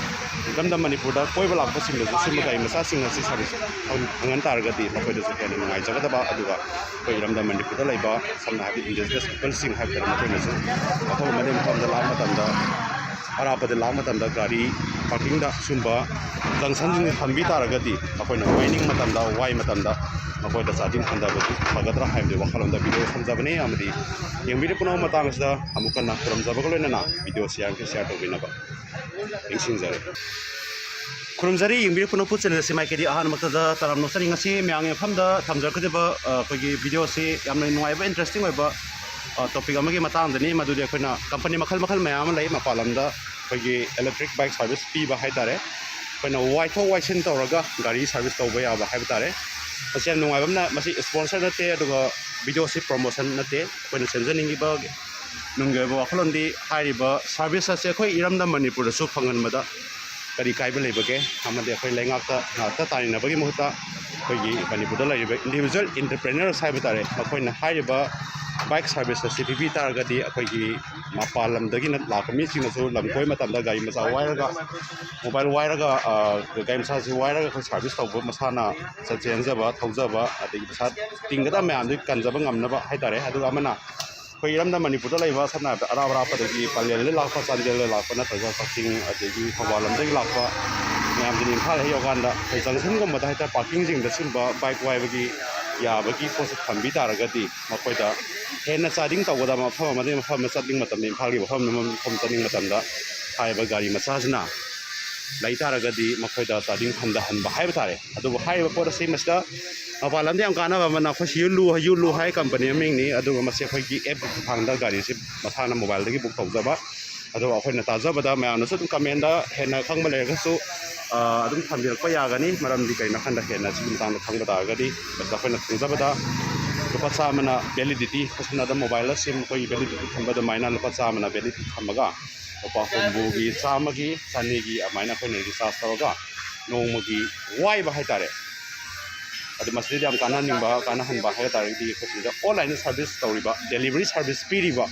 ꯏꯔꯝꯗꯝ ꯃꯅꯤꯄꯨꯔꯗ ꯀꯣꯏꯕ ꯂꯥꯛꯄꯁꯤꯡꯗꯁꯨ ꯁꯤꯒꯨꯝꯕ ꯒꯥꯔꯤ ꯃꯆꯥꯁꯤꯡ ꯑꯁꯤ ꯁꯥꯔꯚꯤꯁ ꯐꯪ-, ꯐꯪꯍꯟ ꯇꯥꯔꯒꯗꯤ ꯃꯈꯣꯏꯗꯁꯨ ꯍꯦꯟꯅ ꯅꯨꯡꯉꯥꯏꯖꯒꯗꯕ꯫ ꯑꯗꯨꯒ ꯑꯩꯈꯣꯏ ꯏꯔꯝꯗꯝ ꯃꯅꯤꯄꯨꯔꯗ ꯂꯩꯕ ꯁꯝꯅ ꯍꯥꯏꯔꯕꯗ ꯏꯟꯗꯤꯖꯤꯅꯁ ꯄꯤꯄꯜꯁꯤꯡ ꯍꯥꯏꯕ ꯇꯥꯔꯦ, ꯃꯈꯣꯏꯅꯁꯨ ꯃꯐꯝ ꯑꯃꯗꯒꯤ ꯃꯐꯝ ꯑꯃꯗ ꯂꯥꯛꯄ ꯃꯇꯝꯗ, ꯑꯔꯥꯞꯄꯗ ꯂꯥꯛꯄ ꯃꯇꯝꯗ ꯒꯥꯔꯤ ꯄꯥꯔꯀꯤꯡꯗ ꯁꯤꯒꯨꯝꯕ ꯖꯪꯁꯟꯁꯤꯡꯁꯦ ꯊꯝꯕꯤ ꯇꯥꯔꯒꯗꯤ ꯃꯈꯣꯏꯅ ꯋꯥꯏꯅꯤꯡ ꯃꯇꯝꯗ, ꯋꯥꯏ ꯃꯇꯝꯗ ꯃꯈꯣꯏꯗ ꯆꯥꯗꯤꯡ ꯍꯟꯊꯕꯗꯨ ꯐꯒꯗ꯭ꯔꯥ ꯍꯥꯏꯕꯗꯨ ꯋꯥꯈꯜꯂꯣꯟꯗ ꯚꯤꯗꯤꯑꯣ ꯊꯝꯖꯕꯅꯤ꯫ ꯑꯃꯗꯤ ꯌꯦꯡꯕꯤꯔꯤꯕ ꯄꯨꯝꯅꯃꯛ ꯃꯇꯥꯡ ꯑꯁꯤꯗ ꯑꯃꯨꯛ ꯍꯟꯅ ꯈꯨꯔꯨꯝꯖꯕꯒ ꯂꯣꯏꯅꯅ ꯚꯤꯗꯤꯑꯣꯁꯤ ꯌꯥꯔꯤꯈꯩ ꯁꯤꯌꯥꯔ ꯇꯧꯕꯤꯅꯕ ꯅꯤꯡꯁꯤꯡꯖꯔꯤ꯫ ꯈꯨꯔꯨꯝꯖꯔꯤ, ꯌꯦꯡꯕꯤꯔꯤꯕ ꯄꯨꯝꯅꯃꯛꯄꯨ ꯆꯦꯅꯦꯜ ꯑꯁꯤ ꯃꯥꯏꯀꯩꯗꯤ ꯑꯍꯥꯟꯕꯃꯛꯇꯗ ꯇꯔꯥꯝꯅ ꯑꯣꯛꯆꯔꯤ꯫ ꯉꯁꯤ ꯃꯌꯥꯝꯒꯤ ꯃꯐꯝꯗ ꯊꯝꯖꯔꯛꯀꯗꯕ, ꯑ, ꯑꯩꯈꯣꯏꯒꯤ ꯚꯤꯗꯤꯑꯣ ꯑꯁꯤ ꯌꯥꯝꯅ ꯅꯨꯡꯉꯥꯏꯕ, ꯏꯟꯇꯔꯦꯁꯇꯤꯡ ꯑꯣꯏꯕ, ꯑ, ꯇꯣꯄꯤꯛ ꯑꯃꯒꯤ ꯃꯇꯥꯡꯗꯅꯤ꯫ ꯃꯗꯨꯗꯤ ꯑꯩꯈꯣꯏꯅ ꯀꯝꯄꯅꯤ ꯃꯈꯜ ꯃꯈꯜ ꯃꯌꯥꯝ ꯑꯃ ꯂꯩ ꯃꯄꯥꯟ ꯂꯝꯗ ꯑꯩꯈꯣꯏꯒꯤ ꯏꯂꯦꯛꯇ꯭ꯔꯤꯛ ꯕꯥꯏꯛ ꯁꯥꯔꯚꯤꯁ ꯄꯤꯕ ꯍꯥꯏ ꯇꯥꯔꯦ꯫ ꯑꯩꯈꯣꯏꯅ ꯋꯥꯏꯊꯣꯛ ꯋꯥꯏꯁꯤꯟ ꯇꯧꯔꯒ ꯒꯥꯔꯤ ꯁꯥꯔꯚꯤꯁ ꯇꯧꯕ ꯌꯥꯕ ꯍꯥꯏꯕ ꯇꯥꯔꯦ꯫ ꯃꯁꯤ ꯌꯥꯝ ꯅꯨꯡꯉꯥꯏꯕ ꯑꯃꯅ, ꯃꯁꯤ ꯏꯁꯄꯣꯟꯁꯔ ꯅꯠꯇꯦ, ꯑꯗꯨꯒ ꯚꯤꯗꯤꯑꯣꯁꯤ ꯄ꯭ꯔꯣꯃꯣꯁꯟ ꯅꯠꯇꯦ꯫ ꯑꯩꯈꯣꯏꯅ ꯁꯦꯝꯖꯅꯤꯡꯉꯤꯕ ꯅꯨꯡꯒꯤ ꯑꯣꯏꯕ ꯋꯥꯈꯜꯂꯣꯟꯗꯤ ꯍꯥꯏꯔꯤꯕ ꯁꯥꯔꯚꯤꯁ ꯑꯁꯦ ꯑꯩꯈꯣꯏ ꯏꯔꯝꯗꯝ ꯃꯅꯤꯄꯨꯔꯗꯁꯨ ꯐꯪꯍꯟꯕꯗ ꯀꯔꯤ ꯀꯥꯏꯕ ꯂꯩꯕꯒꯦ? ꯑꯃꯗꯤ ꯑꯩꯈꯣꯏ ꯂꯩꯉꯥꯛꯇ ꯉꯥꯛꯇ ꯇꯥꯏꯅꯕꯒꯤ ꯃꯍꯨꯠꯇ ꯑꯩꯈꯣꯏꯒꯤ ꯃꯅꯤꯄꯨꯔꯗ ꯂꯩꯔꯤꯕ ꯏꯟꯗꯤꯕꯤꯖꯨꯋꯦꯜ ꯏꯟꯇꯔꯄ꯭ꯔꯦꯅꯔꯁ ꯍꯥꯏꯕ ꯇꯥꯔꯦ, ꯃꯈꯣꯏꯅ ꯍꯥꯏꯔꯤꯕ ꯕꯥꯏꯛ ꯁꯥꯔꯚꯤꯁ ꯑꯁꯤ ꯄꯤꯕꯤ ꯇꯥꯔꯒꯗꯤ ꯑꯩꯈꯣꯏꯒꯤ ꯃꯄꯥꯟ ꯂꯝꯗꯒꯤꯅ ꯂꯥꯛꯄ ꯃꯤꯁꯤꯡꯅꯁꯨ ꯂꯝ ꯀꯣꯏꯕ ꯃꯇꯝꯗ ꯒꯥꯔꯤ ꯃꯆꯥ ꯋꯥꯏꯔꯒ, ꯃꯣꯕꯥꯏꯜ ꯋꯥꯏꯔꯒ, ꯒꯥꯔꯤ ꯃꯆꯥꯁꯤ ꯋꯥꯏꯔꯒ ꯑꯩꯈꯣꯏ ꯁꯥꯔꯚꯤꯁ ꯇꯧꯕ ꯃꯁꯥꯅ ꯆꯦꯟꯖꯕ, ꯊꯧꯖꯕ, ꯑꯗꯒꯤ ꯄꯩꯁꯥ ꯇꯤꯡꯒꯗꯕ ꯃꯌꯥꯝꯗꯨ ꯀꯟꯖꯕ ꯉꯝꯅꯕ ꯍꯥꯏꯇꯥꯔꯦ꯫ ꯑꯗꯨꯒ ꯑꯃꯅ ꯑꯩꯈꯣꯏ ꯏꯔꯝꯗꯝ ꯃꯅꯤꯄꯨꯔꯗ ꯂꯩꯕ, ꯁꯝꯅ ꯍꯥꯏꯔꯕꯗ ꯑꯔꯥꯞ ꯑꯔꯥꯞꯄꯗꯒꯤ, ꯄꯂꯦꯜꯗ ꯂꯥꯛꯄ, ꯆꯥꯟꯗꯦꯜꯗ ꯂꯥꯛꯄ, ꯅꯠꯇ꯭ꯔꯒ ꯀꯛꯆꯤꯡ ꯑꯗꯒꯤ ꯊꯧꯕꯥꯜ ꯂꯣꯝꯗꯒꯤ ꯂꯥꯛꯄ ꯃꯌꯥꯝꯁꯤꯅ ꯏꯝꯐꯥꯜ ꯍꯦꯛ ꯌꯧꯔꯀꯥꯟꯗ ꯑꯩꯈꯣꯏ ꯖꯪꯁꯟꯒꯨꯝꯕꯗ ꯍꯥꯏꯇꯥꯔꯦ, ꯄꯥꯔꯀꯤꯡꯁꯤꯡꯗ ꯁꯤꯒꯨꯝꯕ ꯕꯥꯏꯛ ꯋꯥꯏꯕꯒꯤ ꯌꯥꯕꯒꯤ ꯄꯣꯠꯁꯦ ꯊꯝꯕꯤ ꯇꯥꯔꯒꯗꯤ ꯃꯈꯣꯏꯗ ꯍꯦꯟꯅ ꯆꯥꯗꯤꯡ ꯇꯧꯒꯗꯕ ꯃꯐꯝ ꯑꯃꯗꯒꯤ ꯃꯐꯝ ꯑꯃꯗ ꯆꯠꯅꯤꯡꯕ ꯃꯇꯝꯗ, ꯏꯝꯐꯥꯜꯒꯤ ꯃꯐꯝ ꯑꯃꯗꯒꯤ ꯃꯐꯝ ꯆꯠꯅꯤꯡꯕ ꯃꯇꯝꯗ ꯍꯥꯏꯔꯤꯕ ꯒꯥꯔꯤ ꯃꯆꯥꯁꯤꯅ ꯂꯩ ꯇꯥꯔꯒꯗꯤ ꯃꯈꯣꯏꯗ ꯆꯥꯗꯤꯡ ꯍꯟꯊꯍꯟꯕ ꯍꯥꯏꯕ ꯇꯥꯔꯦ꯫ ꯑꯗꯨꯕꯨ ꯍꯥꯏꯔꯤꯕ ꯄꯣꯠ ꯑꯁꯤ ꯃꯁꯤꯗ ꯃꯄꯥꯟ ꯂꯝꯗ ꯌꯥꯝ ꯀꯥꯟꯅꯕ ꯑꯃꯅ, ꯑꯩꯈꯣꯏ ꯁꯤ ꯌꯨꯂꯨ, ꯌꯨꯂꯨ ꯍꯥꯏ ꯀꯝꯄꯅꯤ ꯃꯃꯤꯡꯅꯤ꯫ ꯑꯗꯨꯒ ꯃꯁꯤ ꯑꯩꯈꯣꯏꯒꯤ ꯑꯦꯞꯀꯤ ꯈꯨꯠꯊꯥꯡꯗ ꯒꯥꯔꯤꯁꯤ ꯃꯁꯥꯅ ꯃꯣꯕꯥꯏꯜꯗꯒꯤ ꯕꯨꯛ ꯇꯧꯖꯕ꯫ ꯑꯗꯨꯒ ꯑꯩꯈꯣꯏꯅ ꯇꯥꯖꯕꯗ ꯃꯌꯥꯝꯅꯁꯨ ꯑꯗꯨꯝ ꯀꯃꯦꯟꯗ ꯍꯦꯟꯅ ꯈꯪꯕ ꯂꯩꯔꯒꯁꯨ, ꯑ, ꯑꯗꯨꯝ ꯊꯝꯕꯤꯔꯛꯄ ꯌꯥꯒꯅꯤ꯫ ꯃꯔꯝꯗꯤ ꯀꯩꯅꯣ ꯍꯥꯏꯀꯥꯟꯗ ꯍꯦꯟꯅ ꯁꯤꯒꯤ ꯃꯇꯥꯡꯗ ꯈꯪꯕ ꯇꯥꯔꯒꯗꯤ, ꯃꯁꯤꯗ ꯑꯩꯈꯣꯏꯅ ꯈꯪꯖꯕꯗ ꯂꯨꯄꯥ ꯆꯥꯝꯃꯅ ꯚꯦꯂꯤꯗꯤꯇꯤ, ꯁꯝꯅ ꯍꯥꯏꯔꯕꯗ ꯃꯣꯕꯥꯏꯜꯗ ꯁꯤꯝ ꯑꯩꯈꯣꯏꯒꯤ ꯚꯦꯂꯤꯗꯤꯇꯤ ꯊꯝꯕ ꯑꯗꯨꯃꯥꯏꯅ ꯂꯨꯄꯥ ꯆꯥꯝꯃꯅ ꯚꯦꯂꯤꯗꯤꯇꯤ ꯊꯝꯃꯒ ꯂꯨꯄꯥ ꯍꯨꯝꯐꯨꯒꯤ, ꯆꯥꯝꯃꯒꯤ, ꯆꯅꯤꯒꯤ ꯑꯗꯨꯃꯥꯏꯅ ꯑꯩꯈꯣꯏꯅ ꯔꯤꯆꯥꯔꯖ ꯇꯧꯔꯒ ꯅꯣꯡꯃꯒꯤ ꯋꯥꯏꯕ ꯍꯥꯏꯇꯥꯔꯦ꯫ ꯑꯗꯨ ꯃꯁꯤꯗ ꯌꯥꯝ ꯀꯥꯟꯅꯍꯟꯅꯤꯡꯕ, ꯀꯥꯟꯅꯍꯟꯕ ꯍꯥꯏꯕ ꯇꯥꯔꯒꯗꯤ ꯑꯩꯈꯣꯏ ꯁꯤꯗ ꯑꯣꯟꯂꯥꯏꯟꯗ ꯁꯥꯔꯚꯤꯁ ꯇꯧꯔꯤꯕ, ꯗꯦꯂꯤꯚꯔꯤ ꯁꯥꯔꯚꯤꯁ ꯄꯤꯔꯤꯕ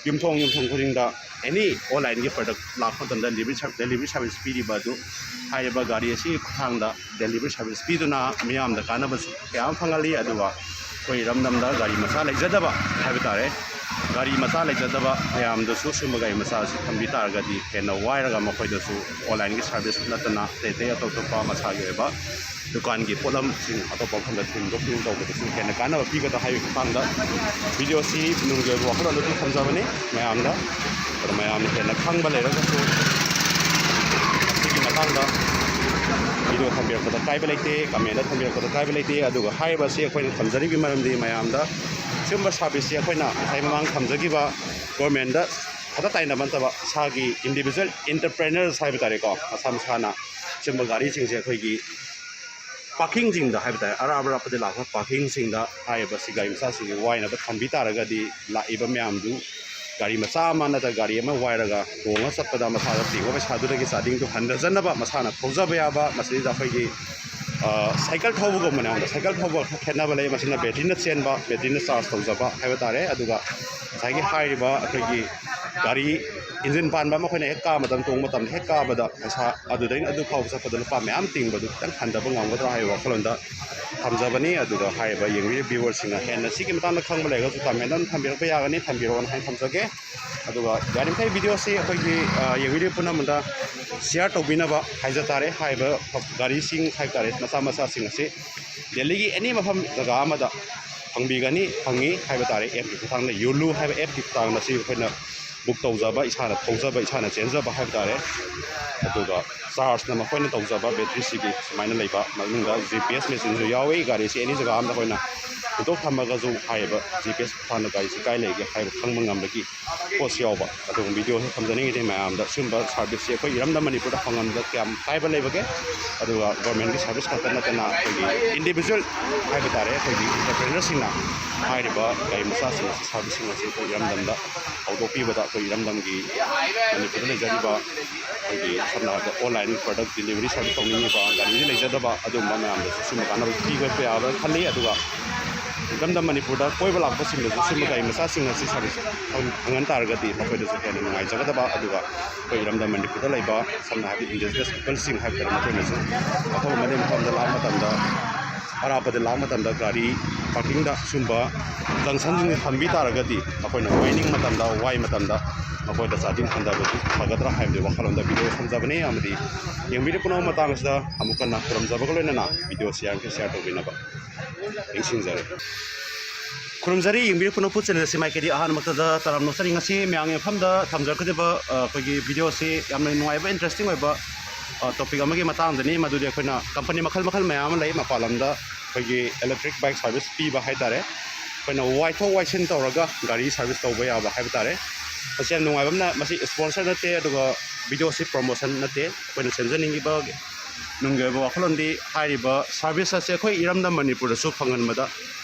ꯌꯨꯝꯊꯣꯡ ꯌꯨꯝꯊꯣꯡ ꯈꯨꯗꯤꯡꯗ ꯑꯦꯅꯤ ꯑꯣꯟꯂꯥꯏꯟꯒꯤ ꯄ꯭ꯔꯗꯛ ꯂꯥꯛꯄ ꯃꯇꯝꯗ ꯗꯦꯂꯤꯚꯔꯤ ꯁꯥꯔ-, ꯗꯦꯂꯤꯚꯔꯤ ꯁꯥꯔꯚꯤꯁ ꯄꯤꯔꯤꯕ ꯑꯗꯨ, ꯍꯥꯏꯔꯤꯕ ꯒꯥꯔꯤ ꯑꯁꯤꯒꯤ ꯈꯨꯠꯊꯥꯡꯗ ꯗꯦꯂꯤꯚꯔꯤ ꯁꯥꯔꯚꯤꯁ ꯄꯤꯗꯨꯅ ꯃꯤꯌꯥꯝꯗ ꯀꯥꯟꯅꯕꯁꯨ ꯀꯌꯥ ꯑꯃ ꯐꯪꯍꯜꯂꯤ꯫ ꯑꯗꯨꯒ ꯑꯩꯈꯣꯏ ꯏꯔꯝꯗꯝꯗ ꯒꯥꯔꯤ ꯃꯆꯥ ꯂꯩꯖꯗꯕ ꯍꯥꯏꯕ ꯇꯥꯔꯦ, ꯒꯥꯔꯤ ꯃꯆꯥ ꯂꯩꯖꯗꯕ ꯃꯌꯥꯝꯗꯁꯨ ꯁꯤꯒꯨꯝꯕ ꯒꯥꯔꯤ ꯃꯆꯥ ꯑꯁꯤ ꯊꯝꯕꯤ ꯇꯥꯔꯒꯗꯤ ꯍꯦꯟꯅ ꯋꯥꯏꯔꯒ ꯃꯈꯣꯏꯗꯁꯨ ꯑꯣꯟꯂꯥꯏꯟꯒꯤ ꯁꯥꯔꯚꯤꯁ ꯅꯠꯇꯅ ꯑꯇꯩ ꯑꯇꯩ ꯑꯇꯣꯞ ꯑꯇꯣꯞꯄ ꯃꯁꯥꯒꯤ ꯑꯣꯏꯕ ꯗꯨꯀꯥꯟꯒꯤ ꯄꯣꯠꯂꯝꯁꯤꯡ ꯑꯇꯣꯞꯄ ꯃꯐꯝꯗ ꯊꯤꯟꯗꯣꯛ ꯊꯤꯟꯖꯤꯟ ꯇꯧꯕꯗꯁꯨ ꯍꯦꯟꯅ ꯀꯥꯟꯅꯕ ꯄꯤꯒꯗ꯭ꯔꯥ ꯍꯥꯏꯕꯒꯤ ꯃꯇꯥꯡꯗ ꯚꯤꯗꯤꯑꯣꯁꯤ ꯅꯨꯡꯒꯤ ꯑꯣꯏꯕ ꯋꯥꯈꯜꯂꯣꯟ ꯑꯗꯨ ꯊꯝꯖꯕꯅꯤ ꯃꯌꯥꯝꯗ꯫ ꯑꯗꯣ ꯃꯌꯥꯝꯅ ꯍꯦꯟꯅ ꯈꯪꯕ ꯂꯩꯔꯒꯁꯨ ꯃꯁꯤꯒꯤ ꯃꯇꯥꯡꯗ ꯚꯤꯗꯤꯑꯣ ꯊꯝꯕꯤꯔꯛꯄꯗ ꯀꯥꯏꯕ ꯂꯩꯇꯦ, ꯀꯃꯦꯟꯗ ꯊꯝꯕꯤꯔꯛꯄꯗ ꯀꯥꯏꯕ ꯂꯩꯇꯦ꯫ ꯑꯗꯨꯒ ꯍꯥꯏꯔꯤꯕ ꯑꯁꯤ ꯑꯩꯈꯣꯏꯅ ꯊꯝꯖꯔꯤꯕꯒꯤ ꯃꯔꯝꯗꯤ ꯃꯌꯥꯝꯗ ꯁꯤꯒꯨꯝꯕ ꯁꯥꯔꯚꯤꯁꯁꯤ ꯑꯩꯈꯣꯏꯅ ꯉꯁꯥꯏ ꯃꯃꯥꯡ ꯊꯝꯖꯈꯤꯕ ꯒꯣꯔꯃꯦꯟꯗ ꯈꯛꯇ ꯇꯥꯏꯅꯕ ꯅꯠꯇꯕ, ꯏꯁꯥꯒꯤ ꯏꯟꯗꯤꯕꯤꯖꯨꯋꯦꯜ ꯑꯦꯟꯇꯔꯄ꯭ꯔꯦꯅꯔꯁ ꯍꯥꯏꯕ ꯇꯥꯔꯦꯀꯣ, ꯃꯁꯥ ꯃꯁꯥꯅ ꯁꯤꯒꯨꯝꯕ ꯒꯥꯔꯤꯁꯤꯡꯁꯦ ꯑꯩꯈꯣꯏꯒꯤ ꯄꯥꯔꯀꯤꯡꯁꯤꯡꯗ ꯍꯥꯏꯕ ꯇꯥꯔꯦ, ꯑꯔꯥꯞ ꯑꯔꯥꯞꯄꯗꯒꯤ ꯂꯥꯛꯄ ꯄꯥꯔꯀꯤꯡꯁꯤꯡꯗ ꯍꯥꯏꯔꯤꯕ ꯁꯤ ꯒꯥꯔꯤ ꯃꯆꯥꯁꯤꯡꯁꯤ ꯋꯥꯏꯅꯕ ꯊꯝꯕꯤ ꯇꯥꯔꯒꯗꯤ ꯂꯥꯛꯏꯕ ꯃꯌꯥꯝꯗꯨ ꯒꯥꯔꯤ ꯃꯆꯥ ꯑꯃ ꯅꯠꯇ꯭ꯔꯒ ꯒꯥꯔꯤ ꯑꯃ ꯋꯥꯏꯔꯒ ꯇꯣꯡꯉ ꯆꯠꯄꯗ ꯃꯁꯥꯗ ꯇꯤꯡꯕ ꯄꯩꯁꯥꯗꯨꯗꯒꯤ ꯆꯥꯗꯤꯡꯗꯨ ꯍꯟꯊꯖꯅꯕ ꯃꯁꯥꯅ ꯊꯧꯖꯕ ꯌꯥꯕ, ꯃꯁꯤꯗ ꯑꯩꯈꯣꯏꯒꯤ ꯁꯥꯏꯀꯜ ꯊꯧꯕꯒꯨꯝꯕꯅꯦ꯫ ꯑꯩꯉꯣꯟꯗ ꯁꯥꯏꯀꯜ ꯊꯧꯕ ꯈꯦꯠꯅꯕ ꯂꯩ꯫ ꯃꯁꯤꯅ ꯕꯦꯇ꯭ꯔꯤꯅ ꯆꯦꯟꯕ, ꯕꯦꯇ꯭ꯔꯤꯅ ꯆꯥꯔꯖ ꯇꯧꯖꯕ ꯍꯥꯏꯕ ꯇꯥꯔꯦ꯫ ꯑꯗꯨꯒ ꯉꯁꯥꯏꯒꯤ ꯍꯥꯏꯔꯤꯕ ꯑꯩꯈꯣꯏꯒꯤ ꯒꯥꯔꯤ ꯏꯟꯖꯤꯟ ꯄꯥꯟꯕ ꯑꯃ ꯑꯩꯈꯣꯏꯅ ꯍꯦꯛ ꯀꯥꯕ ꯃꯇꯝ, ꯇꯣꯡꯕ ꯃꯇꯝꯗ ꯍꯦꯛ ꯀꯥꯕꯗ ꯄꯩꯁꯥ ꯑꯗꯨꯗꯩꯅ ꯑꯗꯨ ꯐꯥꯎꯕ ꯆꯠꯄꯗ ꯂꯨꯄꯥ ꯃꯌꯥꯝ ꯇꯤꯡꯕꯗꯨ ꯈꯤꯇꯪ ꯍꯟꯊꯕ ꯉꯝꯒꯗ꯭ꯔꯥ ꯍꯥꯏꯕ ꯋꯥꯈꯜꯂꯣꯟꯗ ꯊꯝꯖꯕꯅꯤ꯫ ꯑꯗꯨꯒ ꯍꯥꯏꯔꯤꯕ ꯌꯦꯡꯕꯤꯔꯤꯕ ꯚ꯭ꯌꯨꯋꯔꯁꯤꯡꯅ ꯍꯦꯟꯅ ꯁꯤꯒꯤ ꯃꯇꯥꯡꯗ ꯈꯪꯕ ꯂꯩꯔꯒꯁꯨ ꯀꯃꯦꯟꯗ ꯑꯗꯨꯝ ꯊꯝꯕꯤꯔꯛꯄ ꯌꯥꯒꯅꯤ, ꯊꯝꯕꯤꯔꯛꯑꯣꯅ ꯍꯥꯏꯅ ꯊꯝꯖꯒꯦ꯫ ꯑꯗꯨꯒ ꯌꯥꯔꯤꯃꯈꯩ ꯚꯤꯗꯤꯑꯣꯁꯤ ꯑꯩꯈꯣꯏꯒꯤ, ꯑ, ꯌꯦꯡꯕꯤꯔꯤꯕ ꯄꯨꯝꯅꯃꯛꯇ ꯁꯤꯌꯥꯔ ꯇꯧꯕꯤꯅꯕ ꯍꯥꯏꯖ ꯇꯥꯔꯦ꯫ ꯍꯥꯏꯔꯤꯕ ꯒꯥꯔꯤꯁꯤꯡ ꯍꯥꯏꯕ ꯇꯥꯔꯦ, ꯃꯆꯥ ꯃꯆꯥꯁꯤꯡ ꯑꯁꯤ ꯗꯦꯜꯂꯤꯒꯤ ꯑꯦꯅꯤ ꯃꯐꯝ ꯖꯒꯥ ꯑꯃꯗ ꯐꯪꯕꯤꯒꯅꯤ, ꯐꯪꯉꯤ ꯍꯥꯏꯕ ꯇꯥꯔꯦ꯫ ꯑꯦꯞꯀꯤ ꯈꯨꯠꯊꯥꯡꯗ ꯌꯣꯂꯨ ꯍꯥꯏꯕ ꯑꯦꯞꯀꯤ ꯈꯨꯠꯊꯥꯡꯗ ꯁꯤ ꯑꯩꯈꯣꯏꯅ ꯕꯨꯛ ꯇꯧꯖꯕ, ꯏꯁꯥꯅ ꯊꯧꯖꯕ, ꯏꯁꯥꯅ ꯆꯦꯟꯖꯕ ꯍꯥꯏꯕ ꯇꯥꯔꯦ꯫ ꯑꯗꯨꯒ ꯆꯥꯔꯖꯅ ꯃꯈꯣꯏꯅ ꯇꯧꯖꯕ ꯕꯦꯇ꯭ꯔꯤꯁꯤꯒꯤ ꯁꯨꯃꯥꯏꯅ ꯂꯩꯕ, ꯃꯅꯨꯡꯗ ꯖꯤ ꯄꯤ ꯑꯦꯁ ꯃꯦꯆꯤꯟꯁꯨ ꯌꯥꯎꯏ꯫ ꯒꯥꯔꯤꯁꯤ ꯑꯦꯅꯤ ꯖꯒꯥ ꯑꯃꯗ ꯑꯩꯈꯣꯏꯅ ꯍꯨꯟꯗꯣꯛ ꯊꯝꯃꯒꯁꯨ ꯍꯥꯏꯔꯤꯕ ꯖꯤ ꯄꯤ ꯑꯦꯁ ꯈꯨꯠꯊꯥꯡꯗ ꯒꯥꯔꯤꯁꯤ ꯀꯥꯏ ꯂꯩꯒꯦ ꯍꯥꯏꯕ ꯈꯪꯕ ꯉꯝꯕꯒꯤ ꯄꯣꯠꯁꯨ ꯌꯥꯎꯕ꯫ ꯑꯗꯨꯒꯨꯝꯕ ꯚꯤꯗꯤꯑꯣꯁꯤ ꯊꯝꯖꯅꯤꯡꯉꯤꯗꯤ ꯃꯌꯥꯝꯗ ꯁꯤꯒꯨꯝꯕ ꯁꯥꯔꯚꯤꯁꯁꯤ ꯑꯩꯈꯣꯏ ꯏꯔꯝꯗꯝ ꯃꯅꯤꯄꯨꯔꯗ ꯐꯪꯍꯟꯕꯗ ꯀꯌꯥꯝ ꯀꯥꯏꯕ ꯂꯩꯕꯒꯦ, ꯑꯗꯨꯒ ꯒꯣꯔꯃꯦꯟꯒꯤ ꯁꯥꯔꯚꯤꯁ ꯈꯛꯇ ꯅꯠꯇꯅ ꯑꯩꯈꯣꯏꯒꯤ ꯏꯟꯗꯤꯕꯤꯖꯨꯋꯦꯜ ꯍꯥꯏꯕ ꯇꯥꯔꯦ, ꯑꯩꯈꯣꯏꯒꯤ ꯑꯦꯟꯇꯔꯄ꯭ꯔꯦꯅꯔꯁꯤꯡꯅ ꯍꯥꯏꯔꯤꯕ ꯒꯥꯔꯤ ꯃꯆꯥꯁꯤꯡ ꯑꯁꯤ, ꯁꯥꯔꯚꯤꯁꯁꯤꯡ ꯑꯁꯤ ꯑꯩꯈꯣꯏ ꯏꯔꯝꯗꯝꯗ ꯍꯧꯗꯣꯛꯄꯤꯕꯗ ꯑꯩꯈꯣꯏ ꯏꯔꯝꯗꯝꯒꯤ ꯃꯅꯤꯄꯨꯔꯗ ꯂꯩꯖꯔꯤꯕ ꯑꯩꯈꯣꯏꯒꯤ ꯁꯝꯅ ꯍꯥꯏꯔꯕꯗ ꯑꯣꯟꯂꯥꯏꯟ ꯄ꯭ꯔꯗꯛ ꯗꯤꯂꯤꯚꯔꯤ ꯁꯥꯔꯚꯤꯁ ꯇꯧꯅꯤꯡꯉꯤꯕ, ꯒꯥꯔꯤꯗꯤ ꯂꯩꯖꯗꯕ ꯑꯗꯨꯒꯨꯝꯕ ꯃꯌꯥꯝꯗꯁꯨ ꯁꯤꯒꯨꯝꯕ ꯀꯥꯟꯅꯕ ꯄꯤꯕ ꯌꯥꯕ꯭ꯔꯥ ꯈꯜꯂꯤ꯫ ꯑꯗꯨꯒ ꯏꯔꯝꯗꯝ ꯃꯅꯤꯄꯨꯔꯗ ꯀꯣꯏꯕ ꯂꯥꯛꯄꯁꯤꯡꯗꯁꯨ ꯁꯤꯒꯨꯝꯕ ꯒꯥꯔꯤ ꯃꯆꯥꯁꯤꯡ ꯑꯁꯤ ꯁꯥꯔꯚꯤꯁ ꯐꯪ-, ꯐꯪꯍꯟ ꯇꯥꯔꯒꯗꯤ ꯃꯈꯣꯏꯗꯁꯨ ꯍꯦꯟꯅ ꯅꯨꯡꯉꯥꯏꯖꯒꯗꯕ, ꯑꯗꯨꯒ ꯑꯩꯈꯣꯏ ꯏꯔꯝꯗꯝ ꯃꯅꯤꯄꯨꯔꯗ ꯂꯩꯕ ꯁꯝꯅ ꯍꯥꯏꯔꯕꯗ ꯏꯟꯗꯤꯖꯤꯅꯁ ꯄꯤꯄꯜꯁꯤꯡ ꯍꯥꯏꯕ ꯇꯥꯔꯦ, ꯃꯈꯣꯏꯅꯁꯨ ꯑꯐꯕ ꯃꯐꯝ ꯃꯐꯝꯗ ꯂꯥꯛꯄ ꯃꯇꯝꯗ, ꯑꯔꯥꯞꯄꯗ ꯂꯥꯛꯄ ꯃꯇꯝꯗ ꯒꯥꯔꯤ ꯄꯥꯔꯀꯤꯡꯗ ꯁꯤꯒꯨꯝꯕ ꯖꯪꯁꯟꯁꯤꯡꯁꯦ ꯊꯝꯕꯤ ꯇꯥꯔꯒꯗꯤ ꯃꯈꯣꯏꯅ ꯋꯥꯏꯅꯤꯡ ꯃꯇꯝꯗ, ꯋꯥꯏ ꯃꯇꯝꯗ ꯃꯈꯣꯏꯗ ꯆꯥꯗꯤꯡ ꯍꯟꯊꯕꯗꯨ ꯐꯒꯗ꯭ꯔꯥ ꯍꯥꯏꯕꯗꯨ ꯋꯥꯈꯜꯂꯣꯟꯗ ꯚꯤꯗꯤꯑꯣ ꯊꯝꯖꯕꯅꯤ꯫ ꯑꯃꯗꯤ ꯌꯦꯡꯕꯤꯔꯤꯕ ꯄꯨꯝꯅꯃꯛ ꯃꯇꯥꯡ ꯑꯁꯤꯗ ꯑꯃꯨꯛ ꯍꯟꯅ ꯈꯨꯔꯨꯝꯖꯕꯒ ꯂꯣꯏꯅꯅ ꯚꯤꯗꯤꯑꯣꯁꯤ ꯌꯥꯔꯤꯈꯩ ꯁꯤꯌꯥꯔ ꯇꯧꯕꯤꯅꯕ ꯅꯤꯡꯁꯤꯡꯖꯔꯤ꯫ ꯈꯨꯔꯨꯝꯖꯔꯤ, ꯌꯦꯡꯕꯤꯔꯤꯕ ꯄꯨꯝꯅꯃꯛꯄꯨ ꯆꯦꯅꯦꯜ ꯑꯁꯤ ꯃꯥꯏꯀꯩꯗꯤ ꯑꯍꯥꯟꯕꯃꯛꯇꯗ ꯇꯔꯥꯝꯅ ꯑꯣꯛꯆꯔꯤ꯫ ꯉꯁꯤ ꯃꯌꯥꯝꯒꯤ ꯃꯐꯝꯗ ꯊꯝꯖꯔꯛꯀꯗꯧꯔꯤꯕ, ꯑ, ꯑꯩꯈꯣꯏꯒꯤ ꯚꯤꯗꯤꯑꯣ ꯑꯁꯤ ꯌꯥꯝꯅ ꯅꯨꯡꯉꯥꯏꯕ, ꯏꯟꯇꯔꯦꯁꯇꯤꯡ ꯑꯣꯏꯕ, ꯑ, ꯇꯣꯄꯤꯛ ꯑꯃꯒꯤ ꯃꯇꯥꯡꯗꯅꯤ꯫ ꯃꯗꯨꯗꯤ ꯑꯩꯈꯣꯏꯅ ꯀꯝꯄꯅꯤ ꯃꯈꯜ ꯃꯈꯜ ꯃꯌꯥꯝ ꯑꯃ ꯂꯩ ꯃꯄꯥꯟ ꯂꯝꯗ ꯑꯩꯈꯣꯏꯒꯤ ꯏꯂꯦꯛꯇ꯭ꯔꯤꯛ ꯕꯥꯏꯛ ꯁꯥꯔꯚꯤꯁ ꯄꯤꯕ ꯍꯥꯏ ꯇꯥꯔꯦ꯫ ꯑꯩꯈꯣꯏꯅ ꯋꯥꯏꯊꯣꯛ ꯋꯥꯏꯁꯤꯟ ꯇꯧꯔꯒ ꯒꯥꯔꯤ ꯁꯥꯔꯚꯤꯁ ꯇꯧꯕ ꯌꯥꯕ ꯍꯥꯏꯕ ꯇꯥꯔꯦ꯫ ꯃꯁꯤ ꯌꯥꯝ ꯅꯨꯡꯉꯥꯏꯕ ꯑꯃꯅ, ꯃꯁꯤ ꯏꯁꯄꯣꯟꯁꯔ ꯅꯠꯇꯦ, ꯑꯗꯨꯒ ꯚꯤꯗꯤꯑꯣꯁꯤ ꯄ꯭ꯔꯣꯃꯣꯁꯟ ꯅꯠꯇꯦ꯫ ꯑꯩꯈꯣꯏꯅ ꯁꯦꯝꯖꯅꯤꯡꯉꯤꯕ ꯅꯨꯡꯒꯤ ꯑꯣꯏꯕ ꯋꯥꯈꯜꯂꯣꯟꯗꯤ ꯍꯥꯏꯔꯤꯕ ꯁꯥꯔꯚꯤꯁ ꯑꯁꯦ ꯑꯩꯈꯣꯏ ꯏꯔꯝꯗꯝ ꯃꯅꯤꯄꯨꯔꯗꯁꯨ ꯐꯪꯍꯟꯕꯗ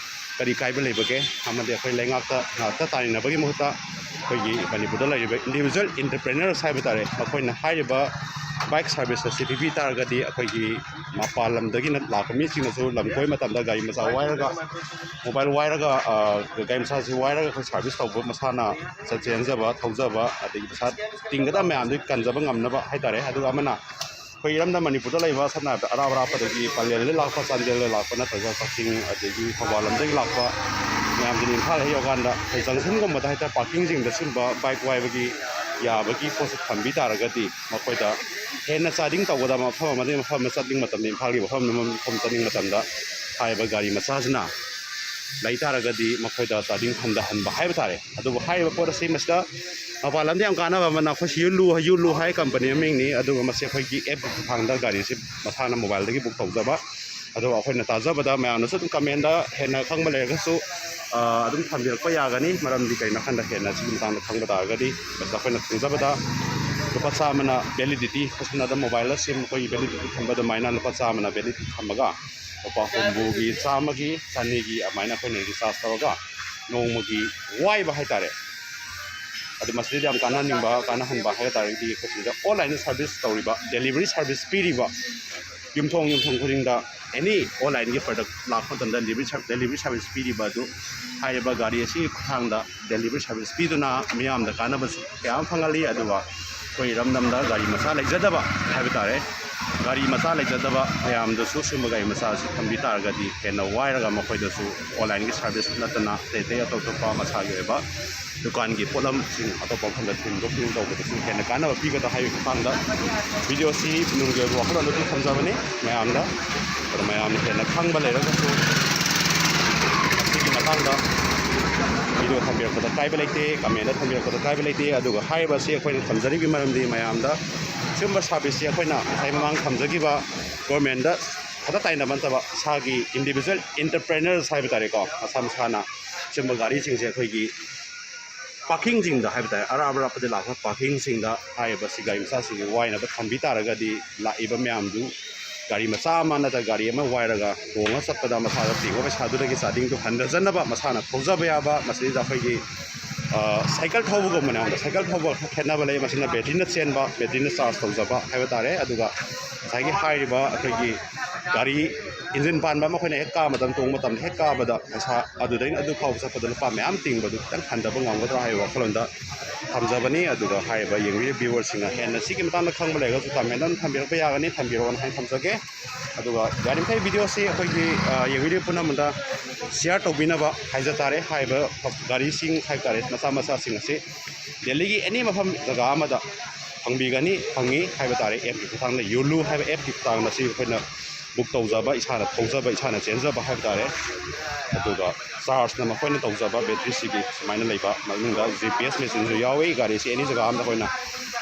ꯀꯔꯤ ꯀꯥꯏꯕ ꯂꯩꯕꯒꯦ? ꯑꯃꯗꯤ ꯑꯩꯈꯣꯏ ꯂꯩꯉꯥꯛꯇ ꯉꯥꯛꯇ ꯇꯥꯏꯅꯕꯒꯤ ꯃꯍꯨꯠꯇ ꯑꯩꯈꯣꯏꯒꯤ ꯃꯅꯤꯄꯨꯔꯗ ꯂꯩꯔꯤꯕ ꯏꯟꯗꯤꯕꯤꯖꯨꯋꯦꯜ ꯏꯟꯇꯔꯄ꯭ꯔꯦꯅꯔꯁ ꯍꯥꯏꯕ ꯇꯥꯔꯦ, ꯃꯈꯣꯏꯅ ꯍꯥꯏꯔꯤꯕ ꯕꯥꯏꯛ ꯁꯥꯔꯚꯤꯁ ꯑꯁꯤ ꯄꯤꯕꯤ ꯇꯥꯔꯒꯗꯤ ꯑꯩꯈꯣꯏꯒꯤ ꯃꯄꯥꯟ ꯂꯝꯗꯒꯤꯅ ꯂꯥꯛꯄ ꯃꯤꯁꯤꯡꯅꯁꯨ ꯂꯝ ꯀꯣꯏꯕ ꯃꯇꯝꯗ ꯒꯥꯔꯤ ꯃꯆꯥ ꯋꯥꯏꯔꯒ, ꯃꯣꯕꯥꯏꯜ ꯋꯥꯏꯔꯒ, ꯒꯥꯔꯤ ꯃꯆꯥꯁꯤ ꯋꯥꯏꯔꯒ ꯑꯩꯈꯣꯏ ꯁꯥꯔꯚꯤꯁ ꯇꯧꯕ, ꯃꯁꯥꯅ ꯆꯠ ꯆꯦꯟꯖꯕ, ꯊꯧꯖꯕ, ꯑꯗꯒꯤ ꯄꯩꯁꯥ ꯇꯤꯡꯒꯗꯕ ꯃꯌꯥꯝꯗꯨ ꯀꯟꯖꯕ ꯉꯝꯅꯕ ꯍꯥꯏꯇꯥꯔꯦ꯫ ꯑꯗꯨꯒ ꯑꯃꯅ ꯑꯩꯈꯣꯏ ꯏꯔꯝꯗꯝ ꯃꯅꯤꯄꯨꯔꯗ ꯂꯩꯕ, ꯁꯝꯅ ꯍꯥꯏꯔꯕꯗ ꯑꯔꯥꯞ ꯑꯔꯥꯞꯄꯗꯒꯤ, ꯄꯂꯦꯜꯗꯒꯤ ꯂꯥꯛꯄ, ꯆꯥꯟꯗꯦꯜꯗꯒꯤ ꯂꯥꯛꯄ, ꯅꯠꯇ꯭ꯔꯒ ꯀꯛꯆꯤꯡ ꯑꯗꯒꯤ ꯊꯧꯕꯥꯜ ꯂꯝꯗꯒꯤ ꯂꯥꯛꯄ ꯃꯌꯥꯝꯗꯨꯅ ꯏꯝꯐꯥꯜ ꯍꯦꯛ ꯌꯧꯔꯀꯥꯟꯗ ꯑꯩꯈꯣꯏ ꯖꯪꯁꯟꯒꯨꯝꯕꯗ ꯍꯥꯏꯇꯥꯔꯦ, ꯄꯥꯔꯀꯤꯡꯁꯤꯡꯗ ꯁꯤꯒꯨꯝꯕ ꯕꯥꯏꯛ ꯋꯥꯏꯕꯒꯤ ꯌꯥꯕꯒꯤ ꯄꯣꯠꯁꯦ ꯊꯝꯕꯤ ꯇꯥꯔꯒꯗꯤ ꯃꯈꯣꯏꯗ ꯍꯦꯟꯅ ꯆꯥꯗꯤꯡ ꯇꯧꯒꯗꯕ, ꯃꯐꯝ ꯑꯃꯗꯒꯤ ꯃꯐꯝ ꯑꯃ ꯆꯠꯅꯤꯡꯕ ꯃꯇꯝꯗ, ꯏꯝꯐꯥꯜꯒꯤ ꯃꯐꯝ ꯑꯃꯗꯒꯤ ꯃꯐꯝ ꯆꯠꯅꯤꯡꯕ ꯃꯇꯝꯗ ꯍꯥꯏꯔꯤꯕ ꯒꯥꯔꯤ ꯃꯆꯥꯁꯤꯅ ꯂꯩ ꯇꯥꯔꯒꯗꯤ ꯃꯈꯣꯏꯗ ꯆꯥꯗꯤꯡ ꯍꯟꯊꯍꯟꯕ ꯍꯥꯏꯕ ꯇꯥꯔꯦ꯫ ꯑꯗꯨꯕꯨ ꯍꯥꯏꯔꯤꯕ ꯄꯣꯠ ꯑꯁꯤ ꯃꯁꯤꯗ ꯃꯄꯥꯟ ꯂꯝꯗ ꯌꯥꯝ ꯀꯥꯟꯅꯕ ꯑꯃꯅ, ꯑꯩꯈꯣꯏ ꯁꯤ ꯌꯨ ꯂꯨ, ꯌꯨ ꯂꯨ ꯍꯥꯏ ꯀꯝꯄꯅꯤ ꯃꯃꯤꯡꯅꯤ, ꯑꯗꯨꯒ ꯃꯁꯤ ꯑꯩꯈꯣꯏꯒꯤ ꯑꯦꯞꯀꯤ ꯈꯨꯠꯊꯥꯡꯗ ꯒꯥꯔꯤꯁꯤ ꯃꯁꯥꯅ ꯃꯣꯕꯥꯏꯜꯗꯒꯤ ꯕꯨꯛ ꯇꯧꯖꯕ꯫ ꯑꯗꯨꯒ ꯑꯩꯈꯣꯏꯅ ꯇꯥꯖꯕꯗ, ꯃꯌꯥꯝꯅꯁꯨ ꯑꯗꯨꯝ ꯀꯃꯦꯟꯗ ꯍꯦꯟꯅ ꯈꯪꯕ ꯂꯩꯔꯒꯁꯨ, ꯑ, ꯑꯗꯨꯝ ꯊꯝꯕꯤꯔꯛꯄ ꯌꯥꯒꯅꯤ꯫ ꯃꯔꯝꯗꯤ ꯀꯩꯅꯣ ꯍꯥꯏꯀꯥꯟꯗ, ꯍꯦꯟꯅ ꯁꯤꯒꯤ ꯃꯇꯥꯡꯗ ꯈꯪꯕ ꯇꯥꯔꯒꯗꯤ, ꯃꯁꯤꯗ ꯑꯩꯈꯣꯏꯅ ꯈꯪꯖꯕꯗ ꯂꯨꯄꯥ ꯆꯥꯝꯃꯅ ꯚꯦꯂꯤꯗꯤꯇꯤ, ꯁꯝꯅ ꯍꯥꯏꯔꯕꯗ ꯃꯣꯕꯥꯏꯜꯗ ꯁꯤꯝ ꯑꯩꯈꯣꯏꯒꯤ ꯚꯦꯂꯤꯗꯤꯇꯤ ꯊꯝꯕ ꯑꯗꯨꯃꯥꯏꯅ ꯂꯨꯄꯥ ꯆꯥꯝꯃꯅ ꯚꯦꯂꯤꯗꯤꯇꯤ ꯊꯝꯃꯒ, ꯂꯨꯄꯥ ꯍꯨꯝꯐꯨꯒꯤ, ꯆꯥꯝꯃꯒꯤ, ꯆꯅꯤꯒꯤ ꯑꯗꯨꯃꯥꯏꯅ ꯑꯩꯈꯣꯏꯅ ꯔꯤꯆꯥꯔꯖ ꯇꯧꯔꯒ ꯅꯣꯡꯃꯒꯤ ꯋꯥꯏꯕ ꯍꯥꯏꯇꯥꯔꯦ꯫ ꯑꯗꯨ ꯃꯁꯤꯗ ꯌꯥꯝ ꯀꯥꯟꯅꯍꯟꯅꯤꯡꯕ, ꯀꯥꯟꯅꯍꯟꯕ ꯍꯥꯏꯕ ꯇꯥꯔꯒꯗꯤ, ꯑꯩꯈꯣꯏ ꯁꯤꯗ ꯑꯣꯟꯂꯥꯏꯟꯗ ꯁꯥꯔꯚꯤꯁ ꯇꯧꯔꯤꯕ, ꯗꯦꯂꯤꯚꯔꯤ ꯁꯥꯔꯚꯤꯁ ꯄꯤꯔꯤꯕ ꯌꯨꯝꯊꯣꯡ ꯌꯨꯝꯊꯣꯡ ꯈꯨꯗꯤꯡꯗ ꯑꯦꯅꯤ ꯑꯣꯟꯂꯥꯏꯟꯒꯤ ꯄ꯭ꯔꯗꯛ ꯂꯥꯛꯄ ꯃꯇꯝꯗ ꯗꯦꯂꯤꯚꯔꯤ ꯁꯥꯔ-, ꯗꯦꯂꯤꯚꯔꯤ ꯁꯥꯔꯚꯤꯁ ꯄꯤꯔꯤꯕ ꯑꯗꯨ, ꯍꯥꯏꯔꯤꯕ ꯒꯥꯔꯤ ꯑꯁꯤꯒꯤ ꯈꯨꯠꯊꯥꯡꯗ ꯗꯦꯂꯤꯚꯔꯤ ꯁꯥꯔꯚꯤꯁ ꯄꯤꯗꯨꯅ ꯃꯤꯌꯥꯝꯗ ꯀꯥꯟꯅꯕꯁꯨ ꯀꯌꯥ ꯑꯃ ꯐꯪꯍꯜꯂꯤ꯫ ꯑꯗꯨꯒ ꯑꯩꯈꯣꯏ ꯏꯔꯝꯗꯝꯗ ꯒꯥꯔꯤ ꯃꯆꯥ ꯂꯩꯖꯗꯕ ꯍꯥꯏꯕ ꯇꯥꯔꯦ, ꯒꯥꯔꯤ ꯃꯆꯥ ꯂꯩꯖꯗꯕ ꯃꯌꯥꯝꯗꯁꯨ ꯁꯤꯒꯨꯝꯕ ꯒꯥꯔꯤ ꯃꯆꯥ ꯑꯁꯤ ꯊꯝꯕꯤ ꯇꯥꯔꯒꯗꯤ ꯍꯦꯟꯅ ꯋꯥꯏꯔꯒ ꯃꯈꯣꯏꯗꯁꯨ ꯑꯣꯟꯂꯥꯏꯟꯒꯤ ꯁꯥꯔꯚꯤꯁ ꯅꯠꯇꯅ ꯑꯇꯩ ꯑꯇꯩ ꯑꯇꯣꯞ ꯑꯇꯣꯞꯄ ꯃꯁꯥꯒꯤ ꯑꯣꯏꯕ ꯗꯨꯀꯥꯟꯒꯤ ꯄꯣꯠꯂꯝꯁꯤꯡ ꯑꯇꯣꯞꯄ ꯃꯐꯝꯗ ꯊꯤꯟꯗꯣꯛ ꯊꯤꯟꯖꯤꯟ ꯇꯧꯕꯗꯁꯨ ꯍꯦꯟꯅ ꯀꯥꯟꯅꯕ ꯄꯤꯒꯗ꯭ꯔꯥ ꯍꯥꯏꯕꯒꯤ ꯃꯇꯥꯡꯗ ꯚꯤꯗꯤꯑꯣꯁꯤ ꯅꯨꯡꯒꯤ ꯑꯣꯏꯕ ꯋꯥꯈꯜꯂꯣꯟ ꯑꯗꯨ ꯊꯝꯖꯕꯅꯤ ꯃꯌꯥꯝꯗ꯫ ꯑꯗꯣ ꯃꯌꯥꯝꯅ ꯍꯦꯟꯅ ꯈꯪꯕ ꯂꯩꯔꯒꯁꯨ ꯃꯁꯤꯒꯤ ꯃꯇꯥꯡꯗ ꯚꯤꯗꯤꯑꯣ ꯊꯝꯕꯤꯔꯛꯄꯗ ꯀꯥꯏꯕ ꯂꯩꯇꯦ, ꯀꯃꯦꯟꯗ ꯊꯝꯕꯤꯔꯛꯄꯗ ꯀꯥꯏꯕ ꯂꯩꯇꯦ꯫ ꯑꯗꯨꯒ ꯍꯥꯏꯔꯤꯕꯁꯤ ꯑꯩꯈꯣꯏꯅ ꯊꯝꯖꯔꯤꯕꯒꯤ ꯃꯔꯝꯗꯤ ꯃꯌꯥꯝꯗ ꯁꯤꯒꯨꯝꯕ ꯁꯥꯔꯚꯤꯁꯁꯤ ꯑꯩꯈꯣꯏꯅ ꯉꯁꯥꯏ ꯃꯃꯥꯡ ꯊꯝꯖꯈꯤꯕ ꯒꯣꯔꯃꯦꯟꯗ ꯈꯛꯇ ꯇꯥꯏꯅꯕ ꯅꯠꯇꯕ, ꯏꯁꯥꯒꯤ ꯏꯟꯗꯤꯕꯤꯖꯨꯋꯦꯜ ꯑꯦꯟꯇꯔꯄ꯭ꯔꯦꯅꯔꯁ ꯍꯥꯏꯕ ꯇꯥꯔꯦꯀꯣ, ꯃꯁꯥ ꯃꯁꯥꯅ ꯁꯤꯒꯨꯝꯕ ꯒꯥꯔꯤꯁꯤꯡꯁꯦ ꯑꯩꯈꯣꯏꯒꯤ ꯄꯥꯔꯀꯤꯡꯁꯤꯡꯗ ꯍꯥꯏꯕ ꯇꯥꯔꯦ, ꯑꯔꯥꯞ ꯑꯔꯥꯞꯄꯗ ꯂꯥꯛꯄ ꯄꯥꯔꯀꯤꯡꯁꯤꯡꯗ ꯍꯥꯏꯔꯤꯕ ꯁꯤ ꯒꯥꯔꯤ ꯃꯆꯥꯁꯤꯡꯁꯤ ꯋꯥꯏꯅꯕ ꯊꯝꯕꯤ ꯇꯥꯔꯒꯗꯤ, ꯂꯥꯛꯏꯕ ꯃꯌꯥꯝꯗꯨ ꯒꯥꯔꯤ ꯃꯆꯥ ꯑꯃ ꯅꯠꯇ꯭ꯔꯒ ꯒꯥꯔꯤ ꯑꯃ ꯋꯥꯏꯔꯒ ꯇꯣꯡꯉ ꯆꯠꯄꯗ ꯃꯁꯥꯗ ꯇꯤꯡꯕ ꯄꯩꯁꯥꯗꯨꯗꯒꯤ ꯆꯥꯗꯤꯡꯗꯨ ꯍꯟꯊꯖꯅꯕ ꯃꯁꯥꯅ ꯊꯧꯖꯕ ꯌꯥꯕ, ꯃꯁꯤꯗ ꯑꯩꯈꯣꯏꯒꯤ ꯁꯥꯏꯀꯜ ꯊꯧꯕꯒꯨꯝꯕꯅꯦ꯫ ꯑꯃꯨꯛ ꯁꯥꯏꯀꯜ ꯊꯧꯕ ꯈꯦꯠꯅꯕ ꯂꯩ꯫ ꯃꯁꯤꯅ ꯕꯦꯇ꯭ꯔꯤꯅ ꯆꯦꯟꯕ, ꯕꯦꯇ꯭ꯔꯤꯅ ꯆꯥꯔꯖ ꯇꯧꯖꯕ ꯍꯥꯏꯕ ꯇꯥꯔꯦ꯫ ꯑꯗꯨꯒ ꯉꯁꯥꯏꯒꯤ ꯍꯥꯏꯔꯤꯕ ꯑꯩꯈꯣꯏꯒꯤ ꯒꯥꯔꯤ ꯏꯟꯖꯤꯟ ꯄꯥꯟꯕ ꯑꯃ ꯑꯩꯈꯣꯏꯅ ꯍꯦꯛ ꯀꯥꯕ ꯃꯇꯝ, ꯇꯣꯡꯕ ꯃꯇꯝꯗ ꯍꯦꯛ ꯀꯥꯕꯗ ꯄꯩꯁꯥ ꯑꯗꯨꯗꯩꯅ ꯑꯗꯨ ꯐꯥꯎꯕ ꯆꯠꯄꯗ ꯂꯨꯄꯥ ꯃꯌꯥꯝ ꯇꯤꯡꯕꯗꯨ ꯈꯤꯇꯪ ꯍꯟꯊꯕ ꯉꯝꯒꯗ꯭ꯔꯥ ꯍꯥꯏꯕ ꯋꯥꯈꯜꯂꯣꯟꯗ ꯊꯝꯖꯕꯅꯤ꯫ ꯑꯗꯨꯒ ꯍꯥꯏꯔꯤꯕ ꯌꯦꯡꯕꯤꯔꯤꯕ ꯚ꯭ꯌꯨꯋꯔꯁꯤꯡꯅ ꯍꯦꯟꯅ ꯁꯤꯒꯤ ꯃꯇꯥꯡꯗ ꯈꯪꯕ ꯂꯩꯔꯒꯁꯨ ꯀꯃꯦꯟꯗ ꯑꯗꯨꯝ ꯊꯝꯕꯤꯔꯛꯄ ꯌꯥꯒꯅꯤ, ꯊꯝꯕꯤꯔꯛꯑꯣꯅ ꯍꯥꯏꯅ ꯊꯝꯖꯒꯦ꯫ ꯑꯗꯨꯒ ꯌꯥꯔꯤꯃꯈꯩ ꯚꯤꯗꯤꯑꯣꯁꯤ ꯑꯩꯈꯣꯏꯒꯤ, ꯑ, ꯌꯦꯡꯕꯤꯔꯤꯕ ꯄꯨꯝꯅꯃꯛꯇ ꯁꯤꯌꯥꯔ ꯇꯧꯕꯤꯅꯕ ꯍꯥꯏꯖ ꯇꯥꯔꯦ꯫ ꯍꯥꯏꯔꯤꯕ ꯒꯥꯔꯤꯁꯤꯡ ꯍꯥꯏꯕ ꯇꯥꯔꯦ, ꯃꯆꯥ ꯃꯆꯥꯁꯤꯡ ꯑꯁꯤ ꯗꯦꯜꯂꯤꯒꯤ ꯑꯦꯅꯤ ꯃꯐꯝ ꯖꯒꯥ ꯑꯃꯗ ꯐꯪꯕꯤꯒꯅꯤ, ꯐꯪꯉꯤ ꯍꯥꯏꯕ ꯇꯥꯔꯦ꯫ ꯑꯦꯞꯀꯤ ꯈꯨꯠꯊꯥꯡꯗ ꯌꯣꯂꯨ ꯍꯥꯏꯕ ꯑꯦꯞꯀꯤ ꯈꯨꯠꯊꯥꯡꯗ ꯁꯤ ꯑꯩꯈꯣꯏꯅ ꯕꯨꯛ ꯇꯧꯖꯕ, ꯏꯁꯥꯅ ꯊꯧꯖꯕ, ꯏꯁꯥꯅ ꯆꯦꯟꯖꯕ ꯍꯥꯏꯕ ꯇꯥꯔꯦ꯫ ꯑꯗꯨꯒ ꯆꯥꯔꯖꯅ ꯃꯈꯣꯏꯅ ꯇꯧꯖꯕ ꯕꯦꯇ꯭ꯔꯤꯁꯤꯒꯤ ꯁꯨꯃꯥꯏꯅ ꯂꯩꯕ, ꯃꯅꯨꯡꯗ ꯖꯤ ꯄꯤ ꯑꯦꯁ ꯃꯦꯆꯤꯟꯁꯨ ꯌꯥꯎꯏ꯫ ꯒꯥꯔꯤꯁꯤ ꯑꯦꯅꯤ ꯖꯒꯥ ꯑꯃꯗ ꯑꯩꯈꯣꯏꯅ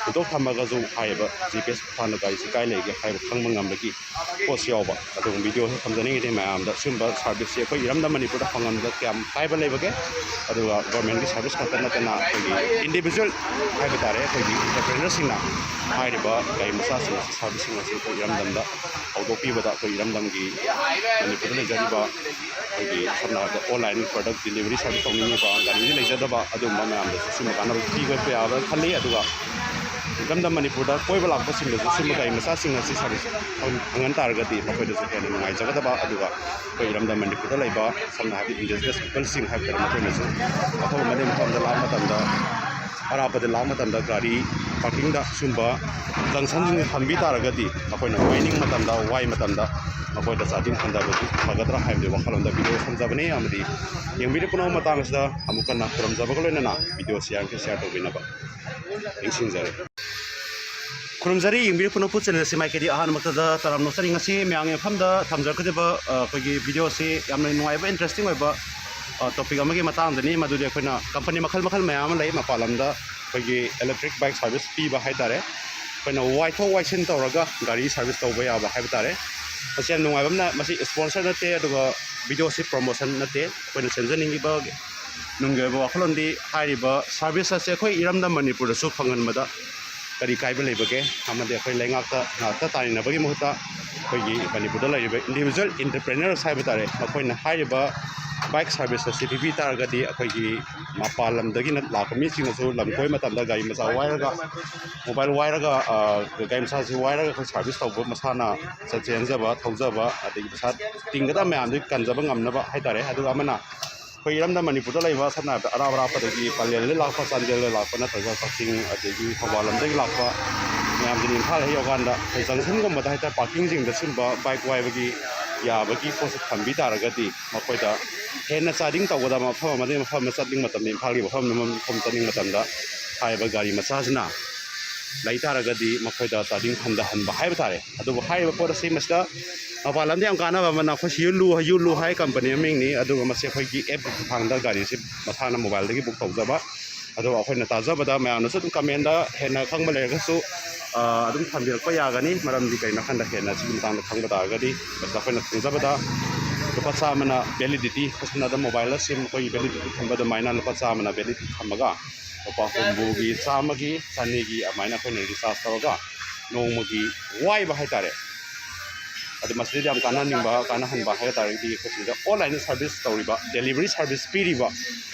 ꯍꯨꯟꯗꯣꯛ ꯊꯝꯃꯒꯁꯨ ꯍꯥꯏꯔꯤꯕ ꯖꯤ ꯄꯤ ꯑꯦꯁ ꯈꯨꯠꯊꯥꯡꯗ ꯒꯥꯔꯤꯁꯤ ꯀꯥꯏ ꯂꯩꯒꯦ ꯍꯥꯏꯕ ꯈꯪꯕ ꯉꯝꯕꯒꯤ ꯄꯣꯠꯁꯨ ꯌꯥꯎꯕ꯫ ꯑꯗꯨꯒꯨꯝꯕ ꯚꯤꯗꯤꯑꯣꯁꯨ ꯊꯝꯖꯅꯤꯡꯉꯤꯗꯤ ꯃꯌꯥꯝꯗ ꯁꯤꯒꯨꯝꯕ ꯁꯥꯔꯚꯤꯁꯁꯤ ꯑꯩꯈꯣꯏ ꯏꯔꯝꯗꯝ ꯃꯅꯤꯄꯨꯔꯗ ꯐꯪꯍꯟꯕꯗ ꯀꯌꯥꯝ ꯀꯥꯏꯕ ꯂꯩꯕꯒꯦ? ꯑꯗꯨꯒ ꯒꯣꯔꯃꯦꯟꯒꯤ ꯁꯥꯔꯚꯤꯁ ꯈꯛꯇ ꯅꯠꯇꯅ ꯑꯩꯈꯣꯏꯒꯤ ꯏꯟꯗꯤꯚꯤꯖꯨꯋꯦꯜ ꯍꯥꯏꯕ ꯇꯥꯔꯦ, ꯑꯩꯈꯣꯏꯒꯤ ꯑꯦꯟꯇꯔꯄ꯭ꯔꯦꯅꯔꯁꯤꯡꯅ ꯍꯥꯏꯔꯤꯕ ꯒꯥꯔꯤ ꯃꯆꯥꯁꯤꯡ ꯑꯁꯤ, ꯁꯥꯔꯚꯤꯁꯁꯤꯡ ꯑꯁꯤ ꯑꯩꯈꯣꯏ ꯏꯔꯝꯗꯝꯗ ꯍꯧꯗꯣꯛꯄꯤꯕꯗ ꯑꯩꯈꯣꯏ ꯏꯔꯝꯗꯝꯒꯤ ꯃꯅꯤꯄꯨꯔꯗ ꯂꯩꯖꯔꯤꯕ ꯑꯩꯈꯣꯏꯒꯤ ꯁꯝꯅ ꯍꯥꯏꯔꯕꯗ ꯑꯣꯟꯂꯥꯏꯟ ꯄ꯭ꯔꯗꯛ ꯗꯤꯂꯤꯚꯔꯤ ꯁꯥꯔꯚꯤꯁ ꯇꯧꯅꯤꯡꯉꯤꯕ, ꯒꯥꯔꯤꯗꯤ ꯂꯩꯖꯗꯕ ꯑꯗꯨꯒꯨꯝꯕ ꯃꯌꯥꯝꯗꯁꯨ ꯁꯤꯒꯨꯝꯕ ꯀꯥꯟꯅꯕ ꯄꯤꯕ ꯌꯥꯕ꯭ꯔꯥ ꯈꯜꯂꯤ꯫ ꯑꯗꯨꯒ ꯏꯔꯝꯗꯝ ꯃꯅꯤꯄꯨꯔꯗ ꯀꯣꯏꯕ ꯂꯥꯛꯄꯁꯤꯡꯗꯁꯨ ꯁꯤꯒꯨꯝꯕ ꯒꯥꯔꯤ ꯃꯆꯥꯁꯤꯡ ꯑꯁꯤ ꯁꯥꯔꯚꯤꯁ ꯐꯪ-, ꯐꯪꯍꯟ ꯇꯥꯔꯒꯗꯤ ꯃꯈꯣꯏꯗꯁꯨ ꯍꯦꯟꯅ ꯅꯨꯡꯉꯥꯏꯖꯒꯗꯕ, ꯑꯗꯨꯒ ꯑꯩꯈꯣꯏ ꯏꯔꯝꯗꯝ ꯃꯅꯤꯄꯨꯔꯗ ꯂꯩꯕ ꯁꯝꯅ ꯍꯥꯏꯔꯕꯗ ꯏꯟꯗꯤꯖꯤꯅꯁ ꯄꯤꯄꯜꯁꯤꯡ ꯍꯥꯏꯕ ꯇꯥꯔꯦ, ꯃꯈꯣꯏꯅꯁꯨ ꯑꯐꯕ ꯃꯐꯝ ꯃꯐꯝꯗ ꯂꯥꯛꯄ ꯃꯇꯝꯗ, ꯑꯔꯥꯞꯄꯗ ꯂꯥꯛꯄ ꯃꯇꯝꯗ ꯒꯥꯔꯤ ꯄꯥꯔꯀꯤꯡꯗ ꯁꯤꯒꯨꯝꯕ ꯖꯪꯁꯟꯁꯤꯡꯁꯦ ꯊꯝꯕꯤ ꯇꯥꯔꯒꯗꯤ ꯃꯈꯣꯏꯅ ꯋꯥꯏꯅꯤꯡ ꯃꯇꯝꯗ, ꯋꯥꯏ ꯃꯇꯝꯗ ꯃꯈꯣꯏꯗ ꯆꯥꯗꯤꯡ ꯍꯟꯊꯕꯗꯨ ꯐꯒꯗ꯭ꯔꯥ ꯍꯥꯏꯕꯗꯨ ꯋꯥꯈꯜꯂꯣꯟꯗ ꯚꯤꯗꯤꯑꯣ ꯊꯝꯖꯕꯅꯤ꯫ ꯑꯃꯗꯤ ꯌꯦꯡꯕꯤꯔꯤꯕ ꯄꯨꯝꯅꯃꯛ ꯃꯇꯥꯡ ꯑꯁꯤꯗ ꯑꯃꯨꯛ ꯍꯟꯅ ꯈꯨꯔꯨꯝꯖꯕꯒ ꯂꯣꯏꯅꯅ ꯚꯤꯗꯤꯑꯣꯁꯤ ꯌꯥꯔꯤꯈꯩ ꯁꯤꯌꯥꯔ ꯇꯧꯕꯤꯅꯕ ꯅꯤꯡꯁꯤꯡꯖꯔꯤ꯫ ꯈꯨꯔꯨꯝꯖꯔꯤ, ꯌꯦꯡꯕꯤꯔꯤꯕ ꯄꯨꯝꯅꯃꯛꯄꯨ ꯆꯦꯅꯦꯜ ꯑꯁꯤ ꯃꯥꯏꯀꯩꯗꯤ ꯑꯍꯥꯟꯕꯃꯛꯇꯗ ꯇꯔꯥꯝꯅ ꯑꯣꯛꯆꯔꯤ꯫ ꯉꯁꯤ ꯃꯌꯥꯝꯒꯤ ꯃꯐꯝꯗ ꯊꯝꯖꯔꯛꯀꯗꯕ, ꯑ, ꯑꯩꯈꯣꯏꯒꯤ ꯚꯤꯗꯤꯑꯣ ꯑꯁꯤ ꯌꯥꯝꯅ ꯅꯨꯡꯉꯥꯏꯕ, ꯏꯟꯇꯔꯦꯁꯇꯤꯡ ꯑꯣꯏꯕ, ꯑ, ꯇꯣꯄꯤꯛ ꯑꯃꯒꯤ ꯃꯇꯥꯡꯗꯅꯤ꯫ ꯃꯗꯨꯗꯤ ꯑꯩꯈꯣꯏꯅ ꯀꯝꯄꯅꯤ ꯃꯈꯜ ꯃꯈꯜ ꯃꯌꯥꯝ ꯑꯃ ꯂꯩ ꯃꯄꯥꯟ ꯂꯝꯗ ꯑꯩꯈꯣꯏꯒꯤ ꯏꯂꯦꯛꯇ꯭ꯔꯤꯛ ꯕꯥꯏꯛ ꯁꯥꯔꯚꯤꯁ ꯄꯤꯕ ꯍꯥꯏ ꯇꯥꯔꯦ꯫ ꯑꯩꯈꯣꯏꯅ ꯋꯥꯏꯊꯣꯛ ꯋꯥꯏꯁꯤꯟ ꯇꯧꯔꯒ ꯒꯥꯔꯤ ꯁꯥꯔꯚꯤꯁ ꯇꯧꯕ ꯌꯥꯕ ꯍꯥꯏꯕ ꯇꯥꯔꯦ꯫ ꯃꯁꯤ ꯌꯥꯝ ꯅꯨꯡꯉꯥꯏꯕ ꯑꯃꯅ, ꯃꯁꯤ ꯏꯁꯄꯣꯟꯁꯔ ꯅꯠꯇꯦ, ꯑꯗꯨꯒ ꯚꯤꯗꯤꯑꯣ ꯑꯁꯤ ꯄ꯭ꯔꯣꯃꯣꯁꯟ ꯅꯠꯇꯦ꯫ ꯑꯩꯈꯣꯏꯅ ꯁꯦꯝꯖꯅꯤꯡꯉꯤꯕ ꯅꯨꯡꯒꯤ ꯑꯣꯏꯕ ꯋꯥꯈꯜꯂꯣꯟꯗꯤ ꯍꯥꯏꯔꯤꯕ ꯁꯥꯔꯚꯤꯁ ꯑꯁꯦ ꯑꯩꯈꯣꯏ ꯏꯔꯝꯗꯝ ꯃꯅꯤꯄꯨꯔꯗꯁꯨ ꯐꯪꯍꯟꯕꯗ ꯀꯔꯤ ꯀꯥꯏꯕ ꯂꯩꯕꯒꯦ? ꯑꯃꯗꯤ ꯑꯩꯈꯣꯏ ꯂꯩꯉꯥꯛꯇ ꯉꯥꯛꯇ ꯇꯥꯏꯅꯕꯒꯤ ꯃꯍꯨꯠꯇ ꯑꯩꯈꯣꯏꯒꯤ ꯃꯅꯤꯄꯨꯔꯗ ꯂꯩꯔꯤꯕ ꯏꯟꯗꯤꯚꯤꯖꯨꯋꯦꯜ ꯏꯟꯇꯔꯄ꯭ꯔꯦꯅꯔꯁ ꯍꯥꯏꯕ ꯇꯥꯔꯦ, ꯃꯈꯣꯏꯅ ꯍꯥꯏꯔꯤꯕ ꯕꯥꯏꯛ ꯁꯥꯔꯚꯤꯁ ꯑꯁꯤ ꯄꯤꯕꯤ ꯇꯥꯔꯒꯗꯤ ꯑꯩꯈꯣꯏꯒꯤ ꯃꯄꯥꯟ ꯂꯝꯗꯒꯤꯅ ꯂꯥꯛꯄ ꯃꯤꯁꯤꯡꯅꯁꯨ ꯂꯝ ꯀꯣꯏꯕ ꯃꯇꯝꯗ ꯒꯥꯔꯤ ꯃꯆꯥ ꯋꯥꯏꯔꯒ, ꯃꯣꯕꯥꯏꯜ ꯋꯥꯏꯔꯒ, ꯒꯥꯔꯤ ꯃꯆꯥꯁꯤ ꯋꯥꯏꯔꯒ ꯑꯩꯈꯣꯏ ꯁꯥꯔꯚꯤꯁ ꯇꯧꯕ ꯃꯁꯥꯅ ꯆꯠ ꯆꯦꯟꯖꯕ, ꯊꯧꯖꯕ, ꯑꯗꯒꯤ ꯄꯩꯁꯥ ꯇꯤꯡꯒꯗꯕ ꯃꯌꯥꯝꯗꯨ ꯀꯟꯖꯕ ꯉꯝꯅꯕ ꯍꯥꯏꯇꯥꯔꯦ꯫ ꯑꯗꯨꯒ ꯑꯃꯅ ꯑꯩꯈꯣꯏ ꯏꯔꯝꯗꯝ ꯃꯅꯤꯄꯨꯔꯗ ꯂꯩꯕ, ꯁꯝꯅ ꯍꯥꯏꯔꯕꯗ ꯑꯔꯥꯞ ꯑꯔꯥꯞꯄꯗꯒꯤ ꯄꯂꯦꯜꯗ ꯂꯥꯛꯄ, ꯆꯥꯟꯗꯦꯜꯗ ꯂꯥꯛꯄ ꯅꯠꯇ꯭ꯔꯒ ꯀꯛꯆꯤꯡ ꯑꯗꯒꯤ ꯊꯧꯕꯥꯜ ꯂꯝꯗꯒꯤ ꯂꯥꯛꯄ ꯃꯌꯥꯝꯗꯨꯅ ꯏꯝꯐꯥꯜ ꯍꯦꯛ ꯌꯧꯔꯀꯥꯟꯗ ꯑꯩꯈꯣꯏ ꯖꯪꯁꯟꯒꯨꯝꯕꯗ ꯍꯥꯏꯇꯥꯔꯦ, ꯄꯥꯔꯀꯤꯡꯁꯤꯡꯗ ꯁꯤꯒꯨꯝꯕ ꯕꯥꯏꯛ ꯋꯥꯏꯕꯒꯤ ꯌꯥꯕꯒꯤ ꯄꯣꯠꯁꯦ ꯊꯝꯕꯤ ꯇꯥꯔꯒꯗꯤ ꯃꯈꯣꯏꯗ ꯍꯦꯟꯅ ꯆꯥꯗꯤꯡ ꯇꯧꯒꯗꯕ ꯃꯐꯝ ꯑꯃꯗꯒꯤ ꯃꯐꯝ ꯑꯃꯗ ꯆꯠꯅꯤꯡꯕ ꯃꯇꯝꯗ, ꯏꯝꯐꯥꯜꯒꯤ ꯃꯐꯝ ꯑꯃꯗꯒꯤ ꯃꯐꯝ ꯆꯠꯅꯤꯡꯕ ꯃꯇꯝꯗ ꯍꯥꯏꯔꯤꯕ ꯒꯥꯔꯤ ꯃꯆꯥꯁꯤꯅ ꯂꯩ ꯇꯥꯔꯒꯗꯤ ꯃꯈꯣꯏꯗ ꯆꯥꯗꯤꯡ ꯍꯟꯊꯍꯟꯕ ꯍꯥꯏꯕ ꯇꯥꯔꯦ꯫ ꯑꯗꯨꯕꯨ ꯍꯥꯏꯔꯤꯕ ꯄꯣꯠ ꯑꯁꯤ ꯃꯁꯤꯗ ꯃꯄꯥꯟ ꯂꯝꯗ ꯌꯥꯝ ꯀꯥꯟꯅꯕ ꯑꯃꯅ, ꯑꯩꯈꯣꯏ ꯁꯤ ꯌꯨꯂꯨ, ꯌꯨꯂꯨ ꯍꯥꯏ ꯀꯝꯄꯅꯤ ꯃꯃꯤꯡꯅꯤ꯫ ꯑꯗꯨꯒ ꯃꯁꯤ ꯑꯩꯈꯣꯏꯒꯤ ꯑꯦꯞꯀꯤ ꯈꯨꯠꯊꯥꯡꯗ ꯒꯥꯔꯤꯁꯤ ꯃꯁꯥꯅ ꯃꯣꯕꯥꯏꯜꯗꯒꯤ ꯕꯨꯛ ꯇꯧꯖꯕ꯫ ꯑꯗꯨꯒ ꯑꯩꯈꯣꯏꯅ ꯇꯥꯖꯕꯗ ꯃꯌꯥꯝꯅꯁꯨ ꯑꯗꯨꯝ ꯀꯃꯦꯟꯗ ꯍꯦꯟꯅ ꯈꯪꯕ ꯂꯩꯔꯒꯁꯨ, ꯑ, ꯑꯗꯨꯝ ꯊꯝꯕꯤꯔꯛꯄ ꯌꯥꯒꯅꯤ꯫ ꯃꯔꯝꯗꯤ ꯀꯩꯅꯣ ꯍꯥꯏꯀꯥꯟꯗ ꯍꯦꯟꯅ ꯁꯤꯒꯤ ꯃꯇꯥꯡꯗ ꯈꯪꯕ ꯇꯥꯔꯒꯗꯤ, ꯃꯁꯤꯗ ꯑꯩꯈꯣꯏꯅ ꯈꯪꯖꯕꯗ ꯂꯨꯄꯥ ꯆꯥꯝꯃꯅ ꯚꯦꯂꯤꯗꯤꯇꯤ, ꯁꯝꯅ ꯑꯗꯨꯝ ꯃꯣꯕꯥꯏꯜꯗ ꯁꯤꯝ ꯑꯩꯈꯣꯏꯒꯤ ꯚꯦꯂꯤꯗꯤꯇꯤ ꯊꯝꯕ ꯑꯗꯨꯃꯥꯏꯅ ꯂꯨꯄꯥ ꯆꯥꯝꯃꯅ ꯚꯦꯂꯤꯗꯤꯇꯤ ꯊꯝꯃꯒ ꯂꯨꯄꯥ ꯍꯨꯝꯐꯨꯒꯤ, ꯆꯥꯝꯃꯒꯤ, ꯆꯅꯤꯒꯤ ꯑꯗꯨꯃꯥꯏꯅ ꯑꯩꯈꯣꯏꯅ ꯔꯤꯆꯥꯔꯖ ꯇꯧꯔꯒ ꯅꯣꯡꯃꯒꯤ ꯋꯥꯏꯕ ꯍꯥꯏꯇꯥꯔꯦ꯫ ꯑꯗꯨ ꯃꯁꯤꯗꯩꯗ ꯌꯥꯝ ꯀꯥꯟꯅꯍꯟꯅꯤꯡꯕ, ꯀꯥꯟꯅꯍꯟꯕ ꯍꯥꯏꯕ ꯇꯥꯔꯒꯗꯤ ꯑꯩꯈꯣꯏ ꯁꯤꯗ ꯑꯣꯟꯂꯥꯏꯟꯗ ꯁꯥꯔꯚꯤꯁ ꯇꯧꯔꯤꯕ, ꯗꯦꯂꯤꯚꯔꯤ ꯁꯥꯔꯚꯤꯁ ꯄꯤꯔꯤꯕ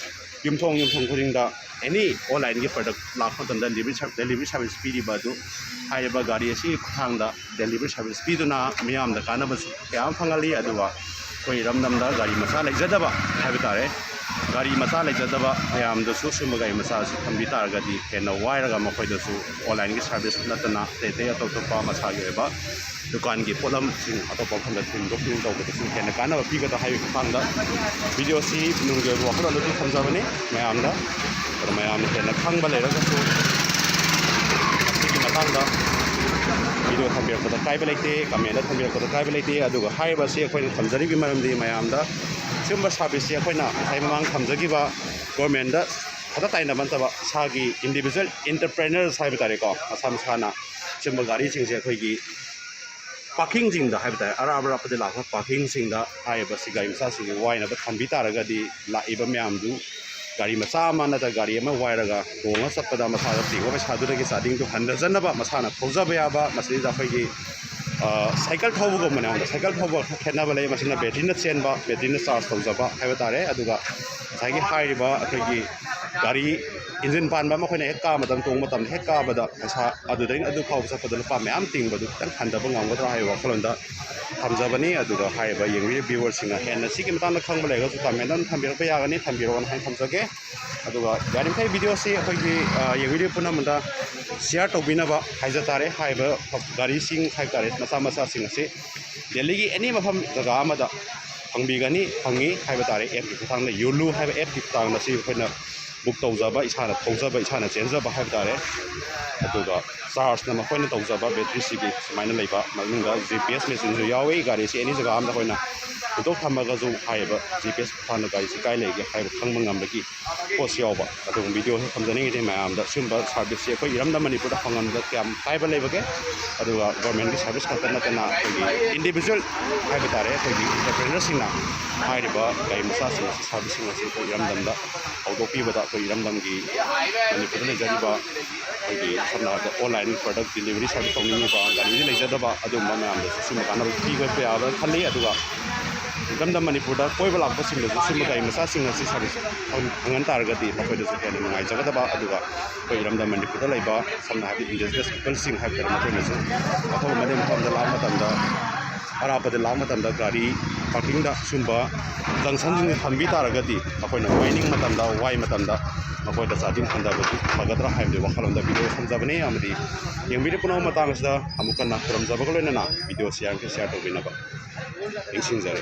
ꯌꯨꯝꯊꯣꯡ ꯌꯨꯝꯊꯣꯡ ꯈꯨꯗꯤꯡꯗ ꯑꯦꯅꯤ ꯑꯣꯟꯂꯥꯏꯟꯒꯤ ꯄ꯭ꯔꯗꯛ ꯂꯥꯛꯄ ꯃꯇꯝꯗ ꯗꯦꯂꯤꯚꯔꯤ ꯁꯥꯔ-, ꯗꯦꯂꯤꯚꯔꯤ ꯁꯥꯔꯚꯤꯁ ꯄꯤꯔꯤꯕ ꯑꯗꯨ ꯍꯥꯏꯔꯤꯕ ꯒꯥꯔꯤ ꯑꯁꯤꯒꯤ ꯈꯨꯠꯊꯥꯡꯗ ꯗꯦꯂꯤꯚꯔꯤ ꯁꯥꯔꯚꯤꯁ ꯄꯤꯗꯨꯅ ꯃꯤꯌꯥꯝꯗ ꯀꯥꯟꯅꯕꯁꯨ ꯀꯌꯥ ꯑꯃ ꯐꯪꯍꯜꯂꯤ꯫ ꯑꯗꯨꯒ ꯑꯩꯈꯣꯏ ꯏꯔꯝꯗꯝꯗ ꯒꯥꯔꯤ ꯃꯆꯥ ꯂꯩꯖꯗꯕ ꯍꯥꯏꯕ ꯇꯥꯔꯦ, ꯒꯥꯔꯤ ꯃꯆꯥ ꯂꯩꯖꯗꯕ ꯃꯌꯥꯝꯗꯁꯨ ꯁꯤꯒꯨꯝꯕ ꯒꯥꯔꯤ ꯃꯆꯥ ꯑꯁꯤ ꯊꯝꯕꯤ ꯇꯥꯔꯒꯗꯤ ꯍꯦꯟꯅ ꯋꯥꯏꯔꯒ ꯃꯈꯣꯏꯗꯁꯨ ꯑꯣꯟꯂꯥꯏꯟꯒꯤ ꯁꯥꯔꯚꯤꯁ ꯅꯠꯇꯅ ꯑꯇꯩ ꯑꯇꯩ ꯑꯇꯣꯞ ꯑꯇꯣꯞꯄ ꯃꯁꯥꯒꯤ ꯑꯣꯏꯕ ꯗꯨꯀꯥꯟꯒꯤ ꯄꯣꯠꯂꯝꯁꯤꯡ ꯑꯇꯣꯞꯄ ꯃꯐꯝꯗ ꯊꯤꯟꯗꯣꯛ ꯊꯤꯟꯖꯤꯟ ꯇꯧꯕꯗꯁꯨ ꯍꯦꯟꯅ ꯀꯥꯟꯅꯕ ꯄꯤꯒꯗ꯭ꯔꯥ ꯍꯥꯏꯕꯒꯤ ꯃꯇꯥꯡꯗ ꯚꯤꯗꯤꯑꯣꯁꯤ ꯅꯨꯡꯒꯤ ꯑꯣꯏꯕ ꯋꯥꯈꯜꯂꯣꯟ ꯑꯗꯨ ꯊꯝꯖꯕꯅꯤ ꯃꯌꯥꯝꯗ꯫ ꯑꯗꯣ ꯃꯌꯥꯝꯅ ꯍꯦꯟꯅ ꯈꯪꯕ ꯂꯩꯔꯒꯁꯨ ꯃꯁꯤꯒꯤ ꯃꯇꯥꯡꯗ ꯚꯤꯗꯤꯑꯣ ꯊꯝꯕꯤꯔꯛꯄꯗ ꯀꯥꯏꯕ ꯂꯩꯇꯦ, ꯀꯃꯦꯟꯗ ꯊꯝꯕꯤꯔꯛꯄꯗ ꯀꯥꯏꯕ ꯂꯩꯇꯦ꯫ ꯑꯗꯨꯒ ꯍꯥꯏꯔꯤꯕ ꯑꯁꯤ ꯑꯩꯈꯣꯏꯅ ꯊꯝꯖꯔꯤꯕꯒꯤ ꯃꯔꯝꯗꯤ ꯃꯌꯥꯝꯗ ꯁꯤꯒꯨꯝꯕ ꯁꯥꯔꯚꯤꯁꯁꯤ ꯑꯩꯈꯣꯏꯅ ꯉꯁꯥꯏ ꯃꯃꯥꯡ ꯊꯝꯖꯈꯤꯕ ꯒꯣꯔꯃꯦꯟꯗ ꯈꯛꯇ ꯇꯥꯏꯅꯕ ꯅꯠꯇꯕ ꯏꯁꯥꯒꯤ ꯏꯟꯗꯤꯕꯤꯖꯨꯋꯦꯜ ꯑꯦꯟꯇꯔꯄ꯭ꯔꯦꯅꯔꯁ ꯍꯥꯏꯕ ꯇꯥꯔꯦꯀꯣ, ꯃꯁꯥ ꯃꯁꯥꯅ ꯁꯤꯒꯨꯝꯕ ꯒꯥꯔꯤꯁꯤꯡꯁꯦ ꯑꯩꯈꯣꯏꯒꯤ ꯄꯥꯔꯀꯤꯡꯁꯤꯡꯗ ꯍꯥꯏꯕ ꯇꯥꯔꯦ, ꯑꯔꯥꯞ ꯑꯔꯥꯞꯄꯗ ꯂꯥꯛꯄ ꯄꯥꯔꯀꯤꯡꯁꯤꯡꯗ ꯍꯥꯏꯔꯤꯕꯁꯤ ꯒꯥꯔꯤ ꯃꯆꯥꯁꯤꯡꯁꯤ ꯋꯥꯏꯅꯕ ꯊꯝꯕꯤ ꯇꯥꯔꯒꯗꯤ ꯂꯥꯛꯏꯕ ꯃꯌꯥꯝꯗꯨ ꯒꯥꯔꯤ ꯃꯆꯥ ꯑꯃ ꯅꯠꯇ꯭ꯔꯒ ꯒꯥꯔꯤ ꯑꯃ ꯋꯥꯏꯔꯒ ꯇꯣꯡꯉ ꯆꯠꯄꯗ ꯃꯁꯥꯗ ꯇꯤꯡꯕ ꯄꯩꯁꯥꯗꯨꯗꯒꯤ ꯆꯥꯗꯤꯡꯗꯨ ꯍꯟꯊꯖꯅꯕ ꯃꯁꯥꯅ ꯊꯧꯖꯕ ꯌꯥꯕ, ꯃꯁꯤꯗ ꯑꯩꯈꯣꯏꯒꯤ ꯁꯥꯏꯀꯜ ꯊꯧꯕꯒꯨꯝꯕꯅꯦ꯫ ꯑꯃꯗ ꯁꯥꯏꯀꯜ ꯊꯧꯕ ꯈꯔ ꯈꯦꯠꯅꯕ ꯂꯩ꯫ ꯃꯁꯤꯅ ꯕꯦꯇ꯭ꯔꯤꯅ ꯆꯦꯟꯕ, ꯕꯦꯇ꯭ꯔꯤꯅ ꯆꯥꯔꯖ ꯇꯧꯖꯕ ꯍꯥꯏꯕ ꯇꯥꯔꯦ꯫ ꯑꯗꯨꯒ ꯉꯁꯥꯏꯒꯤ ꯍꯥꯏꯔꯤꯕ ꯑꯩꯈꯣꯏꯒꯤ ꯒꯥꯔꯤ ꯏꯟꯖꯤꯟ ꯄꯥꯟꯕ ꯑꯃ ꯑꯩꯈꯣꯏꯅ ꯍꯦꯛ ꯀꯥꯕ ꯃꯇꯝ, ꯇꯣꯡꯕ ꯃꯇꯝꯗ ꯍꯦꯛ ꯀꯥꯕꯗ ꯄꯩꯁꯥ ꯑꯗꯨꯗꯩꯅ ꯑꯗꯨ ꯐꯥꯎꯕ ꯆꯠꯄꯗ ꯂꯨꯄꯥ ꯃꯌꯥꯝ ꯇꯤꯡꯕꯗꯨ ꯈꯤꯇꯪ ꯍꯟꯊꯕ ꯉꯝꯒꯗ꯭ꯔꯥ ꯍꯥꯏꯕ ꯋꯥꯈꯜꯂꯣꯟꯗ ꯊꯝꯖꯕꯅꯤ꯫ ꯑꯗꯨꯒ ꯍꯥꯏꯔꯤꯕ ꯌꯦꯡꯕꯤꯔꯤꯕ ꯚ꯭ꯌꯨꯋꯔꯁꯤꯡꯅ ꯍꯦꯟꯅ ꯁꯤꯒꯤ ꯃꯇꯥꯡꯗ ꯈꯪꯕ ꯂꯩꯔꯒꯁꯨ ꯀꯃꯦꯟꯗ ꯑꯗꯨꯝ ꯊꯝꯕꯤꯔꯛꯄ ꯌꯥꯒꯅꯤ, ꯊꯝꯕꯤꯔꯛꯑꯣꯅ ꯍꯥꯏꯅ ꯊꯝꯖꯒꯦ꯫ ꯑꯗꯨꯒ ꯌꯥꯔꯤꯃꯈꯩ ꯚꯤꯗꯤꯑꯣꯁꯤ ꯑꯩꯈꯣꯏꯒꯤ, ꯑ, ꯌꯦꯡꯕꯤꯔꯤꯕ ꯄꯨꯝꯅꯃꯛꯇ ꯁꯤꯌꯥꯔ ꯇꯧꯕꯤꯅꯕ ꯍꯥꯏꯖ ꯇꯥꯔꯦ꯫ ꯍꯥꯏꯔꯤꯕ ꯒꯥꯔꯤꯁꯤꯡ ꯍꯥꯏꯕ ꯇꯥꯔꯦ, ꯃꯆꯥ ꯃꯆꯥꯁꯤꯡ ꯑꯁꯤ ꯗꯦꯜꯂꯤꯒꯤ ꯑꯦꯅꯤ ꯃꯐꯝ ꯖꯒꯥ ꯑꯃꯗ ꯐꯪꯕꯤꯒꯅꯤ, ꯐꯪꯉꯤ ꯍꯥꯏꯕ ꯇꯥꯔꯦ꯫ ꯑꯦꯞꯀꯤ ꯈꯨꯠꯊꯥꯡꯗ, ꯌꯣꯂꯨ ꯍꯥꯏꯕ ꯑꯦꯞꯀꯤ ꯈꯨꯠꯊꯥꯡꯗ ꯁꯤ ꯑꯩꯈꯣꯏꯅ ꯕꯨꯛ ꯇꯧꯖꯕ, ꯏꯁꯥꯅ ꯊꯧꯖꯕ, ꯏꯁꯥꯅ ꯆꯦꯟꯖꯕ ꯍꯥꯏꯕ ꯇꯥꯔꯦ꯫ ꯑꯗꯨꯒ ꯆꯥꯔꯖꯅ ꯃꯈꯣꯏꯅ ꯇꯧꯖꯕ ꯕꯦꯇ꯭ꯔꯤꯁꯤꯒꯤ ꯁꯨꯃꯥꯏꯅ ꯂꯩꯕ, ꯃꯅꯨꯡꯗ ꯖꯤ ꯄꯤ ꯑꯦꯁ ꯃꯦꯆꯤꯟꯁꯨ ꯌꯥꯎꯏ꯫ ꯒꯥꯔꯤꯁꯤ ꯑꯦꯅꯤ ꯖꯒꯥ ꯑꯃꯗ ꯑꯩꯈꯣꯏꯅ ꯍꯨꯟꯗꯣꯛ ꯊꯝꯃꯒꯁꯨ ꯍꯥꯏꯔꯤꯕ ꯖꯤ ꯄꯤ ꯑꯦꯁ ꯈꯨꯠꯊꯥꯡꯗ ꯒꯥꯔꯤꯁꯤ ꯀꯥꯏ ꯂꯩꯒꯦ ꯍꯥꯏꯕ ꯈꯪꯕ ꯉꯝꯕꯒꯤ ꯄꯣꯠꯁꯨ ꯌꯥꯎꯕ꯫ ꯑꯗꯨꯒꯨꯝꯕ ꯚꯤꯗꯤꯑꯣꯁꯤ ꯊꯝꯖꯅꯤꯡꯉꯤꯗꯤ ꯃꯌꯥꯝꯗ ꯁꯤꯒꯨꯝꯕ ꯁꯥꯔꯚꯤꯁꯁꯤ ꯑꯩꯈꯣꯏ ꯏꯔꯝꯗꯝ ꯃꯅꯤꯄꯨꯔꯗ ꯐꯪꯍꯟꯕꯗ ꯀꯌꯥꯝ ꯀꯥꯏꯕ ꯂꯩꯕꯒꯦ? ꯑꯗꯨꯒ ꯒꯣꯔꯃꯦꯟꯒꯤ ꯁꯥꯔꯚꯤꯁ ꯈꯛꯇ ꯅꯠꯇꯅ ꯑꯩꯈꯣꯏꯒꯤ ꯏꯟꯗꯤꯚꯤꯖꯨꯋꯦꯜ ꯍꯥꯏꯕ ꯇꯥꯔꯦ, ꯑꯩꯈꯣꯏꯒꯤ ꯑꯦꯟꯇꯔꯄ꯭ꯔꯦꯅꯔꯁꯤꯡꯅ ꯍꯥꯏꯔꯤꯕ ꯒꯥꯔꯤ ꯃꯆꯥꯁꯤꯡ ꯑꯁꯤ, ꯁꯥꯔꯚꯤꯁꯁꯤꯡ ꯑꯁꯤ ꯑꯩꯈꯣꯏ ꯏꯔꯝꯗꯝꯗ ꯍꯧꯗꯣꯛꯄꯤꯕꯗ ꯑꯩꯈꯣꯏ ꯏꯔꯝꯗꯝꯒꯤ ꯃꯅꯤꯄꯨꯔꯗ ꯂꯩꯖꯔꯤꯕ ꯑꯩꯈꯣꯏꯒꯤ ꯁꯝꯅ ꯍꯥꯏꯔꯕꯗ ꯑꯣꯟꯂꯥꯏꯟ ꯄ꯭ꯔꯗꯛ ꯗꯤꯂꯤꯚꯔꯤ ꯁꯥꯔꯚꯤꯁ ꯇꯧꯅꯤꯡꯉꯤꯕ, ꯒꯥꯔꯤꯗꯤ ꯂꯩꯖꯗꯕ ꯑꯗꯨꯒꯨꯝꯕ ꯃꯌꯥꯝꯗꯁꯨ ꯁꯤꯒꯨꯝꯕ ꯀꯥꯟꯅꯕ ꯄꯤꯕ ꯌꯥꯕ꯭ꯔꯥ ꯈꯜꯂꯤ꯫ ꯑꯗꯨꯒ ꯏꯔꯝꯗꯝ ꯃꯅꯤꯄꯨꯔꯗ ꯀꯣꯏꯕ ꯂꯥꯛꯄꯁꯤꯡꯗꯁꯨ ꯁꯤꯒꯨꯝꯕ ꯒꯥꯔꯤ ꯃꯆꯥꯁꯤꯡ ꯑꯁꯤ ꯁꯥꯔꯚꯤꯁ ꯐꯪ-, ꯐꯪꯍꯟ ꯇꯥꯔꯒꯗꯤ ꯃꯈꯣꯏꯗꯁꯨ ꯍꯦꯟꯅ ꯅꯨꯡꯉꯥꯏꯖꯒꯗꯕ꯫ ꯑꯗꯨꯒ ꯑꯩꯈꯣꯏ ꯏꯔꯝꯗꯝ ꯃꯅꯤꯄꯨꯔꯗ ꯂꯩꯕ ꯁꯝꯅ ꯍꯥꯏꯔꯕꯗ ꯏꯟꯗꯤꯖꯤꯅꯁ ꯄꯤꯄꯜꯁꯤꯡ ꯍꯥꯏꯕ ꯇꯥꯔꯦ, ꯃꯈꯣꯏꯅꯁꯨ ꯃꯐꯝ ꯑꯃꯗꯒꯤ ꯃꯐꯝ ꯑꯃꯗ ꯂꯥꯛꯄ ꯃꯇꯝꯗ, ꯑꯔꯥꯞꯄꯗ ꯂꯥꯛꯄ ꯃꯇꯝꯗ ꯒꯥꯔꯤ ꯄꯥꯔꯀꯤꯡꯗ ꯁꯤꯒꯨꯝꯕ ꯖꯪꯁꯟꯁꯤꯡꯁꯦ ꯊꯝꯕꯤ ꯇꯥꯔꯒꯗꯤ ꯃꯈꯣꯏꯅ ꯋꯥꯏꯅꯤꯡ ꯃꯇꯝꯗ, ꯋꯥꯏ ꯃꯇꯝꯗ ꯃꯈꯣꯏꯗ ꯆꯥꯗꯤꯡ ꯍꯟꯊꯕꯗꯨ ꯐꯒꯗ꯭ꯔꯥ ꯍꯥꯏꯕꯗꯨ ꯋꯥꯈꯜꯂꯣꯟꯗ ꯚꯤꯗꯤꯑꯣ ꯊꯝꯖꯕꯅꯤ꯫ ꯑꯃꯗꯤ ꯌꯦꯡꯕꯤꯔꯤꯕ ꯄꯨꯝꯅꯃꯛ ꯃꯇꯥꯡ ꯑꯁꯤꯗ ꯑꯃꯨꯛ ꯍꯟꯅ ꯈꯨꯔꯨꯝꯖꯕꯒ ꯂꯣꯏꯅꯅ ꯚꯤꯗꯤꯑꯣꯁꯤ ꯌꯥꯔꯤꯈꯩ ꯁꯤꯌꯥꯔ ꯇꯧꯕꯤꯅꯕ ꯅꯤꯡꯁꯤꯡꯖꯔꯤ꯫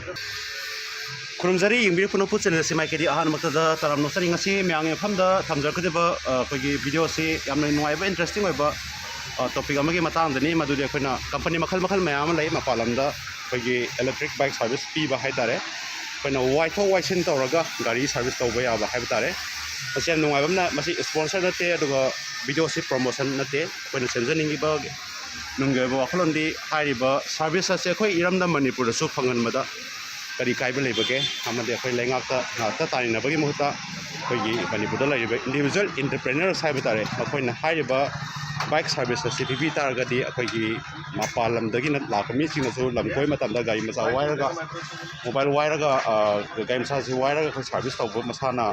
ꯈꯨꯔꯨꯝꯖꯔꯤ, ꯌꯦꯡꯕꯤꯔꯤꯕ ꯄꯨꯝꯅꯃꯛꯄꯨ ꯆꯦꯅꯦꯜ ꯑꯁꯤ ꯃꯥꯏꯀꯩꯗꯤ ꯑꯍꯥꯟꯕꯃꯛꯇꯗ ꯇꯔꯥꯝꯅ ꯑꯣꯛꯆꯔꯤ꯫ ꯉꯁꯤ ꯃꯌꯥꯝꯒꯤ ꯃꯐꯝꯗ ꯊꯝꯖꯔꯛꯀꯗꯕ, ꯑ, ꯑꯩꯈꯣꯏꯒꯤ ꯚꯤꯗꯤꯑꯣ ꯑꯁꯤ ꯌꯥꯝꯅ ꯅꯨꯡꯉꯥꯏꯕ, ꯏꯟꯇꯔꯦꯁꯇꯤꯡ ꯑꯣꯏꯕ, ꯑ, ꯇꯣꯄꯤꯛ ꯑꯃꯒꯤ ꯃꯇꯥꯡꯗꯅꯤ꯫ ꯃꯗꯨꯗꯤ ꯑꯩꯈꯣꯏꯅ ꯀꯝꯄꯅꯤ ꯃꯈꯜ ꯃꯈꯜ ꯃꯌꯥꯝ ꯑꯃ ꯂꯩ ꯃꯄꯥꯟ ꯂꯝꯗ ꯑꯩꯈꯣꯏꯒꯤ ꯏꯂꯦꯛꯇ꯭ꯔꯤꯛ ꯕꯥꯏꯛ ꯁꯥꯔꯚꯤꯁ ꯄꯤꯕ ꯍꯥꯏ ꯇꯥꯔꯦ꯫ ꯑꯩꯈꯣꯏꯅ ꯋꯥꯏꯊꯣꯛ ꯋꯥꯏꯁꯤꯟ ꯇꯧꯔꯒ ꯒꯥꯔꯤ ꯁꯥꯔꯚꯤꯁ ꯇꯧꯕ ꯌꯥꯕ ꯍꯥꯏꯕ ꯇꯥꯔꯦ꯫ ꯃꯁꯤ ꯌꯥꯝ ꯅꯨꯡꯉꯥꯏꯕ ꯑꯃꯅ, ꯃꯁꯤ ꯏꯁꯄꯣꯟꯁꯔ ꯅꯠꯇꯦ, ꯑꯗꯨꯒ ꯚꯤꯗꯤꯑꯣꯁꯤ ꯄ꯭ꯔꯣꯃꯣꯁꯟ ꯅꯠꯇꯦ꯫ ꯑꯩꯈꯣꯏꯅ ꯁꯦꯝꯖꯅꯤꯡꯉꯤꯕ ꯅꯨꯡꯒꯤ ꯑꯣꯏꯕ ꯋꯥꯈꯜꯂꯣꯟꯗꯤ ꯍꯥꯏꯔꯤꯕ ꯁꯥꯔꯚꯤꯁ ꯑꯁꯦ ꯑꯩꯈꯣꯏ ꯏꯔꯝꯗꯝ ꯃꯅꯤꯄꯨꯔꯗꯁꯨ ꯐꯪꯍꯟꯕꯗ ꯀꯔꯤ ꯀꯥꯏꯕ ꯂꯩꯕꯒꯦ? ꯑꯃꯗꯤ ꯑꯩꯈꯣꯏ ꯂꯩꯉꯥꯛꯇ ꯉꯥꯛꯇ ꯇꯥꯏꯅꯕꯒꯤ ꯃꯍꯨꯠꯇ ꯑꯩꯈꯣꯏꯒꯤ ꯃꯅꯤꯄꯨꯔꯗ ꯂꯩꯔꯤꯕ ꯏꯟꯗꯤꯚꯤꯖꯨꯋꯦꯜ ꯏꯟꯇꯔꯄ꯭ꯔꯦꯅꯔꯁ ꯍꯥꯏꯕ ꯇꯥꯔꯦ, ꯃꯈꯣꯏꯅ ꯍꯥꯏꯔꯤꯕ ꯕꯥꯏꯛ ꯁꯥꯔꯚꯤꯁ ꯑꯁꯤ ꯄꯤꯕꯤ ꯇꯥꯔꯒꯗꯤ ꯑꯩꯈꯣꯏꯒꯤ ꯃꯄꯥꯟ ꯂꯝꯗꯒꯤꯅ ꯂꯥꯛꯄ ꯃꯤꯁꯤꯡꯅꯁꯨ ꯂꯝ ꯀꯣꯏꯕ ꯃꯇꯝꯗ ꯒꯥꯔꯤ ꯃꯆꯥ ꯋꯥꯏꯔꯒ, ꯃꯣꯕꯥꯏꯜ ꯋꯥꯏꯔꯒ, ꯒꯥꯔꯤ ꯃꯆꯥꯁꯤ ꯋꯥꯏꯔꯒ ꯑꯩꯈꯣꯏ ꯁꯥꯔꯚꯤꯁ ꯇꯧꯕ, ꯃꯁꯥꯅ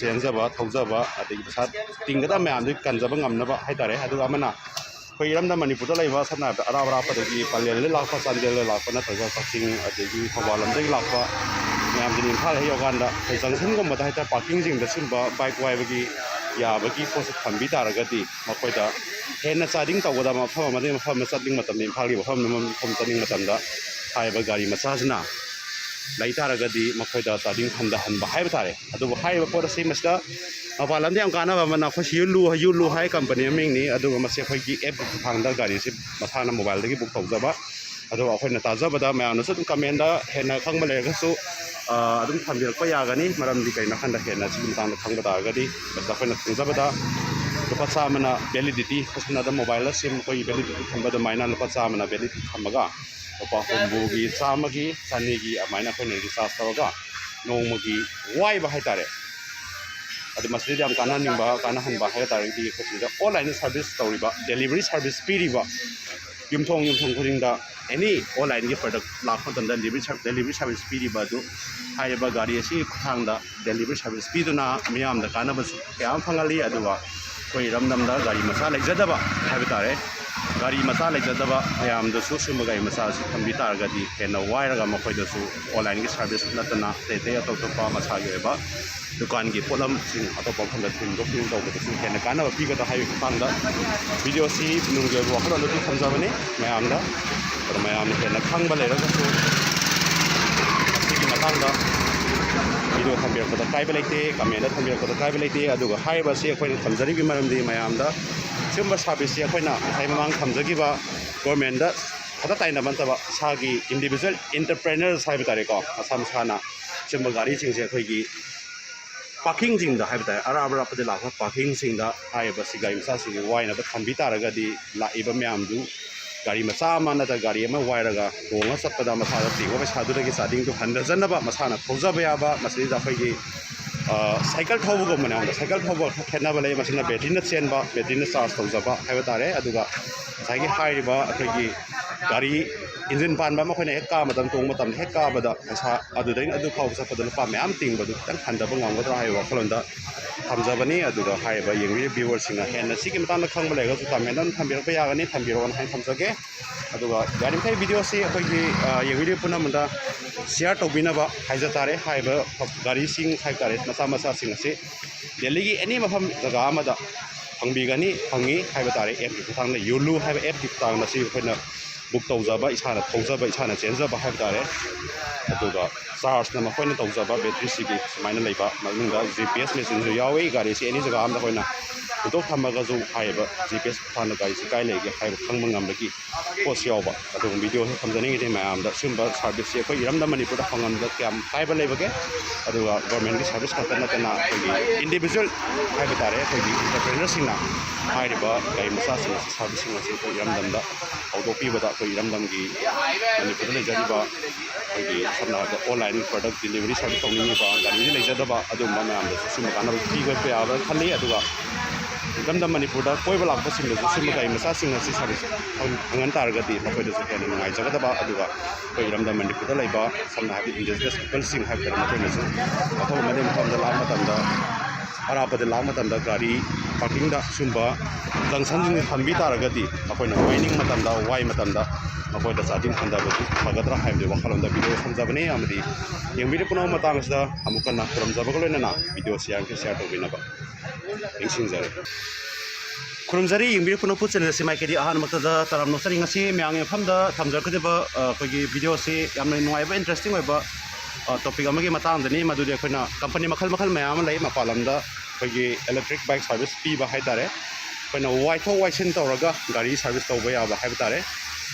ꯆꯦꯟꯖꯕ ꯊꯧꯖꯕ, ꯑꯗꯒꯤ ꯄꯩꯁꯥ ꯇꯤꯡꯒꯗꯕ ꯃꯌꯥꯝꯗꯨ ꯀꯟꯖꯕ ꯉꯝꯅꯕ ꯍꯥꯏꯇꯥꯔꯦ꯫ ꯑꯗꯨꯒ ꯑꯃꯅ ꯑꯩꯈꯣꯏ ꯏꯔꯝꯗꯝ ꯃꯅꯤꯄꯨꯔꯗ ꯂꯩꯕ, ꯁꯝꯅ ꯍꯥꯏꯔꯕꯗ ꯑꯔꯥꯞ ꯑꯔꯥꯞꯄꯗꯒꯤ, ꯄꯂꯦꯜꯗ ꯂꯥꯛꯄ, ꯆꯥꯟꯗꯦꯜꯗ ꯂꯥꯛꯄ, ꯅꯠꯇ꯭ꯔꯒ ꯀꯛꯆꯤꯡ ꯑꯗꯒꯤ ꯊꯧꯕꯥꯜ ꯂꯣꯝꯗꯒꯤ ꯂꯥꯛꯄ ꯃꯌꯥꯝꯗꯨꯅ ꯏꯝꯐꯥꯜ ꯍꯦꯛ ꯌꯧꯔꯀꯥꯟꯗ ꯑꯩꯈꯣꯏ ꯖꯪꯁꯟꯒꯨꯝꯕꯗ ꯍꯥꯏꯇꯥꯔꯦ, ꯄꯥꯔꯀꯤꯡꯁꯤꯡꯗ ꯁꯤꯒꯨꯝꯕ ꯕꯥꯏꯛ ꯋꯥꯏꯕꯒꯤ ꯌꯥꯕꯒꯤ ꯄꯣꯠꯁꯦ ꯊꯝꯕꯤ ꯇꯥꯔꯒꯗꯤ ꯃꯈꯣꯏꯗ ꯍꯦꯟꯅ ꯆꯥꯗꯤꯡ ꯇꯧꯒꯗꯕ, ꯃꯐꯝ ꯑꯃꯗꯒꯤ ꯃꯐꯝ ꯑꯃꯗ ꯆꯠꯅꯤꯡꯕ ꯃꯇꯝꯗ, ꯏꯝꯐꯥꯜꯒꯤ ꯃꯐꯝ ꯑꯃꯗꯒꯤ ꯃꯐꯝ ꯆꯠꯅꯤꯡꯕ ꯃꯇꯝꯗ ꯍꯥꯏꯔꯤꯕ ꯒꯥꯔꯤ ꯃꯆꯥꯁꯤꯅ ꯂꯩ ꯇꯥꯔꯒꯗꯤ ꯃꯈꯣꯏꯗ ꯆꯥꯗꯤꯡ ꯍꯟꯊꯍꯟꯕ ꯍꯥꯏꯕ ꯇꯥꯔꯦ꯫ ꯑꯗꯨꯕꯨ ꯍꯥꯏꯔꯤꯕ ꯄꯣꯠ ꯑꯁꯤ ꯃꯁꯤꯗ ꯃꯄꯥꯟ ꯂꯝꯗ ꯌꯥꯝ ꯀꯥꯟꯅꯕ ꯑꯃꯅ, ꯑꯩꯈꯣꯏ ꯁꯤ ꯌꯨ ꯂꯨ, ꯌꯨ ꯂꯨ ꯍꯥꯏ ꯀꯝꯄꯅꯤ ꯃꯃꯤꯡꯅꯤ꯫ ꯑꯗꯨꯒ ꯃꯁꯤ ꯑꯩꯈꯣꯏꯒꯤ ꯑꯦꯞꯀꯤ ꯈꯨꯠꯊꯥꯡꯗ ꯒꯥꯔꯤꯁꯤ ꯃꯁꯥꯅ ꯃꯣꯕꯥꯏꯜꯗꯒꯤ ꯕꯨꯛ ꯇꯧꯖꯕ꯫ ꯑꯗꯨꯒ ꯑꯩꯈꯣꯏꯅ ꯇꯥꯖꯕꯗ ꯃꯌꯥꯝꯅꯁꯨ ꯑꯗꯨꯝ ꯀꯃꯦꯟꯗ ꯍꯦꯟꯅ ꯈꯪꯕ ꯂꯩꯔꯒꯁꯨ, ꯑ, ꯑꯗꯨꯝ ꯊꯝꯕꯤꯔꯛꯄ ꯌꯥꯒꯅꯤ꯫ ꯃꯔꯝꯗꯤ ꯀꯩꯅꯣ ꯍꯥꯏꯀꯥꯟꯗ ꯍꯦꯟꯅ ꯁꯤꯒꯤ ꯃꯇꯥꯡꯗ ꯈꯪꯕ ꯇꯥꯔꯒꯗꯤ, ꯃꯁꯤꯗ ꯑꯩꯈꯣꯏꯅ ꯈꯪꯖꯕꯗ ꯂꯨꯄꯥ ꯆꯥꯝꯃꯅ ꯚꯦꯂꯤꯗꯤꯇꯤ, ꯁꯝꯅ ꯍꯥꯏꯔꯕꯗ ꯃꯣꯕꯥꯏꯜꯗ ꯁꯤꯝ ꯑꯩꯈꯣꯏꯒꯤ ꯚꯦꯂꯤꯗꯤꯇꯤ ꯊꯝꯕ ꯑꯗꯨꯃꯥꯏꯅ ꯂꯨꯄꯥ ꯆꯥꯝꯃꯅ ꯚꯦꯂꯤꯗꯤꯇꯤ ꯊꯝꯃꯒ ꯂꯨꯄꯥ ꯍꯨꯝꯐꯨꯒꯤ, ꯆꯥꯝꯃꯒꯤ, ꯆꯅꯤꯒꯤ ꯑꯗꯨꯃꯥꯏꯅ ꯑꯩꯈꯣꯏꯅ ꯔꯤꯆꯥꯔꯖ ꯇꯧꯔꯒ ꯅꯣꯡꯃꯒꯤ ꯋꯥꯏꯕ ꯍꯥꯏꯇꯥꯔꯦ꯫ ꯑꯗꯨ ꯃꯁꯤꯗ ꯌꯥꯝ ꯀꯥꯟꯅꯍꯟꯅꯤꯡꯕ, ꯀꯥꯟꯅꯍꯟꯕ ꯍꯥꯏꯕ ꯇꯥꯔꯒꯗꯤ ꯑꯩꯈꯣꯏ ꯁꯤꯗ ꯑꯣꯟꯂꯥꯏꯟꯗ ꯁꯥꯔꯚꯤꯁ ꯇꯧꯔꯤꯕ, ꯗꯦꯂꯤꯚꯔꯤ ꯁꯥꯔꯚꯤꯁ ꯄꯤꯔꯤꯕ ꯌꯨꯝꯊꯣꯡ ꯌꯨꯝꯊꯣꯡ ꯈꯨꯗꯤꯡꯗ ꯑꯦꯅꯤ ꯑꯣꯟꯂꯥꯏꯟꯒꯤ ꯄ꯭ꯔꯗꯛ ꯂꯥꯛꯄ ꯃꯇꯝꯗ ꯗꯦꯂꯤꯚꯔꯤ ꯁꯥꯔ-, ꯗꯦꯂꯤꯚꯔꯤ ꯁꯥꯔꯚꯤꯁ ꯄꯤꯔꯤꯕ ꯑꯗꯨ, ꯍꯥꯏꯔꯤꯕ ꯒꯥꯔꯤ ꯑꯁꯤꯒꯤ ꯈꯨꯠꯊꯥꯡꯗ ꯗꯦꯂꯤꯚꯔꯤ ꯁꯥꯔꯚꯤꯁ ꯄꯤꯗꯨꯅ ꯃꯤꯌꯥꯝꯗ ꯀꯥꯟꯅꯕꯁꯨ ꯀꯌꯥ ꯑꯃ ꯐꯪꯍꯜꯂꯤ꯫ ꯑꯗꯨꯒ ꯑꯩꯈꯣꯏ ꯏꯔꯝꯗꯝꯗ ꯒꯥꯔꯤ ꯃꯆꯥ ꯂꯩꯖꯗꯕ ꯍꯥꯏꯕ ꯇꯥꯔꯦ, ꯒꯥꯔꯤ ꯃꯆꯥ ꯂꯩꯖꯗꯕ ꯃꯌꯥꯝꯗꯁꯨ ꯁꯤꯒꯨꯝꯕ ꯒꯥꯔꯤ ꯃꯆꯥ ꯑꯁꯤ ꯊꯝꯕꯤ ꯇꯥꯔꯒꯗꯤ ꯍꯦꯟꯅ ꯋꯥꯏꯔꯒ ꯃꯈꯣꯏꯗꯁꯨ ꯑꯣꯟꯂꯥꯏꯟꯒꯤ ꯁꯥꯔꯚꯤꯁ ꯅꯠꯇꯅ ꯑꯇꯩ ꯑꯇꯩ ꯑꯇꯣꯞ ꯑꯇꯣꯞꯄ ꯃꯁꯥꯒꯤ ꯑꯣꯏꯕ ꯗꯨꯀꯥꯟꯒꯤ ꯄꯣꯠꯂꯝꯁꯤꯡ ꯑꯇꯣꯞꯄ ꯃꯐꯝꯗ ꯊꯤꯟꯗꯣꯛ ꯊꯤꯟꯖꯤꯟ ꯇꯧꯕꯗꯁꯨ ꯍꯦꯟꯅ ꯀꯥꯟꯅꯕ ꯄꯤꯒꯗ꯭ꯔꯥ ꯍꯥꯏꯕꯒꯤ ꯃꯇꯥꯡꯗ ꯚꯤꯗꯤꯑꯣꯁꯤ ꯅꯨꯡꯒꯤ ꯑꯣꯏꯕ ꯋꯥꯈꯜꯂꯣꯟꯗꯨꯗꯤ ꯊꯝꯖꯕꯅꯤ ꯃꯌꯥꯝꯗ꯫ ꯑꯗꯣ ꯃꯌꯥꯝꯅ ꯍꯦꯟꯅ ꯈꯪꯕ ꯂꯩꯔꯒꯁꯨ ꯃꯁꯤꯒꯤ ꯃꯇꯥꯡꯗ ꯚꯤꯗꯤꯑꯣ ꯊꯝꯕꯤꯔꯛꯄꯗ ꯀꯥꯏꯕ ꯂꯩꯇꯦ, ꯀꯃꯦꯟꯗ ꯊꯝꯕꯤꯔꯛꯄꯗ ꯀꯥꯏꯕ ꯂꯩꯇꯦ꯫ ꯑꯗꯨꯒ ꯍꯥꯏꯔꯤꯕ ꯑꯁꯤ ꯑꯩꯈꯣꯏꯅ ꯊꯝꯖꯔꯤꯕꯒꯤ ꯃꯔꯝꯗꯤ ꯃꯌꯥꯝꯗ ꯁꯤꯒꯨꯝꯕ ꯁꯥꯔꯚꯤꯁꯁꯤ ꯑꯩꯈꯣꯏꯅ ꯉꯁꯥꯏ ꯃꯃꯥꯡ ꯊꯝꯖꯈꯤꯕ ꯒꯣꯔꯃꯦꯟꯗ ꯈꯛꯇ ꯇꯥꯏꯅꯕ ꯅꯠꯇꯕ, ꯏꯁꯥꯒꯤ ꯏꯟꯗꯤꯕꯤꯖꯨꯋꯦꯜ ꯑꯦꯟꯇꯔꯄ꯭ꯔꯦꯅꯔꯁ ꯍꯥꯏꯕ ꯇꯥꯔꯦꯀꯣ, ꯃꯁꯥ ꯃꯁꯥꯅ ꯁꯤꯒꯨꯝꯕ ꯒꯥꯔꯤꯁꯤꯡꯁꯦ ꯑꯩꯈꯣꯏꯒꯤ ꯄꯥꯔꯀꯤꯡꯁꯤꯡꯗ ꯍꯥꯏꯕ ꯇꯥꯔꯦ, ꯑꯔꯥꯞ ꯑꯔꯥꯞꯄꯗ ꯂꯥꯛꯄ ꯄꯥꯔꯀꯤꯡꯁꯤꯡꯗ ꯍꯥꯏꯔꯤꯕ ꯁꯤ ꯒꯥꯔꯤ ꯃꯆꯥꯁꯤꯡꯁꯤ ꯋꯥꯏꯅꯕ ꯊꯝꯕꯤ ꯇꯥꯔꯒꯗꯤ ꯂꯥꯛꯏꯕ ꯃꯌꯥꯝꯗꯨ ꯒꯥꯔꯤ ꯃꯆꯥ ꯑꯃ ꯅꯠꯇ꯭ꯔꯒ ꯒꯥꯔꯤ ꯑꯃ ꯋꯥꯏꯔꯒ ꯇꯣꯡꯉ ꯆꯠꯄꯗ ꯃꯁꯥꯗ ꯇꯤꯡꯕ ꯄꯩꯁꯥꯗꯨꯗꯒꯤ ꯆꯥꯗꯤꯡꯗꯨ ꯍꯟꯊꯖꯅꯕ ꯃꯁꯥꯅ ꯊꯧꯖꯕ ꯌꯥꯕ, ꯃꯁꯤꯗ ꯑꯩꯈꯣꯏꯒꯤ ꯁꯥꯏꯀꯜ ꯊꯧꯕꯒꯨꯝꯕꯅꯦ꯫ ꯑꯃꯨꯛ ꯁꯥꯏꯀꯜ ꯊꯧꯕ ꯈꯔ ꯈꯦꯠꯅꯕ ꯂꯩ꯫ ꯃꯁꯤꯅ ꯕꯦꯇ꯭ꯔꯤꯅ ꯆꯦꯟꯕ, ꯕꯦꯇ꯭ꯔꯤꯅ ꯆꯥꯔꯖ ꯇꯧꯖꯕ ꯍꯥꯏꯕ ꯇꯥꯔꯦ꯫ ꯑꯗꯨꯒ ꯉꯁꯥꯏꯒꯤ ꯍꯥꯏꯔꯤꯕ ꯑꯩꯈꯣꯏꯒꯤ ꯒꯥꯔꯤ ꯏꯟꯖꯤꯟ ꯄꯥꯟꯕ ꯑꯃ ꯑꯩꯈꯣꯏꯅ ꯍꯦꯛ ꯀꯥꯕ ꯃꯇꯝ, ꯇꯣꯡꯕ ꯃꯇꯝꯗ ꯍꯦꯛ ꯀꯥꯕꯗ ꯄꯩꯁꯥ ꯑꯗꯨꯗꯩꯅ ꯑꯗꯨ ꯐꯥꯎꯕ ꯆꯠꯄꯗ ꯂꯨꯄꯥ ꯃꯌꯥꯝ ꯇꯤꯡꯕꯗꯨ ꯈꯤꯇꯪ ꯍꯟꯊꯕ ꯉꯝꯒꯗ꯭ꯔꯥ ꯍꯥꯏꯕ ꯋꯥꯈꯜꯂꯣꯟꯗ ꯊꯝꯖꯕꯅꯤ꯫ ꯑꯗꯨꯒ ꯍꯥꯏꯔꯤꯕ ꯌꯦꯡꯕꯤꯔꯤꯕ ꯚ꯭ꯌꯨꯋꯔꯁꯤꯡꯅ ꯍꯦꯟꯅ ꯁꯤꯒꯤ ꯃꯇꯥꯡꯗ ꯈꯪꯕ ꯂꯩꯔꯒꯁꯨ ꯀꯃꯦꯟꯗ ꯑꯗꯨꯝ ꯊꯝꯕꯤꯔꯛꯄ ꯌꯥꯒꯅꯤ, ꯊꯝꯕꯤꯔꯛꯑꯣꯅ ꯍꯥꯏꯅ ꯊꯝꯖꯒꯦ꯫ ꯑꯗꯨꯒ ꯌꯥꯔꯤꯃꯈꯩ ꯚꯤꯗꯤꯑꯣꯁꯤ ꯑꯩꯈꯣꯏꯒꯤ, ꯑ, ꯌꯦꯡꯕꯤꯔꯤꯕ ꯄꯨꯝꯅꯃꯛꯇ ꯁꯤꯌꯥꯔ ꯇꯧꯕꯤꯅꯕ ꯍꯥꯏꯖ ꯇꯥꯔꯦ꯫ ꯍꯥꯏꯔꯤꯕ ꯒꯥꯔꯤꯁꯤꯡ ꯍꯥꯏꯕ ꯇꯥꯔꯦ, ꯃꯆꯥ ꯃꯆꯥꯁꯤꯡ ꯑꯁꯤ ꯗꯦꯜꯂꯤꯒꯤ ꯑꯦꯅꯤ ꯃꯐꯝ ꯖꯒꯥ ꯑꯃꯗ ꯐꯪꯕꯤꯒꯅꯤ, ꯐꯪꯉꯤ ꯍꯥꯏꯕ ꯇꯥꯔꯦ꯫ ꯑꯦꯞꯀꯤ ꯈꯨꯠꯊꯥꯡꯗ ꯌꯣꯂꯨ ꯍꯥꯏꯕ ꯑꯦꯞꯀꯤ ꯈꯨꯠꯊꯥꯡꯗ ꯁꯤ ꯑꯩꯈꯣꯏꯅ ꯕꯨꯛ ꯇꯧꯖꯕ, ꯏꯁꯥꯅ ꯊꯧꯖꯕ, ꯏꯁꯥꯅ ꯆꯦꯟꯖꯕ ꯍꯥꯏꯕ ꯇꯥꯔꯦ꯫ ꯑꯗꯨꯒ ꯆꯥꯔꯖꯅ ꯃꯈꯣꯏꯅ ꯇꯧꯖꯕ ꯕꯦꯇ꯭ꯔꯤꯁꯤꯒꯤ ꯁꯨꯃꯥꯏꯅ ꯂꯩꯕ, ꯃꯅꯨꯡꯗ ꯖꯤ ꯄꯤ ꯑꯦꯁ ꯃꯦꯆꯤꯟꯁꯨ ꯌꯥꯎꯏ꯫ ꯒꯥꯔꯤꯁꯤ ꯑꯦꯅꯤ ꯖꯒꯥ ꯑꯃꯗ ꯑꯩꯈꯣꯏꯅ ꯍꯨꯟꯗꯣꯛ ꯊꯝꯃꯒꯁꯨ ꯍꯥꯏꯔꯤꯕ ꯖꯤ ꯄꯤ ꯑꯦꯁ ꯈꯨꯠꯊꯥꯡꯗ ꯒꯥꯔꯤꯁꯤ ꯀꯥꯏ ꯂꯩꯒꯦ ꯍꯥꯏꯕ ꯈꯪꯕ ꯉꯝꯕꯒꯤ ꯄꯣꯠꯁꯨ ꯌꯥꯎꯕ꯫ ꯑꯗꯨꯒꯨꯝꯕ ꯚꯤꯗꯤꯑꯣꯁꯤ ꯊꯝꯖꯅꯤꯡꯉꯤꯗꯤ ꯃꯌꯥꯝꯗ ꯁꯤꯒꯨꯝꯕ ꯁꯥꯔꯚꯤꯁꯁꯤ ꯑꯩꯈꯣꯏ ꯏꯔꯝꯗꯝ ꯃꯅꯤꯄꯨꯔꯗ ꯐꯪꯍꯟꯕꯗ ꯀꯌꯥꯝ ꯀꯥꯏꯕ ꯂꯩꯕꯒꯦ, ꯑꯗꯨꯒ ꯒꯣꯔꯃꯦꯟꯒꯤ ꯁꯥꯔꯚꯤꯁ ꯈꯛꯇ ꯅꯠꯇꯅ ꯑꯩꯈꯣꯏꯒꯤ ꯏꯟꯗꯤꯕꯤꯖꯨꯋꯦꯜ ꯍꯥꯏꯕ ꯇꯥꯔꯦ, ꯑꯩꯈꯣꯏꯒꯤ ꯑꯦꯟꯇꯔꯄ꯭ꯔꯦꯅꯔꯁꯤꯡꯅ ꯍꯥꯏꯔꯤꯕ ꯒꯥꯔꯤ ꯃꯆꯥꯁꯤꯡ ꯑꯁꯤ, ꯁꯥꯔꯚꯤꯁꯁꯤꯡ ꯑꯁꯤ ꯑꯩꯈꯣꯏ ꯏꯔꯝꯗꯝꯗ ꯍꯧꯗꯣꯛꯄꯤꯕꯗ ꯑꯩꯈꯣꯏ ꯏꯔꯝꯗꯝꯒꯤ ꯃꯅꯤꯄꯨꯔꯗ ꯂꯩꯖꯔꯤꯕ ꯑꯩꯈꯣꯏꯒꯤ ꯁꯝꯅ ꯍꯥꯏꯔꯕꯗ ꯑꯣꯟꯂꯥꯏꯟ ꯄ꯭ꯔꯗꯛ ꯗꯤꯂꯤꯚꯔꯤ ꯁꯥꯔꯚꯤꯁ ꯇꯧꯅꯤꯡꯉꯤꯕ, ꯒꯥꯔꯤꯗꯤ ꯂꯩꯖꯗꯕ ꯑꯗꯨꯒꯨꯝꯕ ꯃꯌꯥꯝꯗꯁꯨ ꯁꯤꯒꯨꯝꯕ ꯀꯥꯟꯅꯕ ꯄꯤꯕ ꯌꯥꯕ꯭ꯔꯥ ꯈꯜꯂꯤ꯫ ꯑꯗꯨꯒ ꯏꯔꯝꯗꯝ ꯃꯅꯤꯄꯨꯔꯗ ꯀꯣꯏꯕ ꯂꯥꯛꯄꯁꯤꯡꯗꯁꯨ ꯁꯤꯒꯨꯝꯕ ꯒꯥꯔꯤ ꯃꯆꯥꯁꯤꯡ ꯑꯁꯤ ꯁꯥꯔꯚꯤꯁ ꯐꯪ-, ꯐꯪꯍꯟ ꯇꯥꯔꯒꯗꯤ ꯃꯈꯣꯏꯗꯁꯨ ꯍꯦꯟꯅ ꯅꯨꯡꯉꯥꯏꯖꯒꯗꯕ, ꯑꯗꯨꯒ ꯑꯩꯈꯣꯏ ꯏꯔꯝꯗꯝ ꯃꯅꯤꯄꯨꯔꯗ ꯂꯩꯕ ꯁꯝꯅ ꯍꯥꯏꯔꯕꯗ ꯏꯟꯗꯤꯖꯤꯅꯁ ꯄꯤꯄꯜꯁꯤꯡ ꯍꯥꯏꯕ ꯇꯥꯔꯦ, ꯃꯈꯣꯏꯅꯁꯨ ꯑꯐꯕ ꯃꯐꯝ ꯃꯐꯝꯗ ꯂꯥꯛꯄ ꯃꯇꯝꯗ, ꯑꯔꯥꯞꯄꯗ ꯂꯥꯛꯄ ꯃꯇꯝꯗ ꯒꯥꯔꯤ ꯄꯥꯔꯀꯤꯡꯗ ꯁꯤꯒꯨꯝꯕ ꯖꯪꯁꯟꯁꯤꯡꯁꯦ ꯊꯝꯕꯤ ꯇꯥꯔꯒꯗꯤ ꯃꯈꯣꯏꯅ ꯋꯥꯏꯅꯤꯡ ꯃꯇꯝꯗ, ꯋꯥꯏ ꯃꯇꯝꯗ ꯃꯈꯣꯏꯗ ꯆꯥꯗꯤꯡ ꯍꯟꯊꯕꯗꯨ ꯐꯒꯗ꯭ꯔꯥ ꯍꯥꯏꯕꯗꯨ ꯋꯥꯈꯜꯂꯣꯟꯗ ꯚꯤꯗꯤꯑꯣ ꯊꯝꯖꯕꯅꯤ꯫ ꯑꯃꯗꯤ ꯌꯦꯡꯕꯤꯔꯤꯕ ꯄꯨꯝꯅꯃꯛ ꯃꯇꯥꯡ ꯑꯁꯤꯗ ꯑꯃꯨꯛ ꯍꯟꯅ ꯈꯨꯔꯨꯝꯖꯕꯒ ꯂꯣꯏꯅꯅ ꯚꯤꯗꯤꯑꯣꯁꯤ ꯌꯥꯔꯤꯈꯩ ꯁꯤꯌꯥꯔ ꯇꯧꯕꯤꯅꯕ ꯅꯤꯡꯁꯤꯡꯖꯔꯤ꯫ ꯈꯨꯔꯨꯝꯖꯔꯤ, ꯌꯦꯡꯕꯤꯔꯤꯕ ꯄꯨꯝꯅꯃꯛꯄꯨ ꯆꯦꯅꯦꯜ ꯑꯁꯤ ꯃꯥꯏꯀꯩꯗꯤ ꯑꯍꯥꯟꯕꯃꯛꯇꯗ ꯇꯔꯥꯝꯅ ꯑꯣꯛꯆꯔꯤ꯫ ꯉꯁꯤ ꯃꯌꯥꯝꯒꯤ ꯃꯐꯝꯗ ꯊꯝꯖꯔꯛꯀꯗꯧꯔꯤꯕ, ꯑ, ꯑꯩꯈꯣꯏꯒꯤ ꯚꯤꯗꯤꯑꯣ ꯑꯁꯤ ꯌꯥꯝꯅ ꯅꯨꯡꯉꯥꯏꯕ, ꯏꯟꯇꯔꯦꯁꯇꯤꯡ ꯑꯣꯏꯕ, ꯑ, ꯇꯣꯄꯤꯛ ꯑꯃꯒꯤ ꯃꯇꯥꯡꯗꯅꯤ꯫ ꯃꯗꯨꯗꯤ ꯑꯩꯈꯣꯏꯅ ꯀꯝꯄꯅꯤ ꯃꯈꯜ ꯃꯈꯜ ꯃꯌꯥꯝ ꯑꯃ ꯂꯩ ꯃꯄꯥꯟ ꯂꯝꯗ ꯑꯩꯈꯣꯏꯒꯤ ꯏꯂꯦꯛꯇ꯭ꯔꯤꯛ ꯕꯥꯏꯛ ꯁꯥꯔꯚꯤꯁ ꯄꯤꯕ ꯍꯥꯏ ꯇꯥꯔꯦ꯫ ꯑꯩꯈꯣꯏꯅ ꯋꯥꯏꯊꯣꯛ ꯋꯥꯏꯁꯤꯟ ꯇꯧꯔꯒ ꯒꯥꯔꯤ ꯁꯥꯔꯚꯤꯁ ꯇꯧꯕ ꯌꯥꯕ ꯍꯥꯏꯕ ꯇꯥꯔꯦ꯫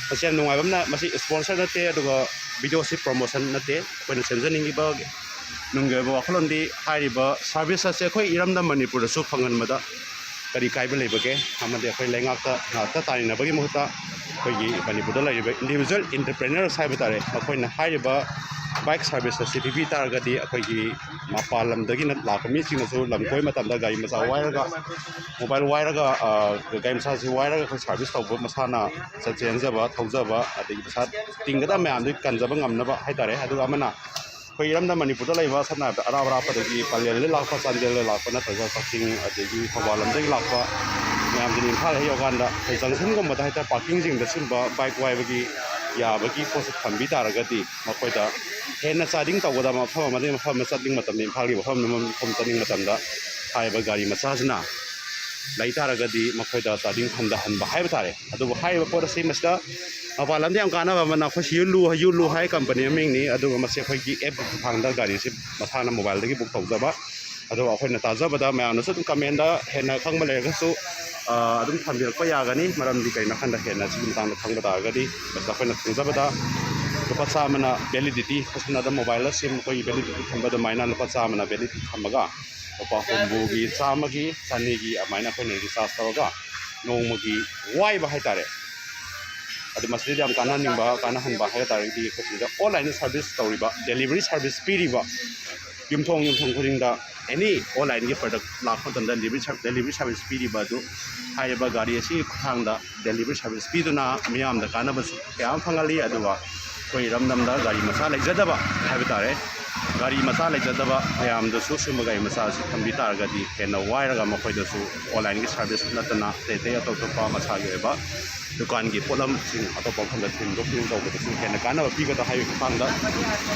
ꯃꯁꯤ ꯌꯥꯝ ꯅꯨꯡꯉꯥꯏꯕ ꯑꯃꯅ, ꯃꯁꯤ ꯏꯁꯄꯣꯟꯁꯔ ꯅꯠꯇꯦ, ꯑꯗꯨꯒ ꯚꯤꯗꯤꯑꯣꯁꯤ ꯄ꯭ꯔꯣꯃꯣꯁꯟ ꯅꯠꯇꯦ꯫ ꯑꯩꯈꯣꯏꯅ ꯁꯦꯝꯖꯅꯤꯡꯉꯤꯕ ꯅꯨꯡꯒꯤ ꯑꯣꯏꯕ ꯋꯥꯈꯜꯂꯣꯟꯗꯤ ꯍꯥꯏꯔꯤꯕ ꯁꯥꯔꯚꯤꯁ ꯑꯁꯦ ꯑꯩꯈꯣꯏ ꯏꯔꯝꯗꯝ ꯃꯅꯤꯄꯨꯔꯗꯁꯨ ꯐꯪꯍꯟꯕꯗ ꯀꯔꯤ ꯀꯥꯏꯕ ꯂꯩꯕꯒꯦ? ꯑꯃꯗꯤ ꯑꯩꯈꯣꯏ ꯂꯩꯉꯥꯛꯇ ꯉꯥꯛꯇ ꯇꯥꯏꯅꯕꯒꯤ ꯃꯍꯨꯠꯇ ꯑꯩꯈꯣꯏꯒꯤ ꯃꯅꯤꯄꯨꯔꯗ ꯂꯩꯔꯤꯕ ꯏꯟꯗꯤꯕꯤꯖꯨꯋꯦꯜ ꯏꯟꯇꯔꯄ꯭ꯔꯦꯅꯔꯁ ꯍꯥꯏꯕ ꯇꯥꯔꯦ, ꯃꯈꯣꯏꯅ ꯍꯥꯏꯔꯤꯕ ꯕꯥꯏꯛ ꯁꯥꯔꯚꯤꯁ ꯑꯁꯤ ꯄꯤꯕꯤ ꯇꯥꯔꯒꯗꯤ ꯑꯩꯈꯣꯏꯒꯤ ꯃꯄꯥꯟ ꯂꯝꯗꯒꯤꯅ ꯂꯥꯛꯄ ꯃꯤꯁꯤꯡꯅꯁꯨ ꯂꯝ ꯀꯣꯏꯕ ꯃꯇꯝꯗ ꯒꯥꯔꯤ ꯃꯆꯥ ꯋꯥꯏꯔꯒ, ꯃꯣꯕꯥꯏꯜ ꯋꯥꯏꯔꯒ, ꯑ, ꯒꯥꯔꯤ ꯃꯆꯥꯁꯤ ꯋꯥꯏꯔꯒ ꯑꯩꯈꯣꯏ ꯁꯥꯔꯚꯤꯁ ꯇꯧꯕ, ꯃꯁꯥꯅ ꯆꯠ ꯆꯦꯟꯖꯕ, ꯊꯧꯖꯕ, ꯑꯗꯒꯤ ꯄꯩꯁꯥ ꯇꯤꯡꯒꯗꯕ ꯃꯌꯥꯝꯗꯨ ꯀꯟꯖꯕ ꯉꯝꯅꯕ ꯍꯥꯏꯇꯥꯔꯦ꯫ ꯑꯗꯨꯒ ꯑꯃꯅ ꯑꯩꯈꯣꯏ ꯏꯔꯝꯗꯝ ꯃꯅꯤꯄꯨꯔꯗ ꯂꯩꯕ, ꯁꯝꯅ ꯍꯥꯏꯔꯕꯗ ꯑꯔꯥꯞ ꯑꯔꯥꯞꯄꯗꯒꯤ, ꯄꯂꯦꯜꯗꯒꯤ ꯂꯥꯛꯄ, ꯆꯥꯟꯗꯦꯜꯗ ꯂꯥꯛꯄ, ꯅꯠꯇ꯭ꯔꯒ ꯀꯛꯆꯤꯡ ꯑꯗꯒꯤ ꯊꯧꯕꯥꯜ ꯂꯝꯗꯒꯤ ꯂꯥꯛꯄ ꯃꯌꯥꯝꯗꯨꯅ ꯏꯝꯐꯥꯜ ꯍꯦꯛ ꯌꯧꯔꯀꯥꯟꯗ ꯑꯩꯈꯣꯏ ꯖꯪꯁꯟꯒꯨꯝꯕꯗ ꯍꯥꯏꯇꯥꯔꯦ, ꯄꯥꯔꯀꯤꯡꯁꯤꯡꯗ ꯁꯤꯒꯨꯝꯕ ꯕꯥꯏꯛ ꯋꯥꯏꯕꯒꯤ ꯌꯥꯕꯒꯤ ꯄꯣꯠꯁꯦ ꯊꯝꯕꯤ ꯇꯥꯔꯒꯗꯤ ꯃꯈꯣꯏꯗ ꯍꯦꯟꯅ ꯆꯥꯗꯤꯡ ꯇꯧꯒꯗꯕ ꯃꯐꯝ ꯑꯃꯗꯒꯤ ꯃꯐꯝ ꯑꯃ ꯆꯠꯅꯤꯡꯕ ꯃꯇꯝꯗ, ꯏꯝꯐꯥꯜꯒꯤ ꯃꯐꯝ ꯑꯃ ꯃꯐꯝ ꯆꯠꯅꯤꯡꯕ ꯃꯇꯝꯗ ꯍꯥꯏꯔꯤꯕ ꯒꯥꯔꯤ ꯃꯆꯥꯁꯤꯅ ꯂꯩ ꯇꯥꯔꯒꯗꯤ ꯃꯈꯣꯏꯗ ꯆꯥꯗꯤꯡ ꯍꯟꯊꯍꯟꯕ ꯍꯥꯏꯕ ꯇꯥꯔꯦ꯫ ꯑꯗꯨꯕꯨ ꯍꯥꯏꯔꯤꯕ ꯄꯣꯠ ꯑꯁꯤ ꯃꯁꯤꯗ ꯃꯄꯥꯟ ꯂꯝꯗ ꯌꯥꯝ ꯀꯥꯟꯅꯕ ꯑꯃꯅ, ꯑꯩꯈꯣꯏ ꯁꯤ ꯌꯨ ꯂꯨ, ꯌꯨ ꯂꯨ ꯍꯥꯏ ꯀꯝꯄꯅꯤ ꯃꯃꯤꯡꯅꯤ, ꯑꯗꯨꯒ ꯃꯁꯤ ꯑꯩꯈꯣꯏꯒꯤ ꯑꯦꯞꯀꯤ ꯈꯨꯠꯊꯥꯡꯗ ꯒꯥꯔꯤꯁꯤ ꯃꯁꯥꯅ ꯃꯣꯕꯥꯏꯜꯗꯒꯤ ꯕꯨꯛ ꯇꯧꯖꯕ꯫ ꯑꯗꯨꯒ ꯑꯩꯈꯣꯏꯅ ꯇꯥꯖꯕꯗ ꯃꯌꯥꯝꯅꯁꯨ ꯑꯗꯨꯝ ꯀꯃꯦꯟꯗ ꯍꯦꯟꯅ ꯈꯪꯕ ꯂꯩꯔꯒꯁꯨ, ꯑ, ꯑꯗꯨꯝ ꯊꯝꯕꯤꯔꯛꯄ ꯌꯥꯒꯅꯤ꯫ ꯃꯔꯝꯗꯤ ꯀꯩꯅꯣ ꯍꯥꯏꯀꯥꯟꯗ ꯍꯦꯟꯅ ꯁꯤꯒꯤ ꯃꯇꯥꯡꯗ ꯈꯪꯕ ꯇꯥꯔꯒꯗꯤ, ꯃꯁꯤꯗ ꯑꯩꯈꯣꯏꯅ ꯈꯪꯖꯕꯗ ꯂꯨꯄꯥ ꯆꯥꯝꯃꯅ ꯚꯦꯂꯤꯗꯤꯇꯤ, ꯁꯝꯅ ꯍꯥꯏꯔꯕꯗ ꯃꯣꯕꯥꯏꯜꯗ ꯁꯤꯝ ꯑꯩꯈꯣꯏꯒꯤ ꯚꯦꯂꯤꯗꯤꯇꯤ ꯊꯝꯕ ꯑꯗꯨꯃꯥꯏꯅ ꯂꯨꯄꯥ ꯆꯥꯝꯃꯅ ꯚꯦꯂꯤꯗꯤꯇꯤ ꯊꯝꯃꯒ ꯂꯨꯄꯥ ꯍꯨꯝꯐꯨꯒꯤ, ꯆꯥꯝꯃꯒꯤ, ꯆꯅꯤꯒꯤ ꯑꯗꯨꯃꯥꯏꯅ ꯑꯩꯈꯣꯏꯅ ꯔꯤꯆꯥꯔꯖ ꯇꯧꯔꯒ ꯅꯣꯡꯃꯒꯤ ꯋꯥꯏꯕ ꯍꯥꯏꯇꯥꯔꯦ꯫ ꯑꯗꯨ ꯃꯁꯤꯗ ꯌꯥꯝ ꯀꯥꯟꯅꯍꯟꯅꯤꯡꯕ, ꯀꯥꯟꯅꯍꯟꯕ ꯍꯥꯏꯕ ꯇꯥꯔꯒꯗꯤ ꯑꯩꯈꯣꯏ ꯁꯤꯗ ꯑꯣꯟꯂꯥꯏꯟꯗ ꯁꯥꯔꯚꯤꯁ ꯇꯧꯔꯤꯕ, ꯗꯦꯂꯤꯚꯔꯤ ꯁꯥꯔꯚꯤꯁ ꯄꯤꯔꯤꯕ ꯌꯨꯝꯊꯣꯡ ꯌꯨꯝꯊꯣꯡ ꯈꯨꯗꯤꯡꯗ ꯑꯦꯅꯤ ꯑꯣꯟꯂꯥꯏꯟꯒꯤ ꯄ꯭ꯔꯗꯛ ꯂꯥꯛꯄ ꯃꯇꯝꯗ ꯗꯦꯂꯤꯚꯔꯤ ꯁꯥꯔ-, ꯗꯦꯂꯤꯚꯔꯤ ꯁꯥꯔꯚꯤꯁ ꯄꯤꯔꯤꯕ ꯑꯗꯨ, ꯍꯥꯏꯔꯤꯕ ꯒꯥꯔꯤ ꯑꯁꯤꯒꯤ ꯈꯨꯠꯊꯥꯡꯗ ꯗꯦꯂꯤꯚꯔꯤ ꯁꯥꯔꯚꯤꯁ ꯄꯤꯗꯨꯅ ꯃꯤꯌꯥꯝꯗ ꯀꯥꯟꯅꯕꯁꯨ ꯀꯌꯥ ꯑꯃ ꯐꯪꯍꯜꯂꯤ꯫ ꯑꯗꯨꯒ ꯑꯩꯈꯣꯏ ꯏꯔꯝꯗꯝꯗ ꯒꯥꯔꯤ ꯃꯆꯥ ꯂꯩꯖꯗꯕ ꯍꯥꯏꯕ ꯇꯥꯔꯦ, ꯒꯥꯔꯤ ꯃꯆꯥ ꯂꯩꯖꯗꯕ ꯃꯌꯥꯝꯗꯁꯨ ꯁꯤꯒꯨꯝꯕ ꯒꯥꯔꯤ ꯃꯆꯥ ꯑꯁꯤ ꯊꯝꯕꯤ ꯇꯥꯔꯒꯗꯤ ꯍꯦꯟꯅ ꯋꯥꯏꯔꯒ ꯃꯈꯣꯏꯗꯁꯨ ꯑꯣꯟꯂꯥꯏꯟꯒꯤ ꯁꯥꯔꯚꯤꯁ ꯅꯠꯇꯅ ꯑꯇꯩ ꯑꯇꯩ ꯑꯇꯣꯞ ꯑꯇꯣꯞꯄ ꯃꯁꯥꯒꯤ ꯑꯣꯏꯕ ꯗꯨꯀꯥꯟꯒꯤ ꯄꯣꯠꯂꯝꯁꯤꯡ ꯑꯇꯣꯞꯄ ꯃꯐꯝꯗ ꯊꯤꯟꯗꯣꯛ ꯊꯤꯟꯖꯤꯟ ꯇꯧꯕꯗꯁꯨ ꯍꯦꯟꯅ ꯀꯥꯟꯅꯕ ꯄꯤꯒꯗ꯭ꯔꯥ ꯍꯥꯏꯕꯒꯤ ꯃꯇꯥꯡꯗ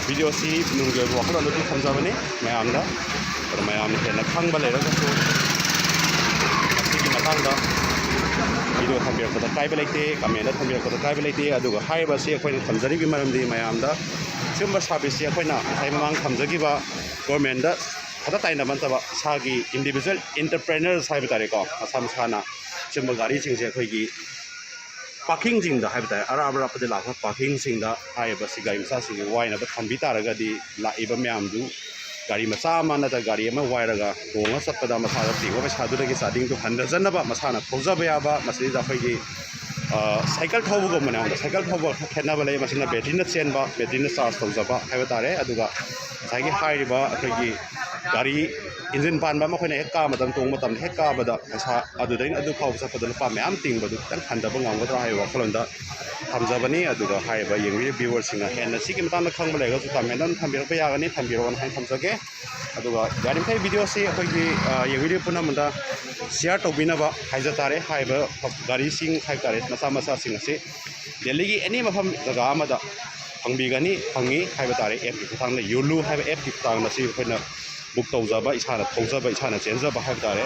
ꯚꯤꯗꯤꯑꯣꯁꯤ ꯅꯨꯡꯒꯤ ꯑꯣꯏꯕ ꯋꯥꯈꯜꯂꯣꯟ ꯑꯗꯨ ꯊꯝꯖꯕꯅꯤ ꯃꯌꯥꯝꯗ꯫ ꯑꯗꯣ ꯃꯌꯥꯝꯅ ꯍꯦꯟꯅ ꯈꯪꯕ ꯂꯩꯔꯒꯁꯨ ꯃꯁꯤꯒꯤ ꯃꯇꯥꯡꯗ ꯚꯤꯗꯤꯑꯣ ꯊꯝꯕꯤꯔꯛꯄꯗ ꯀꯥꯏꯕ ꯂꯩꯇꯦ, ꯀꯃꯦꯟꯗ ꯊꯝꯕꯤꯔꯛꯄꯗ ꯀꯥꯏꯕ ꯂꯩꯇꯦ꯫ ꯑꯗꯨꯒ ꯍꯥꯏꯔꯤꯕꯁꯤ ꯑꯩꯈꯣꯏꯅ ꯊꯝꯖꯔꯤꯕꯒꯤ ꯃꯔꯝꯗꯤ ꯃꯌꯥꯝꯗ ꯁꯤꯒꯨꯝꯕ ꯁꯥꯔꯚꯤꯁꯁꯤ ꯑꯩꯈꯣꯏꯅ ꯉꯁꯥꯏ ꯃꯃꯥꯡ ꯊꯝꯖꯈꯤꯕ ꯒꯣꯔꯃꯦꯟꯗ ꯈꯛꯇ ꯇꯥꯏꯅꯕ ꯅꯠꯇꯕ ꯏꯁꯥꯒꯤ ꯏꯟꯗꯤꯕꯤꯖꯨꯋꯦꯜ ꯑꯦꯟꯇꯔꯄ꯭ꯔꯦꯅꯔꯁ ꯍꯥꯏꯕ ꯇꯥꯔꯦꯀꯣ, ꯃꯁꯥ ꯃꯁꯥꯅ ꯁꯤꯒꯨꯝꯕ ꯒꯥꯔꯤꯁꯤꯡꯁꯦ ꯑꯩꯈꯣꯏꯒꯤ ꯄꯥꯔꯀꯤꯡꯁꯤꯡꯗ ꯍꯥꯏꯕ ꯇꯥꯔꯦ, ꯑꯔꯥꯞ ꯑꯔꯥꯞꯄꯗ ꯂꯥꯛꯄ ꯄꯥꯔꯀꯤꯡꯁꯤꯡꯗ ꯍꯥꯏꯔꯤꯕꯁꯤ ꯒꯥꯔꯤ ꯃꯆꯥꯁꯤꯡꯁꯤ ꯋꯥꯏꯅꯕ ꯊꯝꯕꯤ ꯇꯥꯔꯒꯗꯤ ꯂꯥꯛꯏꯕ ꯃꯌꯥꯝꯗꯨ ꯒꯥꯔꯤ ꯃꯆꯥ ꯑꯃ ꯅꯠꯇ꯭ꯔꯒ ꯒꯥꯔꯤ ꯑꯃ ꯋꯥꯏꯔꯒ ꯇꯣꯡꯉ ꯆꯠꯄꯗ ꯃꯁꯥꯗ ꯇꯤꯡꯕ ꯄꯩꯁꯥꯗꯨꯗꯒꯤ ꯆꯥꯗꯤꯡꯗꯨ ꯍꯟꯊꯖꯅꯕ ꯃꯁꯥꯅ ꯊꯧꯖꯕ ꯌꯥꯕ, ꯃꯁꯤꯗꯩꯗ ꯑꯩꯈꯣꯏꯒꯤ ꯁꯥꯏꯀꯜ ꯊꯧꯕꯒꯨꯝꯕꯅꯦ꯫ ꯑꯃꯨꯛ ꯁꯥꯏꯀꯜ ꯊꯧꯕ ꯈꯦꯠꯅꯕ ꯂꯩ꯫ ꯃꯁꯤꯅ ꯕꯦꯇ꯭ꯔꯤꯅ ꯆꯦꯟꯕ, ꯕꯦꯇ꯭ꯔꯤꯅ ꯆꯥꯔꯖ ꯇꯧꯖꯕ ꯍꯥꯏꯕ ꯇꯥꯔꯦ꯫ ꯑꯗꯨꯒ ꯉꯁꯥꯏꯒꯤ ꯍꯥꯏꯔꯤꯕ ꯑꯩꯈꯣꯏꯒꯤ ꯒꯥꯔꯤ ꯏꯟꯖꯤꯟ ꯄꯥꯟꯕ ꯑꯃ ꯑꯩꯈꯣꯏꯅ ꯍꯦꯛ ꯀꯥꯕ ꯃꯇꯝ, ꯇꯣꯡꯕ ꯃꯇꯝꯗ ꯍꯦꯛ ꯀꯥꯕꯗ ꯄꯩꯁꯥ ꯑꯗꯨꯗꯩꯅ ꯑꯗꯨ ꯐꯥꯎꯕ ꯆꯠꯄꯗ ꯂꯨꯄꯥ ꯃꯌꯥꯝ ꯇꯤꯡꯕꯗꯨ ꯈꯤꯇꯪ ꯍꯟꯊꯕ ꯉꯝꯒꯗ꯭ꯔꯥ ꯍꯥꯏꯕ ꯋꯥꯈꯜꯂꯣꯟꯗ ꯊꯝꯖꯕꯅꯤ꯫ ꯑꯗꯨꯒ ꯍꯥꯏꯔꯤꯕ ꯌꯦꯡꯕꯤꯔꯤꯕ ꯚ꯭ꯌꯨꯋꯔꯁꯤꯡꯅ ꯍꯦꯟꯅ ꯁꯤꯒꯤ ꯃꯇꯥꯡꯗ ꯈꯪꯕ ꯂꯩꯔꯒꯁꯨ ꯀꯃꯦꯟꯗ ꯑꯗꯨꯝ ꯊꯝꯕꯤꯔꯛꯄ ꯌꯥꯒꯅꯤ, ꯊꯝꯕꯤꯔꯛꯑꯣꯅ ꯍꯥꯏꯅ ꯊꯝꯖꯒꯦ꯫ ꯑꯗꯨꯒ ꯌꯥꯔꯤꯃꯈꯩ ꯚꯤꯗꯤꯑꯣꯁꯤ ꯑꯩꯈꯣꯏꯒꯤ, ꯑ, ꯌꯦꯡꯕꯤꯔꯤꯕ ꯄꯨꯝꯅꯃꯛꯇ ꯁꯤꯌꯥꯔ ꯇꯧꯕꯤꯅꯕ ꯍꯥꯏꯖ ꯇꯥꯔꯦ꯫ ꯍꯥꯏꯔꯤꯕ ꯒꯥꯔꯤꯁꯤꯡ ꯍꯥꯏꯕ ꯇꯥꯔꯦ, ꯃꯆꯥ ꯃꯆꯥꯁꯤꯡ ꯑꯁꯤ ꯗꯦꯜꯂꯤꯒꯤ ꯑꯦꯅꯤ ꯃꯐꯝ ꯖꯒꯥ ꯑꯃꯗ ꯐꯪꯕꯤꯒꯅꯤ, ꯐꯪꯉꯤ ꯍꯥꯏꯕ ꯇꯥꯔꯦ꯫ ꯑꯦꯞꯀꯤ ꯈꯨꯠꯊꯥꯡꯗ, ꯌꯣꯂꯨ ꯍꯥꯏꯕ ꯑꯦꯞꯀꯤ ꯈꯨꯠꯊꯥꯡꯗ ꯁꯤ ꯑꯩꯈꯣꯏꯅ ꯕꯨꯛ ꯇꯧꯖꯕ, ꯏꯁꯥꯅ ꯊꯧꯖꯕ, ꯏꯁꯥꯅ ꯆꯦꯟꯖꯕ ꯍꯥꯏꯕ ꯇꯥꯔꯦ꯫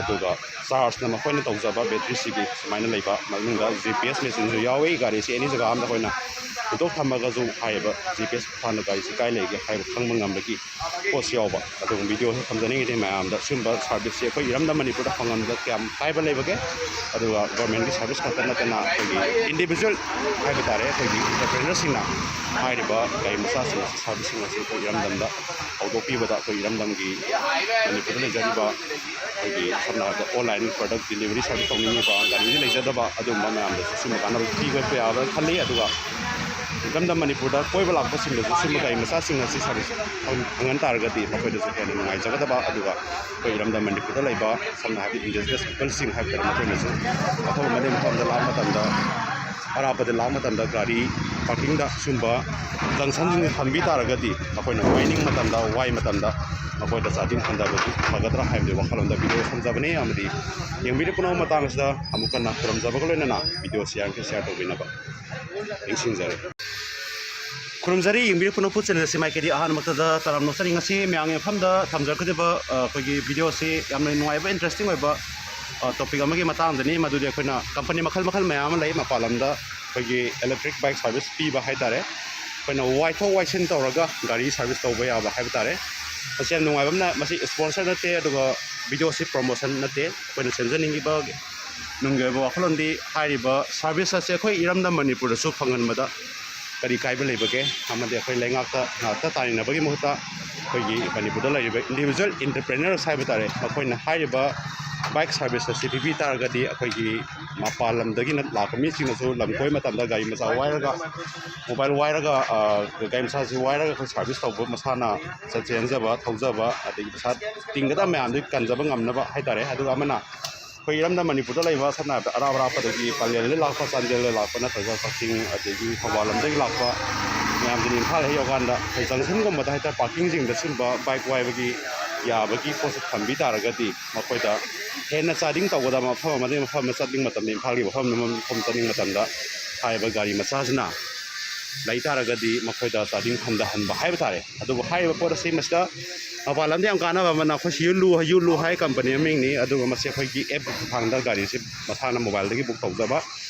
ꯑꯗꯨꯒ ꯆꯥꯔꯖꯅ ꯃꯈꯣꯏꯅ ꯇꯧꯖꯕ ꯕꯦꯇ꯭ꯔꯤꯁꯤꯒꯤ ꯁꯨꯃꯥꯏꯅ ꯂꯩꯕ, ꯃꯅꯨꯡꯗ ꯖꯤ ꯄꯤ ꯑꯦꯁ ꯃꯦꯆꯤꯟꯁꯨ ꯌꯥꯎꯏ꯫ ꯒꯥꯔꯤꯁꯤ ꯑꯦꯅꯤ ꯖꯒꯥ ꯑꯃꯗ ꯑꯩꯈꯣꯏꯅ ꯍꯨꯟꯗꯣꯛ ꯊꯝꯃꯒꯁꯨ ꯍꯥꯏꯔꯤꯕ ꯖꯤ ꯄꯤ ꯑꯦꯁ ꯈꯨꯠꯊꯥꯡꯗ ꯒꯥꯔꯤꯁꯤ ꯀꯥꯏ ꯂꯩꯒꯦ ꯍꯥꯏꯕ ꯈꯪꯕ ꯉꯝꯕꯒꯤ ꯄꯣꯠꯁꯨ ꯌꯥꯎꯕ꯫ ꯑꯗꯨꯒꯨꯝꯕ ꯚꯤꯗꯤꯑꯣꯁꯤ ꯊꯝꯖꯅꯤꯡꯉꯤꯗꯤ ꯃꯌꯥꯝꯗ ꯁꯤꯒꯨꯝꯕ ꯁꯥꯔꯚꯤꯁꯁꯤ ꯑꯩꯈꯣꯏ ꯏꯔꯝꯗꯝ ꯃꯅꯤꯄꯨꯔꯗ ꯐꯪꯍꯟꯕꯗ ꯀꯌꯥꯝ ꯀꯥꯏꯕ ꯂꯩꯕꯒꯦ? ꯑꯗꯨꯒ ꯒꯣꯔꯃꯦꯟꯒꯤ ꯁꯥꯔꯚꯤꯁ ꯈꯛꯇ ꯅꯠꯇꯅ ꯑꯩꯈꯣꯏꯒꯤ ꯏꯟꯗꯤꯚꯤꯖꯨꯋꯦꯜ ꯍꯥꯏꯕ ꯇꯥꯔꯦ, ꯑꯩꯈꯣꯏꯒꯤ ꯑꯦꯟꯇꯔꯄ꯭ꯔꯦꯅꯔꯁꯤꯡꯅ ꯍꯥꯏꯔꯤꯕ ꯒꯥꯔꯤ ꯃꯆꯥꯁꯤꯡ ꯑꯁꯤ, ꯁꯥꯔꯚꯤꯁꯁꯤꯡ ꯑꯁꯤ ꯑꯩꯈꯣꯏ ꯏꯔꯝꯗꯝꯗ ꯍꯧꯗꯣꯛꯄꯤꯕꯗ ꯑꯩꯈꯣꯏ ꯏꯔꯝꯗꯝꯒꯤ ꯃꯅꯤꯄꯨꯔꯗ ꯂꯩꯖꯔꯤꯕ ꯑꯩꯈꯣꯏꯒꯤ ꯁꯝꯅ ꯍꯥꯏꯔꯕꯗ ꯑꯣꯟꯂꯥꯏꯟ ꯄ꯭ꯔꯗꯛ ꯗꯤꯂꯤꯚꯔꯤ ꯁꯥꯔꯚꯤꯁ ꯇꯧꯅꯤꯡꯉꯤꯕ, ꯒꯥꯔꯤꯗꯤ ꯂꯩꯖꯗꯕ ꯑꯗꯨꯒꯨꯝꯕ ꯃꯌꯥꯝꯗꯁꯨ ꯁꯤꯒꯨꯝꯕ ꯀꯥꯟꯅꯕ ꯄꯤꯕ ꯌꯥꯕ꯭ꯔꯥ ꯈꯜꯂꯤ꯫ ꯑꯗꯨꯒ ꯏꯔꯝꯗꯝ ꯃꯅꯤꯄꯨꯔꯗ ꯀꯣꯏꯕ ꯂꯥꯛꯄꯁꯤꯡꯗꯁꯨ ꯁꯤꯒꯨꯝꯕ ꯒꯥꯔꯤ ꯃꯆꯥꯁꯤꯡ ꯑꯁꯤ ꯁꯥꯔꯚꯤꯁ ꯐꯪ-, ꯐꯪꯍꯟ ꯇꯥꯔꯒꯗꯤ ꯃꯈꯣꯏꯗꯁꯨ ꯍꯦꯟꯅ ꯅꯨꯡꯉꯥꯏꯖꯒꯗꯕ, ꯑꯗꯨꯒ ꯑꯩꯈꯣꯏ ꯏꯔꯝꯗꯝ ꯃꯅꯤꯄꯨꯔꯗ ꯂꯩꯕ ꯁꯝꯅ ꯍꯥꯏꯔꯕꯗ ꯏꯟꯗꯤꯖꯤꯅꯁ ꯄꯤꯄꯜꯁꯤꯡ ꯍꯥꯏꯕ ꯇꯥꯔꯦ, ꯃꯈꯣꯏꯅꯁꯨ ꯃꯐꯝ ꯑꯃꯗꯒꯤ ꯃꯐꯝꯗ ꯂꯥꯛꯄ ꯃꯇꯝꯗ, ꯑꯔꯥꯞꯄꯗ ꯂꯥꯛꯄ ꯃꯇꯝꯗ ꯒꯥꯔꯤ ꯄꯥꯔꯀꯤꯡꯗ ꯁꯤꯒꯨꯝꯕ ꯖꯪꯁꯟꯁꯤꯡꯁꯦ ꯊꯝꯕꯤ ꯇꯥꯔꯒꯗꯤ ꯃꯈꯣꯏꯅ ꯋꯥꯏꯅꯤꯡꯕ ꯃꯇꯝꯗ, ꯋꯥꯏ ꯃꯇꯝꯗ ꯃꯈꯣꯏꯗ ꯆꯥꯗꯤꯡ ꯍꯟꯊꯕꯗꯨ ꯐꯒꯗ꯭ꯔꯥ ꯍꯥꯏꯕꯗꯨ ꯋꯥꯈꯜꯂꯣꯟꯗ ꯚꯤꯗꯤꯑꯣ ꯊꯝꯖꯕꯅꯤ꯫ ꯑꯃꯗꯤ ꯌꯦꯡꯕꯤꯔꯤꯕ ꯄꯨꯝꯅꯃꯛ ꯃꯇꯥꯡ ꯑꯁꯤꯗ ꯑꯃꯨꯛ ꯍꯟꯅ ꯈꯨꯔꯨꯝꯖꯕꯒ ꯂꯣꯏꯅꯅ ꯚꯤꯗꯤꯑꯣꯁꯤ ꯌꯥꯔꯤꯈꯩ ꯁꯤꯌꯥꯔ ꯇꯧꯕꯤꯅꯕ ꯅꯤꯡꯁꯤꯡꯖꯔꯤ꯫ ꯈꯨꯔꯨꯝꯖꯔꯤ, ꯌꯦꯡꯕꯤꯔꯤꯕ ꯄꯨꯝꯅꯃꯛꯄꯨ ꯆꯦꯅꯦꯜ ꯑꯁꯤ ꯃꯥꯏꯀꯩꯗꯤ ꯑꯍꯥꯟꯕꯃꯛꯇꯗ ꯇꯔꯥꯝꯅ ꯑꯣꯛꯆꯅꯤꯡꯉꯤ꯫ ꯉꯁꯤ ꯃꯌꯥꯝꯒꯤ ꯃꯐꯝꯗ ꯊꯝꯖꯔꯛꯀꯗꯧꯔꯤꯕ, ꯑ, ꯑꯩꯈꯣꯏꯒꯤ ꯚꯤꯗꯤꯑꯣ ꯑꯁꯤ ꯌꯥꯝꯅ ꯅꯨꯡꯉꯥꯏꯕ, ꯏꯟꯇꯔꯦꯁꯇꯤꯡ ꯑꯣꯏꯕ, ꯑ, ꯇꯣꯄꯤꯛ ꯑꯃꯒꯤ ꯃꯇꯥꯡꯗꯅꯤ꯫ ꯃꯗꯨꯗꯤ ꯑꯩꯈꯣꯏꯅ ꯀꯝꯄꯅꯤ ꯃꯈꯜ ꯃꯈꯜ ꯃꯌꯥꯝ ꯑꯃ ꯂꯩ ꯃꯄꯥꯟ ꯂꯝꯗ ꯑꯩꯈꯣꯏꯒꯤ ꯏꯂꯦꯛꯇ꯭ꯔꯤꯛ ꯕꯥꯏꯛ ꯁꯥꯔꯚꯤꯁ ꯄꯤꯕ ꯍꯥꯏ ꯇꯥꯔꯦ꯫ ꯑꯩꯈꯣꯏꯅ ꯋꯥꯏꯊꯣꯛ ꯋꯥꯏꯁꯤꯟ ꯇꯧꯔꯒ ꯒꯥꯔꯤ ꯁꯥꯔꯚꯤꯁ ꯇꯧꯕ ꯌꯥꯕ ꯍꯥꯏꯕ ꯇꯥꯔꯦ꯫ ꯃꯁꯤ ꯌꯥꯝ ꯅꯨꯡꯉꯥꯏꯕ ꯑꯃꯅ, ꯃꯁꯤ ꯏꯁꯄꯣꯟꯁꯔ ꯅꯠꯇꯦ, ꯑꯗꯨꯒ ꯚꯤꯗꯤꯑꯣꯁꯤ ꯄ꯭ꯔꯣꯃꯣꯁꯟ ꯅꯠꯇꯦ꯫ ꯑꯩꯈꯣꯏꯅ ꯁꯦꯝꯖꯅꯤꯡꯉꯤꯕ ꯅꯨꯡꯒꯤ ꯑꯣꯏꯕ ꯋꯥꯈꯜꯂꯣꯟꯗꯤ ꯍꯥꯏꯔꯤꯕ ꯁꯥꯔꯚꯤꯁ ꯑꯁꯦ ꯑꯩꯈꯣꯏ ꯏꯔꯝꯗꯝ ꯃꯅꯤꯄꯨꯔꯗꯁꯨ ꯐꯪꯍꯟꯕꯗ ꯀꯔꯤ ꯀꯥꯏꯕ ꯂꯩꯕꯒꯦ? ꯑꯃꯗꯤ ꯑꯩꯈꯣꯏ ꯂꯩꯉꯥꯛꯇ ꯉꯥꯛꯇ ꯇꯥꯏꯅꯕꯒꯤ ꯃꯍꯨꯠꯇ ꯑꯩꯈꯣꯏꯒꯤ ꯃꯅꯤꯄꯨꯔꯗ ꯂꯩꯔꯤꯕ ꯏꯟꯗꯤꯚꯤꯖꯨꯋꯦꯜ ꯏꯟꯇꯔꯄ꯭ꯔꯦꯅꯔꯁ ꯍꯥꯏꯕ ꯇꯥꯔꯦ, ꯃꯈꯣꯏꯅ ꯍꯥꯏꯔꯤꯕ ꯕꯥꯏꯛ ꯁꯥꯔꯚꯤꯁ ꯑꯁꯤ ꯄꯤꯕꯤ ꯇꯥꯔꯒꯗꯤ ꯑꯩꯈꯣꯏꯒꯤ ꯃꯄꯥꯟ ꯂꯝꯗꯒꯤꯅ ꯂꯥꯛꯄ ꯃꯤꯁꯤꯡꯅꯁꯨ ꯂꯝ ꯀꯣꯏꯕ ꯃꯇꯝꯗ ꯒꯥꯔꯤ ꯃꯆꯥ ꯋꯥꯏꯔꯒ, ꯃꯣꯕꯥꯏꯜ ꯋꯥꯏꯔꯒ, ꯒꯥꯔꯤ ꯃꯆꯥꯁꯤ ꯋꯥꯏꯔꯒ ꯑꯩꯈꯣꯏ ꯁꯥꯔꯚꯤꯁ ꯇꯧꯕ, ꯃꯁꯥꯅ ꯆꯠ ꯆꯦꯟꯖꯕ, ꯊꯧꯖꯕ, ꯑꯗꯒꯤ ꯄꯩꯁꯥ ꯇꯤꯡꯒꯗꯕ ꯃꯌꯥꯝꯗꯨ ꯀꯟꯖꯕ ꯉꯝꯅꯕ ꯍꯥꯏꯇꯥꯔꯦ꯫ ꯑꯗꯨꯒ ꯑꯃꯅ ꯑꯩꯈꯣꯏ ꯏꯔꯝꯗꯝ ꯃꯅꯤꯄꯨꯔꯗ ꯂꯩꯕ, ꯁꯝꯅ ꯍꯥꯏꯔꯕꯗ ꯑꯔꯥꯞ ꯑꯔꯥꯞꯄꯗꯒꯤ, ꯄꯂꯦꯜꯗꯒꯤ ꯂꯥꯛꯄ, ꯆꯥꯟꯗꯦꯜꯗꯒꯤ ꯂꯥꯛꯄ, ꯅꯠꯇ꯭ꯔꯒ ꯀꯛꯆꯤꯡ ꯑꯗꯒꯤ ꯊꯧꯕꯥꯜ ꯂꯝꯗꯒꯤ ꯂꯥꯛꯄ ꯃꯌꯥꯝꯗꯨꯅ ꯏꯝꯐꯥꯜ ꯍꯦꯛ ꯌꯧꯀꯥꯟꯗ ꯑꯩꯈꯣꯏ ꯖꯪꯁꯟꯒꯨꯝꯕꯗ ꯍꯥꯏꯇꯥꯔꯦ, ꯄꯥꯔꯀꯤꯡꯁꯤꯡꯗ ꯁꯤꯒꯨꯝꯕ ꯕꯥꯏꯛ ꯋꯥꯏꯕꯒꯤ ꯌꯥꯕꯒꯤ ꯄꯣꯠꯁꯦ ꯊꯝꯕꯤ ꯇꯥꯔꯒꯗꯤ ꯃꯈꯣꯏꯗ ꯍꯦꯟꯅ ꯆꯥꯗꯤꯡ ꯇꯧꯒꯗꯕ, ꯃꯐꯝ ꯑꯃꯗꯒꯤ ꯃꯐꯝ ꯑꯃ ꯆꯠꯅꯤꯡꯕ ꯃꯇꯝꯗ, ꯏꯝꯐꯥꯜꯒꯤ ꯃꯐꯝ ꯑꯃꯗꯒꯤ ꯃꯐꯝ ꯆꯠꯅꯤꯡꯕ ꯃꯇꯝꯗ ꯍꯥꯏꯔꯤꯕ ꯒꯥꯔꯤ ꯃꯆꯥꯁꯤꯅ ꯂꯩ ꯇꯥꯔꯒꯗꯤ ꯃꯈꯣꯏꯗ ꯆꯥꯗꯤꯡ ꯍꯟꯊꯍꯟꯕ ꯍꯥꯏꯕ ꯇꯥꯔꯦ꯫ ꯑꯗꯨꯕꯨ ꯍꯥꯏꯔꯤꯕ ꯄꯣꯠ ꯑꯁꯤ ꯃꯁꯤꯗ ꯃꯄꯥꯟ ꯂꯝꯗ ꯌꯥꯝ ꯀꯥꯟꯅꯕ ꯑꯃꯅ, ꯑꯩꯈꯣꯏ ꯁꯤ ꯌꯨ ꯂꯨ, ꯌꯨ ꯂꯨ ꯍꯥꯏ ꯀꯝꯄꯅꯤ ꯃꯃꯤꯡꯅꯤ, ꯑꯗꯨꯒ ꯃꯁꯤ ꯑꯩꯈꯣꯏꯒꯤ ꯑꯦꯞꯀꯤ ꯈꯨꯠꯊꯥꯡꯗ ꯒꯥꯔꯤꯁꯤ ꯃꯁꯥꯅ ꯃꯣꯕꯥꯏꯜꯗꯒꯤ ꯕꯨꯛ ꯇꯧꯖꯕ꯫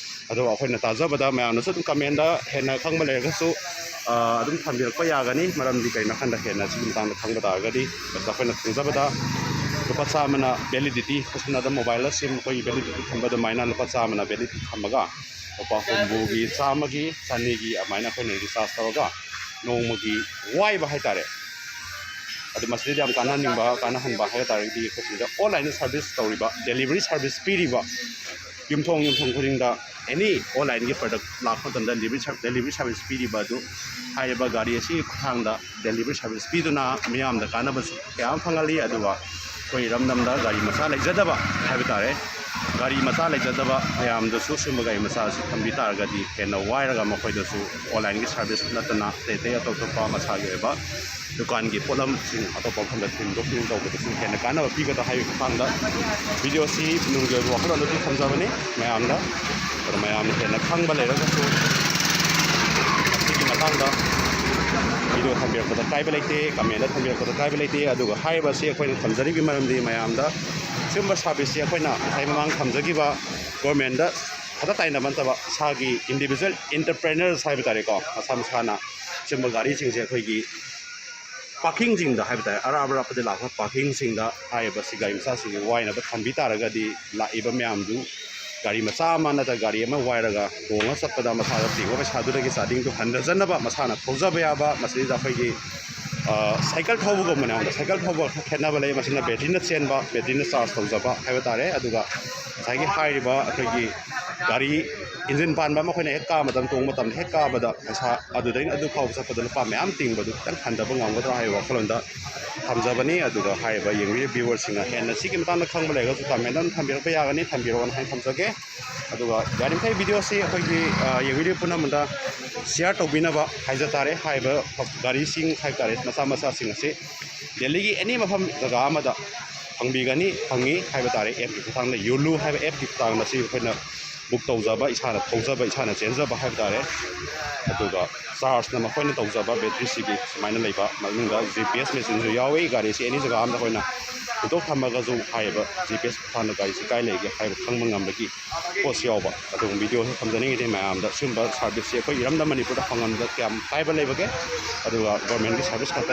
ꯑꯗꯨꯒ ꯑꯩꯈꯣꯏꯅ ꯇꯥꯖꯕꯗ, ꯃꯌꯥꯝꯅꯁꯨ ꯑꯗꯨꯝ ꯀꯃꯦꯟꯗ ꯍꯦꯟꯅ ꯈꯪꯕ ꯂꯩꯔꯒꯁꯨ, ꯑ, ꯑꯗꯨꯝ ꯊꯝꯕꯤꯔꯛꯄ ꯌꯥꯒꯅꯤ꯫ ꯃꯔꯝꯗꯤ ꯀꯩꯅꯣ ꯍꯥꯏꯀꯥꯟꯗ ꯍꯦꯟꯅ ꯁꯤꯒꯤ ꯃꯇꯥꯡꯗ ꯈꯪꯕ ꯇꯥꯔꯒꯗꯤ, ꯑꯗꯨꯗ ꯑꯩꯈꯣꯏꯅ ꯈꯪꯖꯕꯗ ꯂꯨꯄꯥ ꯆꯥꯝꯃꯅ ꯚꯦꯂꯤꯗꯤꯇꯤ, ꯁꯝꯅ ꯍꯥꯏꯔꯕꯗ ꯃꯣꯕꯥꯏꯜꯗ ꯁꯤꯝ ꯑꯩꯈꯣꯏꯒꯤ ꯚꯦꯂꯤꯗꯤꯇꯤ ꯊꯝꯕ ꯑꯗꯨꯃꯥꯏꯅ ꯂꯨꯄꯥ ꯆꯥꯝꯃꯅ ꯚꯦꯂꯤꯗꯤꯇꯤ ꯊꯝꯃꯒ ꯂꯨꯄꯥ ꯍꯨꯝꯐꯨꯒꯤ, ꯆꯥꯝꯃꯒꯤ, ꯆꯅꯤꯒꯤ ꯑꯗꯨꯃꯥꯏꯅ ꯑꯩꯈꯣꯏꯅ ꯔꯤꯆꯥꯔꯖ ꯇꯧꯔꯒ ꯅꯣꯡꯃꯒꯤ ꯋꯥꯏꯕ ꯍꯥꯏꯇꯥꯔꯦ꯫ ꯑꯗꯨ ꯃꯁꯤꯗꯩꯗ ꯌꯥꯝ ꯀꯥꯟꯅꯍꯟꯅꯤꯡꯕ, ꯀꯥꯟꯅꯍꯟꯕ ꯍꯥꯏꯕ ꯇꯥꯔꯒꯗꯤ, ꯑꯩꯈꯣꯏ ꯁꯤꯗ ꯑꯣꯟꯂꯥꯏꯟꯗ ꯁꯥꯔꯚꯤꯁ ꯇꯧꯔꯤꯕ, ꯗꯦꯂꯤꯚꯔꯤ ꯁꯥꯔꯚꯤꯁ ꯄꯤꯔꯤꯕ ꯌꯨꯝꯊꯣꯡ ꯌꯨꯝꯊꯣꯡ ꯈꯨꯗꯤꯡꯗ ꯑꯦꯅꯤ ꯑꯣꯟꯂꯥꯏꯟꯒꯤ ꯄ꯭ꯔꯗꯛ ꯂꯥꯛꯄ ꯃꯇꯝꯗ ꯗꯦꯂꯤꯚꯔꯤ ꯁꯥꯔ-, ꯗꯦꯂꯤꯚꯔꯤ ꯁꯥꯔꯚꯤꯁ ꯄꯤꯔꯤꯕ ꯑꯗꯨ, ꯍꯥꯏꯔꯤꯕ ꯒꯥꯔꯤ ꯑꯁꯤꯒꯤ ꯈꯨꯠꯊꯥꯡꯗ ꯗꯦꯂꯤꯚꯔꯤ ꯁꯥꯔꯚꯤꯁ ꯄꯤꯗꯨꯅ ꯃꯤꯌꯥꯝꯗ ꯀꯥꯟꯅꯕꯁꯨ ꯀꯌꯥ ꯑꯃ ꯐꯪꯍꯜꯂꯤ꯫ ꯑꯗꯨꯒ ꯑꯩꯈꯣꯏ ꯏꯔꯝꯗꯝꯗ ꯒꯥꯔꯤ ꯃꯆꯥ ꯂꯩꯖꯗꯕ ꯍꯥꯏꯕ ꯇꯥꯔꯦ, ꯒꯥꯔꯤ ꯃꯆꯥ ꯂꯩꯖꯗꯕ ꯃꯌꯥꯝꯗꯁꯨ ꯁꯤꯒꯨꯝꯕ ꯒꯥꯔꯤ ꯃꯆꯥ ꯑꯁꯤ ꯊꯝꯕꯤ ꯇꯥꯔꯒꯗꯤ ꯍꯦꯟꯅ ꯋꯥꯏꯔꯒ ꯃꯈꯣꯏꯗꯁꯨ ꯑꯣꯟꯂꯥꯏꯟꯒꯤ ꯁꯥꯔꯚꯤꯁ ꯅꯠꯇꯅ ꯑꯇꯩ ꯑꯇꯩ ꯑꯇꯣꯞ ꯑꯇꯣꯞꯄ ꯃꯁꯥꯒꯤ ꯑꯣꯏꯕ ꯗꯨꯀꯥꯟꯒꯤ ꯄꯣꯠꯂꯝꯁꯤꯡ ꯑꯇꯣꯞꯄ ꯃꯐꯝꯗ ꯊꯤꯟꯗꯣꯛ ꯊꯤꯟꯖꯤꯟ ꯇꯧꯕꯗꯁꯨ ꯍꯦꯟꯅ ꯀꯥꯟꯅꯕ ꯄꯤꯒꯗ꯭ꯔꯥ ꯍꯥꯏꯕꯒꯤ ꯃꯇꯥꯡꯗ ꯚꯤꯗꯤꯑꯣꯁꯤ ꯅꯨꯡꯒꯤ ꯑꯣꯏꯕ ꯋꯥꯈꯜꯂꯣꯟ ꯑꯗꯨ ꯊꯝꯖꯕꯅꯤ ꯃꯌꯥꯝꯗ꯫ ꯑꯗꯣ ꯃꯌꯥꯝꯅ ꯍꯦꯟꯅ ꯈꯪꯕ ꯂꯩꯔꯒꯁꯨ ꯃꯁꯤꯒꯤ ꯃꯇꯥꯡꯗ ꯚꯤꯗꯤꯑꯣ ꯊꯝꯕꯤꯔꯛꯄꯗ ꯀꯥꯏꯕ ꯂꯩꯇꯦ, ꯀꯃꯦꯟꯗ ꯊꯝꯕꯤꯔꯛꯄꯗ ꯀꯥꯏꯕ ꯂꯩꯇꯦ꯫ ꯑꯗꯨꯒ ꯍꯥꯏꯔꯤꯕꯁꯤ ꯑꯩꯈꯣꯏꯅ ꯊꯝꯖꯔꯤꯕꯒꯤ ꯃꯔꯝꯗꯤ ꯃꯌꯥꯝꯗ ꯁꯤꯒꯨꯝꯕ ꯁꯥꯔꯚꯤꯁꯁꯤ ꯑꯩꯈꯣꯏꯅ ꯉꯁꯥꯏ ꯃꯃꯥꯡ ꯊꯝꯖꯈꯤꯕ ꯒꯣꯔꯃꯦꯟꯗ ꯈꯛꯇ ꯇꯥꯏꯅꯕ ꯅꯠꯇꯕ, ꯏꯁꯥꯒꯤ ꯏꯟꯗꯤꯕꯤꯖꯨꯋꯦꯜ ꯑꯦꯟꯇꯔꯄ꯭ꯔꯦꯅꯔꯁ ꯍꯥꯏꯕ ꯇꯥꯔꯦꯀꯣ, ꯃꯁꯥ ꯃꯁꯥꯅ ꯁꯤꯒꯨꯝꯕ ꯒꯥꯔꯤꯁꯤꯡꯁꯦ ꯑꯩꯈꯣꯏꯒꯤ ꯄꯥꯔꯀꯤꯡꯁꯤꯡꯗ ꯍꯥꯏꯕ ꯇꯥꯔꯦ, ꯑꯔꯥꯞ ꯑꯔꯥꯞꯄꯗ ꯂꯥꯛꯄ ꯄꯥꯔꯀꯤꯡꯁꯤꯡꯗ ꯍꯥꯏꯔꯤꯕ ꯁꯤ ꯒꯥꯔꯤ ꯃꯆꯥꯁꯤꯡꯁꯤ ꯋꯥꯏꯅꯕ ꯊꯝꯕꯤ ꯇꯥꯔꯒꯗꯤ ꯂꯥꯛꯏꯕ ꯃꯌꯥꯝꯗꯨ ꯒꯥꯔꯤ ꯃꯆꯥ ꯑꯃ ꯅꯠꯇ꯭ꯔꯒ ꯒꯥꯔꯤ ꯑꯃ ꯋꯥꯏꯔꯒ ꯇꯣꯡꯉ ꯆꯠꯄꯗ ꯃꯁꯥꯗ ꯇꯤꯡꯕ ꯄꯩꯁꯥꯗꯨꯗꯒꯤ ꯆꯥꯗꯤꯡꯗꯨ ꯍꯟꯊꯖꯅꯕ ꯃꯁꯥꯅ ꯊꯧꯖꯕ ꯌꯥꯕ, ꯃꯁꯤꯗ ꯑꯩꯈꯣꯏꯒꯤ ꯁꯥꯏꯀꯜ ꯊꯧꯕꯒꯨꯝꯕꯅꯦ꯫ ꯑꯃꯗ ꯁꯥꯏꯀꯜ ꯊꯧꯕ ꯈꯔ ꯈꯦꯠꯅꯕ ꯂꯩ꯫ ꯃꯁꯤꯅ ꯕꯦꯇ꯭ꯔꯤꯅ ꯆꯦꯟꯕ, ꯕꯦꯇ꯭ꯔꯤꯅ ꯆꯥꯔꯖ ꯇꯧꯖꯕ ꯍꯥꯏꯕ ꯇꯥꯔꯦ꯫ ꯑꯗꯨꯒ ꯉꯁꯥꯏꯒꯤ ꯍꯥꯏꯔꯤꯕ ꯑꯩꯈꯣꯏꯒꯤ ꯒꯥꯔꯤ ꯏꯟꯖꯤꯟ ꯄꯥꯟꯕ ꯑꯃ ꯑꯩꯈꯣꯏꯅ ꯍꯦꯛ ꯀꯥꯕ ꯃꯇꯝ, ꯇꯣꯡꯕ ꯃꯇꯝꯗ ꯍꯦꯛ ꯀꯥꯕꯗ ꯄꯩꯁꯥ ꯑꯗꯨꯗꯩꯅ ꯑꯗꯨ ꯐꯥꯎꯕ ꯆꯠꯄꯗ ꯂꯨꯄꯥ ꯃꯌꯥꯝ ꯇꯤꯡꯕꯗꯨ ꯈꯤꯇꯪ ꯍꯟꯊꯕ ꯉꯝꯒꯗ꯭ꯔꯥ ꯍꯥꯏꯕ ꯋꯥꯈꯜꯂꯣꯟꯗ ꯊꯝꯖꯕꯅꯤ꯫ ꯑꯗꯨꯒ ꯍꯥꯏꯔꯤꯕ ꯌꯦꯡꯕꯤꯔꯤꯕ ꯚ꯭ꯌꯨꯋꯔꯁꯤꯡꯅ ꯍꯦꯟꯅ ꯁꯤꯒꯤ ꯃꯇꯥꯡꯗ ꯈꯪꯕ ꯂꯩꯔꯒꯁꯨ ꯀꯃꯦꯟ ꯑꯗꯨꯝ ꯊꯝꯕꯤꯔꯛꯄ ꯌꯥꯒꯅꯤ, ꯊꯝꯕꯤꯔꯛꯑꯣꯅ ꯍꯥꯏꯅ ꯊꯝꯖꯒꯦ꯫ ꯑꯗꯨꯒ ꯌꯥꯔꯤꯃꯈꯩ ꯚꯤꯗꯤꯑꯣꯁꯤ ꯑꯩꯈꯣꯏꯒꯤ, ꯑ, ꯌꯦꯡꯕꯤꯔꯤꯕ ꯄꯨꯝꯅꯃꯛꯇ ꯁꯤꯌꯥꯔ ꯇꯧꯕꯤꯅꯕ ꯍꯥꯏꯖ ꯇꯥꯔꯦ꯫ ꯍꯥꯏꯔꯤꯕ ꯒꯥꯔꯤꯁꯤꯡ ꯍꯥꯏꯕ ꯇꯥꯔꯦ, ꯃꯆꯥ ꯃꯆꯥꯁꯤꯡ ꯑꯁꯤ ꯗꯦꯜꯂꯤꯒꯤ ꯑꯦꯅꯤ ꯃꯐꯝ ꯖꯒꯥ ꯑꯃꯗ ꯐꯪꯕꯤꯒꯅꯤ, ꯐꯪꯉꯤ ꯍꯥꯏꯕ ꯇꯥꯔꯦ꯫ ꯑꯦꯞꯀꯤ ꯈꯨꯠꯊꯥꯡꯗ, ꯌꯣꯂꯨ ꯍꯥꯏꯕ ꯑꯦꯞꯀꯤ ꯈꯨꯠꯊꯥꯡꯗ ꯁꯤ ꯑꯩꯈꯣꯏꯅ ꯕꯨꯛ ꯇꯧꯖꯕ, ꯏꯁꯥꯅ ꯊꯧꯖꯕ, ꯏꯁꯥꯅ ꯆꯦꯟꯖꯕ ꯍꯥꯏꯕ ꯇꯥꯔꯦ꯫ ꯑꯗꯨꯒ ꯆꯥꯔꯖꯅ ꯃꯈꯣꯏꯅ ꯇꯧꯖꯕ ꯕꯦꯇ꯭ꯔꯤꯁꯤꯒꯤ ꯁꯨꯃꯥꯏꯅ ꯂꯩꯕ, ꯃꯅꯨꯡꯗ ꯖꯤ ꯄꯤ ꯑꯦꯁ ꯃꯦꯆꯤꯟꯁꯨ ꯌꯥꯎꯏ꯫ ꯒꯥꯔꯤꯁꯤ ꯑꯦꯅꯤ ꯖꯒꯥ ꯑꯃꯗ ꯑꯩꯈꯣꯏꯅ ꯍꯨꯟꯗꯣꯛ ꯊꯝꯃꯒꯁꯨ ꯍꯥꯏꯔꯤꯕ ꯖꯤ ꯄꯤ ꯑꯦꯁ ꯈꯨꯠꯊꯥꯡꯗ ꯒꯥꯔꯤꯁꯤ ꯀꯥꯏ ꯂꯩꯒꯦ ꯍꯥꯏꯕ ꯈꯪꯕ ꯉꯝꯕꯒꯤ ꯄꯣꯠꯁꯨ ꯌꯥꯎꯕ꯫ ꯑꯗꯨꯒꯨꯝꯕ ꯚꯤꯗꯤꯑꯣꯁꯨ ꯊꯝꯖꯅꯤꯡꯉꯤꯗꯤ ꯃꯌꯥꯝꯗ ꯁꯤꯒꯨꯝꯕ ꯁꯥꯔꯚꯤꯁꯁꯤ ꯑꯩꯈꯣꯏ ꯏꯔꯝꯗꯝ ꯃꯅꯤꯄꯨꯔꯗ ꯐꯪꯍꯟꯕꯗ ꯀꯌꯥꯝ ꯀꯥꯏꯕ ꯂꯩꯕꯒꯦ? ꯑꯗꯨꯒ ꯒꯣꯔꯃꯦꯟꯒꯤ ꯁꯥꯔꯚꯤꯁ ꯈꯛꯇ